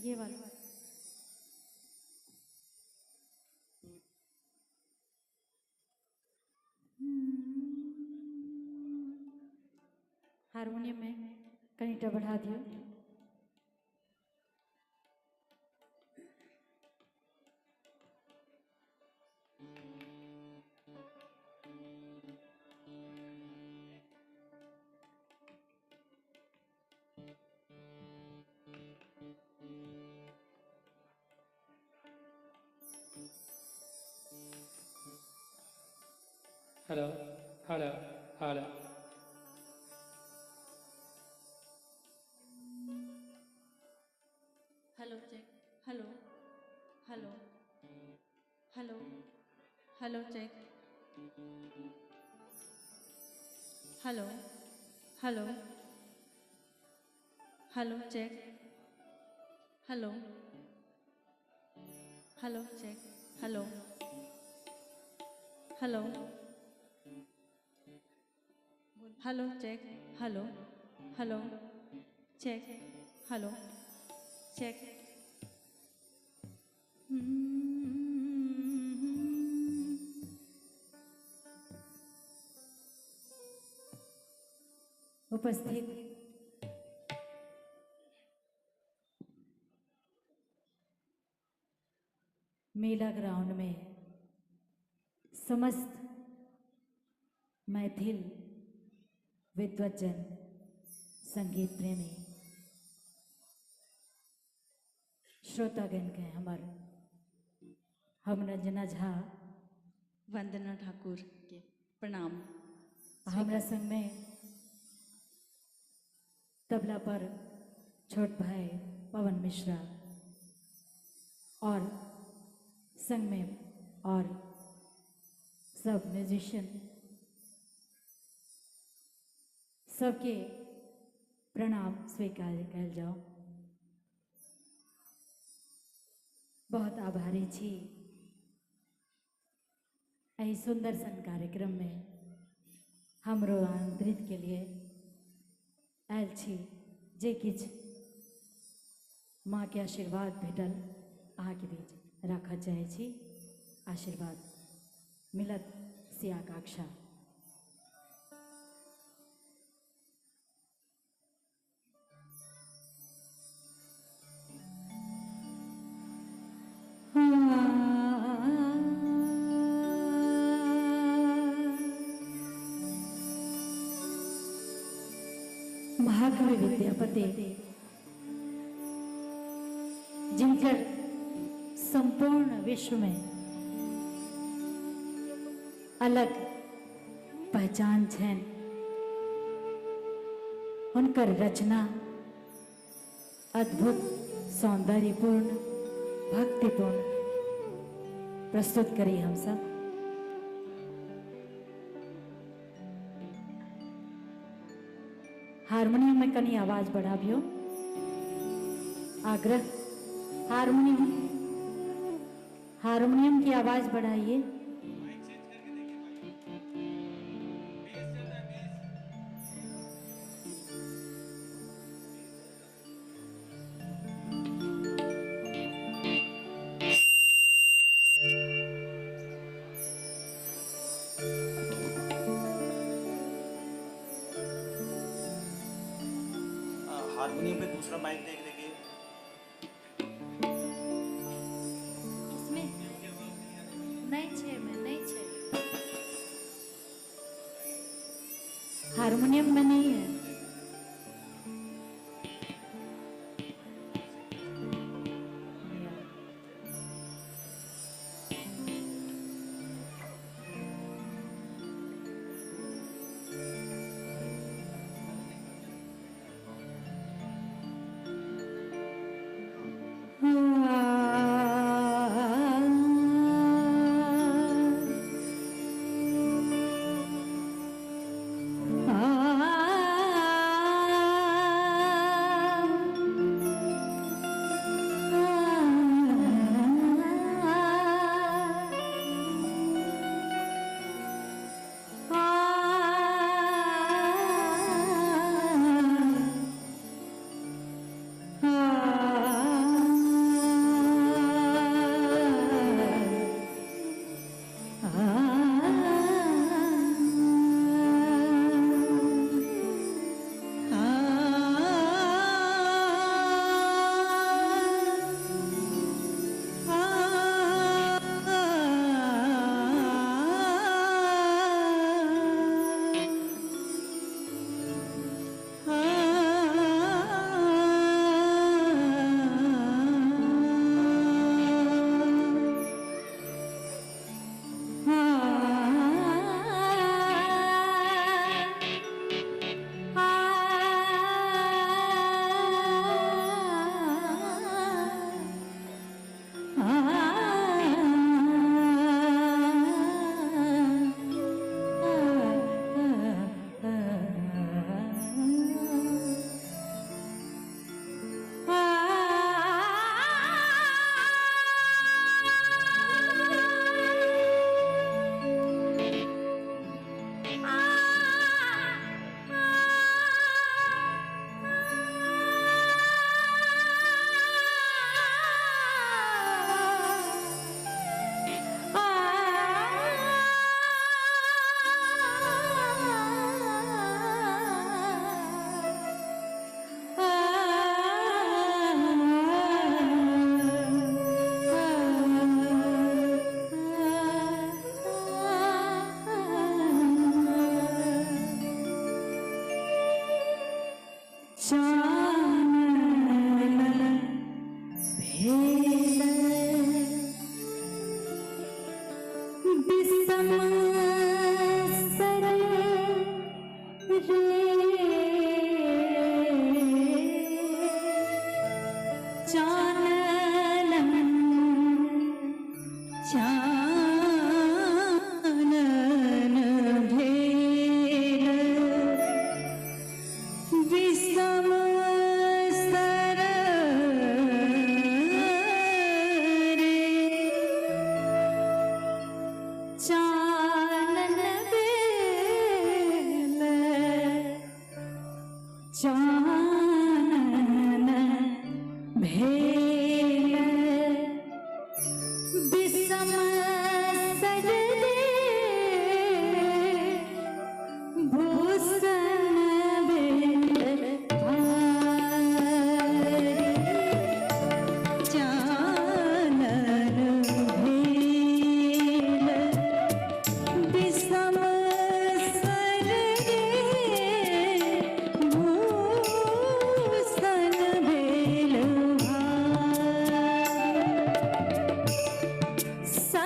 ये वाला हारमोनियम में कनीटा बढ़ा दियो। Hello hello hello, hello check, hello hello hello hello check, hello hello hello check, hello hello check, hello hello hello check, hello hello check, hello check. उपस्थित मेला ग्राउंड में समस्त मैथिल विद्वज्जन, संगीत प्रेमी श्रोतागण के हमार हम रंजना झा, वंदना ठाकुर के प्रणाम। हमरा संग में तबला पर छोट भाई पवन मिश्रा और संग में और सब म्यूजिशियन सबके प्रणाम स्वीकार कल जाओ। बहुत आभारी छी एहि सुंदर सन कार्यक्रम में हमरो आमंत्रित के लिए आयल छी। जे किछु माँ के आशीर्वाद भेटल अहाँके बीच राखऽ चाहै छी। आशीर्वाद मिलत से आकांक्षा। महाकवि विद्यापति जिनकर संपूर्ण विश्व में अलग पहचान छनि, हुनकर रचना अद्भुत, सौंदर्यपूर्ण, भक्तिपूर्ण प्रस्तुत करी हम सब। हारमोनियम में कनी आवाज बढ़ाबियो, आग्रह। हारमोनियम, हारमोनियम की आवाज बढ़ाइए। हारमोनियम पे दूसरा माइक देख देखिए। इसमें नहीं छे में नहीं छे, हारमोनियम में नहीं है। सा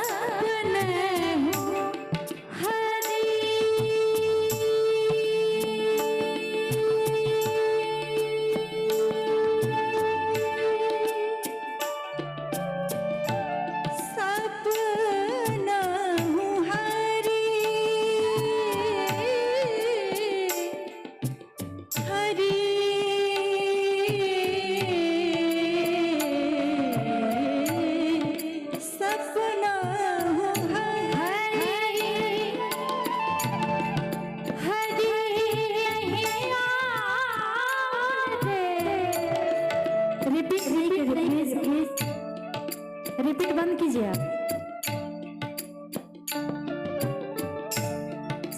रिपीट बंद कीजिए आप।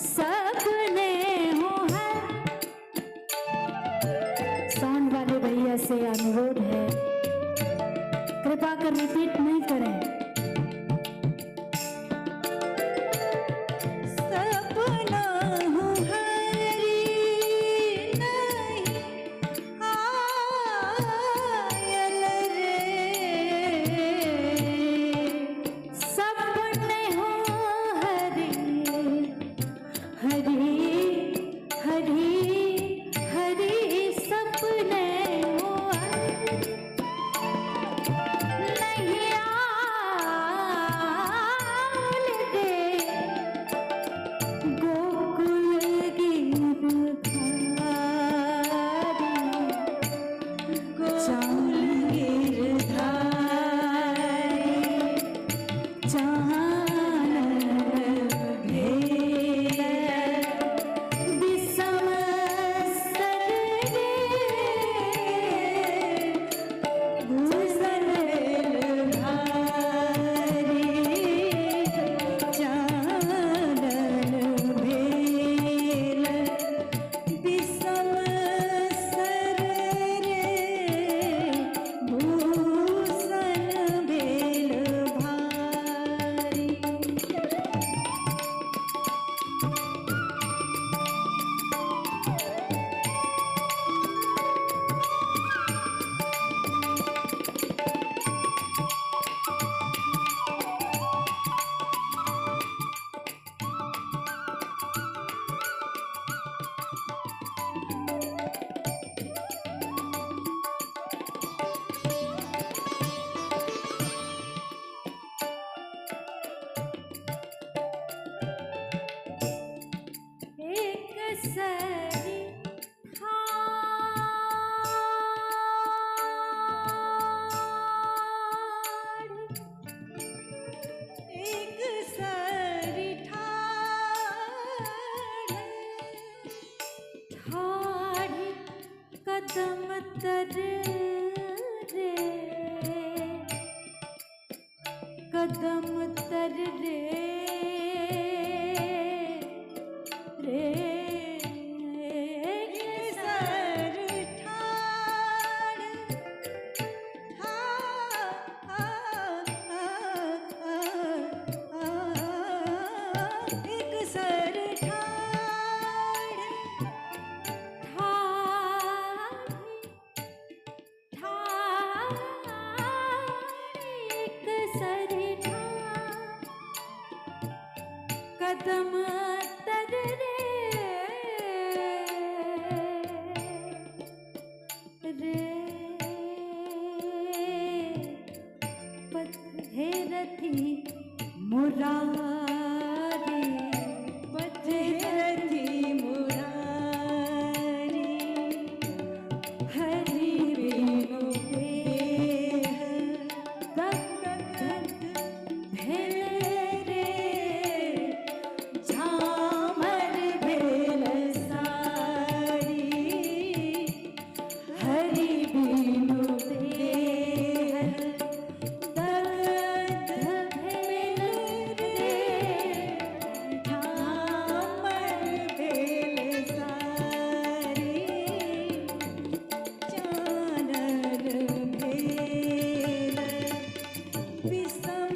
सपने हो है, साउंड वाले भैया से अनुरोध है कृपा कर रिपीट नहीं करें। सपना हूँ हरी नहीं आयल रे, सपने हो हरी हरी हरी हरी, सपने हो नहीं आयल रे, गोकुल गिरधारी, गोकुल गिरधारी, चानन भेल विषम सर रे, भूषण भारी, चानन भेल विषम सर रे, भूषण भेल भारी। एक सरी ठाड़, एक सरी ठाड़, ठाड़ कदम तर रे, कदम तर रे रे, एक सर ठाड़, एक सर ठाड़, ठाड़ ठाड़, एक सर ठाड़, कदम तर रे रे, पथेरथी मुरारी, पथेरथी मुरारी, हरि बिनु देह दग्ध भेल रे, झामर भेल सारी, हरि बिनु देह दग्ध भेल रे, झामर भेल सारी, चानन भेल विषम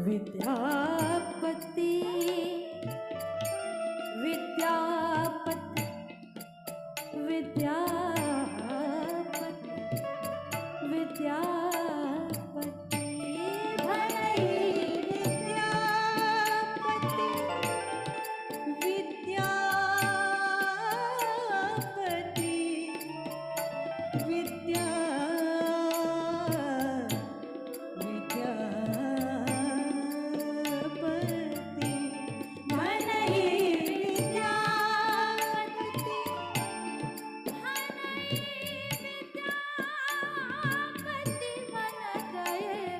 विद्यापति विद्यापति विद्यापति विद्यापति भई विद्यापति विद्यापति विद्या विद्यापति मनहि विद्यापति विद्यापति मन गए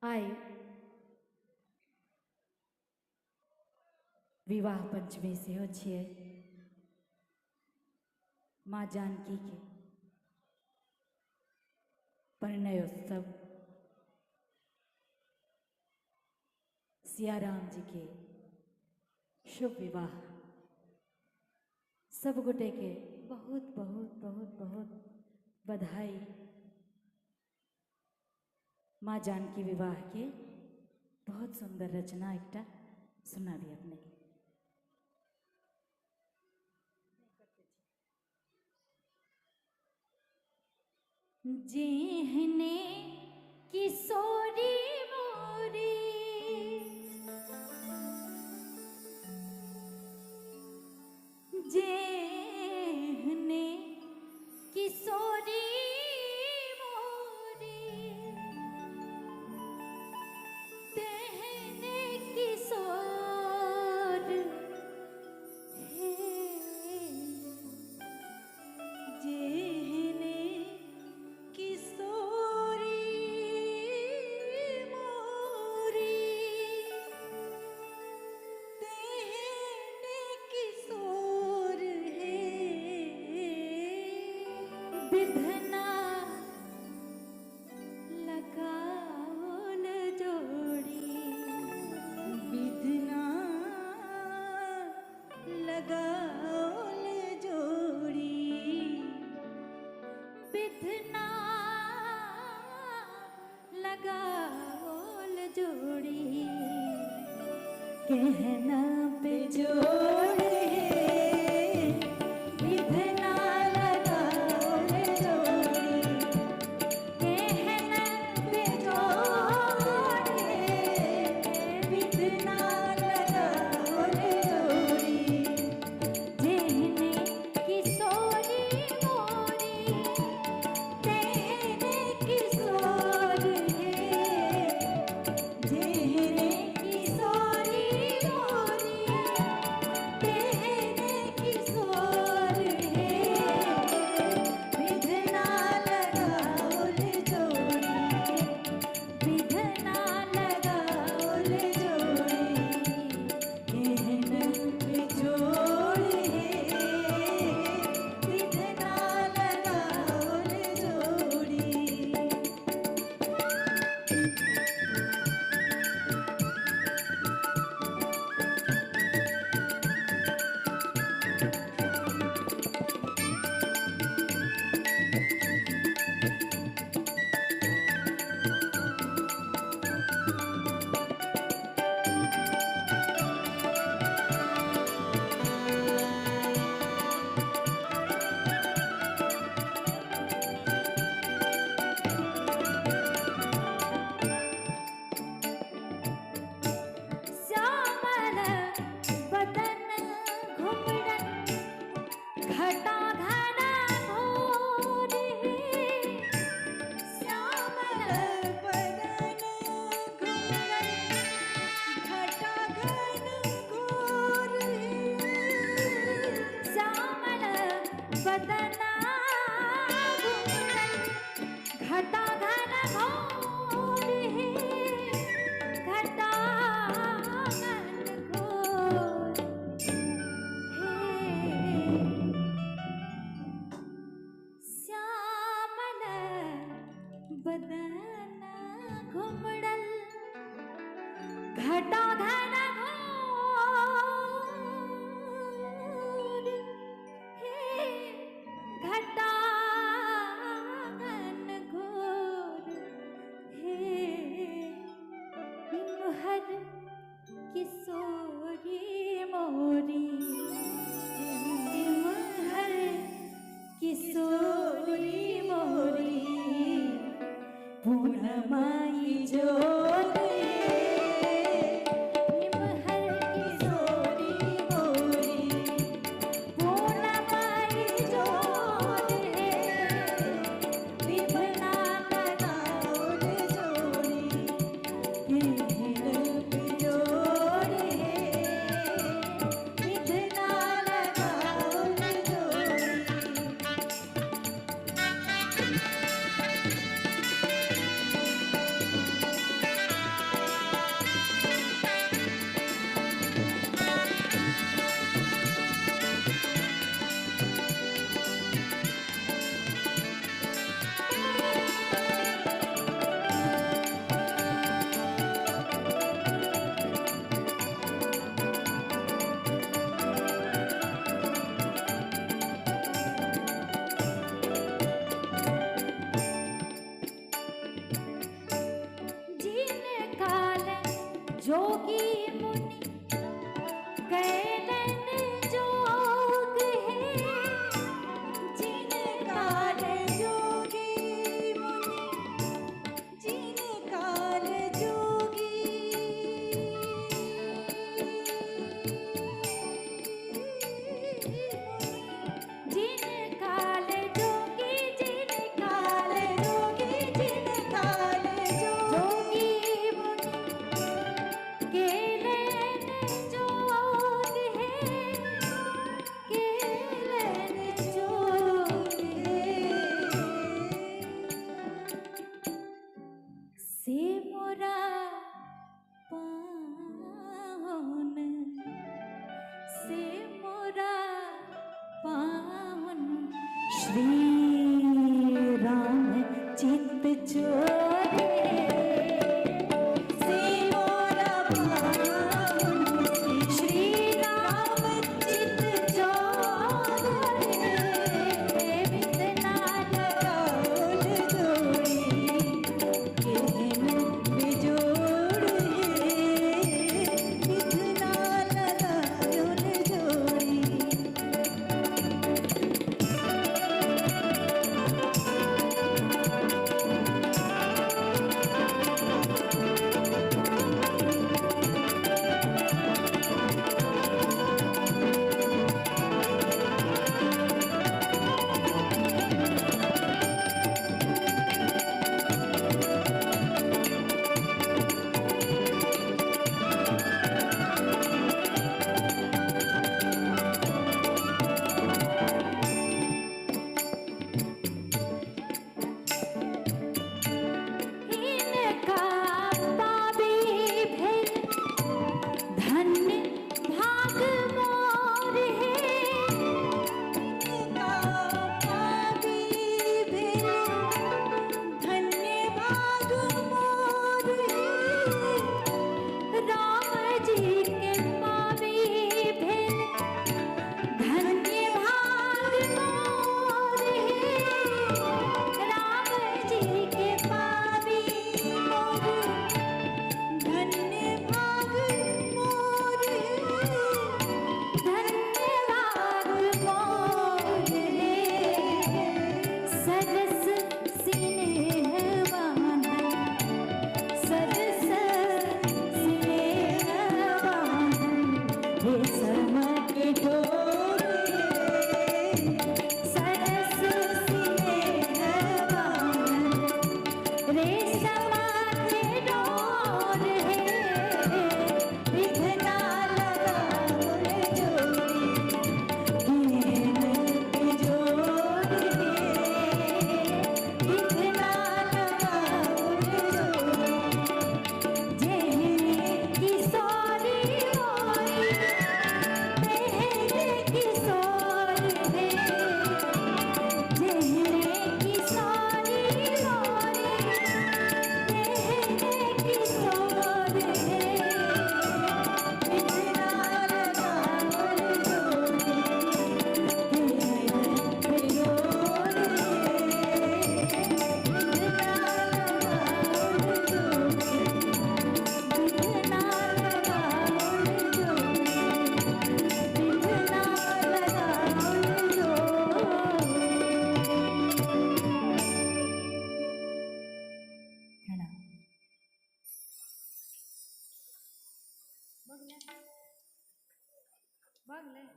आइ विवाह पंचमी सेहो छियै। माँ जानकी के परिणयोत्सव, सियाराम जी के शुभ विवाह, सब गोटे के बहुत बहुत बहुत बहुत बधाई। माँ जानकी विवाह के बहुत सुंदर रचना एकटा सुनाबी अपने के। जेहने किशोरी मोरी, जेहने किशोरी मोरी, तेहने किशोर हे, जेहने किशोरी मोरी, तेहने किशोर हे, विधना लगाओल जोड़ी, विधना लगाओल जोड़ी, विधना लगाओल जोड़ी, कहना पे जोड़ है, विधना लगाओल जोड़ी, कहना पे जोड़ है, विधना लगाओल जोड़ी, जेहने किशोरी मोरी, तेहने किशोर है, जेहने किशोरी मोरी, तेहने कैलन जोग है, जिन काल जोगी मुनि, जिन काल जोगी जिन काल जोगी, जिन काल जोगी, जिन काल जोगी मुनि केलन जोग है, केलन जोग है। से मोरा पाहुन, से मोरा पाहुन, श्री राम चित्त चोरे, से मोरा पाहुन, श्री राम चित्त चोरे, वितना लगाउल जोड़ी, केहन बिजोड़ हे, विधना लगाउल जोड़ी। हिनका पाबी भेल धन्य भाग मोर हे, हिनका पाबी भेल धन्य भाग मोर हे, राम जी के पाबी भेल धन्य भाग मोर हे, राम जी के पाबी मोर धन्य भाग मोर हे, धन्य भाग मोर हे। सरस स्नेह बांधल, सरस स्नेह बांधल, रेशम के डोर हे, सरस स्नेह बांधल, रेशम के डोर हे, विधना लगाउल जोड़ी, केहन बिजोड़ हे, विधना लगाउल जोड़ी, जेहने किशोरी मोरी, तेहने किशोर हे, जेहने किशोरी मोरी, तेहने किशोर हे, विधना लगाउल जोड़ी, केहन बिजोड़ हे, विधना लगाउल जोड़ी, विधना लगाउल जोड़ी, विधना लगाउल जोड़ी। प्रणाम।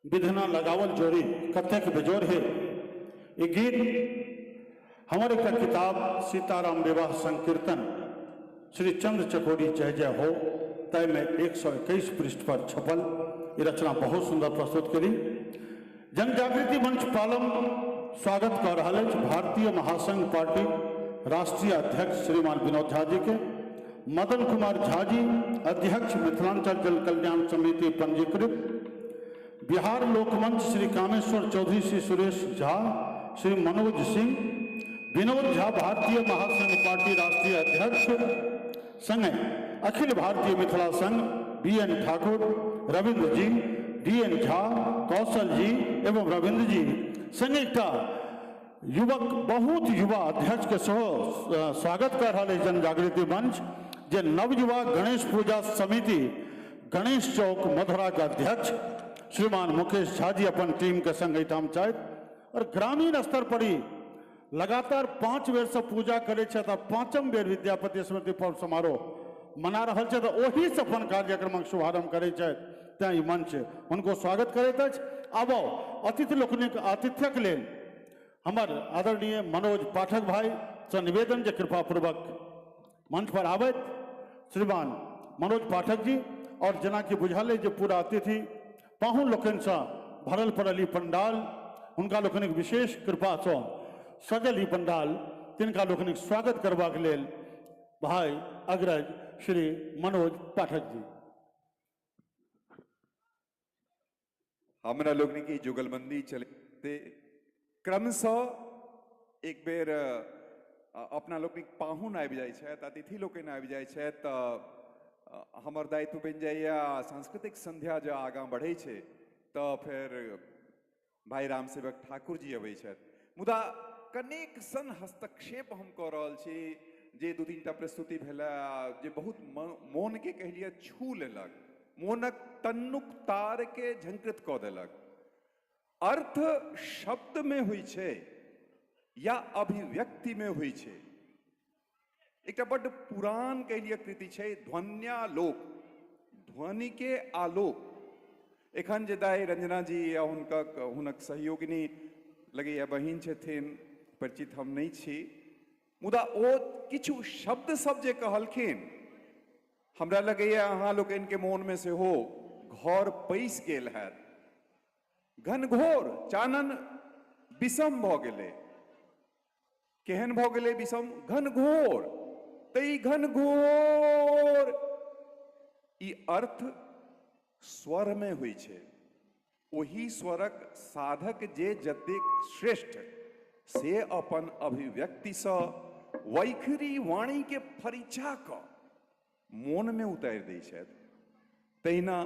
विधना लगावल जोड़ी कतेक बेजोर है। ये गीत हमारे एक किताब सीताराम विवाह संकीर्तन श्री चंद्र चकोरी जय जय हो तय में 121 पृष्ठ पर छपल ये रचना बहुत सुंदर प्रस्तुत करी। जनजागृति मंच पालम स्वागत कर रहा है भारतीय महासंघ पार्टी राष्ट्रीय अध्यक्ष श्रीमान विनोद झा जी के, मदन कुमार झा जी अध्यक्ष मिथिलांचल जन कल्याण समिति पंजीकृत, बिहार लोकमंच श्री कामेश्वर चौधरी, श्री सुरेश झा, श्री मनोज सिंह, विनोद झा भारतीय महासंघ पार्टी राष्ट्रीय अध्यक्ष संगे Akhil Bharatiya Mithila Sangh B N Thakur, Ravindra ji, D N Jha, Kaushal ji एवं रविंद्र जी संगे एकटा युवक बहुत युवा अध्यक्ष के सेहो स्वागत कर रहल अछि जनजागृति मंच, जे नवयुवा गणेश पूजा समिति गणेश चौक मधुरा के अध्यक्ष श्रीमान मुकेश झा जी अपन टीम के संग एहिठाम छथि और ग्रामीण स्तर पर ही लगातार 5 बेर से पूजा करै छथि आ 5म बेर विद्यापति स्मृति पर्व समारोह मना रहल छथि, ओही से अपन कार्यक्रमक शुभारंभ करै छथि, तें ई मंच हुनको स्वागत करैत अछि। आब अतिथि लोकनिक आतिथ्यक लेल हमर आदरणीय मनोज पाठक भाई से निवेदन जे कृपापूर्वक मंच पर आबैत श्रीमान मनोज पाठक जी। और जेनाकि बुझल अइ जे पूरा अतिथि पाहुन लोकनिसँ भरल पड़ल ई पंडाल, हुनका लोकनिक विशेष कृपासँ सजल ई पंडाल, तिनका लोकनिक स्वागत करबाक लेल भाई अग्रज श्री मनोज पाठक जी। हमरा लोकनिक ई जुगलबंदी चलते क्रमशः एक बेर अपना लोकनिक पाहुन आबि जाइ छथि, अतिथि लोकनि आबि जाइ छथि, तऽ हमर दायित्व बनि जाइए। सांस्कृतिक संध्या जँ आगाँ बढ़ै छै तऽ फेर भाई रामसेवक ठाकुर जी अबै छथि। मुदा कनेक सन हस्तक्षेप हम कऽ रहल छी जे 2-3 टा प्रस्तुति भेलै जे बहुत मोनके कहलियै छू लेलक, मोनक तन्नुक तारके झंकृत कऽ देलक। अर्थ शब्दमे होइ छै या अभिव्यक्तिमे होइ छै। एकटा बड्ड पुरान कहलियै कृति छै ध्वन्यालोक, ध्वनिके आलोक। एखन जे दाइ रंजना जी या हुनक सहयोगिनी लगैया बहिन छथिन, परिचित हम नहि छी, मुदा ओ किछु शब्द सब जे कहलखिन हमरा लगैया अहाँ लोकनिके मोनमे सेहो घर पैसि गेल हैत। घनघोर चानन विषम भऽ गेलै। केहन भऽ गेलै विषम? घनघोर। तऽ ई घनघोर ई अर्थ स्वरमे होइ छै। ओही स्वरक साधक जे जतेक श्रेष्ठ से अपन अभिव्यक्तिसँ वैखरी वाणीके फरिछा कऽ मोनमे उतारि दै छथि। तहिना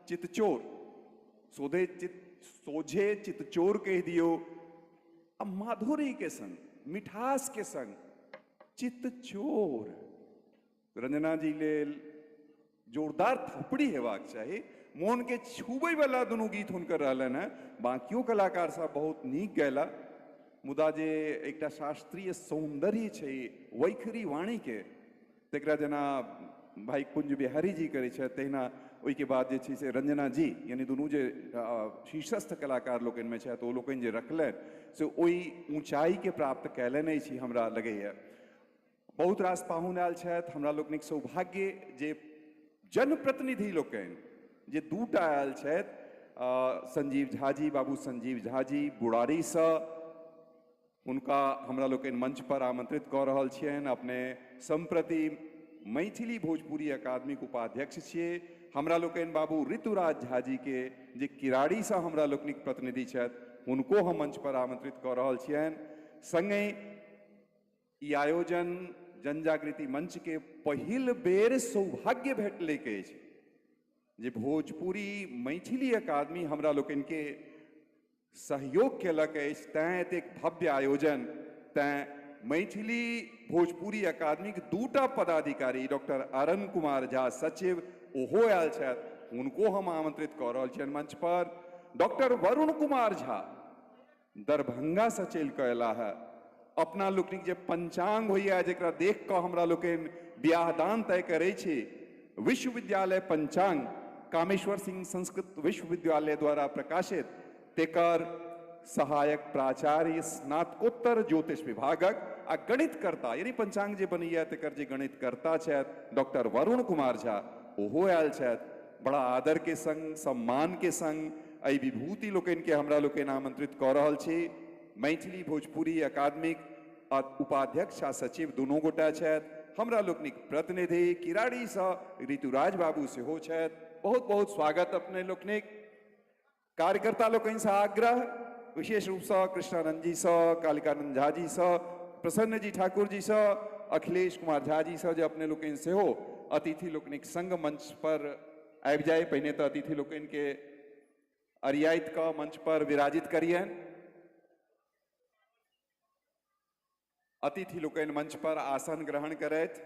चितचोर, सोझे चितचोर कहि दियौ, आ माधुर्यके संग मिठासके संग चितचोर। रंजना जी लेल जोरदार थपड़ी हेबाक चाही। मोनके छूबैवला दुनू गीत हुनकर रहलनि हेँ। बाकियो कलाकार सब बहुत नीक गयला, मुदा जे एकटा शास्त्रीय सौन्दर्य छै वैखरी वाणीके, तकरा जेना भाई कुंज बिहारी जी करै छथि तहिना ओहिके बाद जे छै से रंजना जी, यानी दुनू जे शीर्षस्थ कलाकार लोकनिमे छथि ओ लोकनि जे रखलनि से ओहि ऊँचाइके प्राप्त कयलनि अछि हमरा लगैए। बहुत रास पाहुन आयल छथि। हमरा लोकनिक सौभाग्य जे जनप्रतिनिधि लोकनि जे 2टा आयल छथि, संजीव झा जी, बाबू संजीव झा जी बुरारीसँ, हुनका हमरा लोकनि मंच पर आमंत्रित कऽ रहल छियनि। अपने सम्प्रति मैथिली भोजपुरी अकादमीक उपाध्यक्ष छियै। हमरा लोकनि बाबू ऋतुराज झा जी के जे किराड़ीसँ हमरा लोकनिक प्रतिनिधि छथि हुनको हम मंच पर आमंत्रित कऽ रहल छियनि। संगहि ई आयोजन जनजागृति मंच के पहिल बेर सौभाग्य भेटलैक अछि जे भोजपुरी मैथिली अकादमी हमरा लोकनिके सहयोग केलक अछि, तैँ एतेक भव्य आयोजन। तैँ मैथिली भोजपुरी अकादमीक 2टा पदाधिकारी डॉक्टर अरुण कुमार झा सचिव ओहो आयल छथि, हुनको हम आमंत्रित कऽ रहल छियनि मंच पर। डॉक्टर वरुण कुमार झा दरभंगासँ चलि कऽ अयलाह है। अपना लोकनिक जे पंचांग होइए जकरा देख कऽ हमरा लोकनि बियाह दान तय करै छी, विश्वविद्यालय पंचांग कामेश्वर सिंह संस्कृत विश्वविद्यालय द्वारा प्रकाशित, तेकर सहायक प्राचार्य स्नातकोत्तर ज्योतिष विभागक आ गणितकर्ता, यानी पंचांग जे बनैया तेकर जे गणितकर्ता छथि डॉक्टर वरुण कुमार झा ओहो आयल छथि। बड़ा आदर के संग सम्मान के संग एहि विभूति लोकनिके हमरा लोकनि आमंत्रित कऽ रहल छी। मैथिली भोजपुरी अकादमीक उपाध्यक्ष आ सचिव दुनू गोटा छथि। हमरा लोकनिक प्रतिनिधि किराड़ीसँ ऋतुराज बाबू सेहो छथि। बहुत बहुत स्वागत अपने लोकनिक। कार्यकर्ता लोकनिसँ आग्रह, विशेष रूपसँ कृष्णानंद जीसँ, कालिकानंद झा जीसँ, प्रसन्न जी ठाकुर जी सँ, अखिलेश कुमार झा जी सँ जे अपने लोकनि सेहो अतिथि लोकनिक संग मंच पर आबि जाय। पहिने तऽ अतिथि लोकनि के अरियाइत कऽ मंच पर विराजित करियनि। अतिथि लोकनि मंच पर आसन ग्रहण करथि।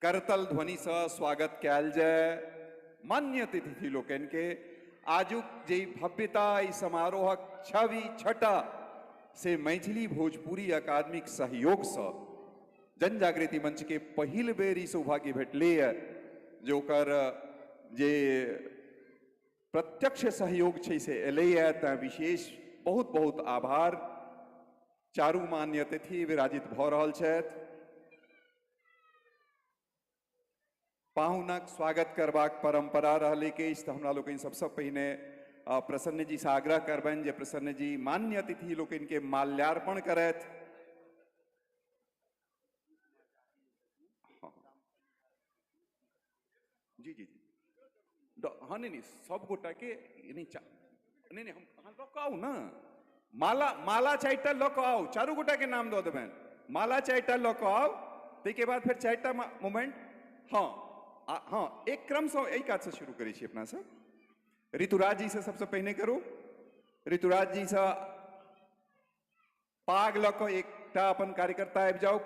करतल ध्वनि सँ स्वागत कयल जाय मान्य अतिथि लोकनि के। आजुक जे भव्यता ई समारोहक छवि छटा से मैथिली भोजपुरी अकादमीक सहयोग सँ जन जागृति मंच के पहिल बेर ई सौभाग्य भेटलैए जे ओकर जे प्रत्यक्ष सहयोग छै से एलैए, तैं विशेष बहुत बहुत आभार। चारू मान्य अतिथि विराजित भऽ रहल छथि। पाहुनक स्वागत करबाक परंपरा रहलै अछि तऽ हमरा लोकनि सबसँ पहिने प्रसन्न जी सँ आग्रह करबनि जे प्रसन्न जी मान्य अतिथि लोकनि के माल्यार्पण करथि। जी जी जी हाँ नहीं नहीं सब गोटा के नहीं नहीं नहीं हम अहाँ लऽ कऽ आउ ना, माला माला चारिटा लऽ कऽ आउ, चारू गोटा के नाम दऽ देबनि, माला चारिटा लऽ कऽ आउ, ताहिके बाद फेर चारिटा मोमेंट। हाँ हाँ एक क्रमसँ एहि काजसँ शुरू करै छी अपना सब। ऋतुराज जी से सबसँ पहिने करू। ऋतुराज जी सँ पाग लऽ कऽ एकटा अपन कार्यकर्ता आबि जाउ।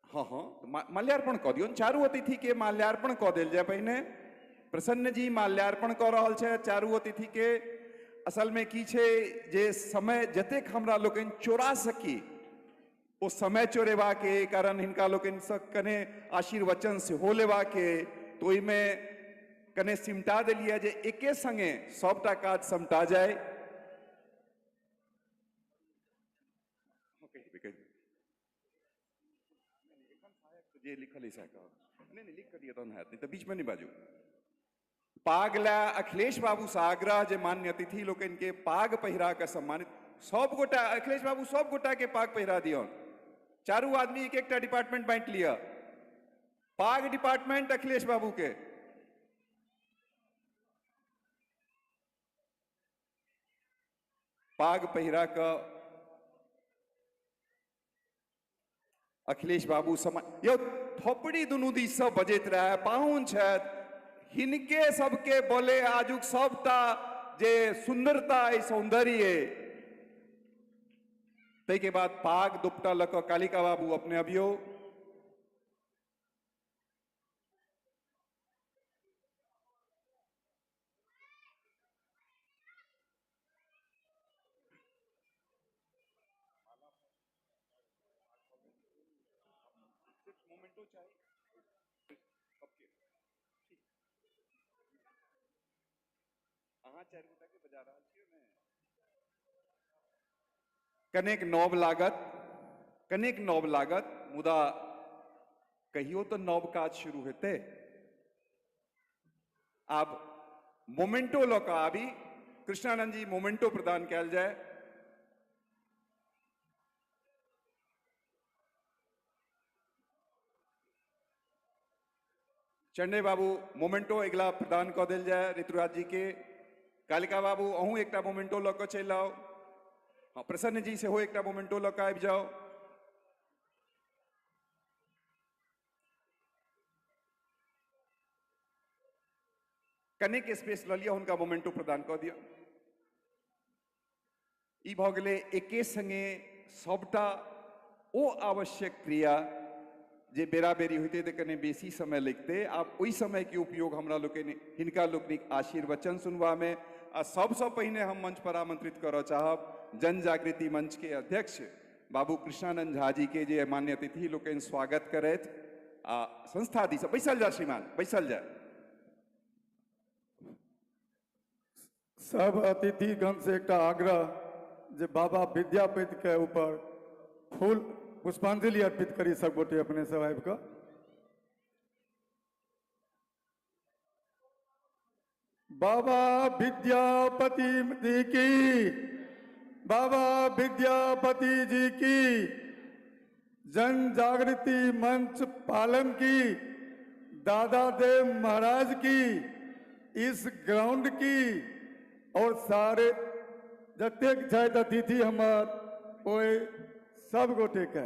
हाँ हाँ माल्यार्पण कऽ दियौ, चारू अतिथि के माल्यार्पण कऽ देल जाय। पहिने प्रसन्न जी माल्यार्पण कऽ रहल छथि चारू अतिथि के। असल में की छै जे समय जतेक हमरा लोकनि चोरा सकी ओ समय चोरेबाके कारण हिनका लोकनिसँ कने आशीर्वचन सेहो लेबाके, तऽ ओहिमे कने सिमटा देलियै जे एके संगे सबटा काज समटा जाय। जे लिखल सएह कहब, नहीं नहीं लिख कऽ दिअ तहन हैत, नहीं तऽ बीचमे नहि बाजू। पाग लए अखिलेश बाबूसँ आग्रह जे मान्य अतिथि लोकनिके पाग पहिरा कऽ सम्मानित सब गोटा, अखिलेश बाबू सब गोटा के पाग पहिरा दियौन। चारू आदमी एक एकटा डिपार्टमेंट बांटि लिअ। पाग डिपार्टमेंट अखिलेश बाबू के। पाग पहिरा कऽ अखिलेश बाबू यौ थोपड़ी दुनू दिससँ बजैत रहए, पाहुन छथि, हिनके सबके बोले आजुक सबटा जे सुंदरता अइ सौंदर्य अइ। ताहिके बाद पाग दुपटा लऽ कऽ कालिका बाबू अपने अबियौ। कनेक नव लागत, कनेक नव लागत, मुदा कहियो तऽ नव काज शुरू हेतै। आब मोमेंटो लऽ कऽ आबी, कृष्णानंद जी मोमेंटो प्रदान कयल जाय। चंडे बाबू मोमेंटो अगिला प्रदान कऽ देल जाय ऋतुराज जी के। कालिका बाबू अहूँ एकटा मोमेंटो लऽ कऽ चलि आउ। हाँ प्रसन्न जी सेहो एकटा मोमेंटो लऽ कऽ आबि जाउ। कनेक स्पेस लऽ लिअ, हुनका मोमेंटो प्रदान कऽ दिअ। ई भऽ गेलै एके संगे सबटा ओ आवश्यक क्रिया जे बेराबेरी होइतै तऽ कने बेसी समय लगितै। आब ओहि समयके उपयोग हमरा लोकनि हिनका लोकनिक आशीर्वचन सुनबामे आ सबसँ पहिने हम मंच पर आमंत्रित करऽ चाहब जन जागृति मंच के अध्यक्ष बाबू कृष्णानंद झा जी के, जे मान्य अतिथि लोकनि स्वागत करथि आ संस्था दिस। बैसल जा श्रीमान, बैसल जा। सब अतिथिगण से एकटा आग्रह जे बाबा विद्यापति के ऊपर फूल पुष्पांजलि अर्पित करी सब गोटे अपने सब आबि कऽ। बाबा विद्यापति जी की, बाबा विद्यापति जी की, जन जागृति मंच पालम की, दादा देव महाराज की, इस ग्राउंड की और सारे जतेक छथि अतिथि हमर ओहि सब गोटे के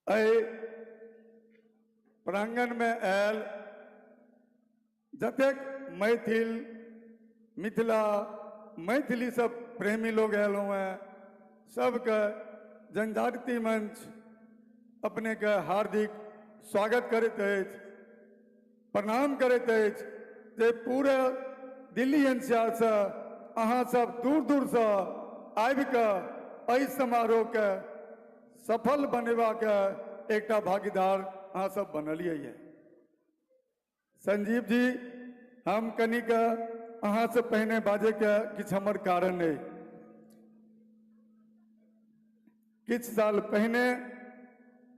एहि प्रांगण में आयल जतेक मैथिल मिथिला मैथिली सब प्रेमी लोग आयल हुए सबके जनजागृति मंच अपने के हार्दिक स्वागत करैत अछि, प्रणाम करैत अछि जे पूरा दिल्ली एनसीआर से अहाँ सब दूर दूर से आबि कऽ एहि समारोह के सफल बनेबाक एकटा भागीदार अहाँ सब बनलियै ये। संजीव जी, हम कनिक अहाँ से पहिने बाजैके किछु हमर कारण अइ। किछु साल पहिने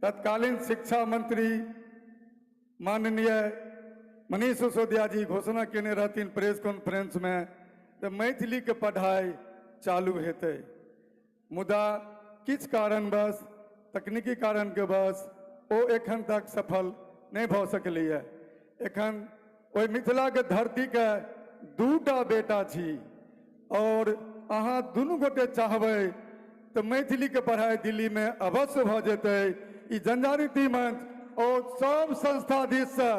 तत्कालीन शिक्षा मंत्री माननीय मनीष सिसोदिया जी घोषणा केने रहथिन प्रेस कॉन्फ्रेंस में तऽ मैथिली के पढ़ाई चालू हेतै, मुदा किछु कारणवश तकनीकी कारण के बस ओ एखन तक सफल नहीं भऽ सकलैए। एखन ओहि मिथिला के धरती के दूटा बेटा छी और अहाँ दुनू गोटे चाहबै तऽ मैथिली के पढ़ाई दिल्ली में अवश्य भऽ जेतै। ई जनजागृति मंच और सब संस्था दिससँ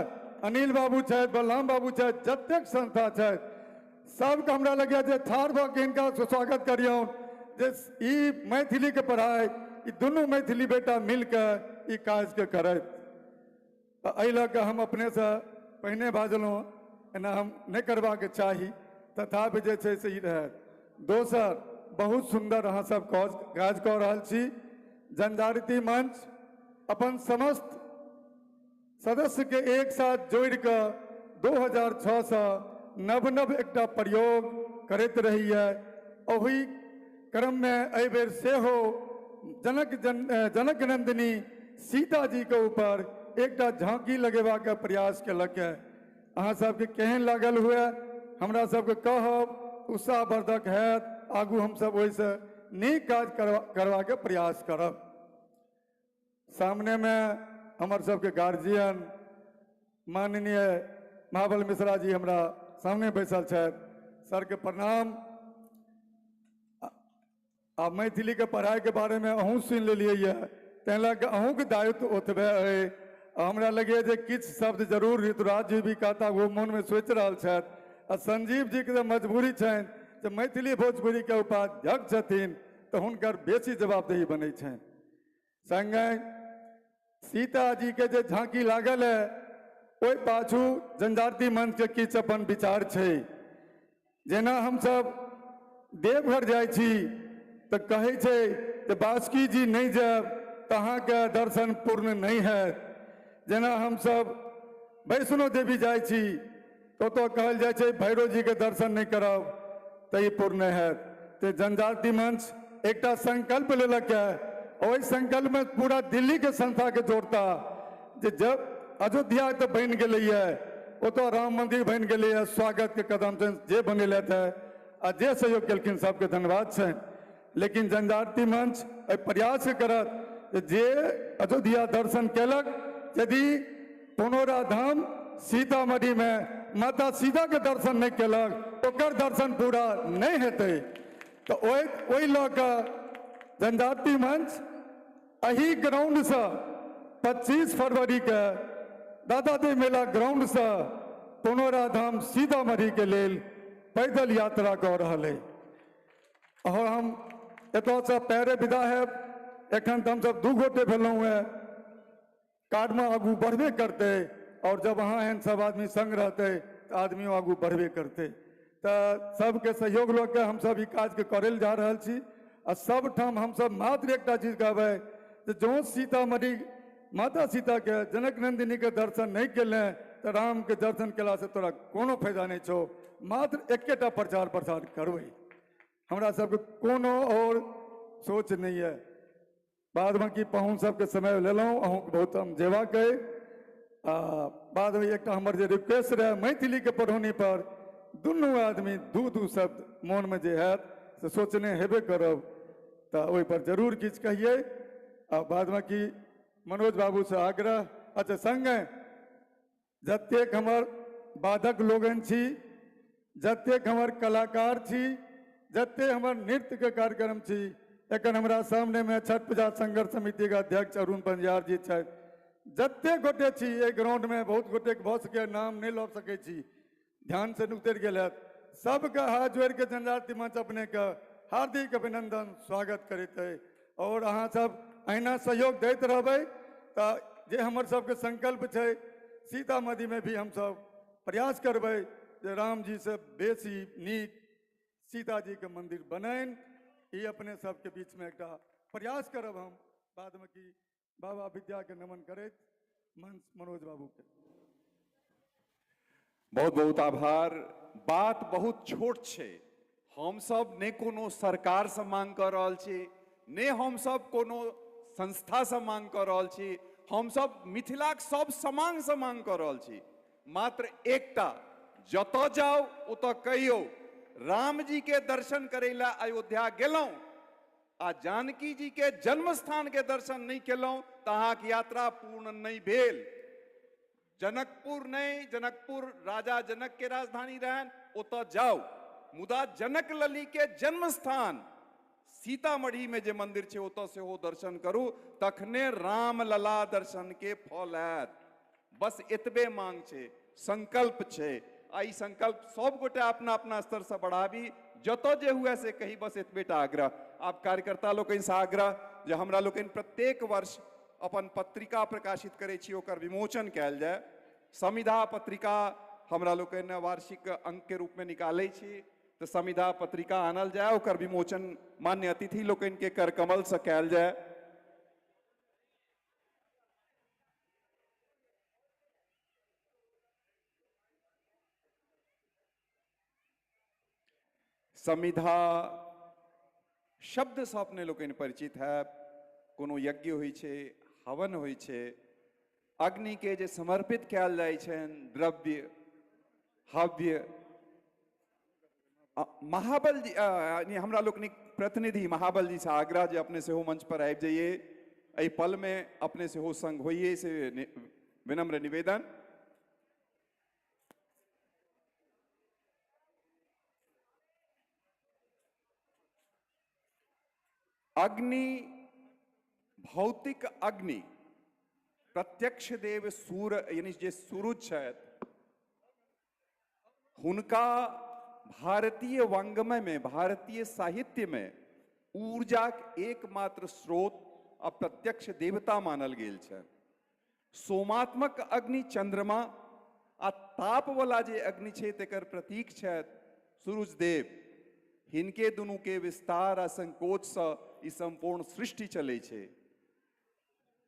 अनिल बाबू छथि, बलराम बाबू छथि, जतेक संस्था छथि सबके हमरा लगैए जे ठाढ़ भऽ के हिनका स्वागत करियौन जे ई मैथिली के पढ़ाई ई दुनू मैथिली बेटा मिलके ई काजके करैत। एहि लऽ कऽ हम अपनेसँ पहिने बाजलहुँ, एना हम नहि करबाक चाही, तथापि जे छै से ई रहै। दोसर, बहुत सुन्दर अहाँ सब काज कऽ रहल छी। जनजागृति मंच अपन समस्त सदस्य के एक साथ जोड़ि कऽ 2006 सँ नव नव एकटा प्रयोग करैत रहैए। ओहि क्रममे एहि बेर सेहो जनक नंदिनी सीता जी के ऊपर एकटा झांकी लगेबाक प्रयास केलक है। अहाँ सबके केहन लागल हुए हमरा सबके कहब, उत्साहवर्धक हैत, आगू हमसब ओहिसँ नीक काज करबाके प्रयास करब। सामने में हमर सबके गार्जियन माननीय महाबल मिश्रा जी हमरा सामने बैसल छथि, सर के प्रणाम। आ मैथिली के पढ़ाई के बारे में अहूँ सुनि लेलियै ये, ताहि लऽ कऽ अहूँके दायित्व ओतबे अइ। हमरा लगैए जे किछु शब्द जरूर ऋतुराज जी भी कहता, वो मोनमे सोचि रहल छथि। आ संजीव जीके तऽ मजबूरी छनि जे मैथिली भोजपुरीके उपाध्यक्ष छथिन तऽ हुनकर बेसी जवाबदेही बनै छनि। सङ्गहि सीता जी के जे झांकी लागल है ओहि पाछू जनजाति मंच के किछु अपन विचार छै। जेना हमसब देवघर जाइ छी तऽ कहै छै जे बासुकी जी नहि जायब तऽ अहाँके दर्शन पूर्ण नहि हैत। जेना हमसब वैष्णो देवी जाइ छी तऽ ओतऽ कहल जाइ छै भैरव जी के दर्शन नहि करब तऽ ई पूर्ण नहि हैत। तऽ जनजाति मंच एकटा संकल्प लेलक है, ओहि संकल्प में पूरा दिल्ली के संस्था के जोड़ता जे जब अयोध्या तो बनि गेलैए, ओतऽ राम मंदिर बनि गेलैए, स्वागत के कदम जे बनेलथि है आ जे सहयोग केलखिन सबके धन्यवाद छनि। लेकिन जनजाति मंच एहि प्रयास करत जे अयोध्या दर्शन केलक, यदि पुनौरा धाम सीतामढ़ी में माता सीता के दर्शन नहीं केलक ओकर दर्शन पूरा नहीं हेतै। तऽ ओहि लऽ कऽ जनजाति मंच एहि ग्राउंडसँ 25 फरवरी के दादादेव मेला ग्राउंडसँ पुनौरा धाम सीतामढ़ी के लेल पैदल यात्रा कऽ रहल अइ। और हम एतऽसँ पैरे विदा हैब। एखन तऽ हमसब 2 गोटे भेलहुँ हेँ, कारमे आगू बढ़बे करतै और जब अहाँ एहन सब आदमी संग रहतै तऽ आदमियो आगू बढ़बे करतै। तऽ सबके सहयोग लऽ कऽ हमसब ई काजके करै लए जा रहल छी। आ सबठाम हमसब मात्र एकटा चीज कहबै जे जँ सीतामढ़ी माता सीताके जनक नंदिनीके दर्शन नहि केलें तऽ रामके दर्शन केलासँ तोरा कोनो फायदा नहि छौ। मात्र एकेटा प्रचार प्रसार करबै, हमरा सबके कोनो और सोच नहि यऽ। बाद बाकी पाहुन सबके समय लेलहुँ, अहूँके बहुत हम जेबाक अइ। आ बादमे एकटा हमर जे रिक्वेस्ट रहै मैथिलीके पढ़ौनी पर दुनू आदमी 2-2 शब्द मोनमे जे हैत से सोचने हेबे करब, तऽ ओहिपर जरूर किछु कहियै। आ बाद बाकी मनोज बाबूसँ आग्रह। अच्छा, संगे जतेक हमर वादक लोगन छी, जतेक हमर कलाकार छी, जतेक हमर नृत्यके कार्यक्रम छी, एखन हमरा सामनेमे छठ पूजा संघर्ष समितिके अध्यक्ष अरुण पंजियार जी छथि। जतेक गोटे छी एहि ग्राउंडमे, बहुत गोटेके भऽ सकैए नाम नहि लऽ सकै छी, ध्यान से उतरि गेल हैत, सबके हाथ जोड़िके जनजाति मंच अपनेके हार्दिक अभिनंदन स्वागत करैत अइ। और अहाँ सब अहिना सहयोग दैत रहबै तऽ जे हमर सबके संकल्प छै सीतामढ़ीमे भी हमसब प्रयास करबै जे राम जी से बेसी नीक सीताजीके मंदिर बननि। ई अपने सबके बीचमे एकटा प्रयास करब हम। बादमे की बाबा विद्याके नमन करैत मंच मनोज बाबूके बहुत बहुत आभार। बात बहुत छोट छै, हम सब ने कोनो सरकार से मांग कर रहल छी, ने हम सब कोनो संस्था से मांग कर रहल छी, हम सब मिथिलाक सब समांग से मांग कर रहल छी। मात्र एकटा, जतऽ जाउ ओतऽ कहियौ राम जी के दर्शन करै ला अयोध्या गेलहुँ आ जानकी जी के जन्म स्थान के दर्शन नहीं केलहुँ तऽ अहाँके यात्रा पूर्ण नहीं भेल। जनकपुर नहीं, जनकपुर राजा जनक के राजधानी रहन, ओतऽ जाउ, मुदा जनक लली के जन्म स्थान सीतामढ़ी में जे मंदिर छै ओतऽ सेहो दर्शन करू, तखने राम लला दर्शन के फल आयत। बस एतबे मांग छै, संकल्प छै, आ ई संकल्प सब गोटे अपना अपना स्तर से बढ़ाबी, जतऽ जे हुए से कही, बस एतबेटा आग्रह। आब कार्यकर्ता लोकनिसँ आग्रह जे हमरा लोकनि प्रत्येक वर्ष अपन पत्रिका प्रकाशित करै छी, ओकर विमोचन कयल जाय। समिधा पत्रिका हमरा लोकनि वार्षिक अंक के रूप में निकालै छी, तऽ समिधा पत्रिका आनल जाय, ओकर विमोचन मान्य अतिथि लोकनि के करकमल से कयल जाय। समिधा शब्द से अपने लोकनि परिचित है। कोनो यज्ञ होइ छै, हवन होइ छै, अग्नि के जे समर्पित कयल जाइ छनि द्रव्य हव्य। महाबल जी, हमरा लोकनिक प्रतिनिधि महाबल जी से आग्रह जे अपने सेहो मंच पर आबि जाइए, एहि पल में अपने सेहो संग होइए, से विनम्र निवेदन। अग्नि, भौतिक अग्नि, प्रत्यक्ष देव सूर्य यानी जे सूरज छथि हुनका भारतीय वांग्मय में, भारतीय साहित्य में ऊर्जाक एकमात्र स्रोत आ प्रत्यक्ष देवता मानल गेल छै। सोमात्मक अग्नि चंद्रमा आ तापवला जे अग्नि छै तेकर प्रतीक छथि सूरज देव। हिनके दुनू के विस्तार आ संकोच से ई संपूर्ण सृष्टि चलै छै।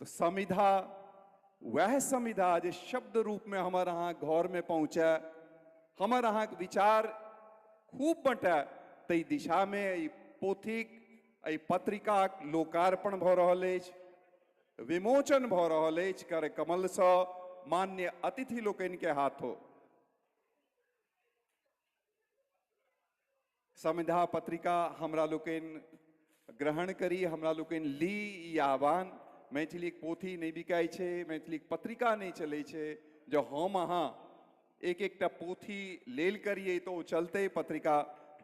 तो समिधा वह समिधा जे शब्द रूप में हमर अहाँ घर में पहुँचे, हमर अहाँके विचार खूब बँटै, ताहि दिशामे एहि पोथीक, एहि पत्रिकाक लोकार्पण भऽ रहल अछि, विमोचन भऽ रहल अछि कर कमलसँ मान्य अतिथि लोकनिके हाथों। समिधा पत्रिका हमरा लोकनि ग्रहण करी, हमरा लोकनि ली ई आह्वान। मैथिलीक पोथी नहि बिकाइ छै, मैथिलीक पत्रिका नहि चलै छै, जँ हम अहाँ एक एकटा पोथी लेल करिए तऽ ओ चलतै। पत्रिका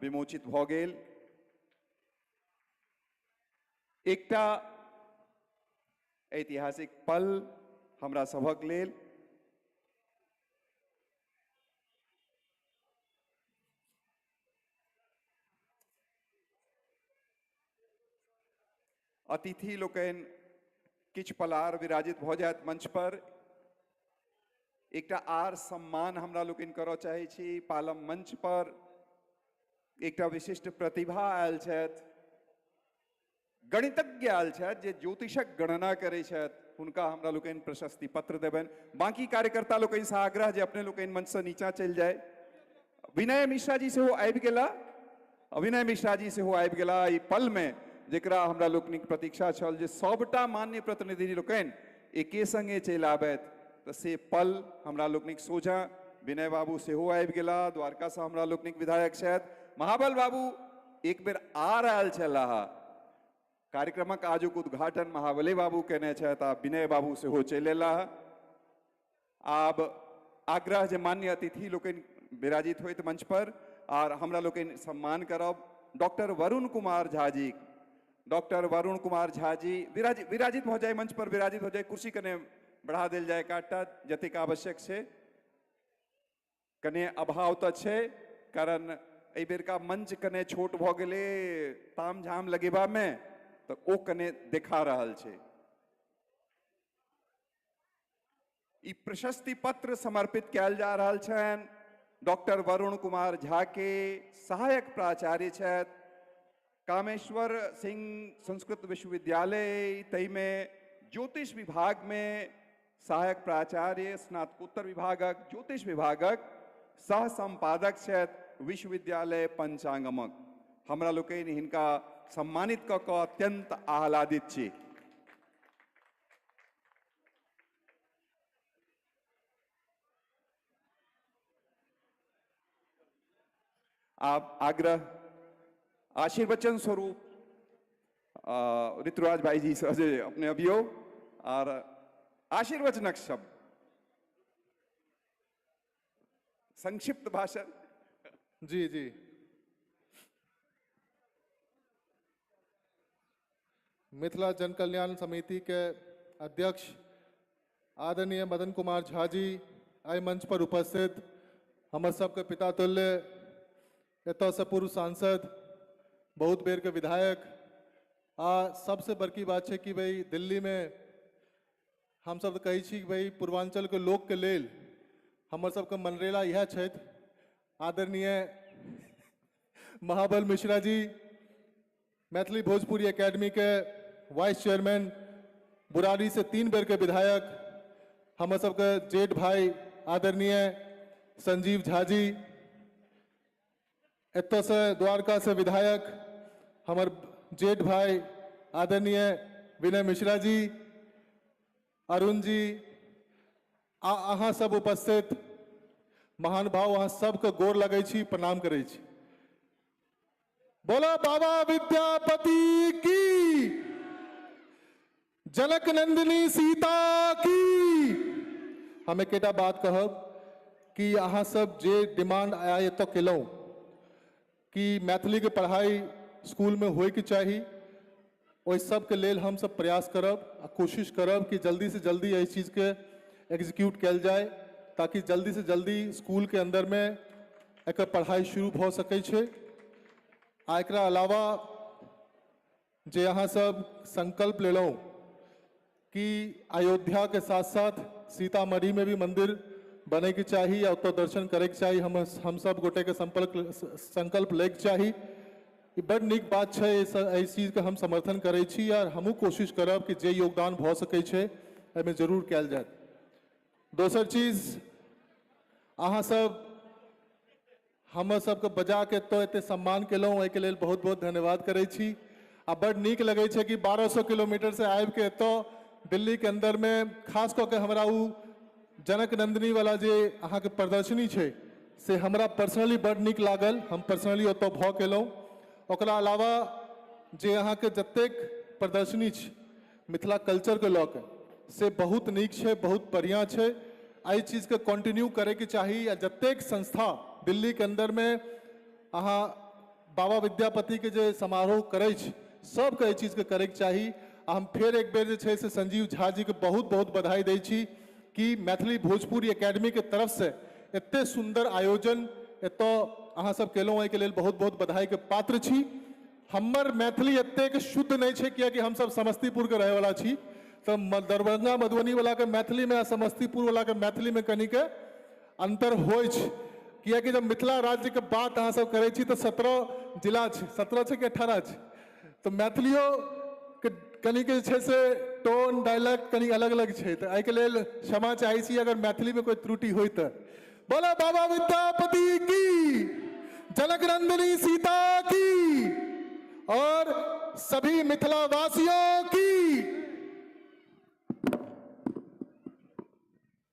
विमोचित भऽ गेल। एकटा ऐतिहासिक पल हमरा सभक लेल। अतिथि लोकनि किछु पलार विराजित भऽ जायत मंच पर। एकटा आर सम्मान हमरा लोकनि करऽ चाहै छी। पालम मंच पर एकटा विशिष्ट प्रतिभा आयल छथि, गणितज्ञ आयल छथि जे ज्योतिषक गणना करै छथि, हुनका हमरा लोकनि प्रशस्ति पत्र देबनि। बाकी कार्यकर्ता लोकनिसँ आग्रह जे अपने लोकनि मंचसँ नीचाँ चलि जाय। विनय मिश्रा जी सेहो आबि गेला, विनय मिश्रा जी सेहो आबि गेला एहि पलमे, जकरा हमरा लोकनिक प्रतीक्षा छल जे सबटा मान्य प्रतिनिधि लोकनि एके संगे चलि आबथि, तऽ से पल हमरा लोकनिक सोझाँ। विनय बाबू सेहो आबि गेला, द्वारकासँ हमरा लोकनिक विधायक छथि। महाबल बाबू एक बेर आर आयल छलाह, कार्यक्रमक आजुक उद्घाटन महाबली बाबू केने छथि आ विनय बाबू सेहो चलि अयलाह। आब आग्रह जे मान्य अतिथि लोकनि विराजित होइत मंच पर आर हमरा लोकनि सम्मान करब डॉक्टर वरुण कुमार झा जी। डॉक्टर वरुण कुमार झा जी विराजित भऽ जाय, मंच पर विराजित हो जाय, कुर्सी कने बढ़ा देल जाय काटा जतेक आवश्यक छै। कने अभाव तऽ छै, कारण एहि बेरका मंच कने छोट भऽ गेलै ताम झाम लगेबामे, तऽ ओ कने देखा रहल छै। ई प्रशस्ति पत्र समर्पित कयल जा रहल छनि डॉक्टर वरुण कुमार झा के, सहायक प्राचार्य छथि कामेश्वर सिंह संस्कृत विश्वविद्यालय, ताहिमे ज्योतिष विभागमे सहायक प्राचार्य, स्नातकोत्तर विभागक ज्योतिष विभागक सह संपादक छथि विश्वविद्यालय पंचांगमक। हमरा लोकनि हिनका सम्मानित कऽ कऽ अत्यंत आह्लादित छी। आप आग्रह आशीर्वचन स्वरूप ऋतुराज भाई जी से अपने अभियो और आशीर्वचनक शब्द, संक्षिप्त भाषण। जी जी, मिथिला जन कल्याण समिति के अध्यक्ष आदरणीय मदन कुमार झा जी एहि मंच पर उपस्थित हमर सबके पिता तुल्य एतऽ से पूर्व सांसद, बहुत बेर के विधायक, आ सबसे बड़की बात है कि भाई दिल्ली में हम सब कहै छी कि भाई पूर्वांचल के लोक के लेल हमर सबके मनरेला इएह छथि आदरणीय महाबल मिश्रा जी, मैथिली भोजपुरी एकेडमी के वाइस चेयरमैन, बुराड़ी से 3 बेर के विधायक, हमर सबके जेठ भाई आदरणीय संजीव झा जी, एतऽ से द्वारका से विधायक हमर जेठ भाई आदरणीय विनय मिश्रा जी, अरुण जी, आ अहाँ सब उपस्थित महान भाव, अहाँ सबके गोर लगै छी, प्रणाम करै छी। बोलो बाबा विद्यापति की, जनक नंदिनी सीता की। हम एकटा बात कहब कि अहाँ सब जे डिमांड आइ एतऽ केलहुँ कि मैथिली के पढ़ाई स्कूल में होइके चाही, ओहि सबके लेल हम सब प्रयास करब आ कोशिश करब कि जल्दी से जल्दी एहि चीज़के एग्जीक्यूट कयल जाय, ताकि जल्दी से जल्दी स्कूल के अंदर में एकर पढ़ाई शुरू भऽ सकै छै। आ एकरा अलावा जे अहाँ सब संकल्प लेलहुँ कि अयोध्या के साथ साथ सीतामढ़ी में भी मंदिर बनैके चाही आ ओतऽ दर्शन करैके चाही, हम सब गोटेके संकल्प लैके चाही। ई बड़ नीक बात छै, एहि चीजके हम समर्थन करै छी और हमहूँ कोशिश करब कि जे योगदान भऽ सकै छै एहिमे जरूर कयल जायत। दोसर चीज, अहाँ सब हमर सबके बजा के एतऽ एते सम्मान केलहुँ, एहिके लेल बहुत बहुत धन्यवाद करै छी। आ बड़ नीक लगै छै कि 1200 किलोमीटर से आबिके एतऽ दिल्लीके अंदरमे खास कऽ के हमरा ओ जनक नंदिनी वाला जे अहाँके प्रदर्शनी छै से हमरा पर्सनली बड़ नीक लागल, हम पर्सनली ओतऽ भऽ के एलहुँ। ओकरा अलावा जे अहाँके जतेक प्रदर्शनी छै मिथिला कल्चरके लऽ के से बहुत नीक छै, बहुत बढ़िआँ छै। एहि चीजके कंटिन्यू करैके चाही। आ जतेक संस्था दिल्लीके अंदरमे अहाँ बाबा विद्यापतिके जे समारोह करै छै सबके एहि चीजके करैके चाही। आ हम फेर एक बेर जे छै से संजीव झा जीके बहुत बहुत बधाई दै छी कि मैथिली भोजपुरी एकेडमीके तरफसँ एते सुन्दर आयोजन एतऽ अहाँ सब केलहुँ, एहिके लेल बहुत बहुत बधाईके पात्र छी। हमर मैथिली एतेक शुद्ध नहि छै कियाकि हमसब समस्तीपुरके रहैवला छी, तऽ दरभंगा मधुबनीवलाके मैथिलीमे आ समस्तीपुरवलाके मैथिलीमे कनिके अन्तर होइ छै, कियाकि जब मिथिला राज्यके बात अहाँ सब करै छी तऽ 17 जिला छै, 17 छै कि 18 छै, तऽ मैथिलियोके कनिके जे छै से टोन डायलॉग कनि अलग अलग छै, तऽ एहिके लेल क्षमा चाहै छी अगर मैथिलीमे कोइ त्रुटि होइ तऽ। बोलो बाबा विद्यापति की, जनक नंदिनी सीता की और सभी मिथिला वासियों की।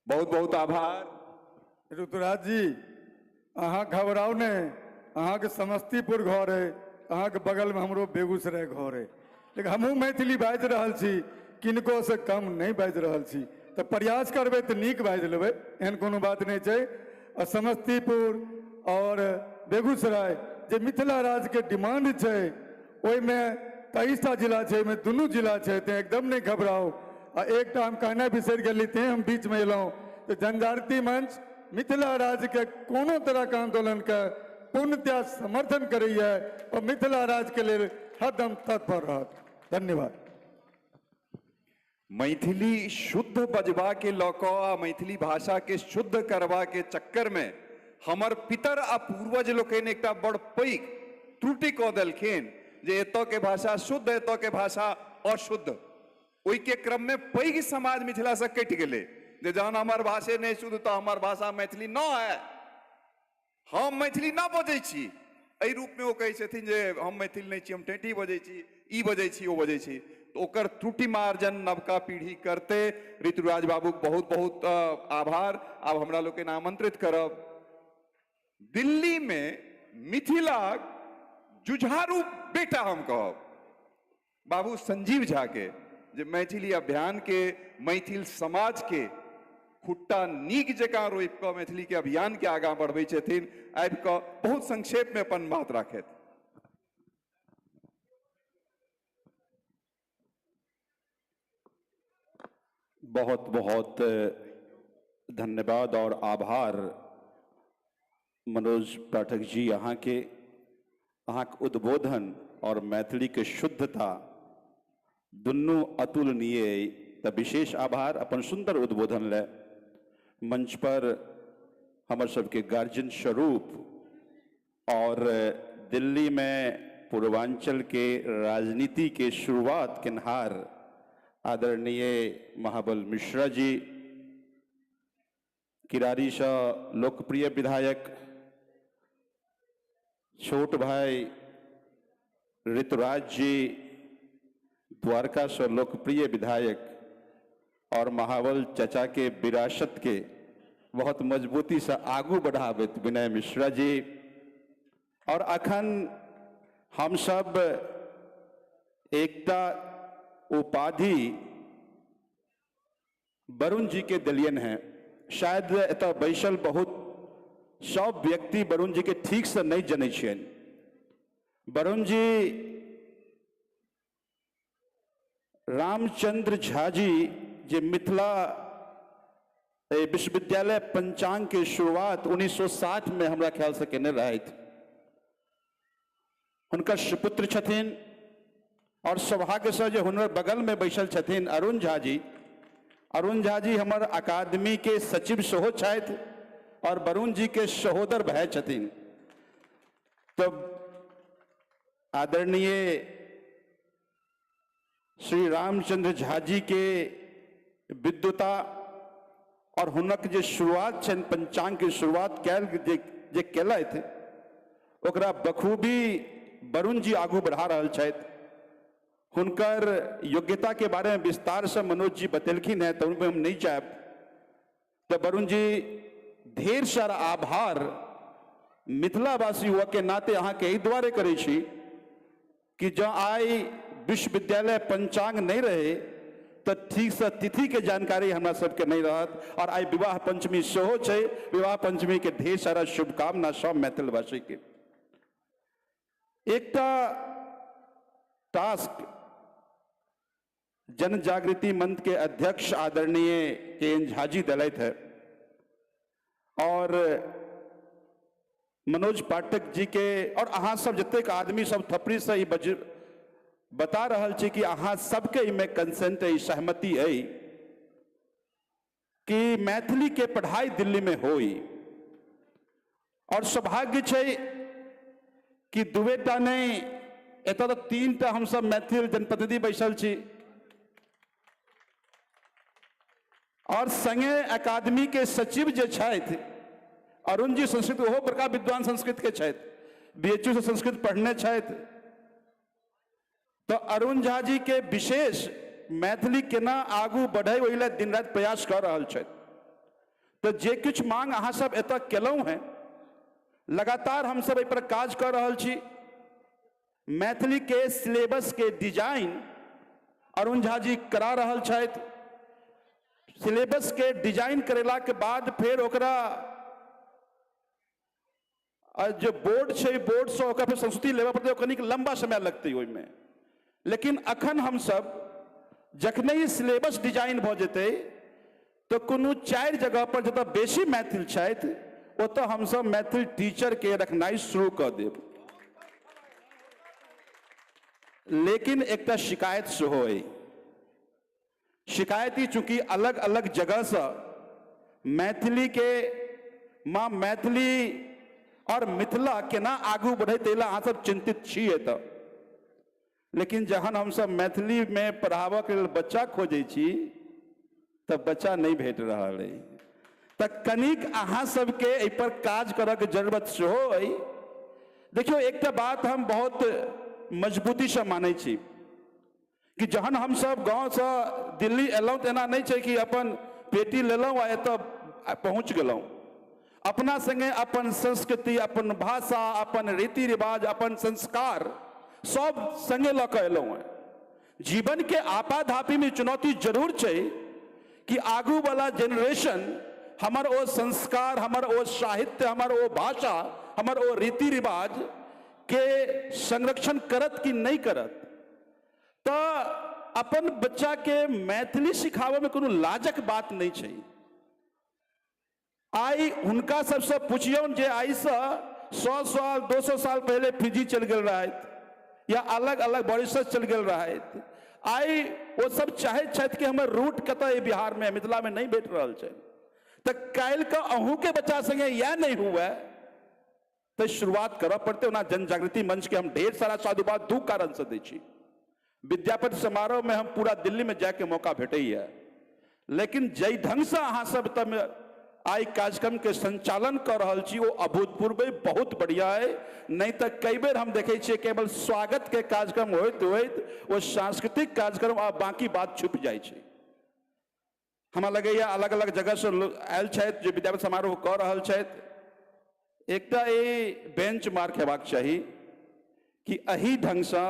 बहुत बहुत आभार। ऋतुराज जी, अहाँ घबराउ नहीं, अहाँके समस्तीपुर घर है, अहाँके बगलमे हमरो बेगूसराय घर है। लेकिन हमहूँ मैथिली बाजि रहल छी, किनकोसँ कम नहि बाजि रहल छी। तऽ प्रयास करबै तऽ नीक बाजि लेबै, एहन कोनो बात नहि छै। आ समस्तीपुर आओर बेगूसराय जे मिथिला राज्यके डिमांड छै ओहिमे 23टा जिला छै, ओहिमे दुनू जिला छै, तेँ एकदम नहि घबराउ। आ एकटा हम कहनाइ बिसरि गेली तेँ हम बीचमे एलहुँ, तऽ जनजागृति मंच मिथिला राज्यके कोनो तरहके आन्दोलनके पूर्णतया समर्थन करैए और मिथिला राज्यके लेल हरदम तत्पर रहत। धन्यवाद। मैथिली शुद्ध बजबा के लऽ कऽ आ मैथिली भाषा के शुद्ध करबा के चक्कर में हमर पितर आ पूर्वज लोकनि एकटा बड़ पैघ त्रुटि कऽ देलखिन जे एतऽ के भाषा शुद्ध, एतऽ के भाषा अशुद्ध। ओहिके क्रम में पैघ समाज मिथिला से कटि गेलै जे जहन हमर भाषे नहि शुद्ध तऽ हमर भाषा मैथिली न है, हम मैथिली न बजै छी। एहि रूपमे ओ कहै छथिन जे हम मैथिल नहि छी, हम ठेठी बजै छी, ई बजै छी, ओ बजै छी। तऽ ओकर त्रुटि मार्जन नवका पीढ़ी करतै। ऋतुराज बाबूक बहुत बहुत आभार। आब हमरा लोकनि आमंत्रित करब दिल्ली में मिथिलाक जुझारू बेटा हम कहब बाबू संजीव झा के, जे मैथिली अभियान के, मैथिल समाज के खुट्टा नीक जकाँ रोपि कऽ मैथिली के अभियान के आगाँ बढ़बै छथिन, आबि कऽ बहुत संक्षेप में अपन बात राखथि। बहुत बहुत धन्यवाद और आभार मनोज पाठक जी, अहाँ के उद्बोधन और मैथिली के शुद्धता दुनू अतुलनीय, त विशेष आभार अपन सुंदर उद्बोधन ले। मंच पर हमर सबके गार्जियन स्वरूप और दिल्ली में पूर्वांचल के राजनीति के शुरुआत केनहार आदरणीय महाबल मिश्रा जी, किरारी से लोकप्रिय विधायक छोट भाई ऋतुराज जी, द्वारका से लोकप्रिय विधायक और महाबल चचा के विरासत के बहुत मजबूती से आगू बढ़ाबैत विनय मिश्रा जी, और अखन हम सब एकटा उपाधि वरुण जी के दिलियन हैं। शायद एतऽ बैसल बहुत सब व्यक्ति वरुण जी के ठीक से नहीं जनै छियनि। वरुण जी रामचंद्र झा जी जे मिथिला विश्वविद्यालय पंचांग के शुरुआत 1960 में हमरा ख्याल से केने रहथि, हुनकर सुपुत्र छथिन और सौभाग्य से जे हुनकर बगल में बैसल छथिन अरुण झा जी। अरुण झा जी हमर अकादमी के सचिव सेहो छथि और वरुण जी के सहोदर भाई छथिन। तो आदरणीय श्री रामचंद्र झा जी के विद्वता और हुनक जे शुरुआत छनि पंचांग के शुरुआत कैल जे केलथि ओकरा बखूबी वरुण जी आगू बढ़ा रहल छथि। हुनकर योग्यता के बारे में विस्तार से मनोज जी बतेलखिन हैं तो उनमें हम नहीं जायब। तो वरुण जी ढेर सारा आभार मिथिलावासी हुआ के नाते अहाँ के एहि दुआरे करै छी कि जँ आइ विश्वविद्यालय पंचांग नहीं रहे तो ठीक से तिथि के जानकारी हमरा सबके नहीं रहत। और आइ विवाह पंचमी सेहो छै, विवाह पंचमी के ढेर सारा शुभकामना सब मैथिलवासी के। एकटा टास्क जन जागृति मंच के अध्यक्ष आदरणीय के एन झा जी दिलथि है और मनोज पाठक जी के और अहाँ सब जतेक आदमी सब थपड़ी से ई बता रहल छी कि अहाँ सबके एहिमे कंसेंट अइ, सहमति अइ कि मैथिली के पढ़ाई दिल्ली में होई। और सौभाग्य छै कि दुएटा नहीं एतऽ तऽ तीनटा हम सब मैथिल जनप्रतिनिधि बैसल छी और संगे अकादमी के सचिव जे छथि अरुण जी संस्कृत, ओहो बड़का विद्वान संस्कृत के छथि, BHU से संस्कृत पढ़ने छथि। तो अरुण झा जी के विशेष मैथिली केना आगू बढ़े ओहि लए दिन राति प्रयास कऽ रहल छथि। तो जे किछु मांग अहाँ सब एतऽ केलहुँ हेँ, लगातार हम सब एहि पर काज कऽ रहल छी। मैथिली के सिलेबस के डिजाइन अरुण झा जी करा रहल छथि। सिलेबस के डिजाइन करेला के बाद फेर ओकरा जे बोर्ड छै, बोर्ड से ओकरा फेर संस्तुति लेबऽ पड़तै, कनिक लंबा समय लगतै ओहिमे। लेकिन अखन हमसब जखने ही सिलेबस डिजाइन भऽ जेतै तऽ कोनो 4 जगह पर जतऽ बेसी मैथिल छथि ओतऽ हमसब मैथिल टीचर के रखनाइ शुरू कऽ देब। लेकिन एकटा शिकायत सेहो अइ। शिकायत ई चूँकि अलग अलग जगहसँ मैथिली के माँ मैथिली और मिथिला केना आगू बढ़ैत एला अहाँ सब चिंतित छी एतऽ। लेकिन जहन हमसब मैथिली में पढ़ाबऽके लेल बच्चा खोजै छी तऽ बच्चा नहि भेट रहल अइ। तऽ कनिक अहाँ सबके एहिपर काज करऽके जरूरत सेहो अइ। देखियौ, एकटा बात हम बहुत मजबूतीसँ मानै छी कि जहन हमसब गाँवसँ दिल्ली एलहुँ तऽ एना नहि छै कि अपन पेटी लेलहुँ आ एतऽ पहुँच गेलहुँ। अपना संगे अपन संस्कृति, अपन भाषा, अपन रीति रिवाज, अपन संस्कार सब संगे लऽ कऽ एलहुँ हेँ। जीवन के आपाधापी में चुनौती जरूर छै कि आगू वाला जेनरेशन हमर ओ संस्कार, हमर ओ साहित्य, हमर ओ भाषा, हमर ओ रीति रिवाज के संरक्षण करत कि नहीं करत। तऽ अपन बच्चा के मैथिली सिखाबऽ में कोनो लाजक बात नहीं छै। आइ हुनका सबसँ पुछियौन जे आइसँ 100 साल 200 साल पहिले फिजी चलि गेल रहथि या अलग अलग मॉरिशस चलि गेल रहथि, आइ ओ सब चाहैत छथि कि हमर रूट कतऽ अइ बिहारमे, मिथिलामे नहि भेट रहल छै। तऽ काल्हिके अहूँके बच्चा संगे इएह नहि हुए तऽ शुरुआत करऽ पड़तै। ओना जन जागृति मंच के हम ढेर सारा साधुवाद दू कारणसँ दै छी। विद्यापति समारोहमे हम पूरा दिल्लीमे जायके मौका भेटैए, लेकिन जाहि ढंगसँ अहाँ सब तऽ आइ कार्यक्रम के संचालन कऽ रहल छी ओ अभूतपूर्व अइ, बहुत बढ़िया अइ। नहि तऽ कई बेर हम देखै छियै केवल स्वागत के कार्यक्रम होइत होइत ओ सांस्कृतिक कार्यक्रम आ बाकी बात छुपि जाइ छै। हमरा लगैए अलग अलग जगहसँ लोक आयल छथि जे विद्यापति समारोह कऽ रहल छथि। एकटा ई बेंच मार्क हेबाक चाही कि एहि ढंगसँ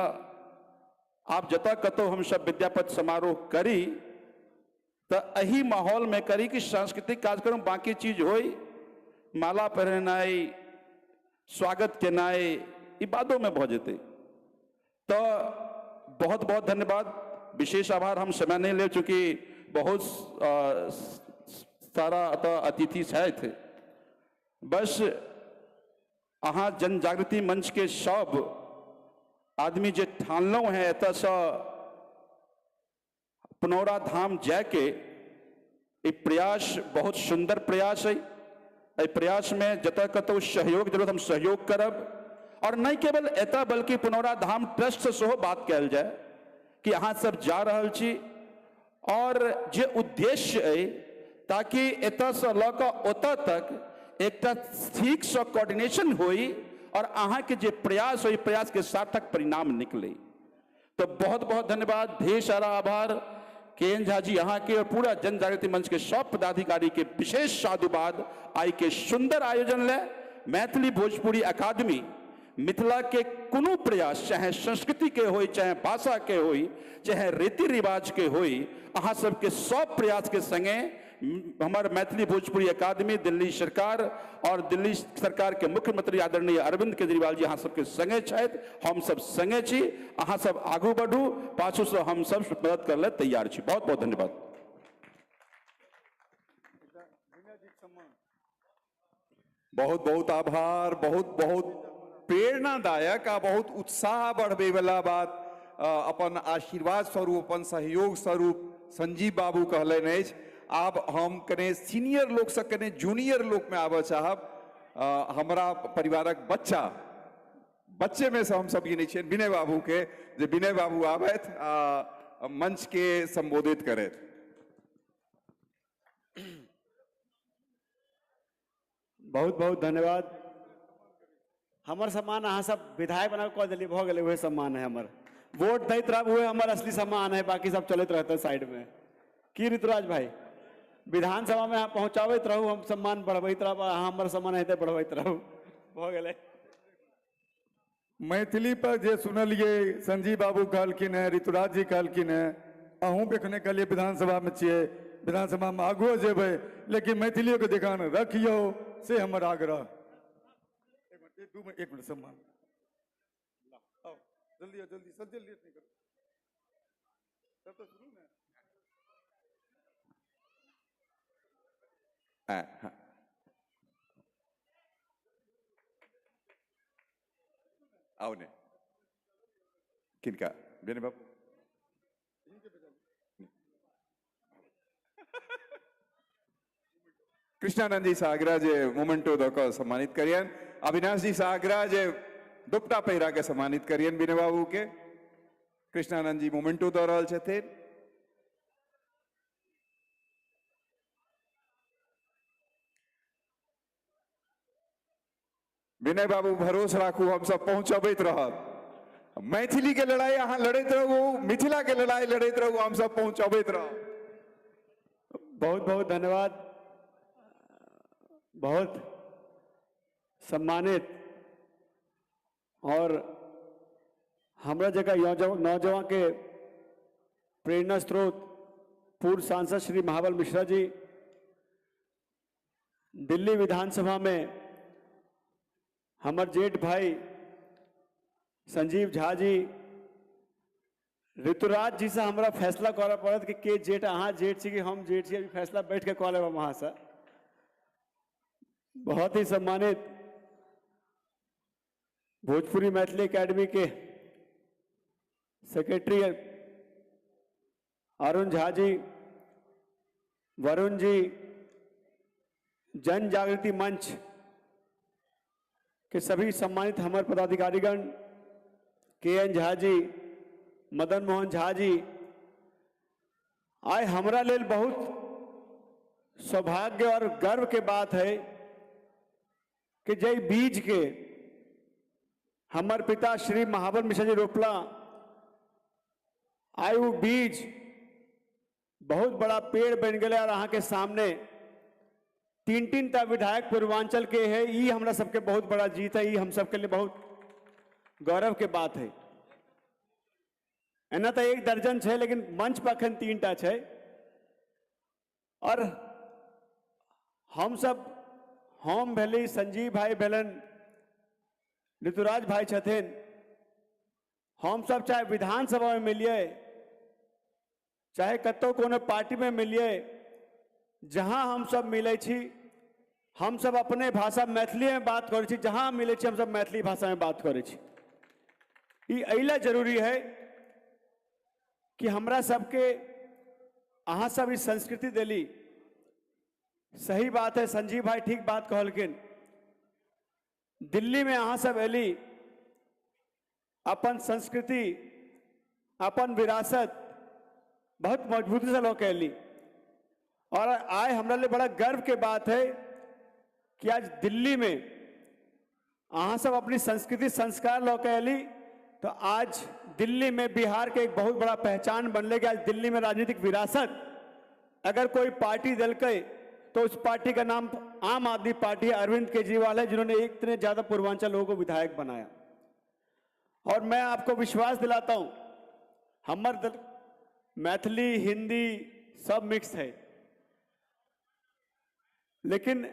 आब जतऽ कतहु हमसब विद्यापति समारोह करी तऽ एहि माहौलमे करी कि सांस्कृतिक कार्यक्रम बाकी चीज होइ, माला पहिरेनाइ, स्वागत केनाइ ई बादोमे भऽ जेतै। तऽ बहुत बहुत धन्यवाद, विशेष आभार। हम समय नहीं ले चूँकि बहुत सारा एतऽ अतिथि छथि। बस अहाँ जन जागृति मंच के सब आदमी जे ठानलहुँ हेँ एतऽसँ पुनौरा धाम जायके, ई प्रयास बहुत सुंदर प्रयास है। एहि प्रयासमे जतऽ कतहु सहयोग जरूरत हम सहयोग करब, और नहि केवल एतऽ बल्कि पुनौरा धाम ट्रस्टसँ सेहो बात कयल जाय कि अहाँ सब जा रहल छी और जे उद्देश्य अइ ताकि एतऽसँ लऽ कऽ ओतऽ तक एकटा ठीकसँ कोऑर्डिनेशन होइ और अहाँके जे प्रयास होइ प्रयासके सार्थक परिणाम निकले। तो बहुत बहुत धन्यवाद, ढेर सारा आभार के एन झा जी अहाँ के और पूरा जन जागृति मंच के सब पदाधिकारी के विशेष साधुवाद आई के सुंदर आयोजन ले। मैथिली भोजपुरी अकादमी मिथिला के कोनो प्रयास चाहे संस्कृति के होई, चाहे भाषा के होई, चाहे रीति रिवाज के होई, अहाँ सबके सब प्रयास के संगे हमार मैथिली भोजपुरी अकादमी दिल्ली सरकार और दिल्ली सरकार के मुख्यमंत्री आदरणीय अरविंद केजरीवाल जी अहाँ सबके संगे छथि, हम सब संगे छी। अहाँ सब आगू बढ़ू, पाछू से हम सब मदद कर ले तैयार छी। बहुत बहुत धन्यवाद। बहुत बहुत आभार, बहुत बहुत प्रेरणादायक आ बहुत उत्साह बढ़बे वाला बात अपन आशीर्वाद स्वरूप, अपन सहयोग स्वरूप संजीव बाबू कहलनि अछि। आब हम कने सीनियर लोकसँ कने जूनियर लोकमे आबऽ चाहब। हमरा परिवारक बच्चा बच्चे में से हम सब गिनै छियनि विनय बाबू के, जे विनय बाबू आबथि आ मंच के संबोधित करथि। बहुत बहुत धन्यवाद। हमर सम्मान अहाँ सब विधायक बना कऽ देलियै, भऽ गेलै, उहे सम्मान है हमर। वोट दैत रहब उहे हमर असली सम्मान है, बाकी सब चलैत रहतै साइड में। की ऋतुराज भाई, विधानसभा में अहाँ पहुँचाबैत रहू, हम सम्मान बढ़बैत रहब, अहाँ हमर सम्मान हेतै बढ़बैत रहू। भऽ गेलै। मैथिली पर जे सुनलियै, संजीव बाबू कहलखिन हेँ, ऋतुराज जी कहलखिन हेँ, अहूँ एखने कहलियै विधानसभामे छियै, विधानसभामे आगुओ जेबै, लेकिन मैथिलियोके ध्यान रखियौ, से हमर आग्रह। एक मिनट सम्मान, आओ जल्दी आओ, जल्दी सब जल्दी लेट नहीं करो, तब तो शुरू में। हाँ। आओ ने किनका बेने बाबू। कृष्णानंद जी से आग्रह जे मोमेंटो दऽ कऽ सम्मानित करियन। अविनाश जी से आग्रह जे दुपट्टा पहिरा के सम्मानित करियन विनय बाबू के। कृष्णानंद जी मोमेंटो दऽ रहल छथिन। विनय बाबू भरोस राखू, हम सब पहुंचबैत रहब। मैथिली के लड़ाई अहाँ लड़ैत रहू, मिथिला के लड़ाई लड़ैत रहू, हम सब पहुंचबैत रहब। बहुत बहुत धन्यवाद। बहुत सम्मानित और हमरा जगह नौजवान के प्रेरणा स्रोत पूर्व सांसद श्री महाबल मिश्रा जी, दिल्ली विधानसभा में हमर जेठ भाई संजीव झा जी, ऋतुराज जी से हमरा फैसला करऽ पड़त कि के जेठ, अहाँ जेठ छी कि हम जेठ छी, अभी फैसला बैठ के कऽ लेब हम अहाँसँ। बहुत ही सम्मानित भोजपुरी मैथिली एकेडमी के सेक्रेटरी अरुण झा जी, वरुण जी, जन जागृति मंच के सभी सम्मानित हमारे पदाधिकारीगण, के एन झा जी, मदन मोहन झा जी, आइ हमरा लेल बहुत सौभाग्य और गर्व के बात है कि जय बीज के हमर पिता श्री महाबल मिश्रा जी रोपला, आइ वो बीज बहुत बड़ा पेड़ बन गए और अहाँ के सामने तीन तीन टा विधायक पूर्वांचल के है। ये हमरा सबके बहुत बड़ा जीत है, ये हम सबके लिए बहुत गौरव के बात है। एना तो एक दर्जन है लेकिन मंच पर अखन 3 टा है। और हम सब, हम भेली, संजीव भाई भेलन, ऋतुराज भाई छथिन, हम सब चाहे विधानसभा में मिलिए, चाहे कतौ कोनो पार्टी में मिलिए, जहाँ हम सब मिले छी हम सब अपने भाषा मैथिली में बात करै छी, जहाँ मिले छी हम सब मैथिली भाषा में बात करै छी। ई एहिला जरूरी है कि हमरा सबके अहाँ सब ई संस्कृति देली। सही बात है, संजीव भाई ठीक बात कहलखिन। दिल्ली में अहाँ सब एली, अपन संस्कृति अपन विरासत बहुत मजबूती से लऽ के एली। और आइ हमरा लिए बड़ा गर्व के बात है कि आज दिल्ली में अहाँ सब अपनी संस्कृति संस्कार लऽ के एली, तो आज दिल्ली में बिहार के एक बहुत बड़ा पहचान बनले कि आज दिल्ली में राजनीतिक विरासत अगर कोई पार्टी दिलकै तो उस पार्टी का नाम आम आदमी पार्टी है, अरविंद केजरीवाल है, जिन्होंने इतने ज़्यादा पूर्वांचल लोगों को विधायक बनाया। और मैं आपको विश्वास दिलाता हूँ, हमर दल मैथिली हिंदी सब मिक्स है, लेकिन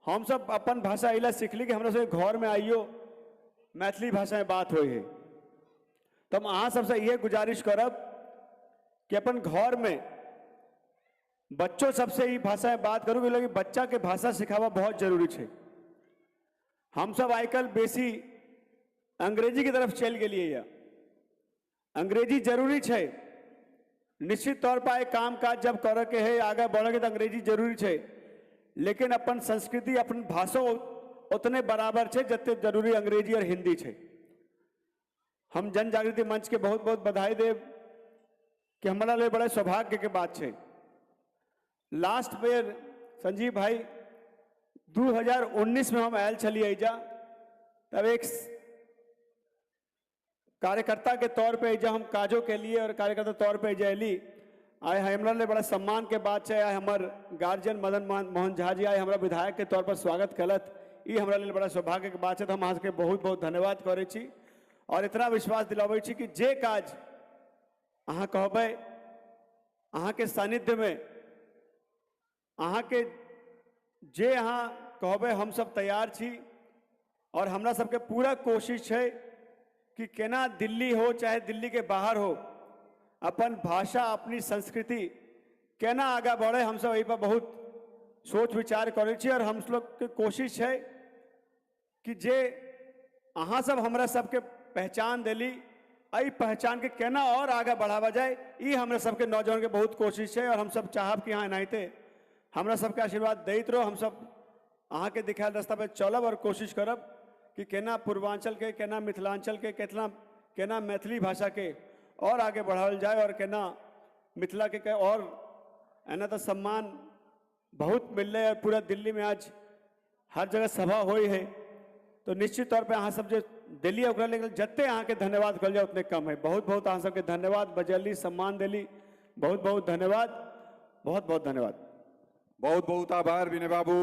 हम सब अपन भाषा इला सीखली कि हमरा सब घर में आइयो मैथिली भाषा में बात हुई है। तो हम अहाँ सबसे यह गुजारिश करब कि अपन घर में बच्चों सबसे ये भाषा में बात करूँ, कि बच्चा के भाषा सिखावा बहुत जरूरी है। हम सब आजकल बेसी अंग्रेजी की तरफ चल गए। अंग्रेजी जरूरी है निश्चित तौर पर, काम काज जब करे के है आगे बढ़े के तो अंग्रेजी जरूरी है, लेकिन अपन संस्कृति अपन भाषा उतने बराबर है जितने जरूरी अंग्रेजी और हिंदी है। हम जन जागृति मंच के बहुत बहुत बधाई देव कि हमारा लिए बड़े सौभाग्य के बात है। लास्ट बेर संजीव भाई 2019 में हम आयल छलिए एजा, तब एक कार्यकर्ता के तौर पे एजा हम काजो के लिए और कार्यकर्ता तौर पे एजा एली। आए हमरा लिए बड़ा सम्मान के बात है। आए हमार गार्जियन मदन मोहन झा जी आए हमारा विधायक के तौर पर स्वागत कलत, ये हमरा लिए बड़ा सौभाग्य के बात है। तो हम अहाँ सबके बहुत बहुत धन्यवाद करै छी। और इतना विश्वास दिलाबै छी कि जे काज अहाँ कहबै, अहाँके सानिध्यमे, अहाँके जे अहाँ कहबै हमसब तैयार छी। और हमरा सबके पूरा कोशिश छै कि केना दिल्ली हो चाहे दिल्ली के बाहर हो, अपन भाषा अपनी संस्कृति केना आगाँ बढ़े, हमसब एहि पर बहुत सोच विचार करै छी। और हम लोग के कोशिश छै कि जे अहाँ सब हमरा सबके पहचान देली, एहि पहचान के केना और आगाँ बढ़ावा जाए, ई हमरा सबके नौजवान के बहुत कोशिश छै। और हम सब चाहब कि अहाँ एनाहिते हमरा सबके आशीर्वाद दैत रहो, हम सब अहाँके दिखायल रास्ता पर चलब और कोशिश करब कि केना पूर्वांचल के, केना मिथिलांचल के, केना मैथिली भाषा के और आगे बढ़ाओल जाए और केना मिथिला के और एना तो सम्मान बहुत मिललै और पूरा दिल्ली में आज हर जगह सभा होई है। तो निश्चित तौर पे अहाँ सब जे दिल्ली ओकरा लेल जते अहाँके धन्यवाद कहल जाए उतने कम है। बहुत बहुत अहाँ सबके धन्यवाद, बजली सम्मान देली, बहुत बहुत धन्यवाद, बहुत बहुत धन्यवाद। बहुत बहुत आभार विनय बाबू।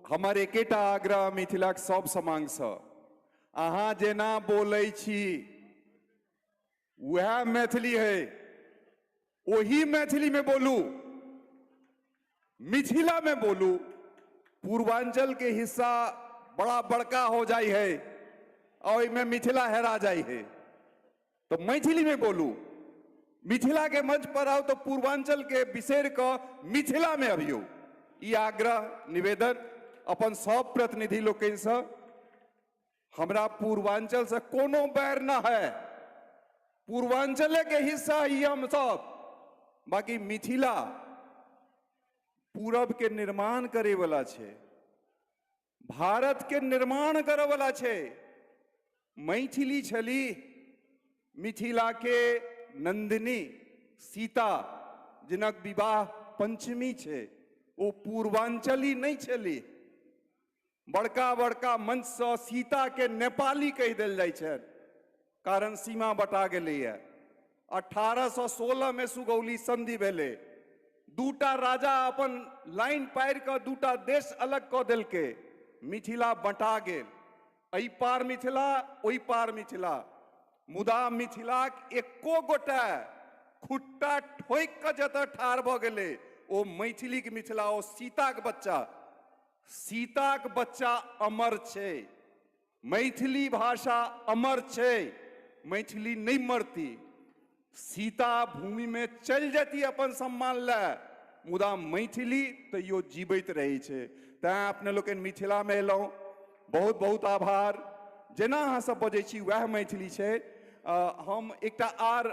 हमर एकेटा आग्रह मिथिलाक सब समांगसँ, अहाँ जेना बोलै छी वएह मैथिली है, ओही मैथिली में बोलू, मिथिला में बोलू। पूर्वांचल के हिस्सा बड़ा बड़का हो जाई है और में मिथिला हेरा जाई है, तो मैथिली में बोलू। मिथिला के मंच पर आओ तो पूर्वांचल के बिसैर कऽ मिथिला में अबियौ। ई आग्रह निवेदन अपन सब प्रतिनिधि लोकनिसँ। हमरा पूर्वांचल से कोनो बैर न है, पूर्वांचले के हिस्सा ही हम सब। बाकी मिथिला पूरब के निर्माण करे वाला छै, भारत के निर्माण करे वाला छै। मैथिली छली मिथिला के नंदिनी सीता, जिनक विवाह पंचमी छै, ओ पूर्वांचली नहीं छली। बड़का बड़का मंच से सीता के नेपाली कहि देल जाइ छै, कारण सीमा बटा गेलैए। 1816 में सुगौली संधि भेलै, दूटा राजा अपन लाइन पारि कऽ दूटा देश अलग कऽ देलकै, मिथिला बँटा गेल, एहि पार मिथिला ओहि पार मिथिला। मुदा मिथिलाक एको गोटा खुट्टा ठोकि कऽ जतऽ ठाढ़ भऽ गेलै ओ मैथिलीक मिथिला, ओ सीताक बच्चा। सीताक बच्चा अमर छै, मैथिली भाषा अमर छै, मैथिली नहीं मरती। सीता भूमि में चलि जैती अपन सम्मान लए, मुदा मैथिली तैयो जीवैत रहै छै। तैं अपने लोकनि मिथिलामे एलहुँ, बहुत बहुत आभार। जेना अहाँ सब बजै छी वएह मैथिली छै। हम एकटा आर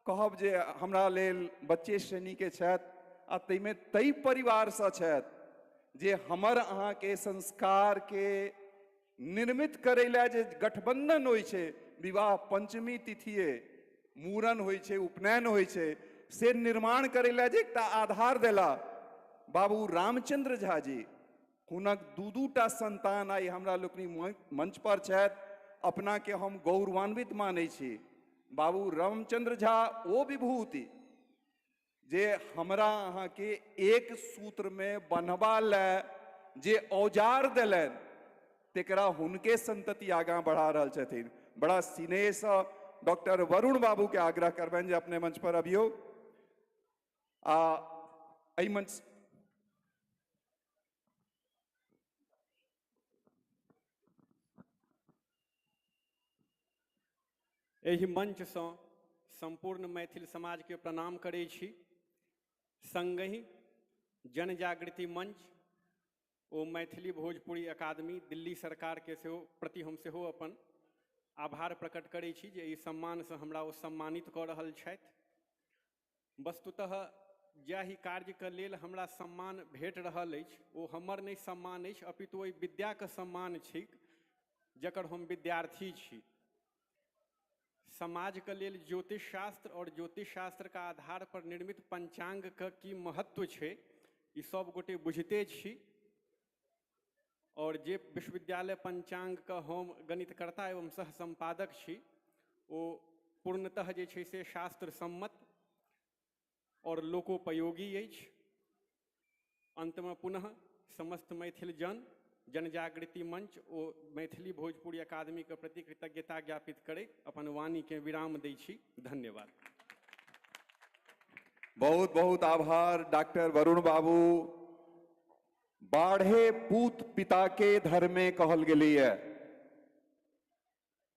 कहब जे हमरा लेल बच्चे श्रेणीके छथि आ ताहिमे ताहि परिवारसँ छथि जे हमर अहाँके संस्कारके निर्मित करै लए जे गठबंधन होइ छै, विवाह पंचमी तिथिये मूड़न होइ छै, उपनयन होइ छै, से निर्माण करै लए जे एकटा आधार देला बाबू रामचंद्र झा जी, हुनक दू दूटा संतान आइ हमरा लोकनि मंच पर छथि। अपना के हम गौरवान्वित मानै छी। बाबू रामचंद्र झा ओ विभूति जे हमरा अहाँके एक सूत्र में बन्हबा लए जे औजार देलनि तेकरा हुनके संतति आगाँ बढ़ा रहल छथिन। बड़ा स्नेहसँ डॉक्टर वरुण बाबू के आग्रह करबनि जे अपने मंच पर अबियौ आ एहि मंच एहि मंचसँ संपूर्ण मैथिल समाजके प्रणाम करै छी। संगहि जनजागृति मंच ओ मैथिली भोजपुरी अकादमी दिल्ली सरकारके सेहो प्रति हम सेहो अपन आभार प्रकट करै छी जे एहि सम्मानसँ हमरा ओ सम्मानित कऽ रहल छथि। वस्तुतः जाहि कार्यके लेल हमरा सम्मान भेट रहल अछि ओ हमर नहि सम्मान अछि, अपितु ओहि विद्याके सम्मान छी जकर हम विद्यार्थी छी। समाज के लेल ज्योतिष शास्त्र और ज्योतिष शास्त्र का आधार पर निर्मित पंचांग के की महत्व छै ई सब गोटे बुझिते छी। और जे विश्वविद्यालय पंचांग के हम गणितकर्ता एवं सह संपादक छी ओ पूर्णतः जे छै से शास्त्र सम्मत और लोकोपयोगी अछि। अंत में पुनः समस्त मैथिल जन जनजागृति मंच ओ मैथिली भोजपुरी अकादमीके प्रति कृतज्ञता ज्ञापित करैत अपन वाणीके विराम दै छी। धन्यवाद। बहुत बहुत आभार डॉक्टर वरुण बाबू। बाढ़े पूत पिता के धर्मे कहल गेलैए।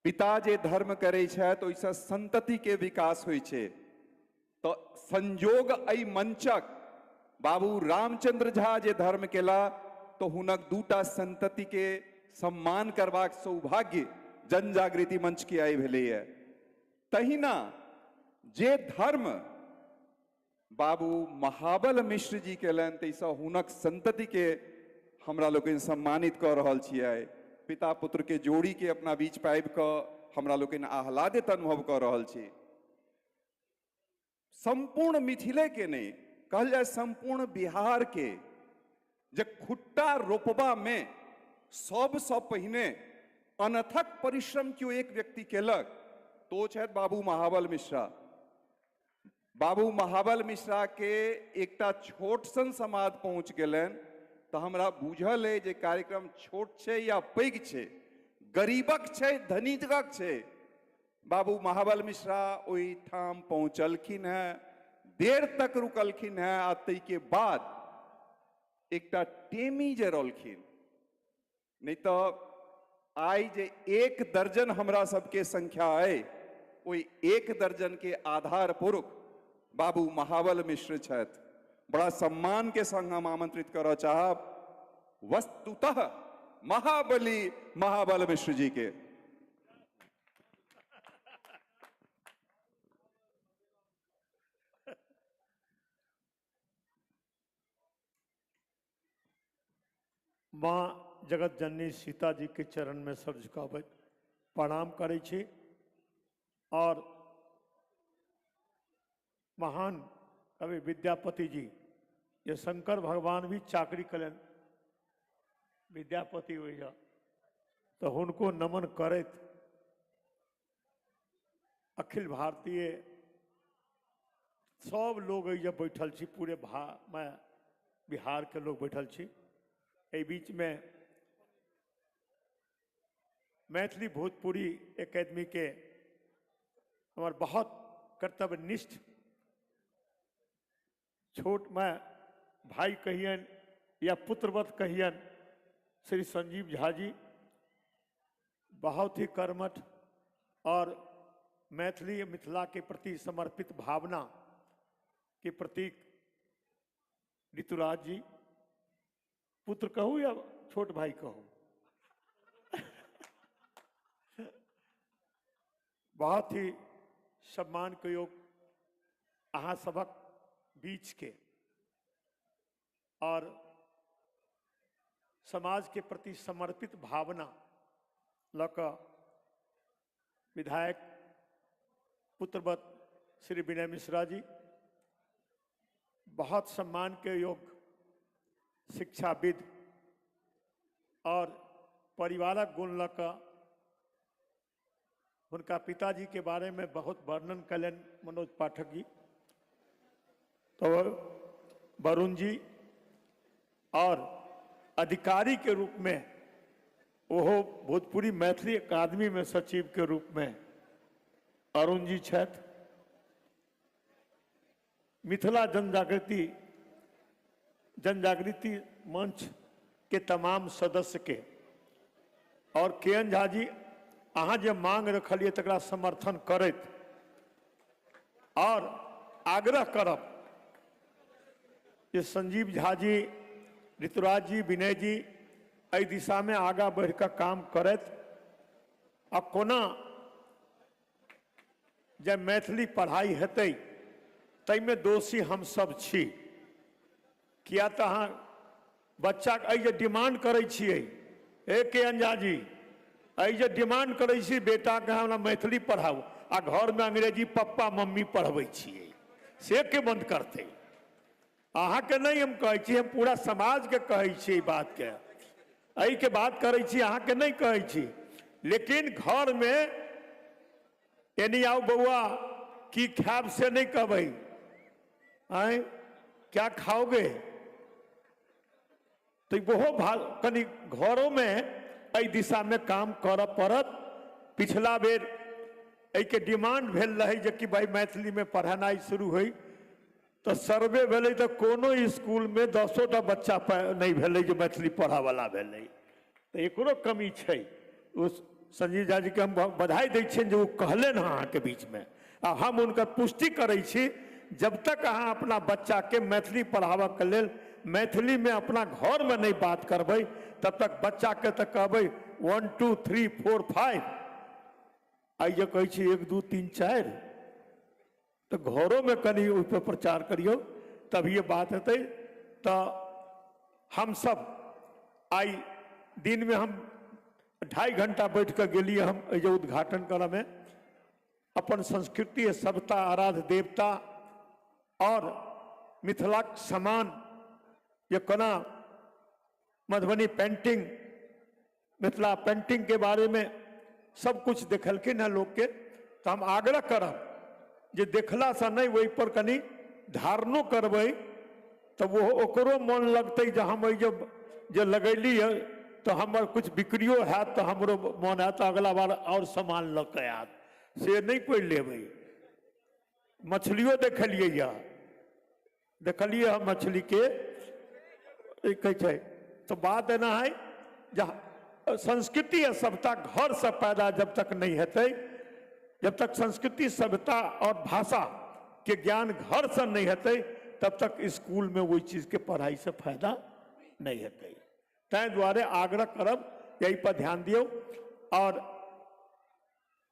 पिता जे धर्म करै छथि ओहिसँ संतति के विकास होइ छै। तो संयोग एहि मंचक बाबू रामचंद्र झा जे धर्म केला तो हुनक दूटा संतति के सम्मान करबाक सौभाग्य जनजागृति मंच के आइ भेलैए। तहिना जे धर्म बाबू महाबल मिश्र जी केलनि ताहिसँ हुनक संतति के हमरा लोकनि सम्मानित कऽ रहल छियै। पिता पुत्र के जोड़ी के अपना बीच पाबि कऽ हमरा लोकनि आह्लादित अनुभव कऽ रहल छी। संपूर्ण मिथिले के नहि कहल जाय संपूर्ण बिहार के जे खुट्टा रोपबा में सबसँ पहिने अनथक परिश्रम केओ एक व्यक्ति केलक तो छथि बाबू महाबल मिश्रा। बाबू महाबल मिश्रा के एकटा छोट सन समाद पहुंच गेलनि तो हमरा बुझल अइ जे कार्यक्रम छोट छै या पैघ छै, गरीबक छै धनीकक छै, बाबू महाबल मिश्रा ओहिठाम पहुँचलखिन हेँ, देर तक रुकलखिन हेँ आ ताहिके बाद एकटा टेमी जरौलखिन। नहीं तो आइ जे 1 दर्जन हमरा सबके संख्या अइ ओहि 1 दर्जन के आधार पुरुष बाबू महाबल मिश्र छथि। बड़ा सम्मान के संग हम आमंत्रित करऽ चाहब वस्तुतः महाबली महाबल मिश्र जी के। माँ जगत जननी सीता जी के चरण में सर झुकाबैत प्रणाम करै छी और महान कवि विद्यापति जी ये शंकर भगवान भी चाकरी कलन विद्यापति हो तो हुनको नमन करैत अखिल भारतीय सब लोग एहिजा बैठल छी, पूरे बिहार के लोग बैठल छी। एहि बीच में मैथिली भोजपुरी एकेडमी के हमार बहुत कर्तव्यनिष्ठ छोट में भाई कहियन या पुत्रवत कहियन श्री संजीव झा जी बहुत ही कर्मठ और मैथिली मिथिला के प्रति समर्पित भावना के प्रतीक ऋतुराज जी, पुत्र कहूँ या छोट भाई कहूँ, बहुत ही सम्मान के योग अहाँ सबक बीच के और समाज के प्रति समर्पित भावना लऽ विधायक पुत्रवत श्री विनय मिश्रा जी बहुत सम्मान के योग शिक्षाविद और परिवारक गुण लऽ कऽ हुनका पिताजी के बारे में बहुत वर्णन कयलनि मनोज पाठक जी, तो वरुण जी और अधिकारी के रूप में ओहो भोजपुरी मैथिली अकादमी में सचिव के रूप में अरुण जी छथि। मिथिला जनजागृति मंच के तमाम सदस्य के और के एन झा जी अहाँ जे मांग रखलिए तकरा समर्थन करैत और आग्रह करब जे संजीव झा जी, ऋतुराज जी, विनय जी एहि दिशा में आगा बढ़िकऽ काम करैत आ कोना जे मैथिली पढ़ाई हेतै ताहिमे दोषी हम सब छी। किया तऽ अहाँ बच्चाके एहि जे डिमांड करै छियै, ए के एन झा जी एहि जे डिमांड करै छी बेटाके हमरा मैथिली पढ़ाउ आ घरमे अंग्रेजी पप्पा मम्मी पढ़बै छियै, से के बंद करतै? अहाँके नहि हम कहै छी, हम पूरा समाजके कहै छी ई बातके, एहिके बात करै छी, अहाँके नहि कहै छी। लेकिन घरमे एनी आउ बौआ की खायब से नहि कहबै, आँय क्या खाओगे, तो तऽ ओहो कनि घरोमे एहि दिशामे काम करऽ पड़त। पिछला बेर एहिके डिमांड भेल रहै जे कि भाइ मैथिलीमे पढ़ेनाइ शुरू होइ, तऽ सर्वे भेलै तऽ कोनो स्कूलमे 10टा बच्चा नहि भेलै जे मैथिली पढ़ऽवला भेलै, तऽ एकरो कमी छै। ओ संजीव झा जीके हम बधाई दै छियनि जे ओ कहलनि हँ अहाँके बीचमे, आ हम हुनकर पुष्टि करै छी। जब तक अहाँ अपना बच्चाके मैथिली पढ़ाबऽके लेल मैथिलीमे अपना घरमे नहि बात करबै तब तक बच्चाके तऽ कहबै 1 2 3 4 5, आइ जे कहै छी 1 2 3 4, तऽ घरोमे कनि ओहिपर प्रचार करियौ तभिए बात हेतै। तऽ हमसब आइ दिनमे हम 2.5 घंटा बैठ कऽ गेलियै हम एहि जे उद्घाटन करऽमे, अपन संस्कृति सभ्यता आराध्य देवता और मिथिलाक समान ये कोना मधुबनी पेंटिंग, मिथिला पेंटिंग के बारे में सब कुछ देखलखिन हँ लोकके। तऽ हम आग्रह करब जे देखलासँ नहि, ओहि पर कनि धारणो करबै तऽ वो ओकरो मन लगतै जे हम एहि जे लगैली है तऽ हमर कुछ बिक्रियो हैत, तऽ हमरो मन हैत अगला बार और सामान लऽ कऽ आयत, से नहि कोइ लेबै। मछलियो देखलियै यऽ, देखलियै हम मछलीके कहै छै। तऽ बात एना है जे संस्कृति आ सभ्यता घरसँ पैदा जब तक नहि हेतै, जब तक संस्कृति सभ्यता और भाषा के ज्ञान घरसँ नहि हेतै तब तक स्कूलमे ओहि चीजके पढ़ाइसँ फायदा नहि हेतै। ताहि दुआरे आग्रह करब एहि पर ध्यान दियौ। और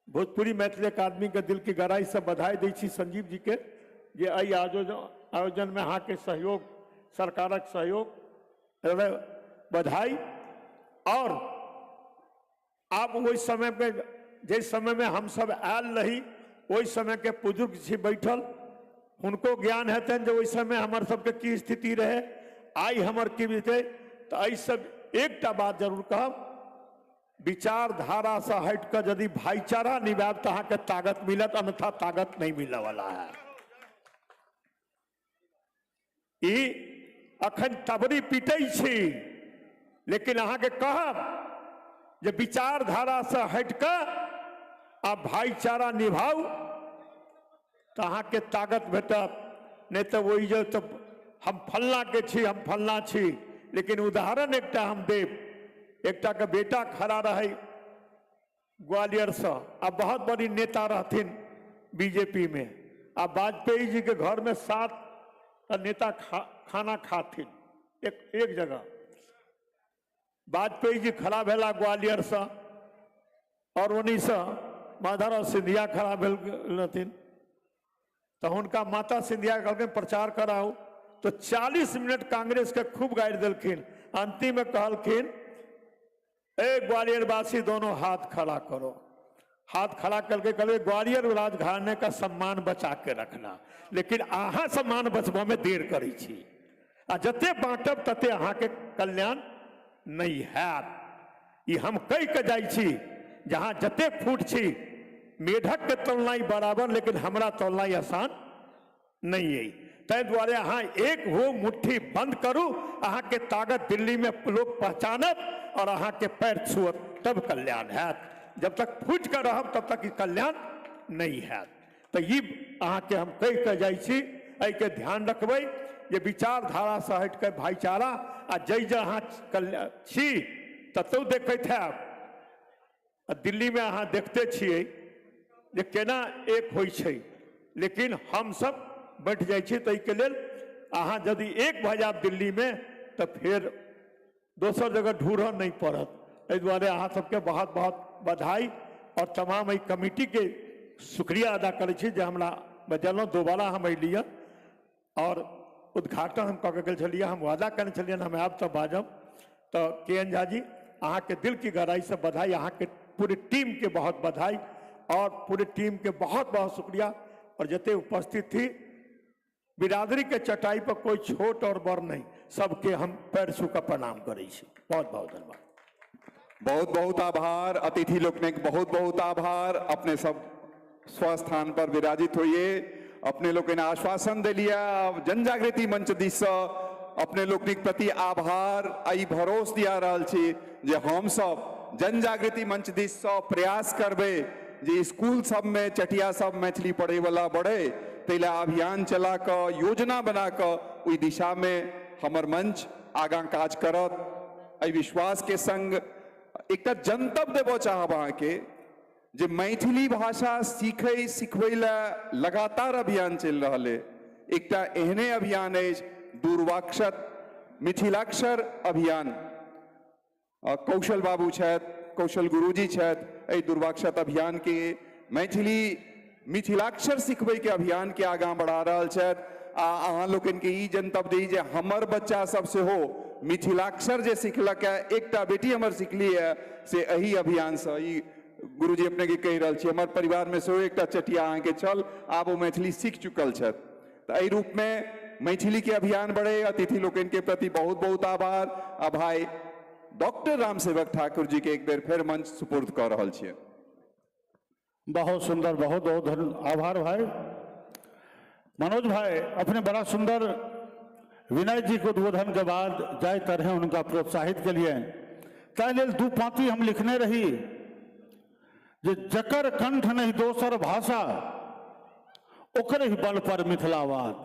भोजपुरी मैथिली अकादमी के दिल की गहराई से बधाई दै छी संजीव जी के जे एहि आयोजनमे अहाँके सहयोग, सरकारक सहयोग बधाई। और आब ओहि समयमे जाहि समयमे हमसब आयल रही ओहि समयके बुजुर्ग छी बैठल, हुनको ज्ञान हेतनि जे ओहि समय हमर सबके की स्थिति रहै, आइ हमर की हेतै। तऽ एहि सब एकटा बात जरूर कहब, विचारधारा से हटि कऽ यदि भाईचारा निभायब तऽ अहाँके ताकत मिलत, अन्यथा ताकत नहीं मिलऽ वाला है। ई अखन तबरी पीटै छी, लेकिन अहाँके कहब जे विचारधारा से हटि कऽ आ भाईचारा निभाउ तऽ अहाँके ताकत भेटत। नहि तऽ ओहि जे तऽ हम फल्लाँ के छी, हम फल्लाँ छी। लेकिन उदाहरण एकटा हम देब, एकटा के बेटा खड़ा रहे ग्वालियरसँ, आ बहुत बड़ी नेता रहथिन बीजेपी में, आ वाजपेयी जी के घर में 7 नेता खाना खाथिन एक जगह। वाजपेयी जी खड़ा भेला ग्वालियरसँ और ओनीसँ माधवराव सिंधिया खड़ा भेल रहथिन, तऽ हुनका माता सिंधिया कहलखिन प्रचार कराउ, तो 40 मिनट कांग्रेस के खूब गारि देलखिन। अंतिम में कहलखिन ए ग्वालियर वासी दोनों हाथ खड़ा करो। हाथ खड़ा करके कहले ग्वालियर राजघराने का सम्मान बचा के रखना, लेकिन अहाँ सम्मान बचबऽ में देर करै छी, आ जते बाँटब तते अहाँके कल्याण नहीं हैत। ई हम कहि के जाइ छी, जहाँ जते फूट छी मेढक के तौलनाइ बराबर, लेकिन हमरा तौलनाइ आसान नहीं है। ताहि दुआरे अहाँ एक हो मुट्ठी बंद करू, अहाँके ताकत दिल्ली में लोग पहचानत और अहाँके पैर छुअत, तब कल्याण हैत। जब तक फूटि कऽ रहब तब तक ई कल्याण नहीं हैत। तऽ ई अहाँके हम कहि कऽ जाइ छी, एहिके ध्यान रखबै जे विचारधारासँ हटि कऽ भाईचारा, आ जै जे अहाँ छी ततहु देखैत हैब, आ दिल्लीमे अहाँ देखते छियै जे केना एक होइ छै, लेकिन हमसब बैठ जाइ छी। ताहिके लेल अहाँ यदि एक भऽ जायब दिल्लीमे तऽ फेर दोसर जगह ढूँढऽ नहि पड़त। एहि दुआरे अहाँ सबके बहुत बहुत बधाई और तमाम एहि कमिटीके शुक्रिया अदा करै छी जे हमरा बजेलहुँ। दोबारा हम अयलियै और उद्घाटन हम कऽ के गेल छलियै, हम वादा कयने छलियनि हम आयब तऽ बाजब। तऽ के एन झा जी अहाँके दिल की गहराईसँ बधाई, अहाँके पूरे टीमके बहुत बधाई और पूरे टीमके बहुत बहुत शुक्रिया। और जते उपस्थित थी बिरादरी के चटाई पर कोई छोट और बड़ नहीं, सबके हम पैर छू कऽ प्रणाम करै छी। बहुत बहुत धन्यवाद। बहुत बहुत आभार अतिथि लोकनिक, बहुत बहुत आभार। अपने सब स्वस्थान पर विराजित होइए। अपने लोकनि आश्वासन दिलिया जनजागृति मंच दिससँ अपने लोकनिक प्रति आभार आ ई भरोस दिया रहल छी जे हमसब जन जागृति मंच दिससँ प्रयास करबै जे स्कूल सबमे चटिया सब मैथिली पढ़ैवला बढ़ै, ताहि लए अभियान चला कऽ योजना बना कऽ ओहि दिशामे हमर मंच आगाँ काज करत। एहि विश्वासके संग एकटा जनतब देबऽ चाहब अहाँके जे मैथिली भाषा सीखै सिखबै लए लगातार अभियान चलि रहल अइ। एकटा एहने अभियान अछि दूर्वाक्षर मिथिलाक्षर अभियान। कौशल बाबू छथि, कौशल गुरुजी छथि, एहि दूर्वाक्षर अभियान के मैथिली मिथिलाक्षर सिखबै के अभियान के आगाँ बढ़ा रहल छथि। आ अहाँ लोकनिके ई जनतब दी जे हमर बच्चा सब सेहो मिथिलाक्षर जे सिखलक है, एकटा बेटी हमर सिखली है से एहि अभियानसँ। ई गुरुजी अपने के कहि रहल छी, हमर परिवारमे सेहो एकटा चटिया अहाँके छल, आब ओ मैथिली सीख चुकल छथि। तऽ एहि रूपमे मैथिली के अभियान बढ़े। अतिथि लोकनिके प्रति बहुत बहुत आभार। आ भाई डॉक्टर रामसेवक ठाकुर जी के एक बेर फेर मंच सुपुर्द कऽ रहल छियै। बहुत सुंदर, बहुत बहुत आभार भाई मनोज भाई। अपने बड़ा सुंदर विनय जी के उद्बोधन के बाद जाय तरह उनका प्रोत्साहित के लिए ताहि लेल दू पांति हम लिखने रही जे जकर कंठ नहीं दोसर भाषा ओकरे ही बल पर मिथिलावाद,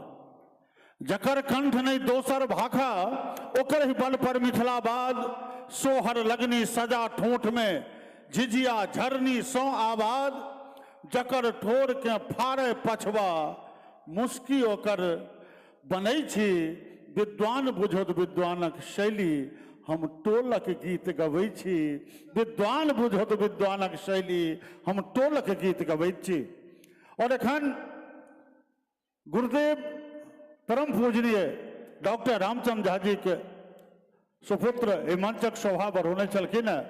जकर कंठ नहीं दोसर भाषा ओकरे ही बल पर मिथिलावाद, सोहर लगनी सजा ठोठ में झिझिया झरनी सौ आबाद, जकर ठोर के फाड़े पछवा मुस्की ओकर बनै छी, विद्वान बुझत विद्वानक शैली हम टोलक गीत गबै छी, विद्वान बुझत विद्वानक शैली हम टोलक गीत गबै छी। और एखन गुरुदेव परम पूजनीय डॉक्टर रामचंद्र झा जी के सुपुत्र एहि मंचक शोभा बढ़ौने छलखिन हेँ।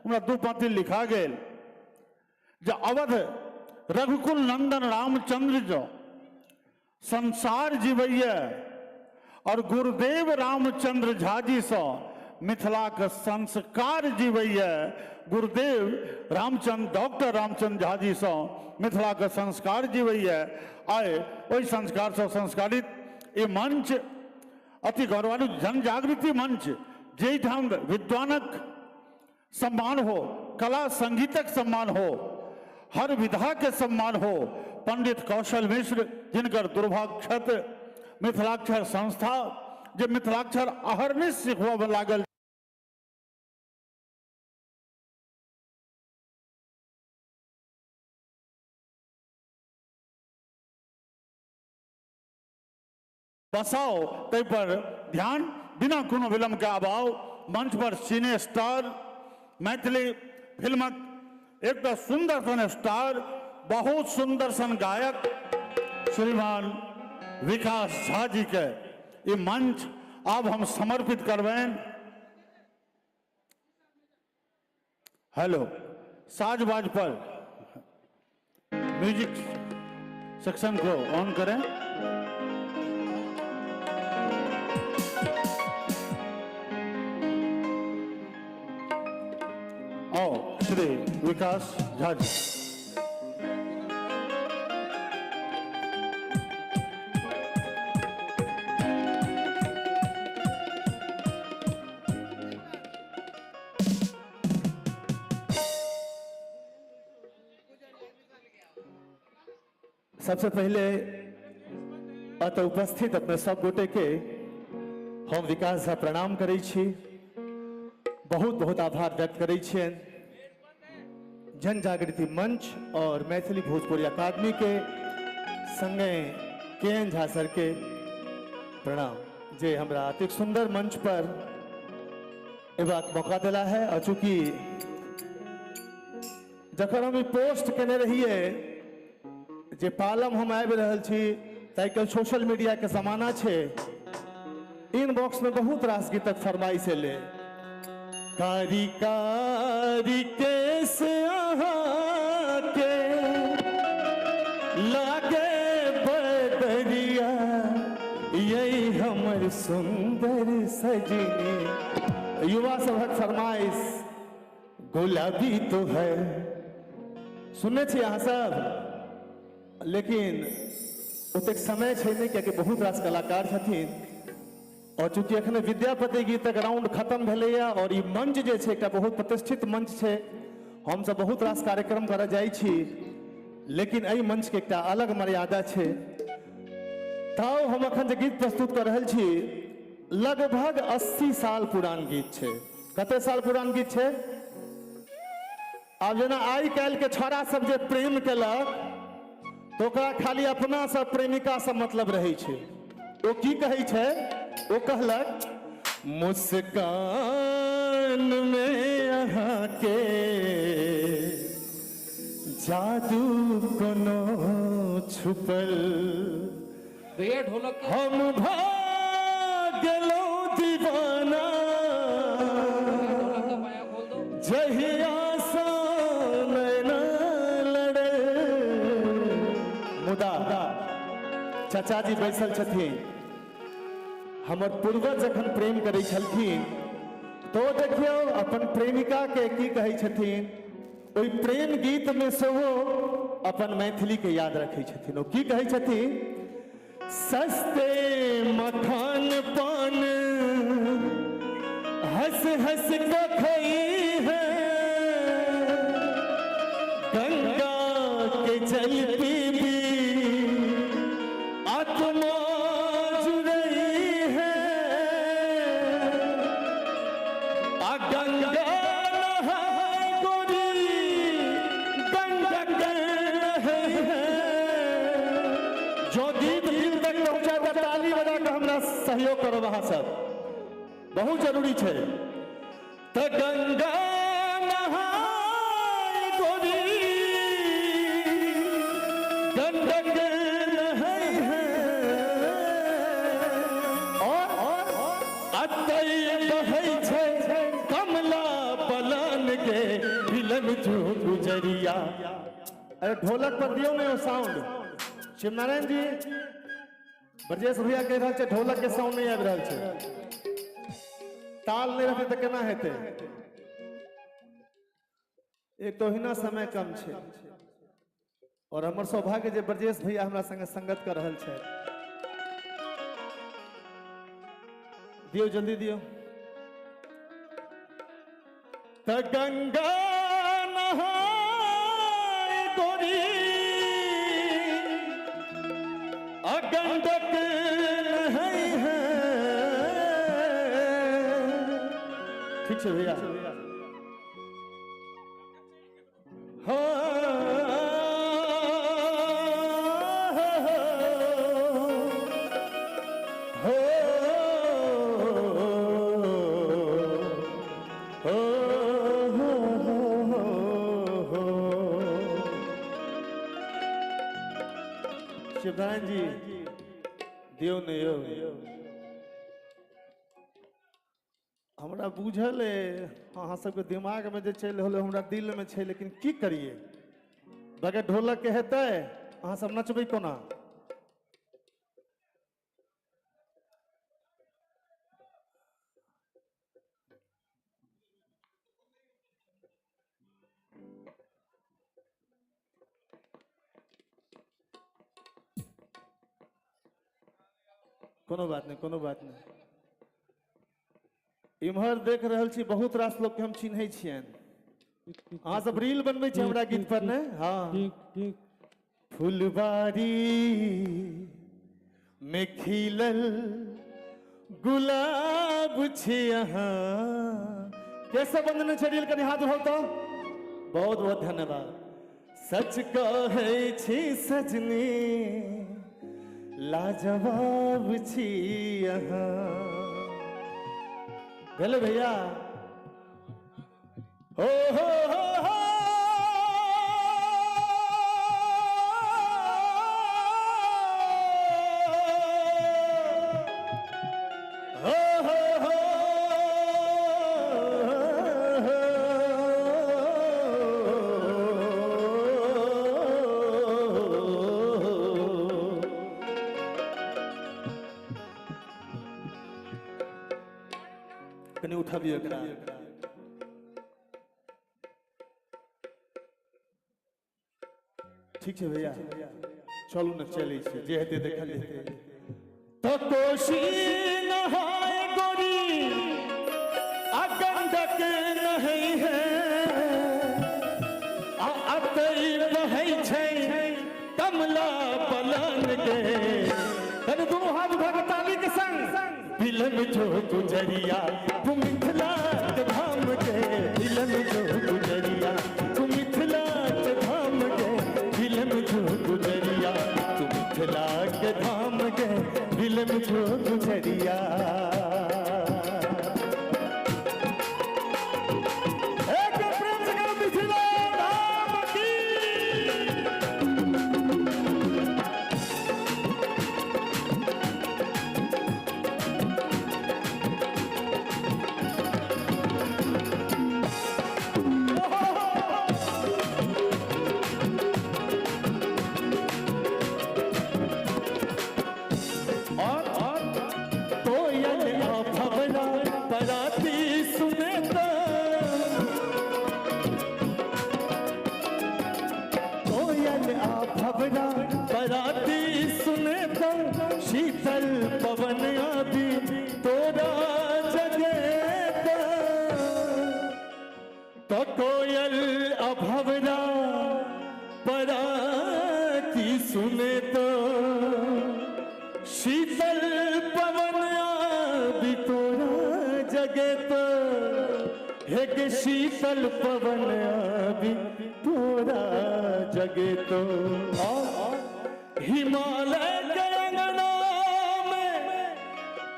हमरा दू पाँति लिखा गेल जे अवध रघुकुल नंदन रामचंद्र जो संसार जीवैया और गुरुदेव रामचंद्र झा जी सँ मिथिलाक संस्कार जीवैया, गुरुदेव रामचंद्र डॉक्टर रामचंद्र झा जी सँ मिथिलाक संस्कार जीवैया। आइ ओहि संस्कारसँ संस्कारित ई मंच अति गौरवान्वित जन जागृति मंच, जाहिठाम विद्वानक सम्मान हो, कला संगीतक सम्मान हो, हर विधा के सम्मान हो। पंडित कौशल मिश्र जिनकर दुर्भाक्षत मिथिलाक्षर संस्था जे मिथिलाक्षर अहर्निश सिखबऽ लागल बसाओ, ताहि पर ध्यान बिना कोनो विलम्ब के आब आउ मंच पर सिने स्टार मैथिली फिल्मक एकटा सुंदर सन स्टार, बहुत सुंदर सन गायक श्रीमान विकास झा जी के ये मंच अब हम समर्पित करबनि। हेलो, साजबाज पर म्यूजिक सेक्शन को ऑन करें। आओ श्री विकास झा जी। सबसे पहले अतः उपस्थित अपने सब गोटे के हम विकास झा प्रणाम करै छी, बहुत बहुत आभार व्यक्त करै छियनि। जन जागृति मंच और मैथिली भोजपुरी अकादमी के संगे के एन झा सर के प्रणाम, जे हमरा अति सुंदर मंच पर एबाक मौका दिला है। और चूंकि जखन हम ई पोस्ट केने रहिए जे पालम हम आबि रहल छी, तऽ आइ सोशल मीडिया के जमाना छै, इनबॉक्स में बहुत रास गीतक फरमाइश एलै। कारी कारी केस अहाँके लागे बदरिया, यही हमर सुंदर सजनी। युवा सभक फरमाइश गुलाबी तो है, सुनने छी अहाँ सब, लेकिन ओतेक समय छै नहि, कियाकि बहुत रास कलाकार छथिन और चूँकि अखन विद्यापति गीतक राउंड खत्म भेलैया और ई मंच जे छै एकटा बहुत प्रतिष्ठित मंच छै, हमसब बहुत रास कार्यक्रम करऽ जाइ छी, लेकिन एहि मंच के एकटा अलग मर्यादा छै। ताओ हम अखन जे गीत प्रस्तुत कऽ रहल छी लगभग 80 साल पुरान गीत छै। कते साल पुरान गीत छै? आब जेना आइ काल्हि के छोड़ा सब जे प्रेम केलक तऽ ओकरा खाली अपना से प्रेमिका से मतलब रहै छै। ओ की कहै छै? ओ कहलक मुस्कान में अहाँके जादू कोनो छुपल, भैया ढोलक हम भागलो दीवाना जहिया सा नैना लड़े। मुदा चाचा जी बैसल छथिन, हमर पूर्वज जखन प्रेम करै छलखिन तो देखियौ अपन प्रेमिका के की कहै छथिन। ओहि प्रेम गीत में सेहो अपन मैथिली के याद रखै छथिन। ओ की कहै छथिन? सस्ते मखान पान हंस हंस के खई है, गंगा के जल पीबी आत्मा जुड़ई है, आ गंगा नहाय गोरी गंगा है। जो गीत दिल तक पहुंचा त ताली बजा के हमरा सहयोग करो, अहाँ सब बहुत जरूरी छै। त गंगा नहाय गोरी गंगा नहाय है, और अतई बहै छै कमला बलन के मिलन जो गुजरिया। अरे ढोलक पर दियौ ने ओ साउंड। शिवनारायण जी, ब्रजेश भैया कहि रहल छै ढोलक के साउंड नहीं आबि रहल छै, ताल नहीं रहतै तऽ केना हेतै? एक तो ओहिना समय कम छै और हमर सौभाग्य जे ब्रजेश भैया हमरा संगे संगत कर रहल छै। दियौ जल्दी दियौ। त गंगा नहाय गोरी अगंडक नहाय है। ठीक छै भैया। शिवनारायण जी दियौ ने यौ, हमरा बुझल है अहाँ सबके दिमाग में जे चलि रहल है हमरा दिल में छै, लेकिन की करिए बगैर ढोलक के हेतै? अहाँ सब नचबै कोना? कोनो बात नहीं, कोनो बात नहीं। इम्हर देख रहल छी बहुत रास लोग के हम चिन्है छियनि। अहाँ सब रील बनबै छी हमरा गीत पर ने? हाँ। फुलबारी में खिलल गुलाब छी अहाँ। के सब बंधने छै रील? कनि हाथ उठाउ तऽ। बहुत बहुत धन्यवाद। सच कहै छी सजनी लाजवाब छी अहाँ। भेलै भैया? हो हो हो हो हो हो हो। कनि उठबियौ एकरा। ठीक छै भैया, चलू ने चलै छी, जे हेतै देखल जेतै। त कोशी नहाय गोरी आ गंडक नहीं है आ अतई बहै छै कमला बलन के। तन दुनू हाथ उठा के ताली के संग बिलम जो गुजरिया तू मिथिला के धाम के, बिलम जो गुजरिया तू मिथिला के धाम के, बिलम जो गुजरिया तू मिथिला के धाम के, बिलम जो गुजरिया। एक प्रेम से करो मिथिला धाम की। और कोयल आ भवरा पराती सुने तो, कोयल आ भवरा पराती सुने तो, शीतल पवन आदि तोरा जगे तो कोयल आ भवरा पराती सुने तो, शीतल पवन आदि तोरा जगे तो, हे के शीतल पवन आदि तोरा जगे तो। हिमालय के अंगना में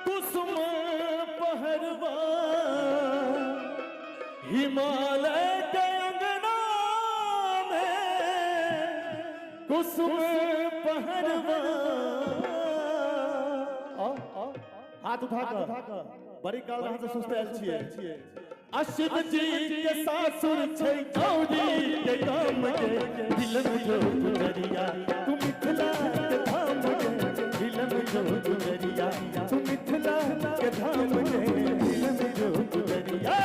कुसुम पहरवा, हिमालय के अंगना में कुसुम पहरवा। हाथ उठा कर बड़ी काल अहाँ से सुस्त आयल छियै। आ शिव जी के सासुर छै गौरी के गाम के, बिलम जो गुजरिया तू मिथिला के धाम के, बिलम जो गुजरिया तू मिथिला के धाम के, बिलम जो गुजरिया।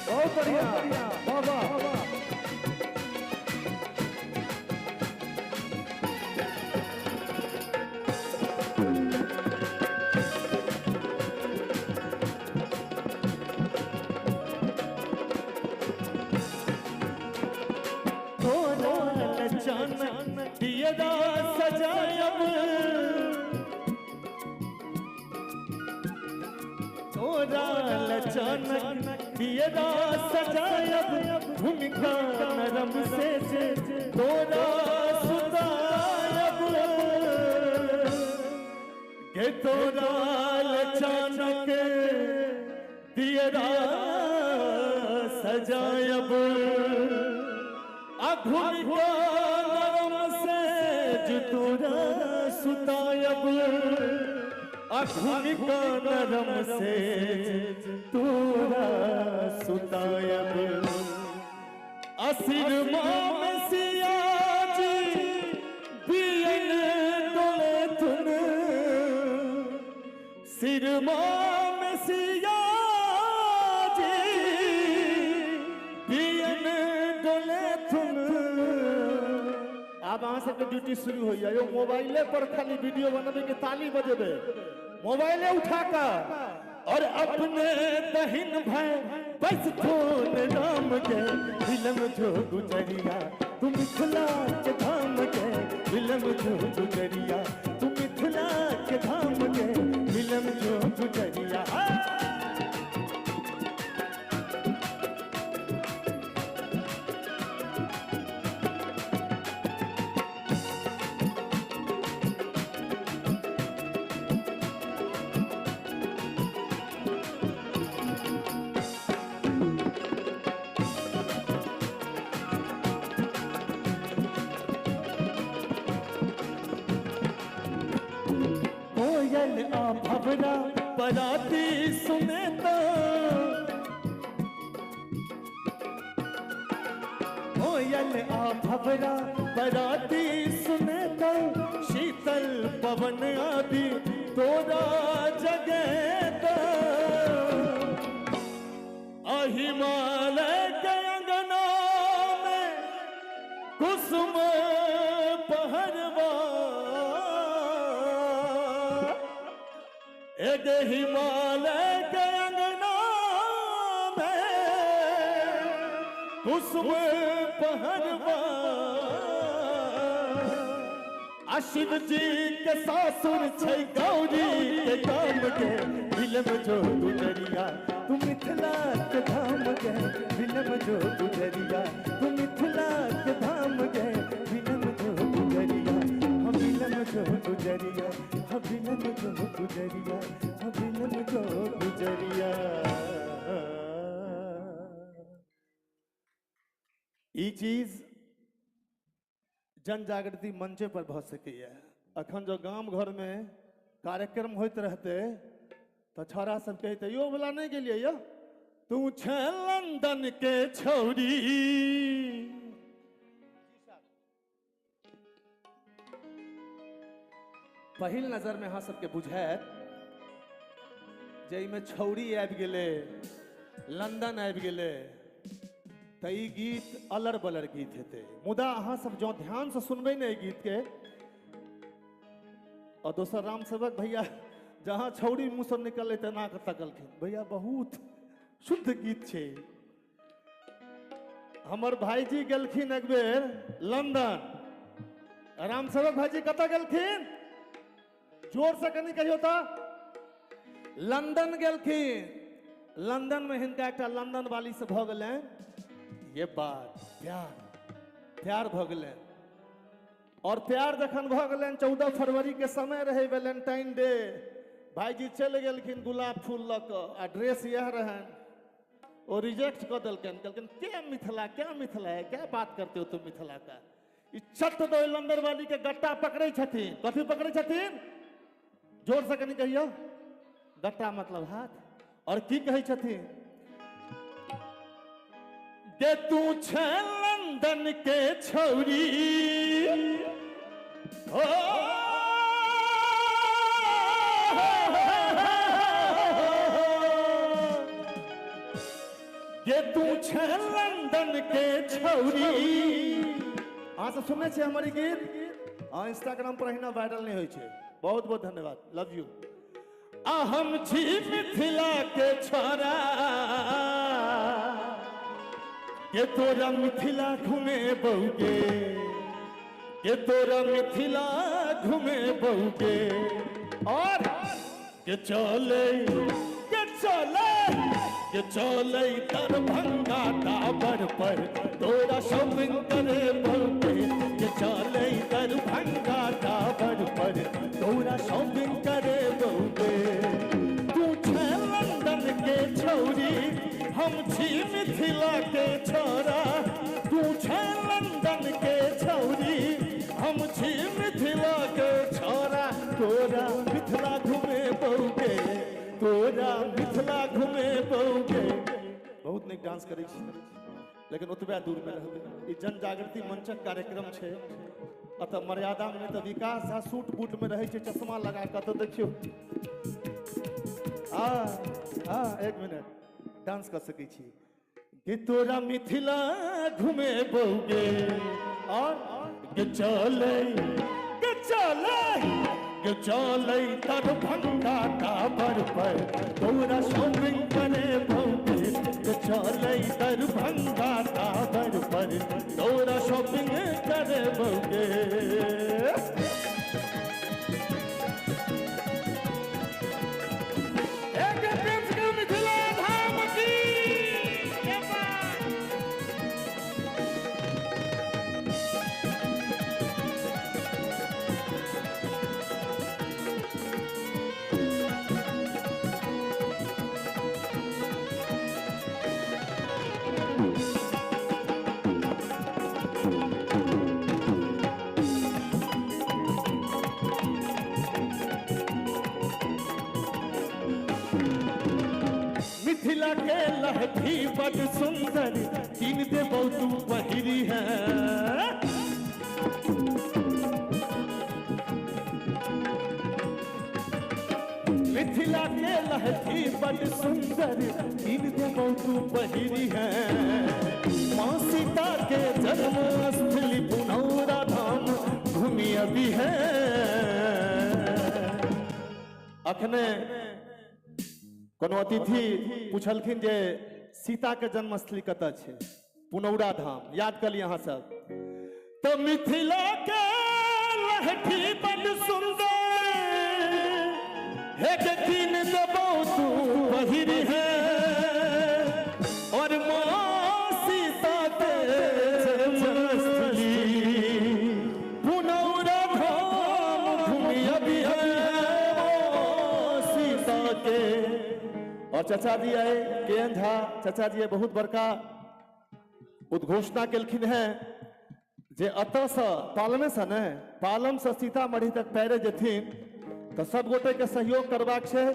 बहुत बढ़िया, वाह वाह। दियरा सजायब तोरा लचनक दियरा सजायब, भूमिका नरम से तोरा सुतायब के, तोरा लचनक दियरा सजायब, भूमिका नरम से तोरा सुतायब, भूमिका नरम से तोरा सुतायब। असिर माम सिया जी बियन डोले थुन, सिर माम सिया जी बियन डोले थुन। आब अहाँ सबके ड्यूटी शुरू होइया यो, मोबाइले पर खाली वीडियो बनबे के ताली बजेबे, मोबाइले उठा कर और अपने दहिन भय बस थोन राम के, बिलम जो गुजरिया तू मिथिला के धाम के, बिलम जो गुजरिया तू मिथिला के धाम के, बिलम जो गुजरिया। कोयल आ भवरा पराती सुने तो, कोयल आ भवरा पराती सुने तो, शीतल पवन आदि तोरा जगे तो, हिमालय के अंगना में कुसुम पहरवा एक हिमालय के अंगना में कुसुम पहरवा आ शिव जी के सासुर छै गौरी के गाम के बिलम जो गुजरिया तू मिथिला के धाम के बिलम जो गुजरिया तू मिथिला के धाम के बिलम जो गुजरिया हम बिलम जो गुजरिया हम बिलम जो गुजरिया हम बिलम जो गुजरिया। ई चीज जन जागृति मंचे पर भऽ सकैए। अखन जो गाम घर में कार्यक्रम होइत रहते तो छौड़ा सब कहते यो वाला नहीं गेलियै यो तू छे लंदन के छौरी। पहिल नजर में अहाँ सबके बुझायत जे एहिमे छौरी आबि गेलै, लंदन आबि गेलै, तऽ ई गीत अलर बलर गीत हेतै। मुदा अहाँ सब जँ ध्यान से सुनबै ने एहि गीत के, और दोसर राम सेवक भैया जहाँ छौरी मुँह से निकललै तेना कऽ तकलखिन, भैया बहुत शुद्ध गीत छै। हमर भाईजी गेलखिन एक बेर लंदन। राम सेवक भाईजी कतऽ गेलखिन? जोर से कनि कहियौ तऽ। लंदन गेलखिन। लंदन में हिनका एकटा लंदन वाली से भऽ गेलनि ये बात, प्यार प्यार भऽ गेलनि। और प्यार जखन भऽ गेलनि 14 फरवरी के समय रहे वैलेंटाइन डे, भाईजी चलि गेलखिन गुलाब फूल लऽ कऽ आ ड्रेस इएह रहनि। ओ रिजेक्ट कऽ देलकनि, कहलखिन क्या मिथिला, क्या मिथिला है, क्या बात करते हो तुम मिथिला का। ई चट दो लंदन वाली के गट्टा पकड़ै छथिन। कथी पकड़ै छथिन? जोर से कनि कहियौ। गट्टा मतलब हाथ। और की कहै छथिन? गे तू छे लंदन के छौरी हो, गे तू छे लंदन के छौरी। अहाँ सब सुनने छियै हमर ई गीत? हाँ, इंस्टाग्राम पर अहिना वायरल नहीं होइ छै। बहुत बहुत धन्यवाद, लव यू। आ हम छी मिथिला के छोरा, ये तोरा मिथिला घूमे बहुगे, ये तोरा मिथिला घूमे बहुगे। और के चले, के चले, के चले दरभंगा टावर पर तोरा शॉपिंग करे बहुगे। के चले दरभंगा टावर पर तोरा शॉपिंग करे बहुगे। तू छे लंदन के छौरी, हम छी मिथिला के छोरा। तू छे लंदन के छौरी, हम छी मिथिला के छोरा। तोरा मिथिला घूमे बहुगे, तोरा मिथिला घूमे बहुगे। बहुत नीक डांस करै छी, लेकिन ओतबे दूर में रहबै। ई जन जागृति मंचक कार्यक्रम छै, अतः मर्यादा में तऽ विकास आ सूट बूट में रहै छै, चश्मा लगा कऽ। तऽ देखियौ, आ आ एक मिनट डांस कर सकै छी। कि तोरा मिथिला घूमे बहुगे, और के चले, के चले, के चले दरभंगा टावर पर तोरा शॉपिंग करे बहुगे। के चले दरभंगा टावर पर तोरा शॉपिंग करे बहुगे। मिथिला के लहठी बड़ सुंदर किन देबौ तू पहिरी है। मिथिला के लहठी बड़ सुंदर किन देबौ तू पहिरी है। माँ सीता के जन्म स्थली पुनौ घूमी अभी है। अखने कोनो अतिथि पूछलखिन जे सीता के जन्मस्थली कतऽ छै, पुनौरा धाम, याद कर लिअ अहाँ सब। तो मिथिला के लहठी बड़ सुंदर हे के कीन देबौ तू पहिरी है, और माँ सीता के जन्मस्थली पुनौरा धाम घूमी अभी है सीता के। और चाचा जी आए के एन झा चाचा जी बहुत बड़का उद्घोषणा केलखिन हैं जे अतः से पालमे से ने पालम से सीतामढ़ी तक पैरे जेथिन तो सब गोटे के सहयोग करबाक छै।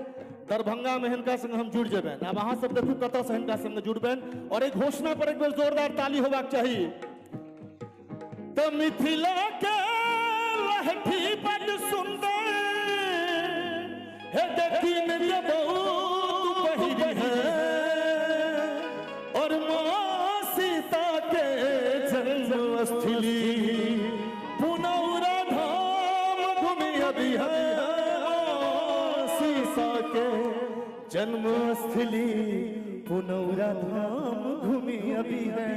दरभंगा में हिनका संग हम जुड़ जेबनि। आब अहाँ सब देखू कतऽ से हिनका संग जुड़बनि। और एक घोषणा पर एक बेर जोरदार ताली होबाक चाही। तो मिथिला के लहठी बड़ सुंदर हे देखिन देबौ तू पहिरी है, और माँ सीता के जन्मस्थली पुनौरा धाम घूमी अभी है सीता के जन्मस्थली पुनौरा धाम घूमी अभी है।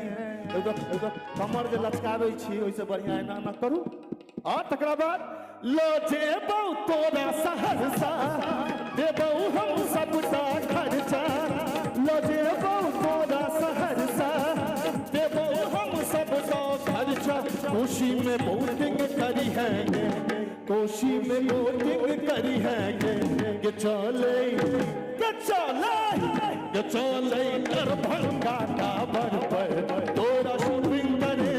कमर जे लचकाबै छी ओहिसँ बढ़िया एना एना करू। और तकरा बाद लो जेबौ तोरा सहरसा देबौ हम सबटा खर्चा, लो जेबौ तोरा सहरसा देबौ हम सबटा खर्चा। कोशी में बोटिंग करी है, कोशी में बोटिंग करी है के चले के चले के चले दरभंगा टावर पर तोरा शॉपिंग करे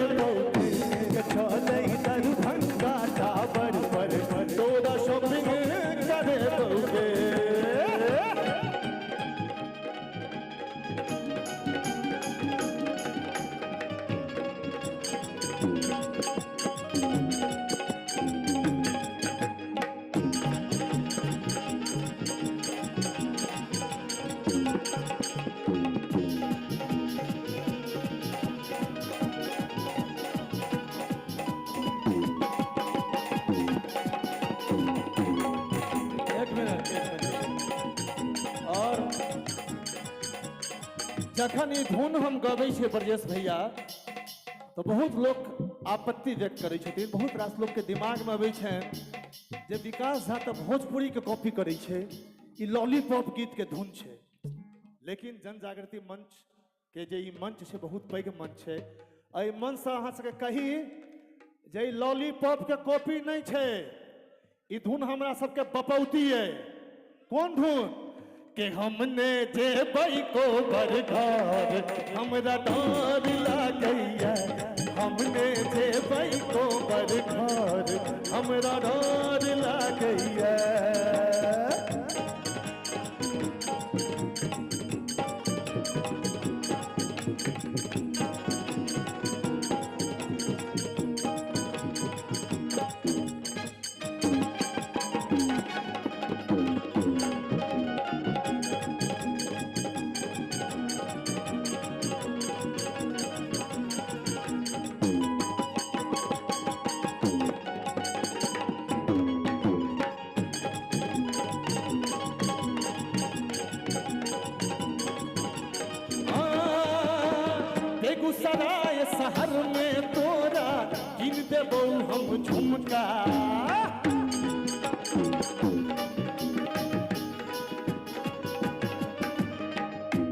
के चले दरभंगा टावर पर तोरा शॉपिंग करे बौके। और जखन ई धुन हम गबै छियै ब्रजेश भैया तो बहुत लोक आपत्ति व्यक्त करै छथिन। बहुत रास लोक के दिमाग में अबै छनि जे विकास झा तऽ भोजपुरी के कॉपी करै छै, ई लॉलीपॉप गीत के धुन छै। लेकिन जन जागृति मंच के जे ई मंच छै बहुत पैघ मंच छै। एहि मंचसँ अहाँ सबके कही जे ई लॉलीपॉप के कॉपी नहि छै, ई धुन हमरा सबके बपौती अइ। कौन धुन? के हमने जेबै कोबर घर हमरा डर लागैया, हमने जेबै कोबर घर हमरा डर लागैया। बेगूसराय शहर में तोरा कीन देबौ हम झुमका,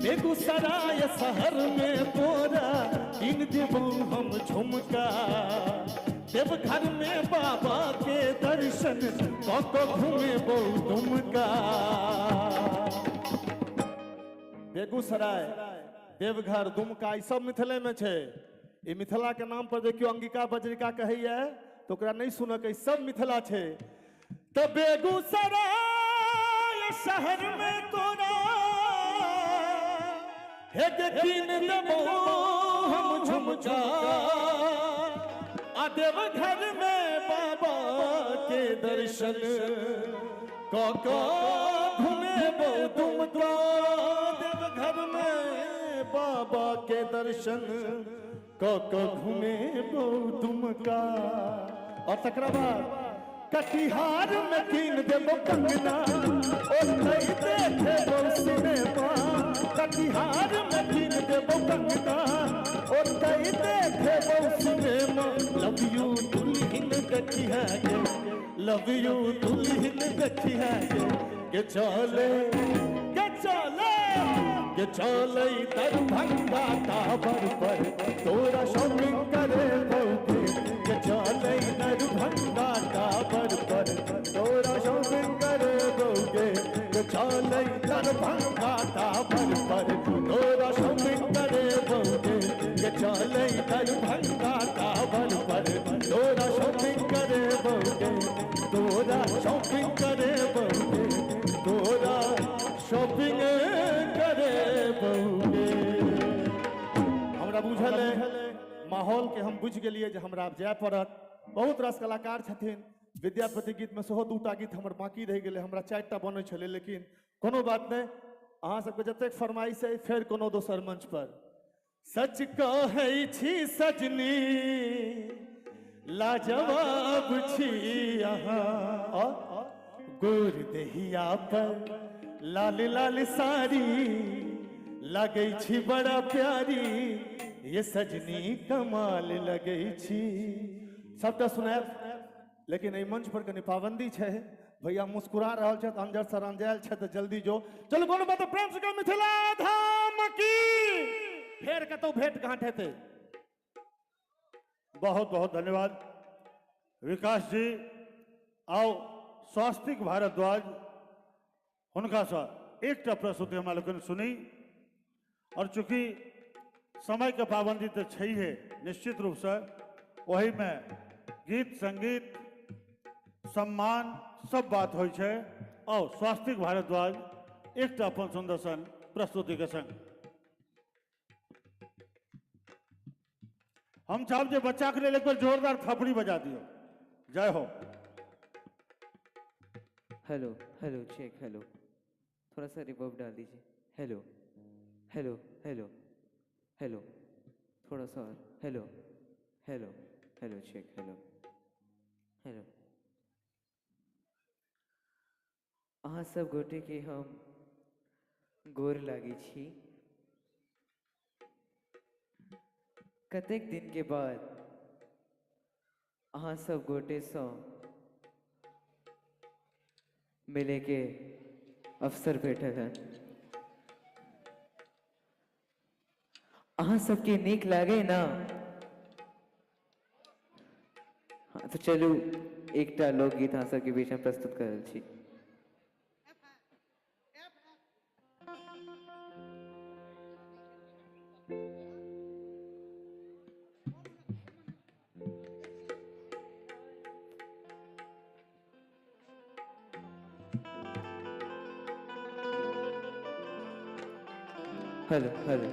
बेगूसराय शहर में तोरा कीन देबौ हम झुमका। देवघर में बाबा के दर्शन कऽ कऽ घुमेबौ दुमका। बेगूसराय, देवघर, दुमका ई सब मिथिले में छै। ई मिथिला के नाम पर देखियो अंगिका बजरिका कहैया तो ओकरा नहीं सुनक, ई सब मिथिला छै। तो बेगूसराय शहर में तोरा हे कीन देबौ हम झुमका, आ देवघर में बाबा के दर्शन कऽ कऽ घुमेबौ दुमका। देवघर में बाबा के दर्शन कऽ कऽ घुमेबौ दुमका। और तकरा बाद कटिहार में कीन देबो कंगना ओतै देखेबो सिनेमा। कटिहार में कीन देबो कंगना ओतै देखेबो सिनेमा। लव you दुल्हन गठिया गे, लव you दुल्हन गठिया गे, के चले के चले के चले दरभंगा टावर पर तोरा शॉपिंग करे बौके। के चले दरभंगा टावर पर तोरा शॉपिंग करे बौके। के चले दरभंगा टावर पर तोरा शॉपिंग करे बौके। के चले दरभंगा टावर पर तोरा शॉपिंग करे बौके। तोरा शॉपिंग करे बौके, तोरा शॉपिंग करे बौके। हमरा बुझल है माहौल के, हम बुझि गेलियै जे हमरा आब जाय पड़त। बहुत रास कलाकार छथिन। विद्यापति गीत में सेहो दूटा गीत हमर बाकी रहि गेलै, हमरा 4टा बनै छलै, लेकिन कोनो बात नहि। अहाँ सबके जतेक फरमाइश अइ फेर कोनो दोसर मंच पर। सच कहै छी सजनी लाजवाब छी अहाँ, और गोर देहिया पर लाल लाल साड़ी लगै छी बड़ा प्यारी, ये सजनी कमाल लगै छी। सबटा सुनायब, लेकिन एहि मंच पर कनि पाबंदी छै। भैया मुस्कुरा रहल छथि, अंजर सर अंजायल छथि, तऽ जल्दी जो। चलू कोनो बात, प्रेम से कहू मिथिला धाम की। फेर कतौ भेंट घाट हेतै। बहुत बहुत धन्यवाद विकास जी। आओ स्वास्तिक भारद्वाज हुनकासँ एकटा प्रस्तुति हमरा लोकनि सुनी। और चूँकि समय के पाबंदी तो छैहे निश्चित रूपसँ, ओहिमे गीत संगीत सम्मान सब बात होइ छै। आओ स्वास्तिक भारद्वाज एकटा अपन सुन्दर सन प्रस्तुति के संग। हम चाहब जे बच्चा के लेल एक बार जोरदार थपड़ी बजा दियौ। जय हो। हेलो हेलो चेक हेलो, थोड़ा सा रिवर्ब डाल दीजिए। हेलो हेलो हेलो हेलो, थोड़ा सा और। Hello hello hello check hello hello. अहाँ सब गोटे के हम गोर लागै छी। कतेक दिन के बाद अहाँ सब गोटे सँ मिले के अवसर भेटल हन। अहाँ सबके नीक लागे ना? हाँ तो चलू एकटा लोकगीत अहाँ सबके बीच में प्रस्तुत कर रहल छी। हेलो हेलो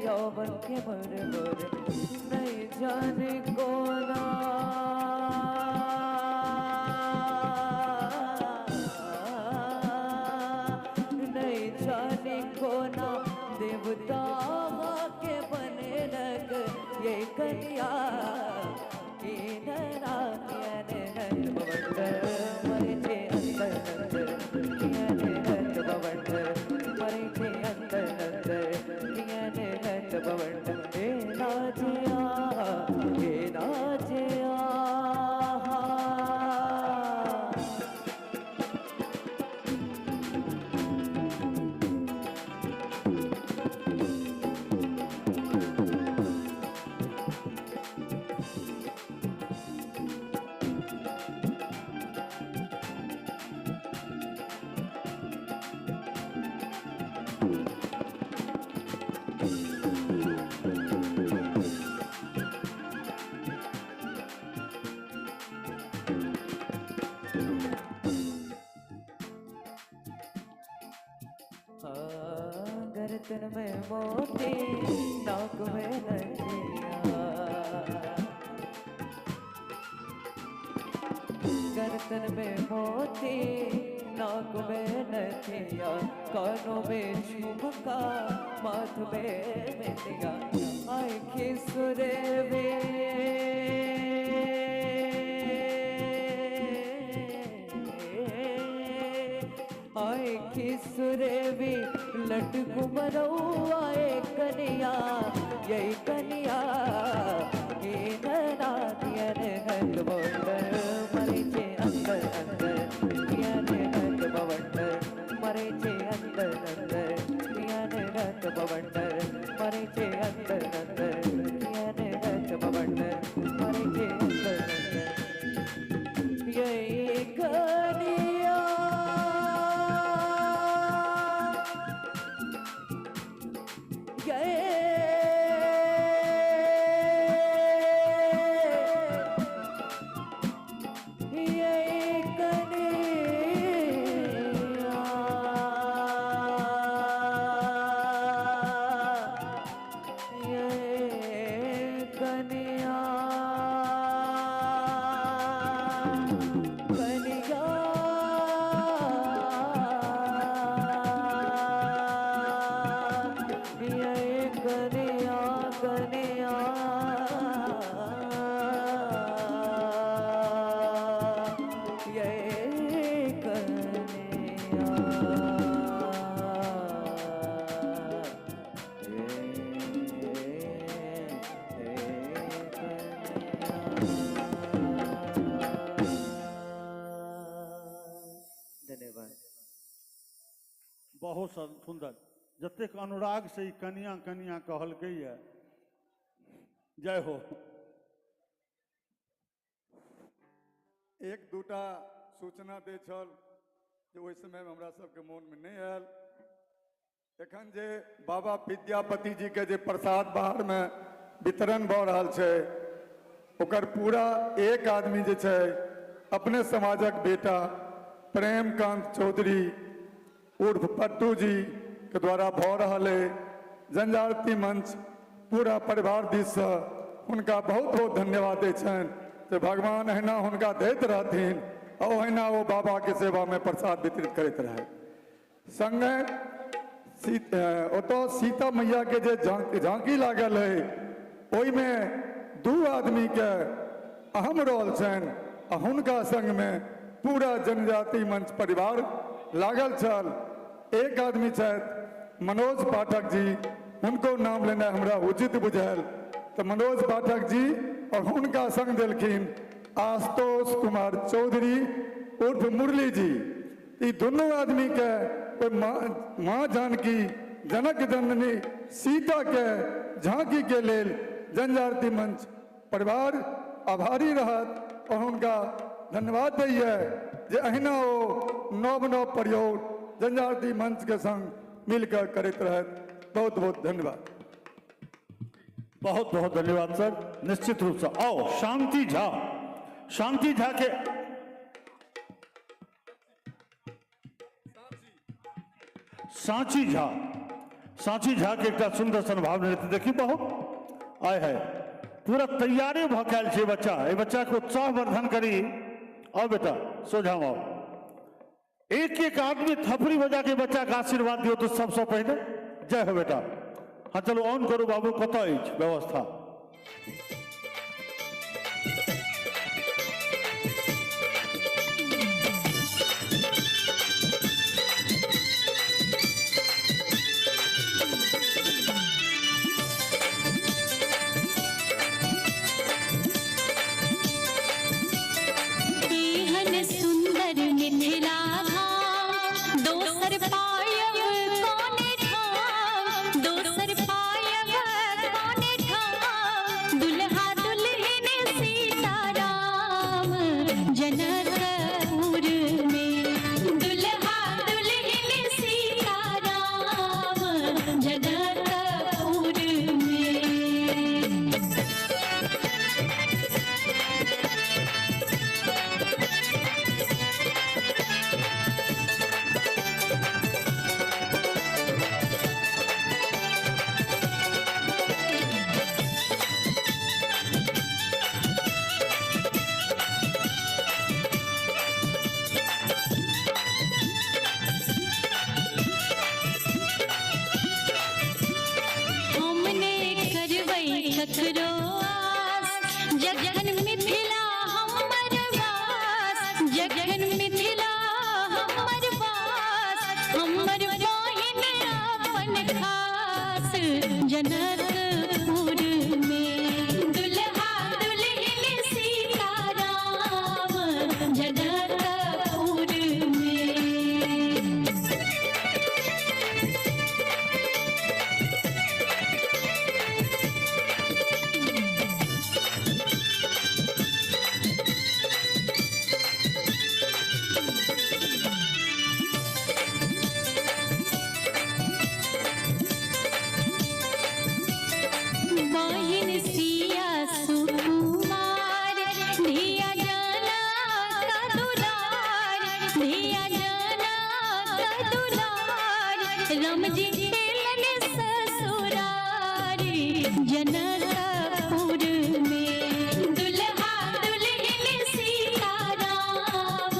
यौवन के मर मर नहीं जाने कोना। के नैना किया ने हट बवंडर मरे छे अंदर अंदर किया ने हट बवंडर मरे छे अंदर अंदर किया ने हट बवंडर हे नाचिया हे नाचिया। गर्दन में मोती नाक में नथिया गर्दन में मोती नाक में नथिया कानों में झुमका माथ में बिंदिया आँखें सुरवे आँखें सुरवे लटकू मरौआ ए कनिया यही कनिया के नैना किया ने हट बवंडर मरे छे अंदर अंदर किया ने हट बवंडर मरे छे अंदर अंदर किया ने हट बवंडर मरे छे अंदर अंदर किया ने हट बवंडर मरे छे अंदर अंदर यही कनिया धन्यवाद। बहुत सुंदर जतेक अनुराग से ई कनिया कनिया कहलकै ये जय हो। एक दूटा सूचना दै छल जे ओहि समयमे हमरा सबके मोनमे नहि आयल। एखन जे बाबा विद्यापति जी के जे प्रसाद बाहरमे वितरण भऽ रहल छै ओकर पूरा एक आदमी जे छै अपने समाजक बेटा प्रेमकांत चौधरी उर्फ पट्टू जी के द्वारा भऽ रहल अइ। जनजागृति मंच पूरा परिवार दिससँ हुनका बहुत बहुत धन्यवाद दै छनि जे भगवान अहिना हुनका दैत रहथिन आ ओहिना ओ बाबाके सेवामे प्रसाद वितरित करैत रहै। सङ्गे ओतऽ सीता मैयाके जे झाँकी लागल अइ ओहिमे दू आदमीके अहम रोल छनि आ हुनका सङ्गमे पूरा जनजाति मंच परिवार लागल छल। एक आदमी छथि मनोज पाठक जी, हुनको नाम लेनाइ हमरा उचित बुझायल तऽ मनोज पाठक जी और हुनका संग देलखिन आशुतोष कुमार चौधरी उर्फ मुरली जी। ई दुनू आदमीके ओहि माँ जानकी जनक जननी सीता के झांकी के लेल जनजागृति मंच परिवार आभारी रहत और हुनका धन्यवाद दैए जे अहिना ओ नव नव प्रयोग जनजागृति मंच के संग मिलकर करैत रहत। बहुत बहुत धन्यवाद। बहुत बहुत धन्यवाद सर। निश्चित रूप से आओ शांति झा, शांति झा के सांची झा, सांची झा के एकटा सुंदर सन भाव नृत्य देखी। बहुत आय है पूरा तैयारी भऽ कयल छै बच्चा। एहि बच्चा के उत्साह वर्धन करी। आओ बेटा सोझा आओ। एक एक आदमी थपड़ी बजा के बच्चा के आशीर्वाद दियौ तो सबसे पहले। जय हो बेटा। हाँ चलो ऑन करू बाबू, कतऽ अछि व्यवस्था? जखन मिथिला हमर वास, जखन मिथिला हमर वास, हमर बहिन अपन खास जनकपुर में। दुल्हा दुल्हन सीता राम जनकपुर में। बहिन सिया सुकुमार, धिया जाना का दुलार, धिया जाना का दुलार, राम जी एलन ससुरारी जनकपुर में। दुल्हा दुल्हन सीता राम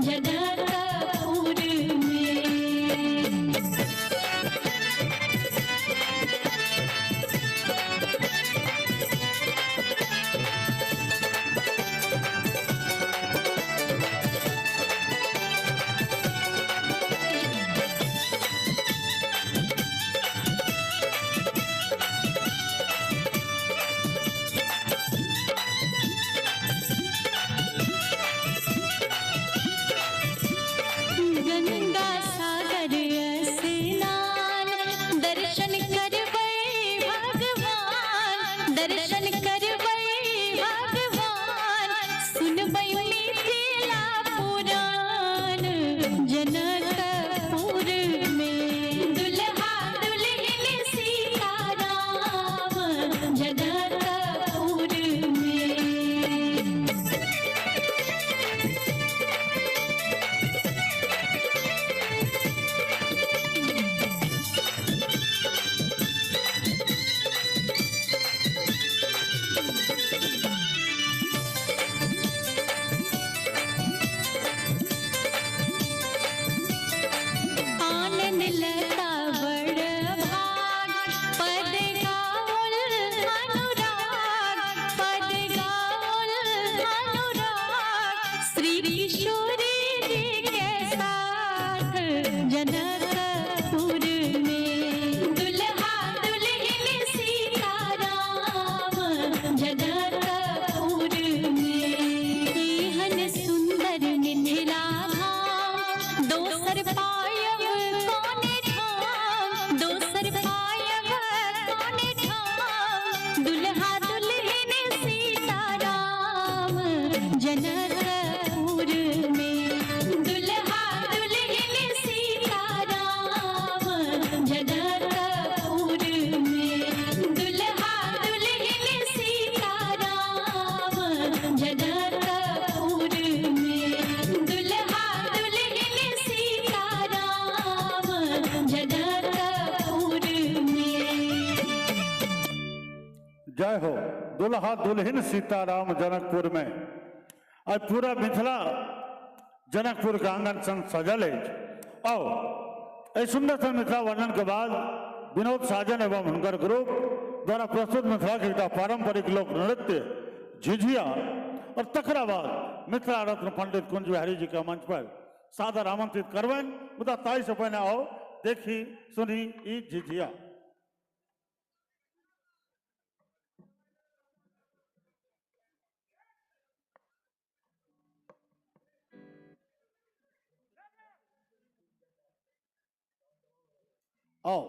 जनकपुर में। गंगा सागर स्नान, दर्शन करबै भगवान, दर्शन करबै भगवान, सुनबै मिथिला पुराण जनकपुर में। दुल्हा दुल्हन सीता राम जनकपुर में। आनंद लता बड़ भाग, पद गाओल अनुराग, पद गाओल अनुराग, श्री किशोरी जी के साथ जनकपुर में। दुल्हा दुल्हन सीता राम जनकपुर में। एहन सुंदर मिथिला धाम, दोसर पायब कोने ठाम, दोसर पायब कोने ठाम, दुल्हा दुल्हन सीता राम जनकपुर में। दुल्हा दुल्हन सीता राम जनकपुर में। दुल्हा दुल्हन सीता राम जनकपुर में। दुल्हा दुल्हन सीता राम जनकपुर में। जय हो। दुल्हा दुल्हन सीताराम जनकपुर में। आइ पूरा मिथिला जनकपुर के आंगन संग सजल अछि। आओ एहि सुंदर सन मिथिला वर्णन के बाद विनोद साजन एवं हुनकर ग्रुप द्वारा प्रस्तुत मिथिला के एकटा पारंपरिक लोक नृत्य झिझिया और तकरा बाद मिथिला रत्न पंडित कुंज बिहारी जी के मंच पर सादर आमंत्रित करबनि। मुदा ताहि से पहिने आओ देखी सुनी ई झिझिया। आओ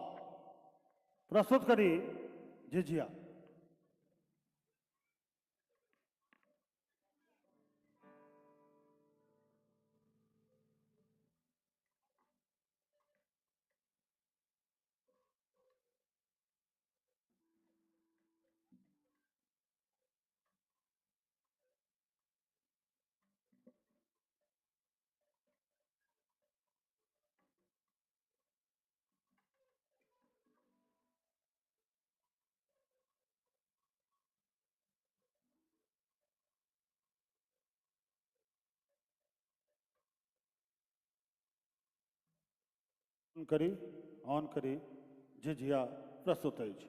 प्रस्तुत करी झिझिया। करी ऑन करी झिझिया प्रस्तुत अछि।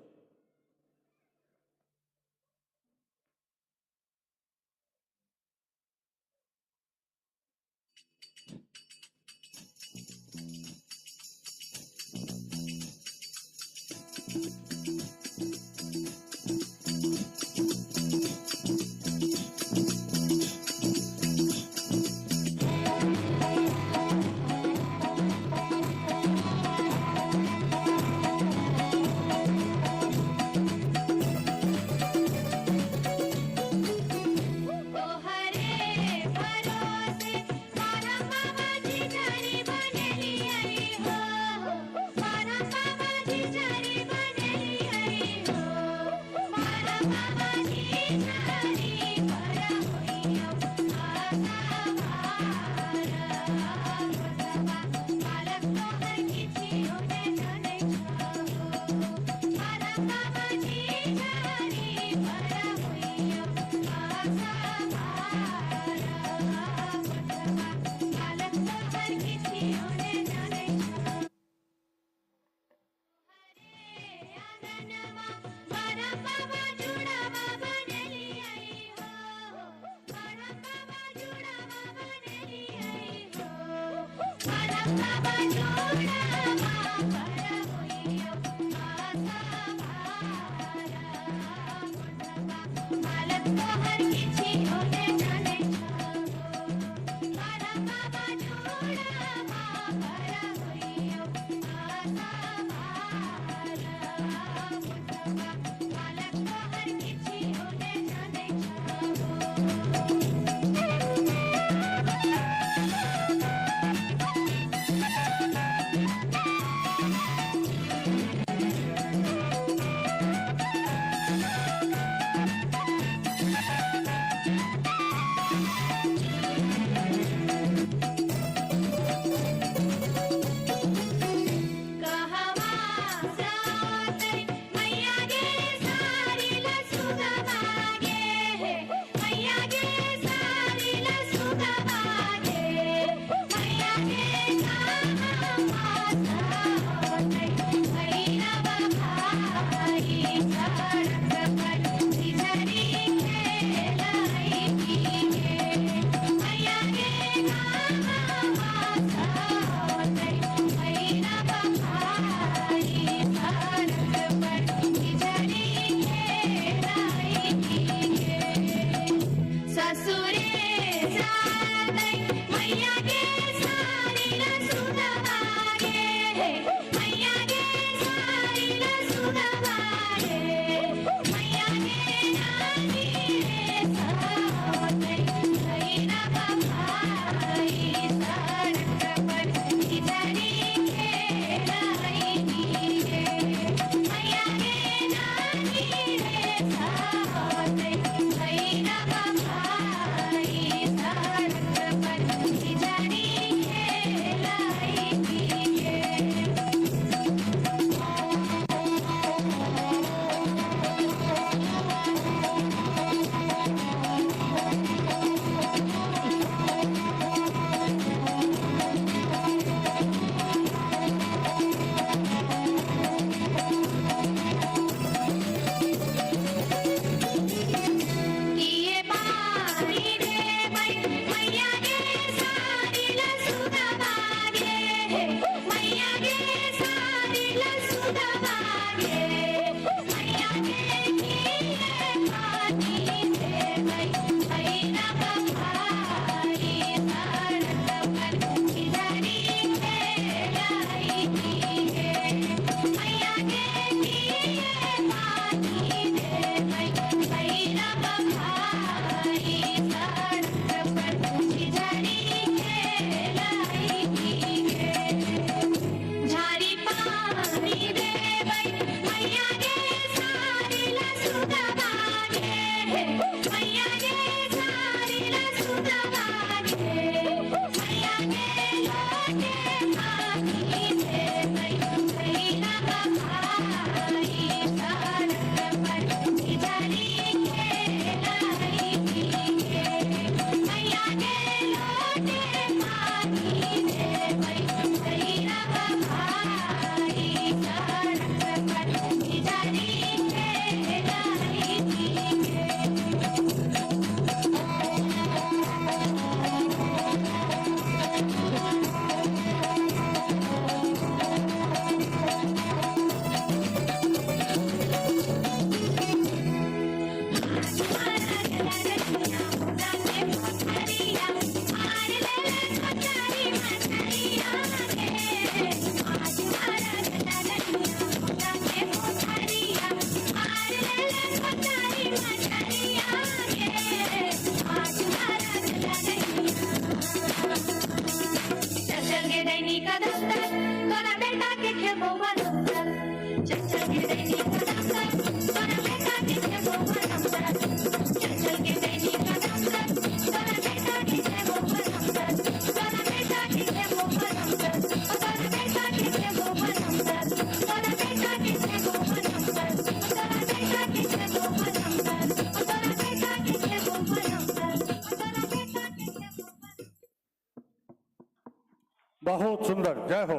बहुत सुंदर, जय हो।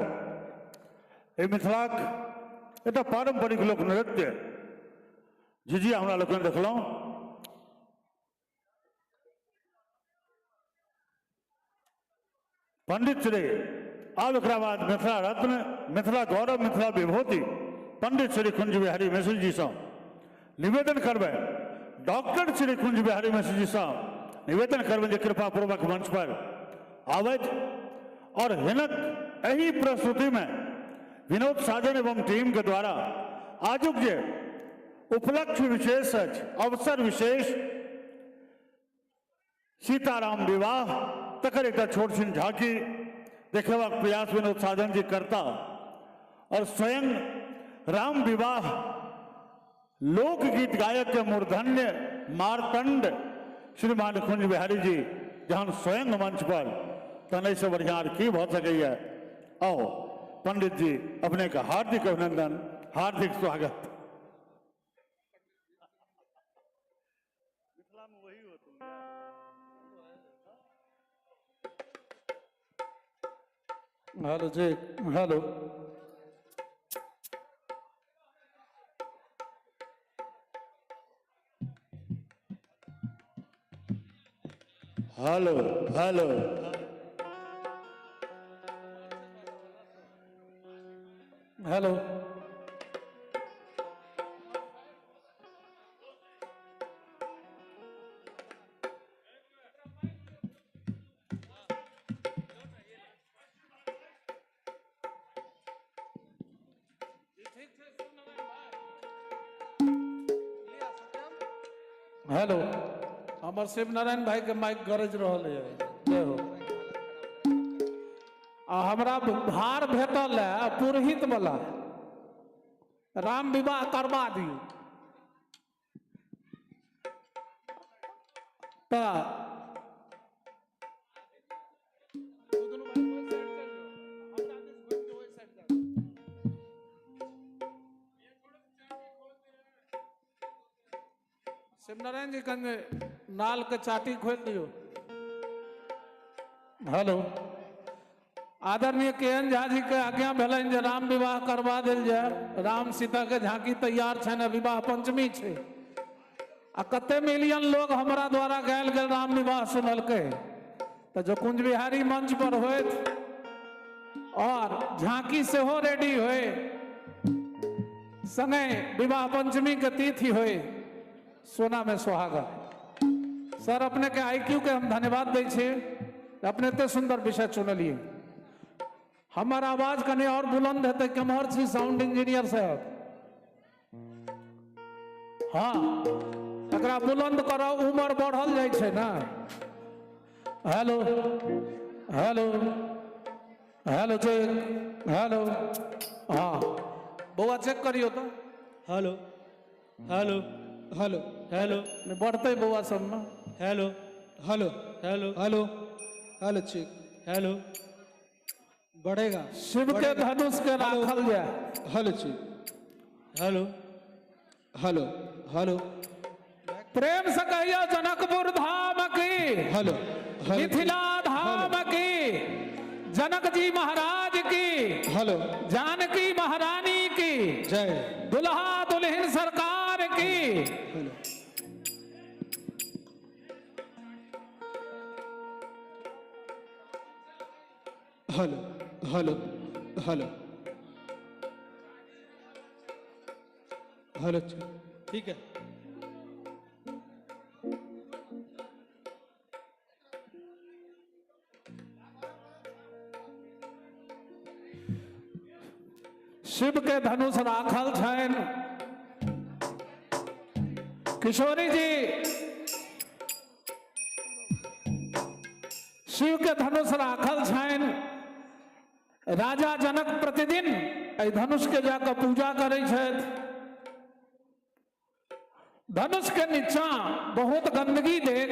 ये मिथिलाक एक पारंपरिक लोक नृत्य झिझिया हमरा लोकनि देखलहुँ। पंडित श्री आब एकरा बाद मिथिला रत्न, मिथिला गौरव, मिथिला विभूति पंडित श्री कुंज बिहारी मिश्र जी सँ निवेदन करबै, डॉक्टर श्री कुंज बिहारी मिश्र जी सँ निवेदन करबै जे कृपा पूर्वक मंच पर आबथि और हिनक एहि प्रस्तुति में विनोद साजन एवं टीम के द्वारा आजुक जे उपलक्ष्य विशेष अछि, अवसर विशेष सीताराम विवाह, तकर एकटा छोट छिन झांकी देखेबाक प्रयास विनोद साजन जी करता और स्वयं राम विवाह लोकगीत गायक के मूर्धन्य मारतंड श्रीमान कुंज बिहारी जी जहन स्वयं मंच पर, तहन एहिसँ बढ़िआँ आर की भऽ सकैए। आओ पंडित जी, अपने का हार्दिक अभिनंदन, हार्दिक स्वागत। हेलो जी, hello hello hello. Hello. Hello. हमर शिव नारायण भाई के माइक गरज रहल है, जय हो। आ हमरा भार भेटल है पुरोहित वाला, राम विवाह करवा दियौ। तऽ शिवनारायण जी कने नाल के चाटी खोल दियो। हेलो। आदरणीय के एन झा जी के आज्ञा भेलनि जे राम विवाह करवा देल जाय। राम सीता के झांकी तैयार छनि, विवाह पंचमी छै आ कते मिलियन लोग हमरा द्वारा गायल गेल राम विवाह सुनलकै। तऽ जो कुंज बिहारी मंच पर होइत और झांकी सेहो रेडी होय, संगे विवाह पंचमी के तिथि होय, सोना में सुहागा। सर अपने के आईक्यू के हम धन्यवाद दै छी, अपने एते सुंदर विषय चुनलिए। हमर आवाज कने और बुलंद हेतै, केम्हर छी साउंड इंजीनियर साहब? हाँ, एकरा बुलंद करो, उम्र बढ़ल जाइ छै ना। Hello hello hello check, hello. हाँ बौआ चेक करियो तो। Hello hello hello hello. बढ़ते बौआ सब में। Hello hello hello hello hello check hello. बढ़ेगा। शिव के धनुष के राखल जाए। Hello check hello hello hello. प्रेम से कहियो जनकपुर धाम की, हेलो मिथिला धाम की, जनक जी महाराज की, हेलो जानकी महारानी की जय, दुल्हा दुल्हन सरकार की। Hello hello hello hello hello. ठीक है। शिव के धनुष राखल छनि। किशोरी जी शिव के धनुष राखल छनि। राजा जनक प्रतिदिन एहि धनुष के जाकर पूजा करै छथि। धनुष के नीचा बहुत गंदगी देख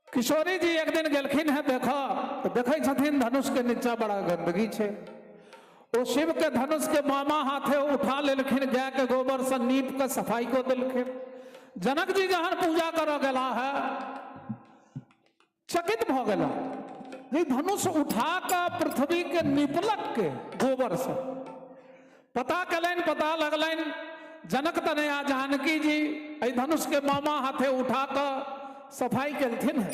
किशोरी जी एक दिन गेलखिन है देख, तो देखै छथिन धनुष के नीचा बड़ा गंदगी छै। ओ शिव के धनुष के मामा हाथे उठा लेलखिन, गाय के गोबर से नीप के सफाई को देलखिन। जनक जी जहन पूजा करऽ गेला है, चकित भऽ गेला जे धनुष उठा कऽ पृथ्वी के निपलक के गोबर से। पता कलनि, पता लगलनि जनक तनया जानकी जी एहि धनुष के मामा हाथे उठा कऽ सफाई केलथिन है।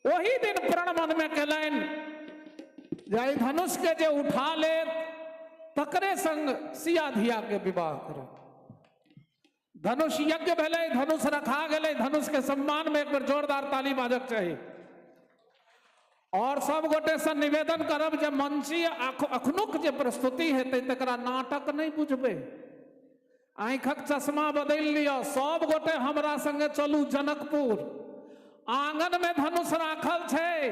ओही दिन प्रण मन में केलनि जे एहि धनुष के जे उठा लेत तकरे संग सिया धिया के विवाह करब। धनुष यज्ञ भेलै, धनुष रखा गेलै, धनुष के सम्मान में एक बेर जोरदार ताली बाजक चाही। और सब गोटे से निवेदन करब जे मंचीय अखनुक जे प्रस्तुति हेतै तकरा नाटक नहीं बुझबै, आँखक चश्मा बदलि लिअ, सब गोटे हमरा संगे चलू जनकपुर। आंगन में धनुष राखल छै,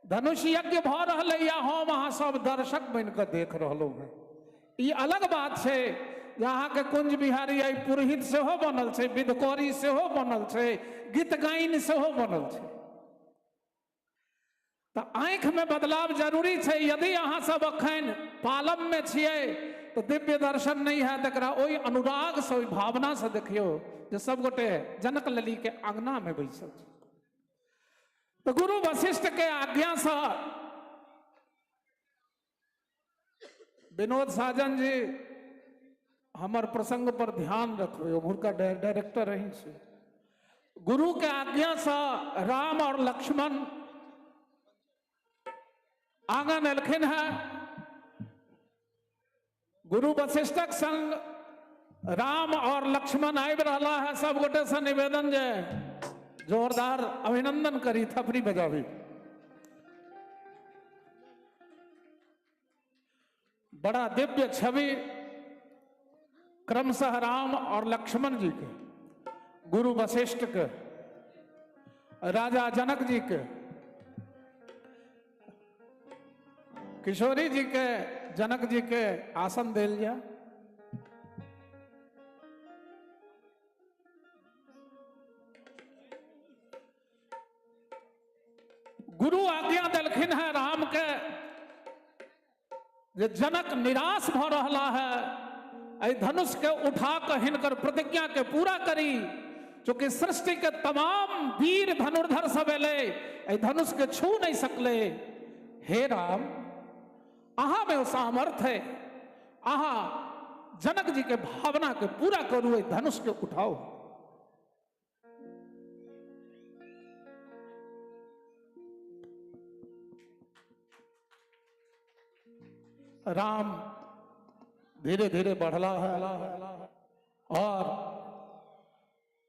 धनुष यज्ञ भऽ रहलै या हम अहाँ सब दर्शक बनि कऽ देख रहलहुँ हेँ। ई अलग बात छै जे अहाँके कुंज बिहारी आइ पुरोहित सेहो बनल छै, विधकौरी सेहो बनल छै, गीत गाइन सेहो बनल छै। तऽ आँखिमे बदलाव जरूरी छै। यदि अहाँ सब अखन पालममे छियै तऽ दिव्य दर्शन नहि हैत, एकरा ओहि अनुरागसँ ओहि भावनासँ देखियौ जे सब गोटे जनक ललीके आंगनामे बैसल छै। तऽ गुरु वशिष्ठ के आज्ञासँ विनोद साजन जी हमर प्रसंग पर ध्यान रखबै, उम्हरका डायरेक्टर रही छै। गुरु के आज्ञासँ राम और लक्ष्मण आंगन एलखिन हैं। गुरु वशिष्ठक संग राम और लक्ष्मण आबि रहला है। सब गोटे से निवेदन जे जोरदार अभिनंदन करी, थपड़ी बजाबी। बड़ा दिव्य छवि क्रमशः राम और लक्ष्मण जी के, गुरु वशिष्ठ के, राजा जनक जी के, किशोरी जी के, जनक जी के आसन देल जाए। गुरु आज्ञा देलखिन है राम के जे जनक निराश भ रहला है, एहि धनुष के उठा कऽ हिनकर प्रतिज्ञा के पूरा करी। चूंकि सृष्टि के तमाम वीर धनुर्धर सब एलै, एहि धनुष के छू नहीं सकले। हे राम, अहाँ में ओ सामर्थ्य है, अहाँ जनक जी के भावना के पूरा करू, एहि धनुष के उठाओ। राम धीरे धीरे बढ़ला है और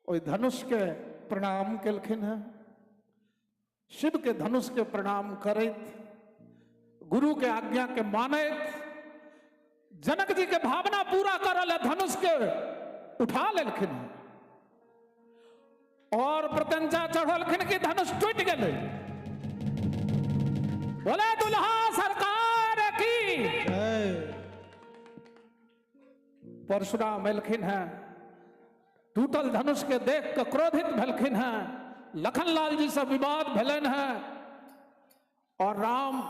ओहि धनुष के प्रणाम केलखिन हैं। शिव के धनुष के प्रणाम करैत, गुरु के आज्ञा के मानैत, जनक जी के भावना पूरा करल धनुष के उठा लेलखिन हैं और प्रत्यंचा चढ़लखिन कि धनुष टूटि गेलै। बोले दुल्हा सरकार की। परशुराम एलखिन हैं, टूटल धनुष के देख के क्रोधित भेलखिन हैं, लखनलाल जी से विवाद भेलन हैं और राम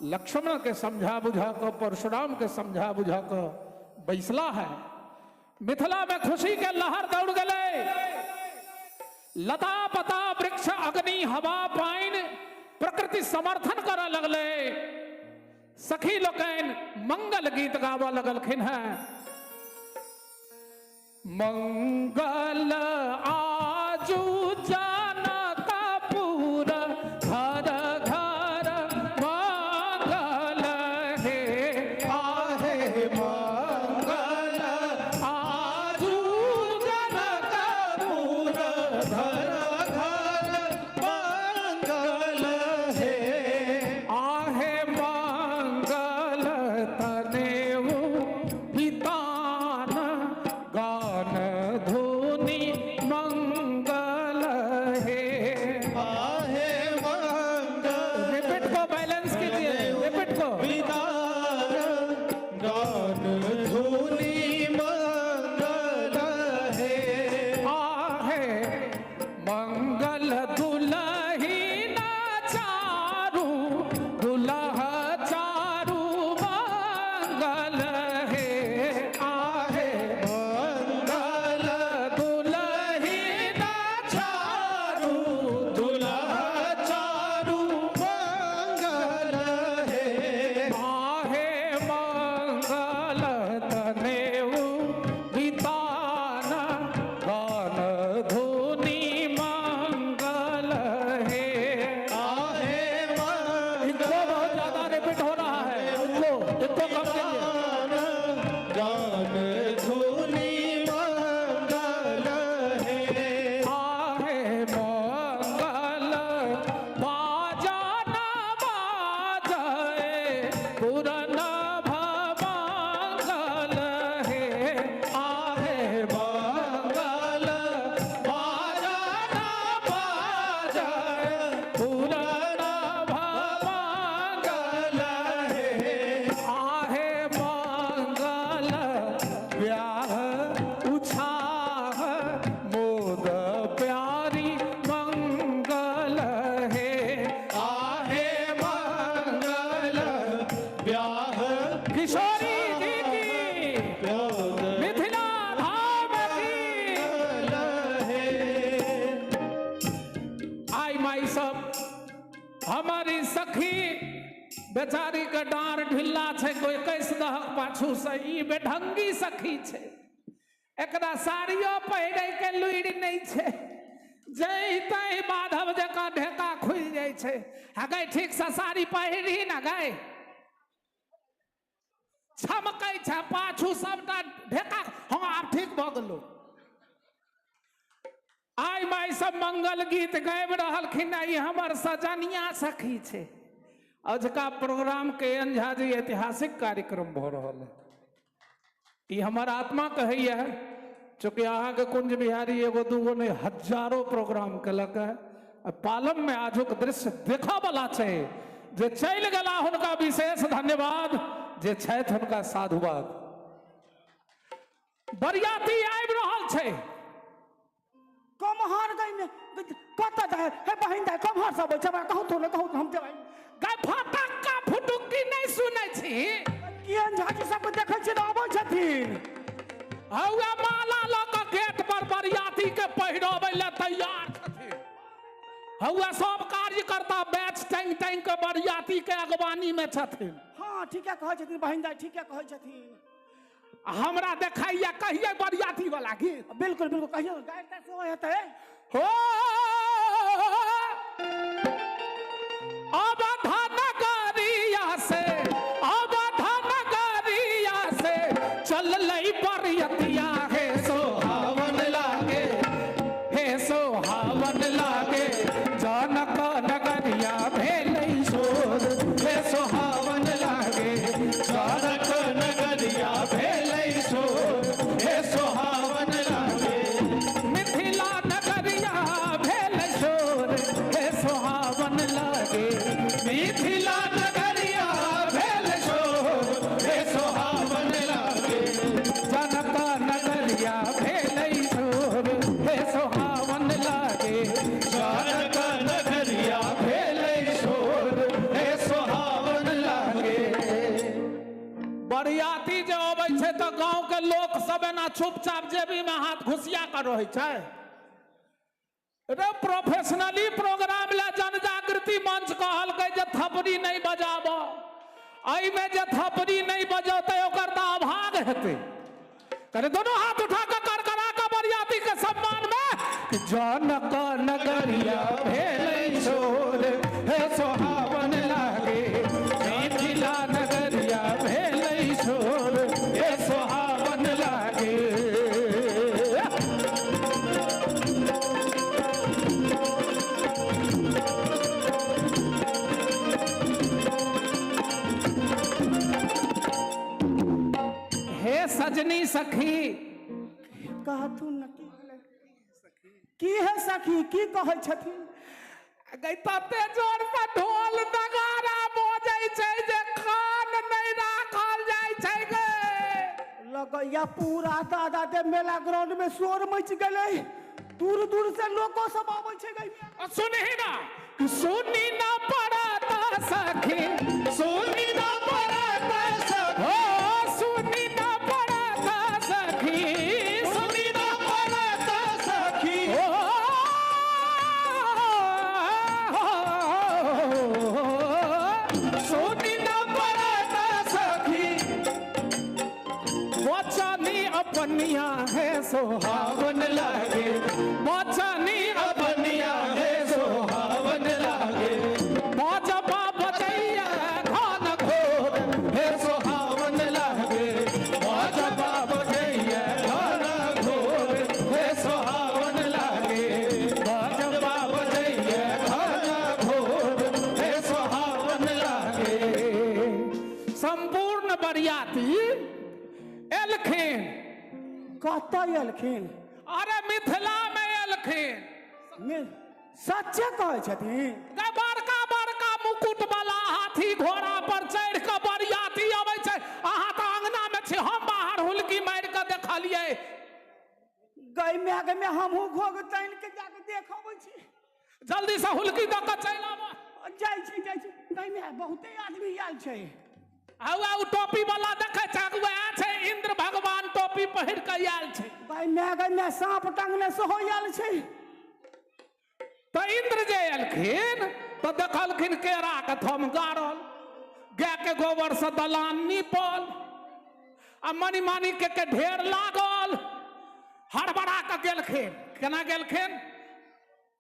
लक्ष्मण के समझा बुझा कर, परशुराम के समझा बुझा कर बैसला है। मिथिला में खुशी के लहर दौड़ गए। लता पता वृक्ष अग्नि हवा पाइन प्रकृति समर्थन कर लगले। सखी लोकनि मंगल गीत गाबऽ लगलखिन हैं। मंगल आजू जनकपुर घर घर मंगल हे, आहे मंगल आजू जनकपुर घर घर मंगल हे, आहे मंगल तनेऊ बितान गान धुनी मंगल। बेचारी के डाँर ढिल्ला छै, कोई कैस दहक पाछू से। ई बेढंगी सखी छै, एकरा साड़ियो पहिरे के लुरि नहि छै। जैते माधव जकाँ ढेका खुलि जाइ छै। हगै ठीक से साड़ी पहिरही ने गै, छमकै छै पाछू सबटा ढेका। हँ आब ठीक भऽ गेलो। आइ माइ सब मंगल गीत गाबि रहलखिन, ई हमर सजनिया सखी छै। अजुका प्रोग्राम के एन झा जी ऐतिहासिक कार्यक्रम भऽ रहल है। ई हमर आत्मा कहैया, चूँकि अहाँके कुंज बिहारी एगो दूगो नहीं हजारों प्रोग्राम केलक है। पालम में आजुक दृश्य देखऽ वाला छै। जे चलि गेला हुनका विशेष धन्यवाद, जे छथि हुनका साधुवाद। बरियाती आबि रहल छै। कमहर गई में कतऽ जाय हे बहिन दाय, कमहर सब छै, हमरा कहू तो ने कहू हम जेबै। गै फटक्का फुटुक्की नहि सुनै छी? केहन झाजी सबके देखै छियै तऽ अबै छथिन। हौआ माला लऽ कऽ गेट पर बरियाती के पहिरबै लए तैयार छथिन। हौआ सब कार्यकर्ता बैच टांगि टांगि कऽ बरियाती के अगवानी में छथिन। हाँ ठीके कहै छथिन बहिन दाय, ठीके कहै छथिन। हमरा देखाइया कहिए बरियाती वाला गीत। बिल्कुल बिल्कुल कहियो, गाय तऽ सेहो हेतै। हो अब धनगरिया से, अब धनगरिया से चललै बरियतिया हे सोहावन लागे, हे सोहावन लागे। जनक नगरिया भेलै शोर, हे सोहावन लागे। जनक नगरिया भेलै शोर, हे सोहावन लागे। मिथिला नगरिया भेलै शोर, हे सोहावन लागे। मिथिला नगरिया भेल शोर, हे सोहावन लागे। जनक नगरिया भेलै शोर, हे सोहावन लागे। जनक नगरिया भेलै शोर, हे सोहावन लागे। बरियाती जे अबै छै तऽ गाँव के लोक सब एना चुपचाप जेबी में हाथ घुसिया कऽ रहै छै। रे प्रोफेशनली प्रोग्राम ला जनजागृति मंच कहलकै जे थपड़ी नहीं बजाब। एहिमे जे थपड़ी नहीं बजौतै ओकर तऽ अभाग हेतै। करे दोनों हाथ उठा कऽ करकरा कऽ बरियाती के सम्मान में जनक नगरिया भेलै शोर, हे सोहावन लागे। मिथिला नगरिया भेलै शोर, हे सोहावन लागे। हे सजनी सखी, कहथुन न की भेलै? की हे सखी, की कहै छथिन? गै तते जोर से ढोल नगाड़ा बजै छै जे कान नहि राखल जाइ छै गे। लगैया पूरा दादा के मेला ग्राउंड में शोर मचि गेलै। दूर दूर से लोको सब आबै छै गै। सुनही ना, सुनी ना पड़त सखी, सुनी ना पड़त सखी, हो सुनी ना पड़त सखी, सुनी ना पड़त सखी, हो सुनी ना पड़त सखी। बचनी अपनिया है सोहावन लागे, बचनी अपनिया है सोहावन लागे। बजबा बजैया घन घोर, हे सोहावन लागे। बजबा बजैया घन घोर, हे सोहावन लागे। बजबा बजैया घन घोर, हे सोहावन लागे। संपूर्ण बरियाती एलखिन। कतऽ एलखिन? अरे मिथिला में एलखिन। सच्चे कहै छथिन? बड़का बड़का मुकुट वाला हाथी घोड़ा पर चढ़ि कऽ बरियाती अबै छै। अहाँ तऽ अंगना में छी, हम बाहर हुलकी मारि कऽ देखलियै। गै माय गै माय, हमहूँ घोघ तानि के जाके देख अबै छी। जल्दी से हुलकी दऽ कऽ चलि आबऽ। जाइ छी जाइ छी। गै माय, बहुते आदमी आयल छै। हौआ ओ टोपी वाला देखै छै, वएह छै इंद्र भगवान, टोपी पहिर कऽ आयल छै। गै माय गै माय, साँप टांगने सेहो आयल छै। तऽ इंद्र जे एलखिन तऽ देखलखिन केरा के थम गाड़ल, गाय के गोबर से दलान नीपल आ मणिमानी के ढेर लागल। हड़बड़ा के गेलखिन। केना गेलखिन?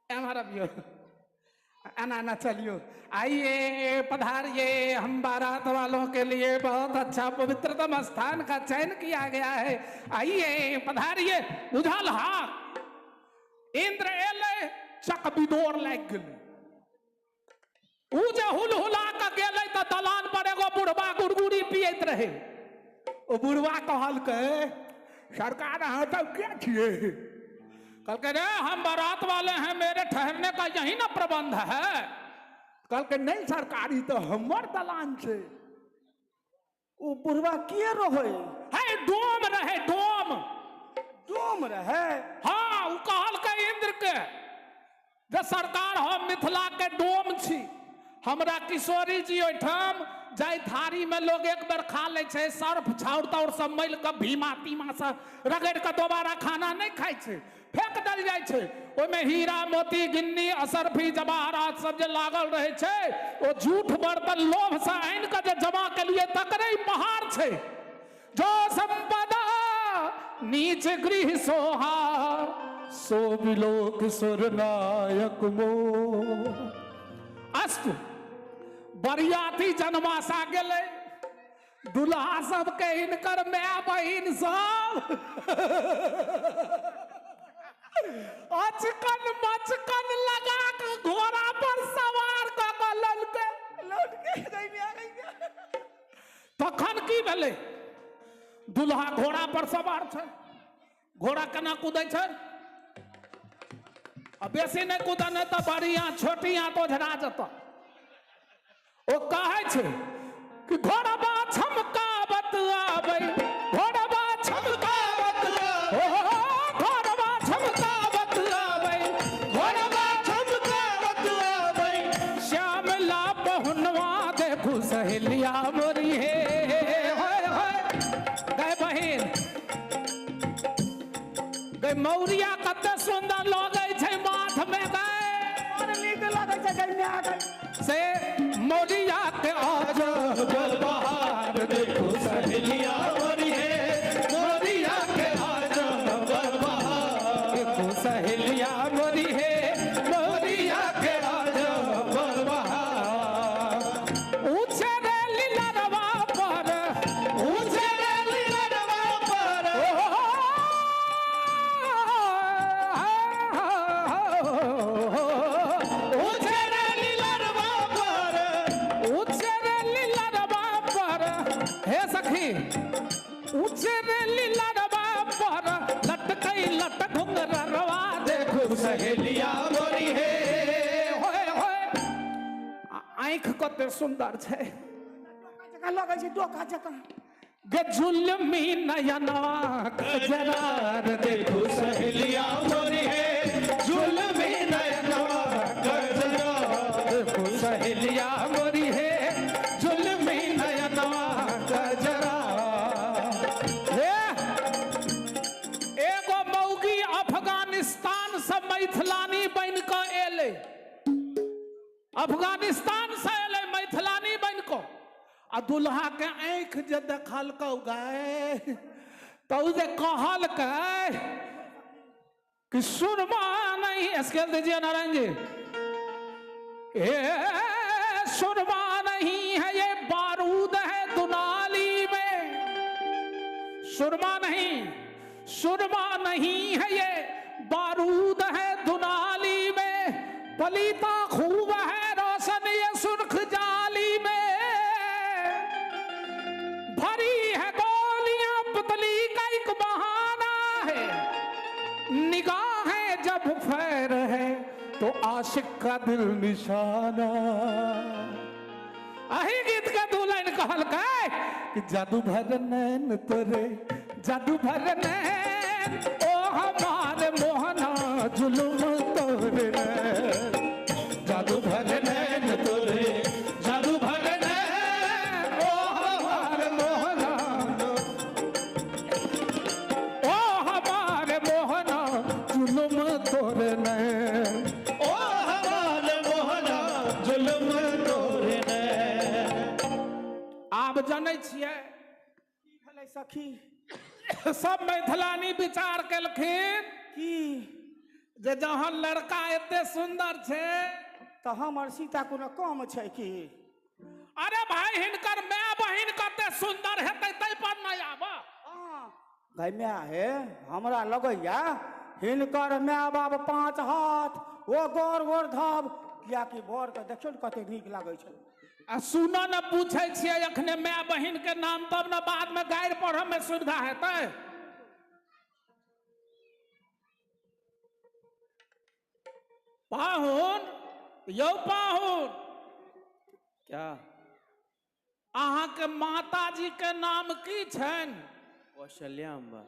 एम्हर अबियौ, एना एना चलियो, आइए पधारिए, हम बारात वालों के लिए बहुत अच्छा पवित्रतम स्थान का चयन किया गया है, आइए पधारिए। बुझल हा इंद्र एलै, चकबिदोर लागि गेलै। उ जे हुलहुला के गेलै तऽ दलान पर एगो बुढ़बा गुड़गुड़ी पियैत रहै। ओ बुढ़बा कहलकै, सरकार अहाँ सब के छियै? कहलकै रे हम बारात वाले हैं, मेरे ठहरने का यही ना प्रबंध है। कहलकै नहीं सरकार, ई तऽ हमर दलान छै। ओ बुढ़बा के रहै? है डोम रहै, डोम। डोम रहै? हाँ। उ कहलकै इंद्र के जे सरकार हम मिथिला के डोम छी, हमरा किशोरी जी ओहिठाम जाहि थारी में लोग एक बेर खा लै छै, सर्फ छाउर ताउर सब मिल के भीमा तीमा से रगड़ के दोबारा खाना नहीं खाइ छै, फेंक देल जाइ छै। ओहिमे हीरा मोती गिन्नी असरफी जवाहरात सब जे लागल रहै छै, ओ झूठ बर्तन लोभ से आनि के जे जमा के लिए तकरे पहाड़ छै। जो संपदा नीच गृह सोहा, सो बिलोक सुर नायक मोह। अस्तु बरियाती जनवासा गेलै, दुल्हा सबके हिनकर my बहिन सब अचकन मचकन लगा के घोड़ा पर सवार कऽ के ललकै। तखन की भेलै? दुल्हा घोड़ा पर सवार छै, घोड़ा केना कूदै छै? आ बेसी नहि कूदऽ, नहि तऽ बढ़िया छोटिया तो ओझरा जेतऽ। ओ कहै छै कि घोड़बा छमकावत आबै, घोड़बा छमकावत आबै, घोड़बा छमकावत आबै, घोड़बा छमकावत आबै, श्यामला पहुनवा देखू सहेलिया मोरी हे। होय होय गए बहिन, गए मौरिया कते सुंदर लगै छै माथ में गए, बड़ नीक लगै छै गए माय गए। से मौरिया के आजब बहार देखो सहेलिया मोरी हे, मौरिया के आजब बहार देखो सहेलिया मोरी हे, मौरिया के आजब बहार। ऊंचे रे लीलरवा पर, ऊंचे रे लीलरवा पर, ऊंचे रे लीलरवा पर, ऊंचे रे लीलरवा पर, हे सखी ऊंचे रे लीलरवा पर लटकई लट घुंघरवा देखो सहेलिया मोरी हे। होय होय आँख कते सुंदर छै, जकाँ लगै छै डोका जकाँ। गे जुल्मी नयनवा कजरार देखो सहेलिया मोरी हे, जुल्मी नयनवा कजरार देखो सहेलिया मोरी हे, जुल्मी नयनवा कजरार। हे एगो मौगी अफगानिस्तान से मैथिलानी बनि कऽ एलै, अफगानिस्तान से एलै मैथिलानी बनि कऽ, आ दुल्हा के आँखि जे देखलकौ गए तऽ ओ जे कहलकै कि सुरमा नहीं, स्केल दीजिए नारायण जी, ए सुरमा नहीं है ये बारूद है दुनाली में, सुरमा नहीं, सुरमा नहीं है ये बारूद है दुनाली में, पलीता खूब है रोशन ये सुर्ख जाली में, भरी है गोलियां पुतली का एक बहाना है, निगाहें जब फैर है तो आशिक का दिल निशाना। अही गीत के दू लाइन कहलकै कि जादू भर नैन तोरे, जादू भर नैन, ओ हमारे मोहना जुलुम तोरे नैन, जादू भर नैन तोरे, जादू भर नैन, ओ हमारे मोहना, ओ हमारे मोहना जुलुम तोरे नैन, ओ हमारे मोहना जुलुम तोरे नैन। गई सखी? सब मैथिलानी विचार केलखिन की जे जहन लड़का एते सुंदर छै तऽ हमर सीता कोनो कम छै की? अरे भाई हिनकर my बहिन कते सुंदर हेतै तै पर नहि आब। गई my हे, हमरा लगैया हिनकर my बाप 5 हाथ ओ गोर गोर धब, कियाकि बर के देखियौ ने कते नीक लागै छै। आ सुनो न, पूछै छियै अखने my बहिन के नाम तब न बाद में गारि पढ़ऽ में सुविधा हेतै। पाहुन यौ पाहुन। क्या? अहाँ के माताजी के नाम की छनि? कौशल्या अम्बा।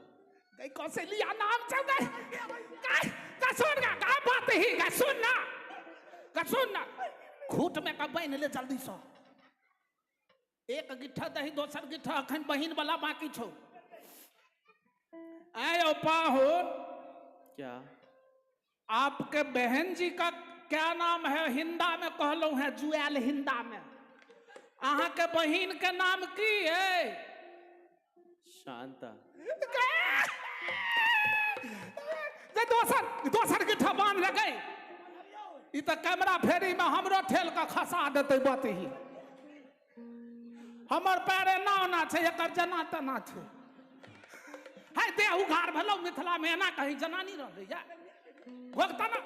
गई कौशल्या नाम छै गई। गई सुन गा, गा बात ही गा, सुन ना गा, सुन ना। खूट में का बहिन ले जल्दी से, एक गिट्ठा दही दोसर गिट्ठा अखन बहिन वाला बाकी छौ। आयो पाहुन। क्या? आपके बहन जी का क्या नाम है? हिंदा में कहलहुं है जुएल हिंदा में। अहाँ के बहिन के नाम की है? शांता। जे दोसर दोसर गिट्ठा बांध ले गई, ई तऽ कैमरा फेरी में हमरो ठेल के खसा देतै बतही। हमर पैर एना ओना छै, एकर जेना तेना छै। है देह उघार भेलौ मिथिला में, एना कहीं जनानी रहलैया भोगता ना।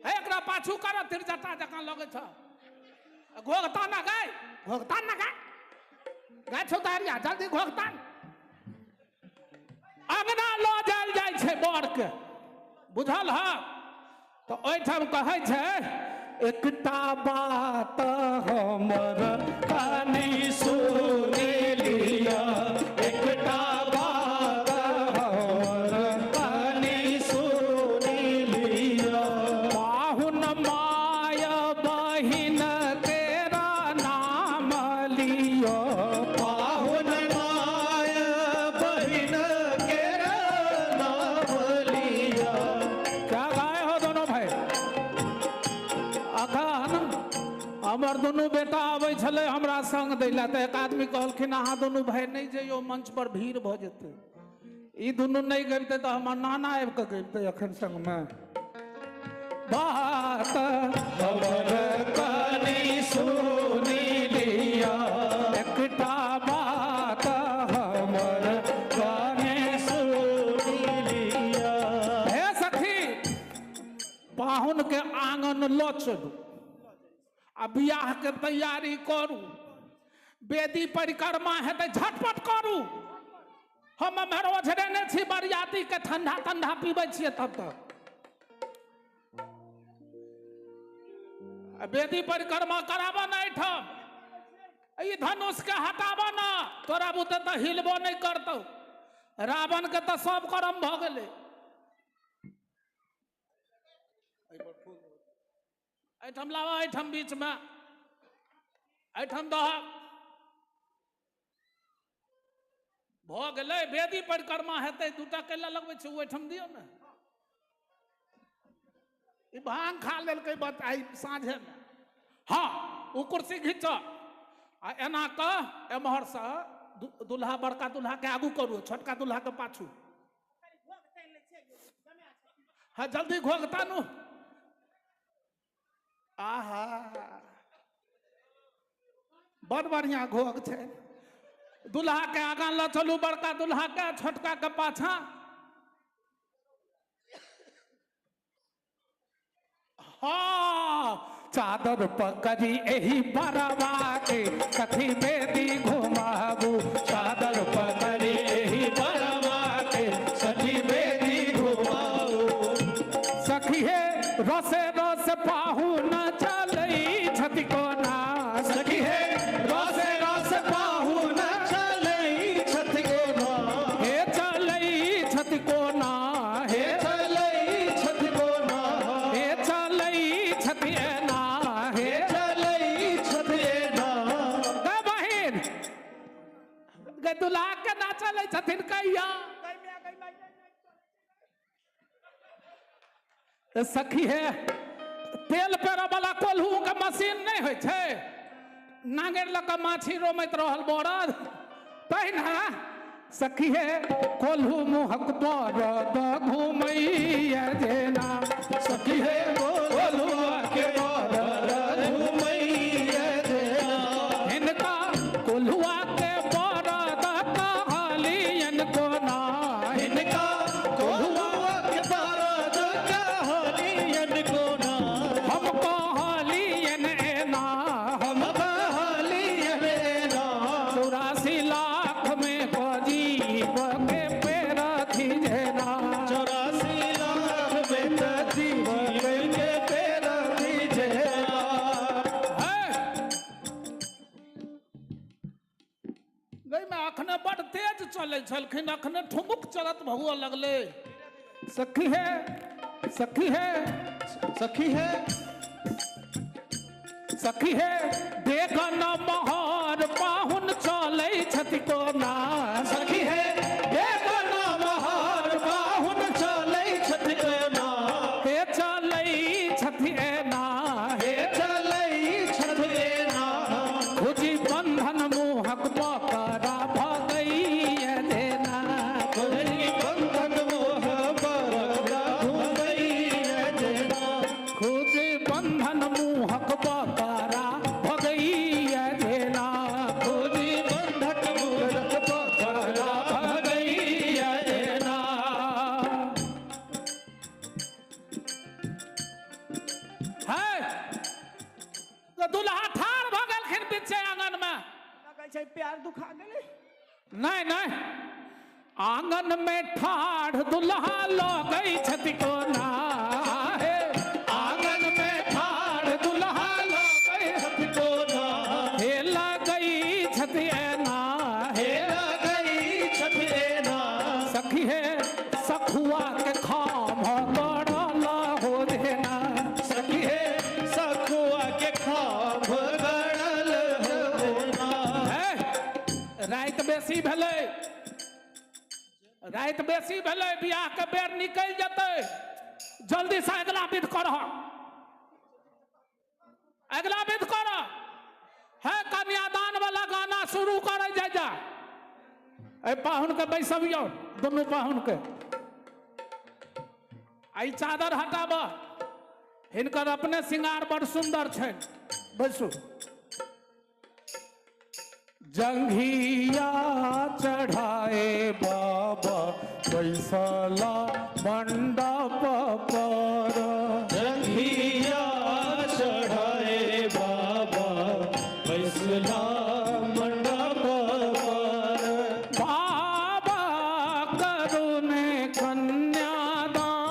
है एकरा पाछू कर तिरजटा जकाँ लगै छ। घोघता ना गाय, घोघता ना गाय, गाय छौ दारिया जल्दी घोघता। अंगना लऽ जायल जाइ छै बर के, बुझल ह? तऽ ओहिठाम कहै छै एकटा बात हमर कनि सुनि लिअ, एकटा बात हमर कनि सुनि लिअ। पाहुन my बहिन केरा नाम लिअ, पाहुन my बहिन केरा नाम लिअ। क्या गाए हो दोनों भाई? अखन हमर दुनू बेटा आबै छलै हमरा संग दै लए, तऽ एक आदमी कहलखिन अहाँ दुनू भाई नहि जइयौ, मंच पर भीड़ भऽ जेतै। ई दुनू नहि गबितै तऽ हमर नाना आबि कऽ गबितै अखन संगमे। बात हमर कनि सुनि लिअ, एकटा बात हमर कनि सुनि लिअ। हे सखी, पाहुन के आंगन लऽ चलू आ बियाह के तैयारी करू, वेदी परिक्रमा हेतै झटपट करू। हम एम्हर ओझरेने छी बरियाती के ठंडा ठंडा पीबै छियै तब तक। वेदी परिक्रमा कराबऽ ने एहिठाम, ई धनुष के हटाबऽ ने, तोरा बुते तऽ हिलबो नहि करतौ। रावण के तऽ सब करम भऽ गेलै। एहिठाम लाबऽ, एहिठाम बीच में एहिठाम दह भऽ गेलै। वेदी परिक्रमा हेतै, दूटा कैला लगबै छै ओहिठाम दियौ ने। ई भांग खा लेलकै आइ साँझेमे। हाँ ओ कुर्सी घिच आ एना कऽ एम्हरसँ दुल्हा बड़का दुल्हा के आगू करू, छोटका दुल्हा के पाछू। हाँ जल्दी घोघ तानू। आहा बड़ बढ़िया घोघ छै। दुल्हा के आगाँ लऽ चलू, बड़का दुल्हा के, छोटका के पाछा। हाँ चादर पकड़ी एही बरवा के कथी बेदी घुमाबू, चादर पकड़ी एही बरवा के सखी बेदी घुमाबू। सखी हे रसे रस पाहु न चलई छथि कोना, सखी हे रसे रस पाहु न चलई छथि कोना, हे चलई छथि कोना, हे चलई छथि कोना, हे चलई छथि एना, हे चलई छथि एना। गे बहिन गे दुल्हा के ना चलै छथिन कहिया? सखी हे तेल पेरऽ वाला कोल्हू के मशीन नहि होइ छै, नांगरि लऽ कऽ माछी रोमैत रहल बरद, तहिना सखी हे कोल्हू मुहक बरद घुमैया जेना सखी हे कोल्हुआ के बरद घुमैया जेना हिनका कोल्हुआ के बरद कहलियन कोना हिनका कोल्हुआ के बरद कहलियन कोना हम कहलियन एना हम कहलियन एना 84 लाख में जीव के पेरथी जेना 84 लाख में जीव के पेरथी जेना गई में अखने बड़ तेज चले छलखिन अखने ठुमुक चलत भगुआ लगले सखी है सखी है सखी है सखी है देखन मोहर पाहुन चलै छथि कोना सखी है देखन मोहर पाहुन चलै छथि कोना हे चलै छथि एना हे चलै छथि एना खुजी बंधन मुहक बकरा भगैया देना खुजी बंधन मुह बकरा भगैया देना खुजी बंधन मुहक बकरा भगैया देना खुजी बंधन मुहक बकरा भगैया देना है तो दुल्हा ठाढ़ भऽ गेलखिन बीचे आंगन में लगै छै प्यार दुखा गेलै नहीं नहीं आंगन में ठाढ़ दुल्हा लगै छथि कोना हे आंगन में ठाढ़ दुल्हा लगै छथि कोना हे लगै छथि एना हे लगै छथि एना सखी हे सखुआ के खाम गड़ल हो देना सखी हे सखुआ के खाम गड़ल हो देना राति बेसी भेलै राति बेसी भेलै बियाह के बेर निकलि जेतै जल्दी से अगिला विध करह अगिला विध कर है कन्यादान वाला गाना शुरू करै जाय जा एहि पाहुन के बैसबियौ दुनू पाहुन के आ ई चादर हटाब हिनकर अपने श्रृंगार बड़ सुंदर छनि बैसू जंघिया चढ़ाए बाबा बैसला मंडप पर जंघिया चढ़ाए बाबा बैसला मंडप पर बाबा करुण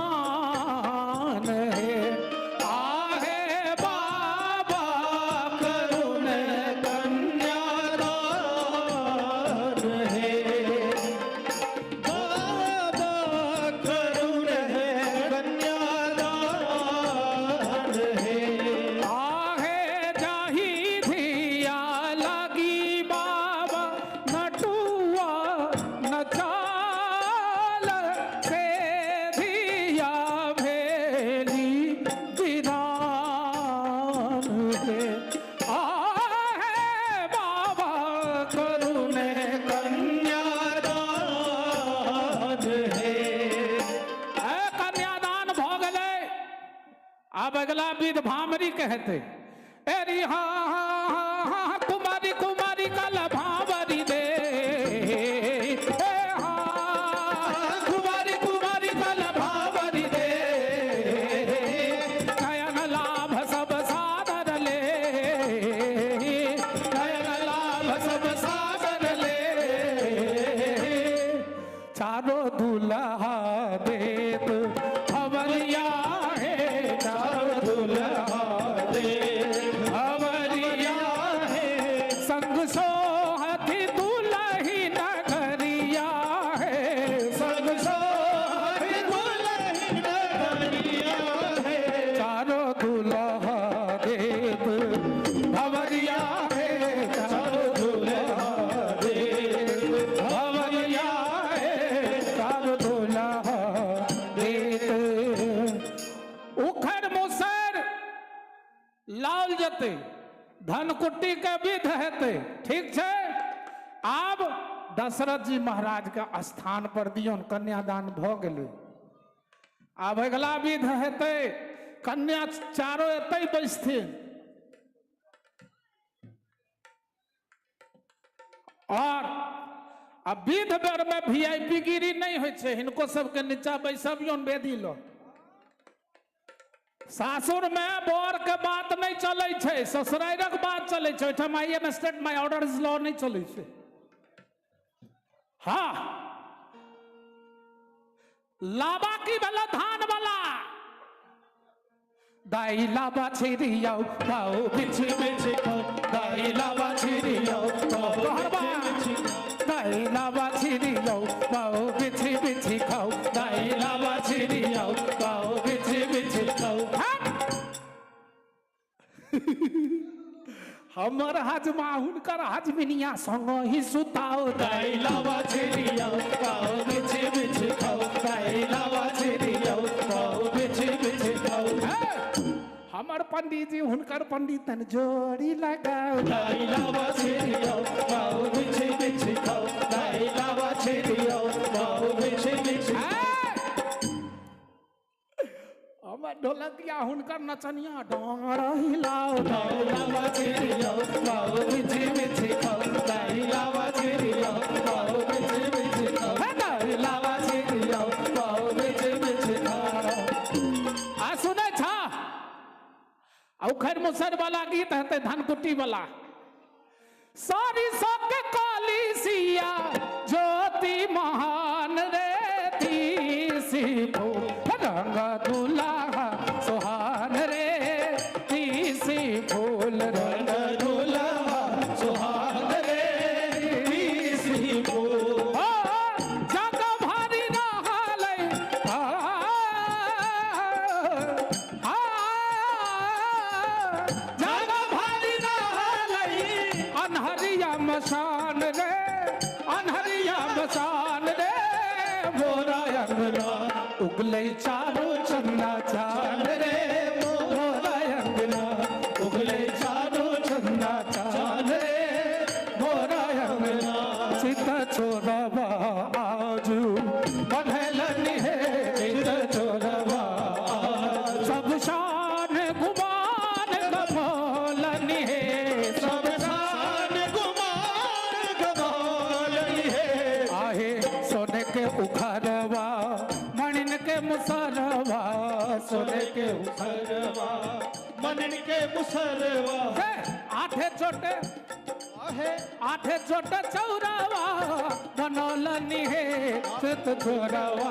कन्यादान हे आहे बाबा करुण कन्यादान हे बाबा करुण है कन्यादान हे आहे जाही धिया लगी बाबा नटुआ नचाल से धिया भेली विराम हे आहे बाबा करुण कन्यादान हे ए कन्यादान भऽ गेलै आब अगिला विध भामरी के हेतै एरी हाँ हाँ हाँ हाँ कुमारी कुमारी कल भावरी दे ए हाँ कुमारी कुमारी कल भावरी दे नयन लाभ सब सादर ले नयन लाभ सब सादर ले चारो दुल्हा देत हवरिया हे चारो दुल्हा देत हवरिया हे संग सोहथि दुलही नगरिया हे संग सोहथि दुलही नगरिया हे चारो दुल्हा देत हवरिया हे चारो दुल्हा देत हवरिया हे चारो दुल्हा देत उखड़ मुसर लाल जते धनकुट्टी के विध हेतै ठीक छै आब दशरथ जी महाराज के स्थान पर दियौन, कन्यादान भऽ गेलै। आब अगिला विध हेतै, कन्या चारो एतै बैसथिन और आ विध बेर में वीआईपी गिरी नहीं होइ छै, हिनको सबके नीचा बैसबियौन वेदी लग। सासुर में बर के बात नहीं चलै छै, ससुराइरक बात चलै छै। ओहिठाम I am state my order is law नहीं चलै छै। हाँ, लाबा की वाला धान वाला दाई लाबा छिरियौ पाओ बिछि बिछि खाओ, दाई लाबा छिरियौ पाओ बिछि, दाई लाबा छिरियौ पाओ बिछि बिछि खाओ, दाई लाबा छिरियौ पाओ बिछि बिछि खाओ। हमर हजमा हुनकर हजमिनिया संग ही सुताओ, दाई लाबा छिरियौ पाओ बिछि बिछि खाओ, दाई लाबा छिरियौ पाओ बिछि बिछि खाओ। हमर पंडित जी हुनकर पंडितन जोड़ी लगाओ, दाई लाबा छिरियौ पाओ बिछि बिछि खाओ, दाई लाबा छिरियौ पाओ बिछि बिछि। हमर ढोलकिया हुनकर नचनिया डोंगर हिलाओ, दाई लाबा छिरियौ पाओ बिछि बिछि खाओ, दाई लाबा छिरियौ पाओ बिछि बिछि खाओ, दाई लाबा छिरियौ पाओ बिछि बिछि खाओ। आ सुनै छा, आ उखड़ मुसर वाला गीत हेतै धनकुट्टी वाला। सारी सबके काली सिया ज्योति महान रे तीसी फूल रंग दुल्हा सुहान रे तीसी फूल रंग दुल्हा सुहान रे तीसी फूल। जग भारी रहलै जग भारी रहलै अन्हरिया मसान रे, अन्हरिया मसान रे मोरा अंगना उगलै चारो चंदा चांद रे, मोरा अंगना उगलै चारो चंदा चांद रे, मोरा अंगना। चित चोरवा आजू बन्हलनि हे, चित चोरवा सब शान गुमान गमौलनि हे, सब शान गुमान गमौलनि हे। आहे सोने के उखरवा मणिन के मुसरवा, सोने के उखरवा मणिन के मुसरवा। आठे छोटे आठे छोटे चौरावा बनौलनि हे, चित चोरवा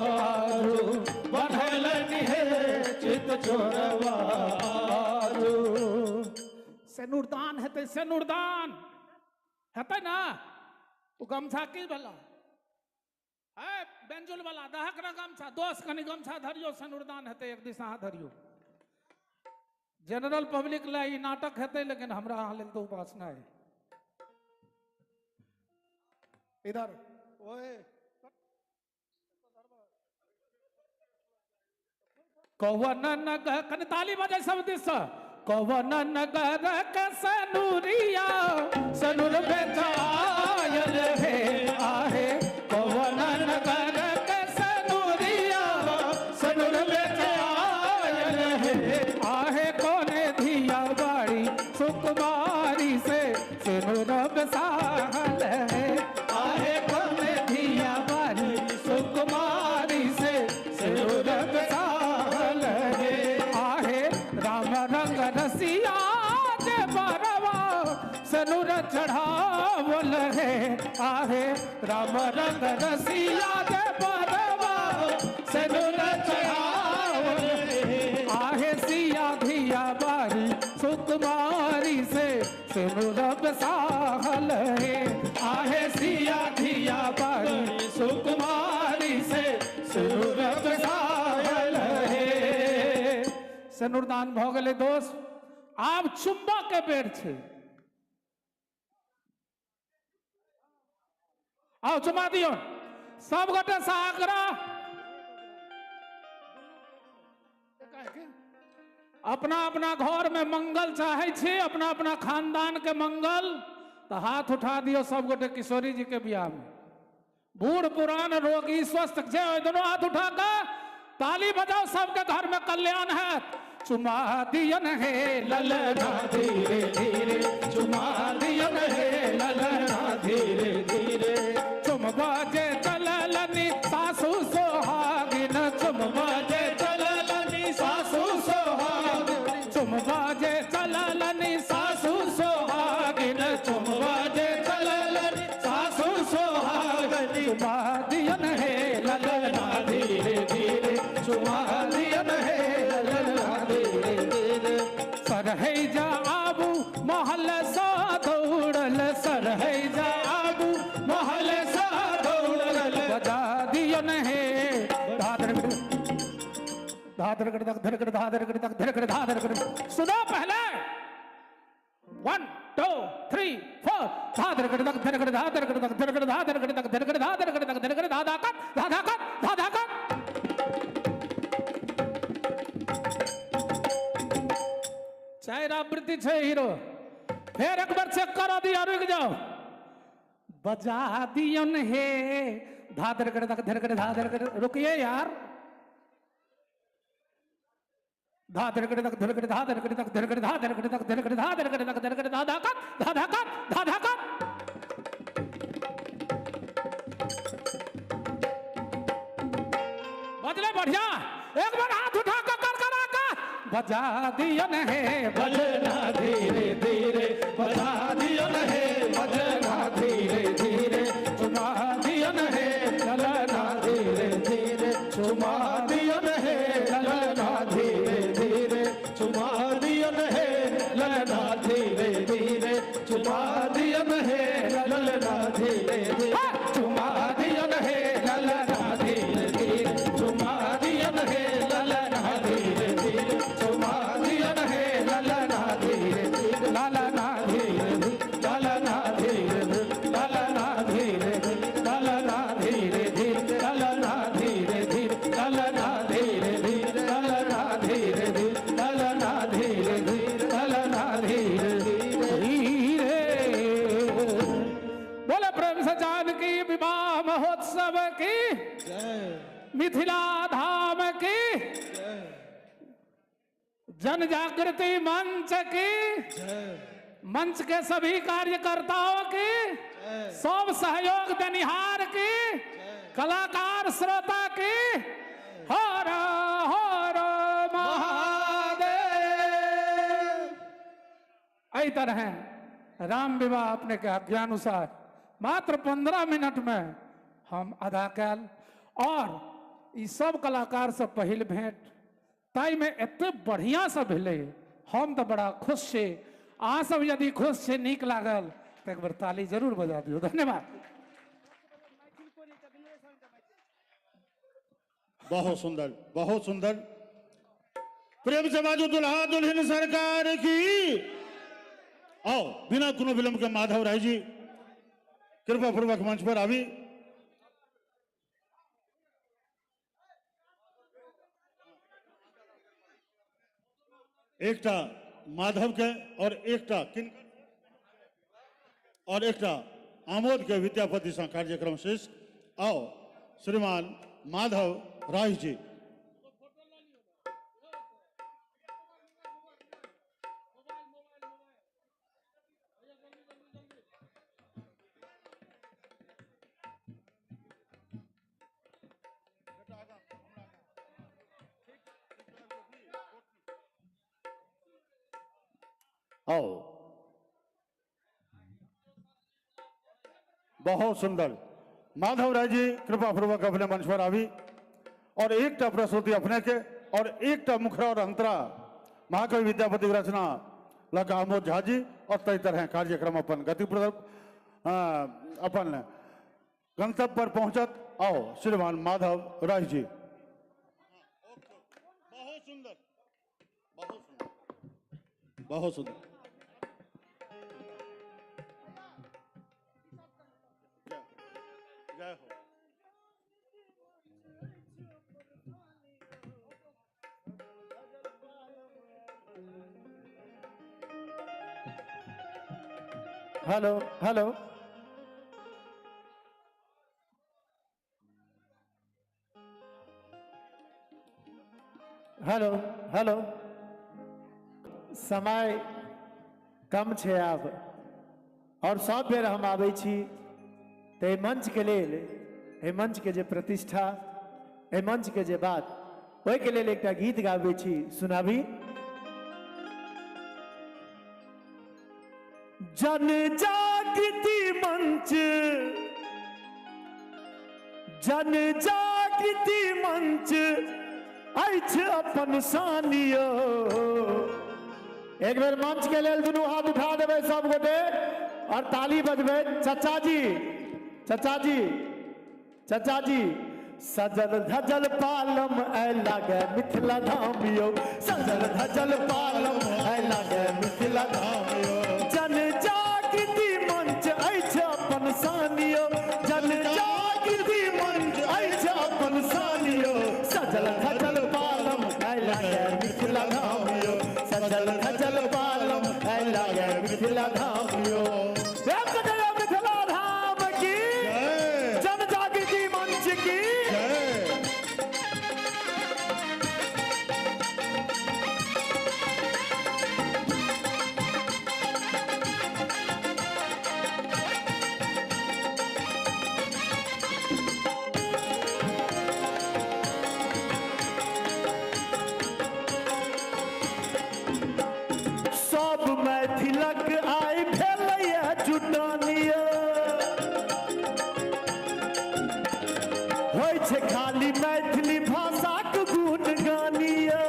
आजू बनौलनि हे, चित चोरवा आजू। सेनुरदान हेतै, सेनुरदान हेतै ना। ओ गमछा की भला है बेंजुल वाला दहक ना गमछा दोस्त कनी गमछा धरियो, सेनुरदान हेतै एक दिस अहाँ धरियो। जनरल पब्लिक ला ई नाटक हेतै, लेकिन हमरा अहाँ लेल तो उपासना है। इधर ओए कौवन नगर कनी ताली बजाय सब दिस। कौवन नगर के सनुरिया सनुर बेचायल हे आहे, कौवन नगर के सनुरिया सनुर बेचायल हे आहे, कोने धिया बाड़ी सुकुमारी से सनुर बसाहल है, आहे कोने धिया बाड़ी सुकुमारी से सनुर बसाहल है। आहे राम रंग रसिया जे बरवा सनुर चढ़ावल है, आहे राम रंग रसिया जे बरवा सनुर चढ़ावल है। आहे सिया धिया बारी सुकुमारी से सिनुर बसाहल है, आहे सिया धिया बारी सुकुमारी से सिनुर बसाहल है। सिनुरदान भऽ गेलै दोस्त, आब चुम्बा के बेर छै। आओ चुमा दियौ सब गोटे से आग्रह, अपना अपना घर में मंगल चाहे छी, अपना अपना खानदान के मंगल, तो तो हाथ उठा दियो सब गोटे किशोरी जी के बियाह में। बूढ़ पुरान रोगी स्वस्थ जे दोनों हाथ उठा के ताली बजाओ, सबके घर में कल्याण है। चुमा दियन हे ललना धीरे धीरे, चुमा दियन हे ललना धीरे धीरे, चुम बाजे चललनी सासू सोहागिन, चुम बाजे चललनी सासू सोहागिन, चुम बाजे चललनी सासू सोहागिन, चुम बाजे चललनी सासू सोहागिन, चुमा दियन हे ललना धीरे धीरे, चुमा दियन हे ललना धीरे धीरे। सरहैजा आबू महल सा दौड़ल, सरहैजा आबू महल सा दौड़ल, बजा दियन हे धाधर धाधर धरकड़ धाधर धरकड़ धाधर। सुनो पहले 1 2 3 4 धाधर धरकड़ धाधर धरकड़ धाधर धरकड़ धाधर धरकड़ धाधा कत धाधा कत धाधा कत। चार आवृत्ति छे हीरो, फिर एक बार चेक करा दिया, रुक जाओ। बजा दियन हे धाधर धरकड़ धाधर, रुकिए यार। धाधर धरकड़ धाधर धरकड़ धाधर धरकड़ धाधर धरकड़ धाधा कत धाधा कत धाधा कत। बजले बढ़िया, एक बार हाथ उठा कर कर करा का बजा दियन हे बजना धीरे धीरे, बजा दियन हे बजना धीरे धीरे, चुमा दियन हे ललना धीरे धीरे, चुमा दियन हे ललना धीरे धीरे, चुमा दियन हे ललना धीरे धीरे, चुमा दियन हे ललना धीरे धीरे, चुमा दियन हे ललना धीरे धीरे, चुमा दियन हे ललना धीरे धीरे, चुमा दियन हे ललना धीरे धीरे, ललना धीरे ललना धीरे ललना धीरे ललना धीरे धीरे, ललना धीरे धीरे ललना धीरे धीरे, ललना धीरे धीरे ललना धीरे धीरे, ललना धीरे धीरे। बोले प्रेम से जानकी विवाह महोत्सव की, मिथिला धाम की, जन जागृति मंच की, मंच के सभी कार्यकर्ताओं की, सब सहयोग देनिहार की, कलाकार श्रोता की, हर हर महादेव। एहि तरह राम विवाह अपने के आज्ञानुसार मात्र 15 मिनट में हम अदा कैल और ई सब कलाकार से पहिल भेंट ताई में एते बढ़िया से भेलै, हम तो बड़ा खुश छी। अहाँ सब यदि खुश छी, नीक लागल तो एक बार ताली जरूर बजा दियौ। धन्यवाद। बहुत सुंदर, बहुत सुंदर। प्रेम से बाजू दुल्हा दुल्हन सरकार की। आओ बिना कोनो विलंब के माधव राय जी कृपा पूर्वक मंच पर आवी। एकटा माधव के और एकटा किन और एकटा आमोद के विद्यापति से कार्यक्रम शेष। आओ श्रीमान माधव राय जी। आओ बहुत सुंदर माधव राय जी कृपा पूर्वक अपने मंच पर आवी और एकटा प्रस्तुति अपने के और एकटा मुखरा और अंतरा महाकवि विद्यापति की रचना लगा आमोद झा जी और तय तरह कार्यक्रम अपन गति अपन गंतव्य पर पहुंचत। आओ श्रीमान माधव राय जी। बहुत सुंदर, बहुत सुंदर, बहुत सुंदर। जय हो। Hello hello hello hello. समय कम छै आब और सब बेर हम आबै छी तऽ एहि मंचके लेल, एहि मंचके जे प्रतिष्ठा, एहि मंचके जे बात, ओहिके लेल एकटा गीत गाबै छी, सुनाबी। जन जागृति मंच, जन जागृति मंच अछि अपन सानियो। एक बेर मंच के लेल दुनू हाथ उठा देबै सब गोटे और ताली बजबै। चचा जी, चचा जी, चचा जी, सजल धजल पालम ऐ लागे मिथिला धाम यो, सजल धजल पालम ऐ लागे मिथिला धाम यो। जन जागृति मंच अछि अपन सानियो, जन जागृति मंच अछि अपन सानियो, सजल धजल पालम ऐ लागे मिथिला धाम यो, सजल धजल पालम ऐ लागे मिथिला धाम यो। मिथिला धाम की, जन जागृति मंच की। सब मैथिलक आइ भेलैया जुटानिया, होइ छै खाली मैथिली भाषाक गुणगानिया।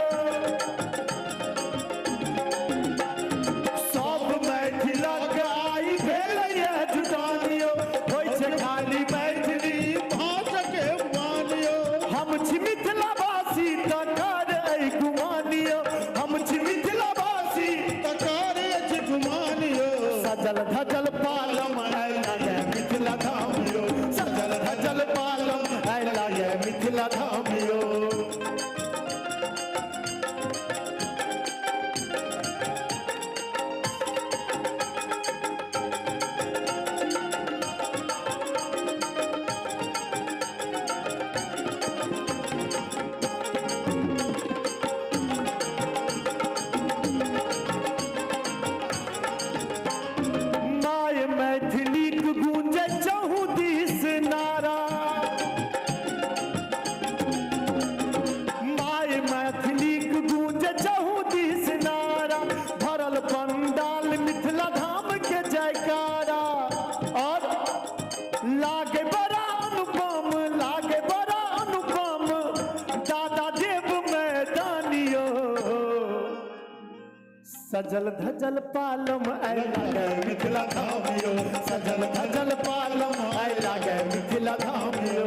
सब मैथिलक आइ भेलैया जुटानिया, होइ छै खाली मैथिली भाषाक गुणगानिया। हम छी मिथिलावासी तकर ऐ गुमानिया, हम छी मिथिलावासी तकर अछि गुमानिया। सजल धजल पालम ऐ लागे मिथिला धाम यो, सजल धजल पालम ऐ लागे मिथिला धाम यो। माय मैथिलीक गूंजे चहु दिस नारा, माय मैथिलीक गूंजे चहु दिस नारा, भरल पंडाल मिथिला धाम के जयकारा। और लागे बड़ा अनुपम, लागे बड़ा अनुपम दादा देव मैदानियो, सजल धजल पालम ऐ लागे मिथिला धाम यो, सजल धजल पालम ऐ लागे मिथिला धाम यो।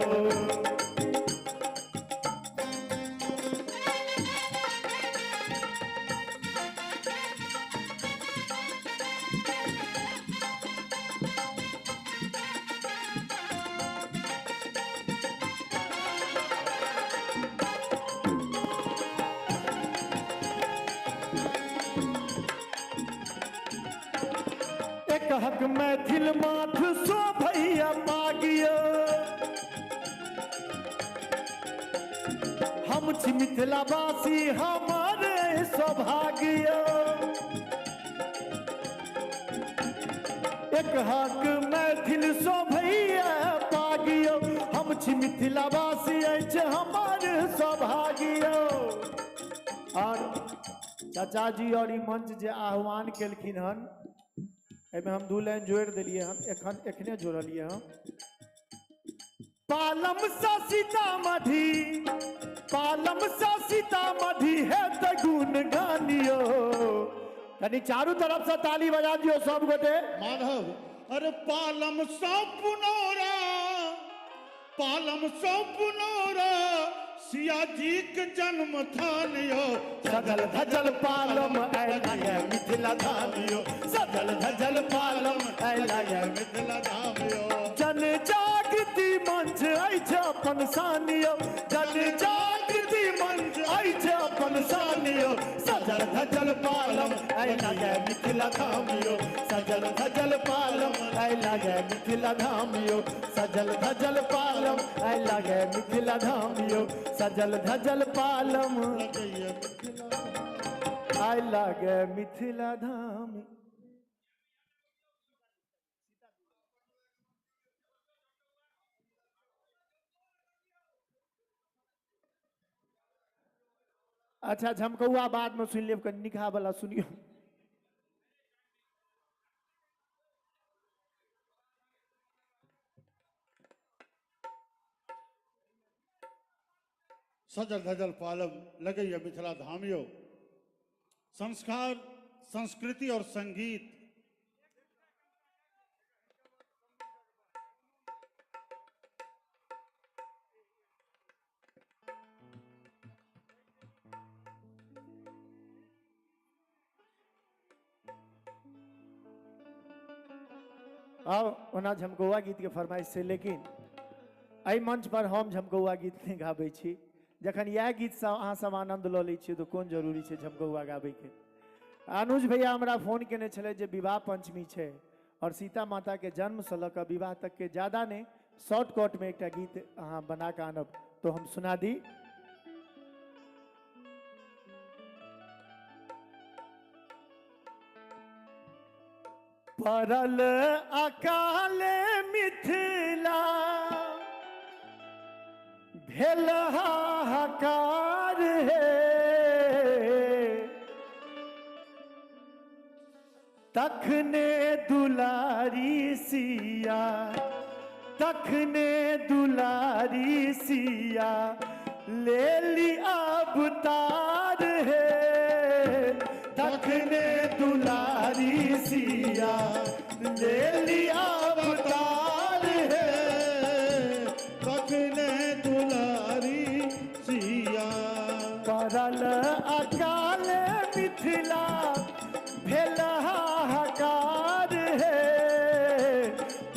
एक हक मैथिल माथ शोभैया पागियो, हम छी मिथिलावासी हमारे सौभाग्य। एक हक मैथिल शोभैया पागियो, हम छी मिथिलावासी अछि हमारे सौभाग्य। और चाचा जी और ई मंच जे आह्वान केलखिन हन, एहिमे हम दू लाइन जोड़ि देलियै हन, एखन एखने जोड़लियै हन। पालम सा सीतामढ़ी, पालम सा सीतामढ़ी है त गुण गानियो। कनी चारू तरफ से ताली बजा दियो सब गोटे। माधव, अरे पालम सा पुनौरा, पालम सा पुनौरा, सिया जी के जन्म थान यो, सजल धजल पालम ऐ लागे मिथिला धाम यो, सजल धजल पालम ऐ लागे मिथिला धाम यो। जन जागृति मंच अछि अपन सानियो, जन जागृति मंच अछि अपन सानियो, सजल धजल पालम ऐ लागे मिथिला धाम यो, सजल धजल पालम ऐ लागे मिथिला धाम यो, सजल धजल पालम ऐ लागे मिथिला धाम यो, सजल धजल पालम ऐ लागे मिथिला धाम। अच्छा झमकौआ बाद में सुन लेब, कनि निकहा वाला सुनियो। सजल धजल पालम लगैया मिथिला धाम यो। संस्कार, संस्कृति और संगीत आओ ओना झमकौआ गीत के फरमाइश से, लेकिन एहि मंच पर हम झमकौआ गीत नहीं गाबै छी। जखन इएह गीतसँ अहाँ सब आनंद लऽ लै छियै तऽ कोन जरूरी छै झमकौआ गाबैके। अनुज भैया हमरा फोन केने छलै जे विवाह पंचमी छै और सीता माता के जन्मसँ लऽ कऽ विवाह तक के ज्यादा नहीं शॉर्टकट में एकटा गीत अहाँ बना कऽ आनब तो हम सुना दी। परल अकाल मिथिला भेल हाहाकार हे, तखने दुलारी सिया, तखने दुलारी सिया ले ली अवतार हे, तखने दुलारी सिया ले ली अवतार हे, तखने दुलारी सिया। परल अकाल मिथिला भेल हाहाकार हे,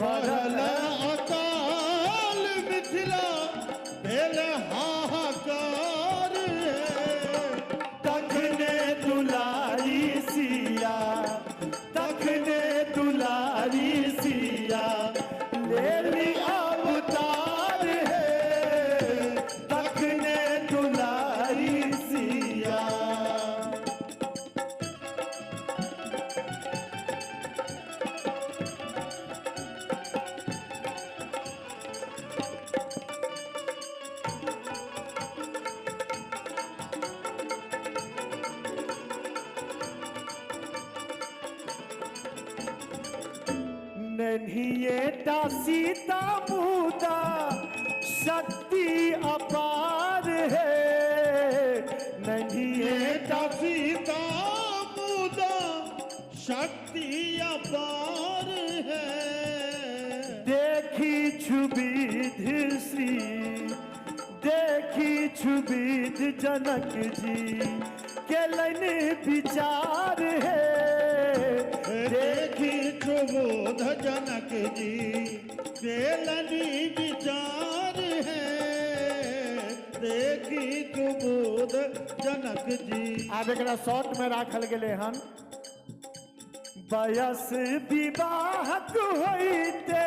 परल अकाल मिथिला भेल हाहाकार हे, तखने दुलारी सिया, तखने दुलारी सिया ले ली अवतार हे, तखने दुलारी सिया। नन्हिएटा सीता मुदा शक्ति अपार है, नन्हिएटा सीता मुदा शक्ति अपार है, देखी छुबिध श्री, देखी छुबिध जनक जी केलनि विचार है, देखी सुबोध जनक जी केलनि विचार है, देखी सुबोध जनक जी। आब एकरा शॉर्ट में राखल गेलै हन। बयस विवाहक होइते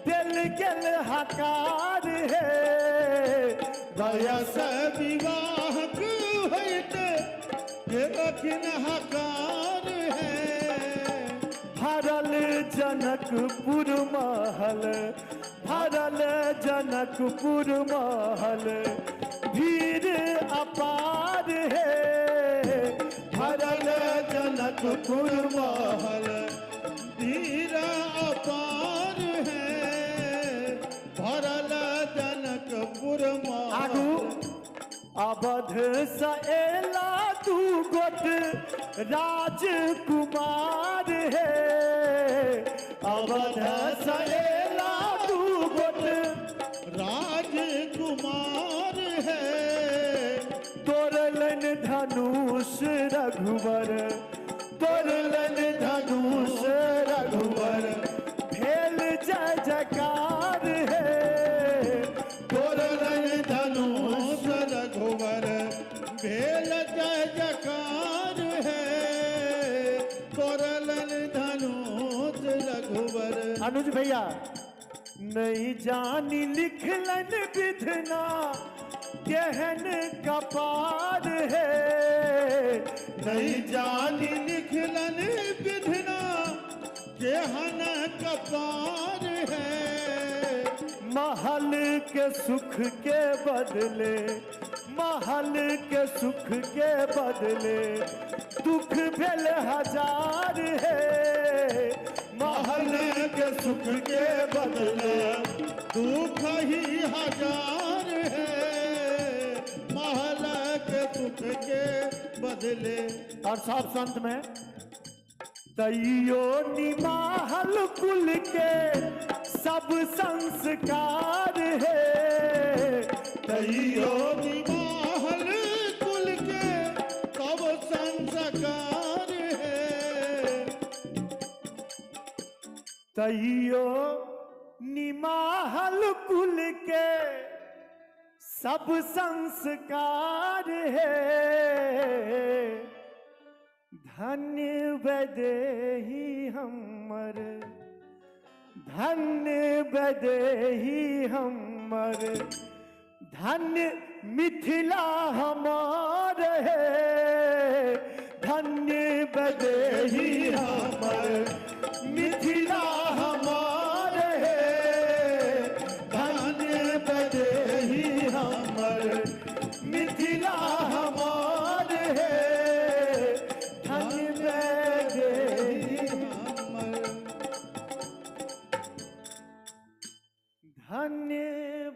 दिल गेल हकार हे, बयस विवाहक होइते देलखिन हकार है, भरल जनकपुर महल, भरल जनकपुर महल भीड़ अपार है, भरल जनकपुर महल भीड़ अपार है, भरल जनकपुर महल। आगू अवध से एला दू गोट राजकुमार हे, अवध से एला दू गोट राजकुमार है, तोड़लनि धनुष रघुबर, तोड़लनि धनुष रघुबर भेल जय जयकार हे, तोड़लनि धनुष रघुबर भेल जय जयकार अनुज भैया नहीं जानी लिखलन विधना केहन कपार है, नहीं जानी लिखलन विधना केहन कपार है। महल के सुख के बदले, महल के सुख के बदले दुख भेल हजार है, महल के सुख के बदले दुख ही हजार है, महल के सुख के बदले। और सब संत में तैयो निमाहल कुल के सब संस्कार है, तैयो निमाहल कुल के सब संस्कार है, तैयो निमाहल कुल के सब संस्कार है। धन्य वैदेही हमर, धन्य वैदेही हमर, धन्य मिथिला हमार है, धन्य वैदेही हमर मिथिला हमार है, धन्य वैदेही हमर मिथिला हमार है, धन्य वैदेही हमर, धन्य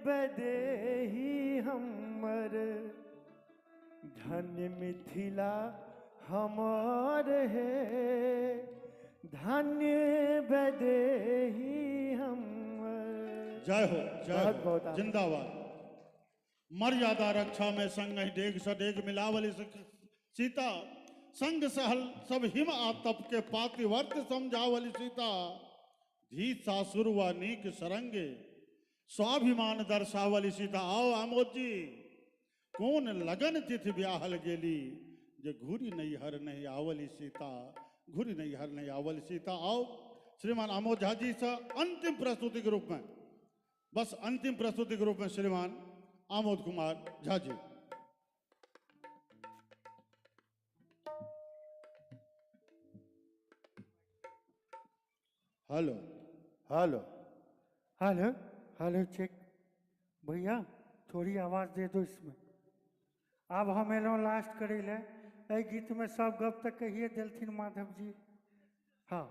वैदेही हमर, धन्य मिथिला हमार है, धन्य वैदेही हमर। जय हो, जय बहुत हो, बहुत जिंदाबाद। मर्यादा रक्षा में संग डेग सडेग मिलावली सीता, संग सहल सब हिम आतप के पातिवर्त समझावली सीता, धी सासुर व नीक सरंगे स्वाभिमान दर्शावली सीता। आओ आमोद जी, कौन लगन तिथि ब्याहल गेली जे घूरी नैहर नहीं आवली सीता, घूरी नैहर नहीं आवली सीता। आओ श्रीमान आमोद झा जी से अंतिम प्रस्तुति के रूप में, बस अंतिम प्रस्तुति के रूप में श्रीमान Amod Kumar Jha ji. Hello hello hello hello check, भैया थोड़ी आवाज़ दे दो इसमें। आब हम एलहुँ लास्ट करै लए। एहि गीतमे सब गप तऽ कहिए देलथिन माधव जी, हाँ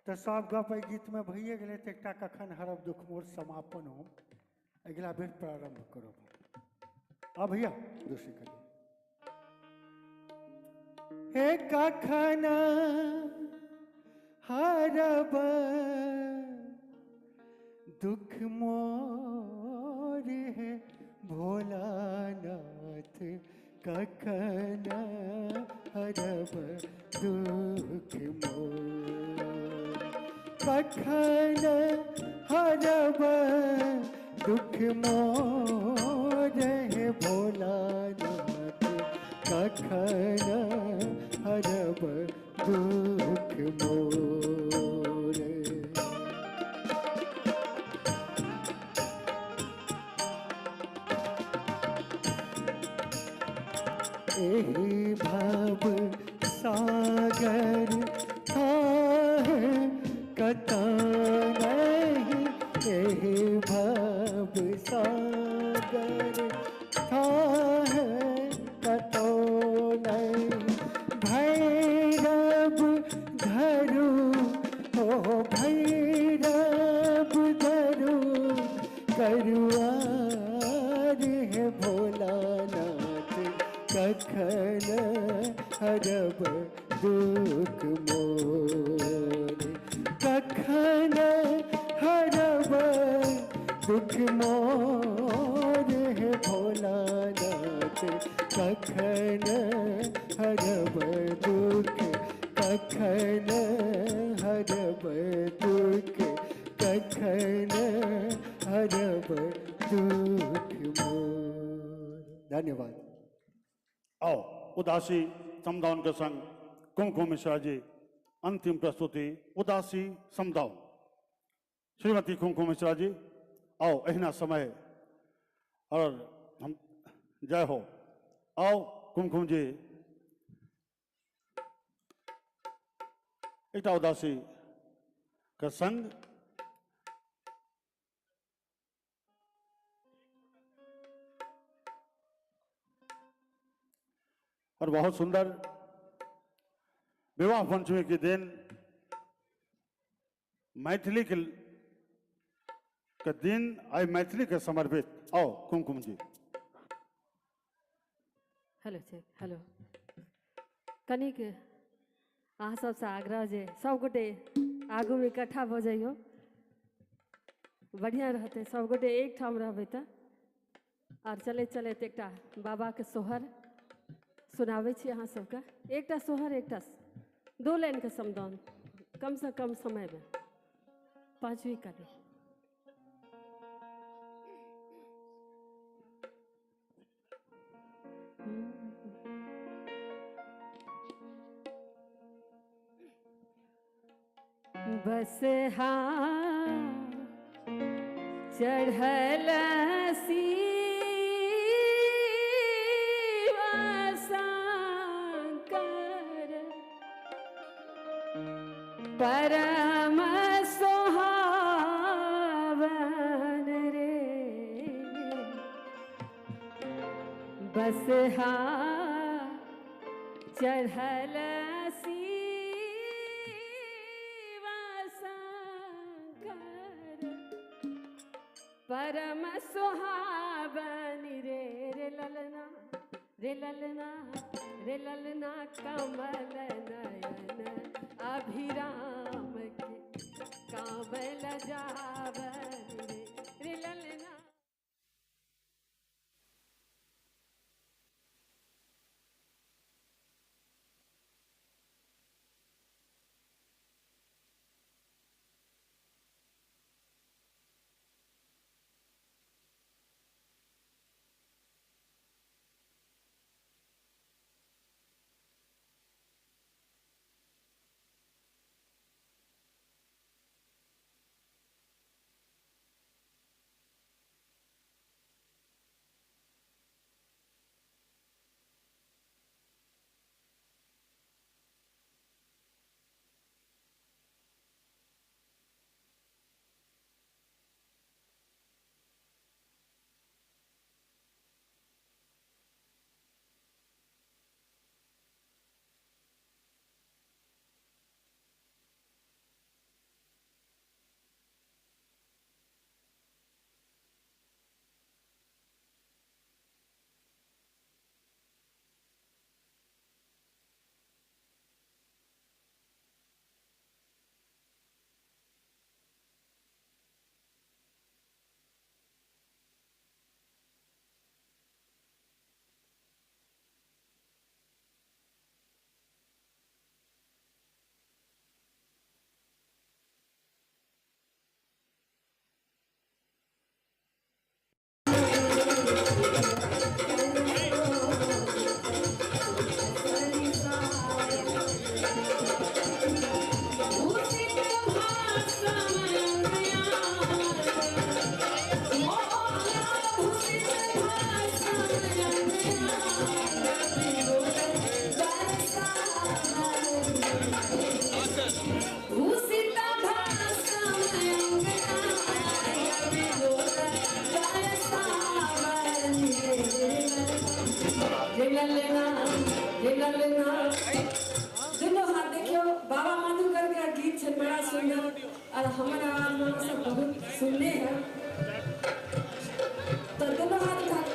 तऽ सब गप एहि गीतमे भइए गेलै, तऽ एकटा कखन हरब दुख मोर समापन हम अगिला बेर प्रारंभ करब। आ भैया दोषी करिए। हे कखन हरब दुख मोर है भोलानाथ, कखन हरब दुख मोर, कखन हरब दुख मोर है भोलानाथ, कखन हरब दुख मोर। एहि भव सागर थाह कत नहीं, एहि भव सागर थाह कतो नहीं, भैरव धरु ओ भैरव धरु करुआर है भोलानाथ, कखन हरब दुख मोर, कखन हरब दुख मोर है भोलानाथ, कखन हरब दुख, कखन हरब दुख, कखन हरब दुख मोर। धन्यवाद। आओ उदासी समदाउन के संग कुमकुम मिश्रा जी अंतिम प्रस्तुति उदासी समदाउन। श्रीमती कुमकुम मिश्रा जी आओ एहिना समय और हम जय हो। आओ कुमकुम जी एकटा उदासी के संग और बहुत सुंदर विवाह पंचमी के दिन मैथिली के दिन आई मैथिली के समर्पित। आओ कुमकुम जी। हेलो चेक हेलो कनिक अहाँ सबसँ आग्रह जे सबगोटे आगूमे इकट्ठा भऽ जइयौ, बढ़िआँ रहतै सबगोटे एकठाम रहबै तऽ। आओर चलैत चलैत एकटा बाबाके सोहर सुनाबै छी अहाँ सबके। एकटा सोहर एकटा दो लाइनके समदान कमसँ कम समयमे पाँचवीं कड़ी। बस हाँ चढ़ल शंकर परम सोहावन रे। बस हाँ चढ़ल परम सुहावन रे। रे ललना रे ललना रे ललना कमल नयन अभिराम के कांवल जावन रे। रे ललना दोनों हाथ देखियो बाबा मधुकर के गीत है बड़ा सुंदर और हमारे आवाज में सब बहुत सुनने हैं।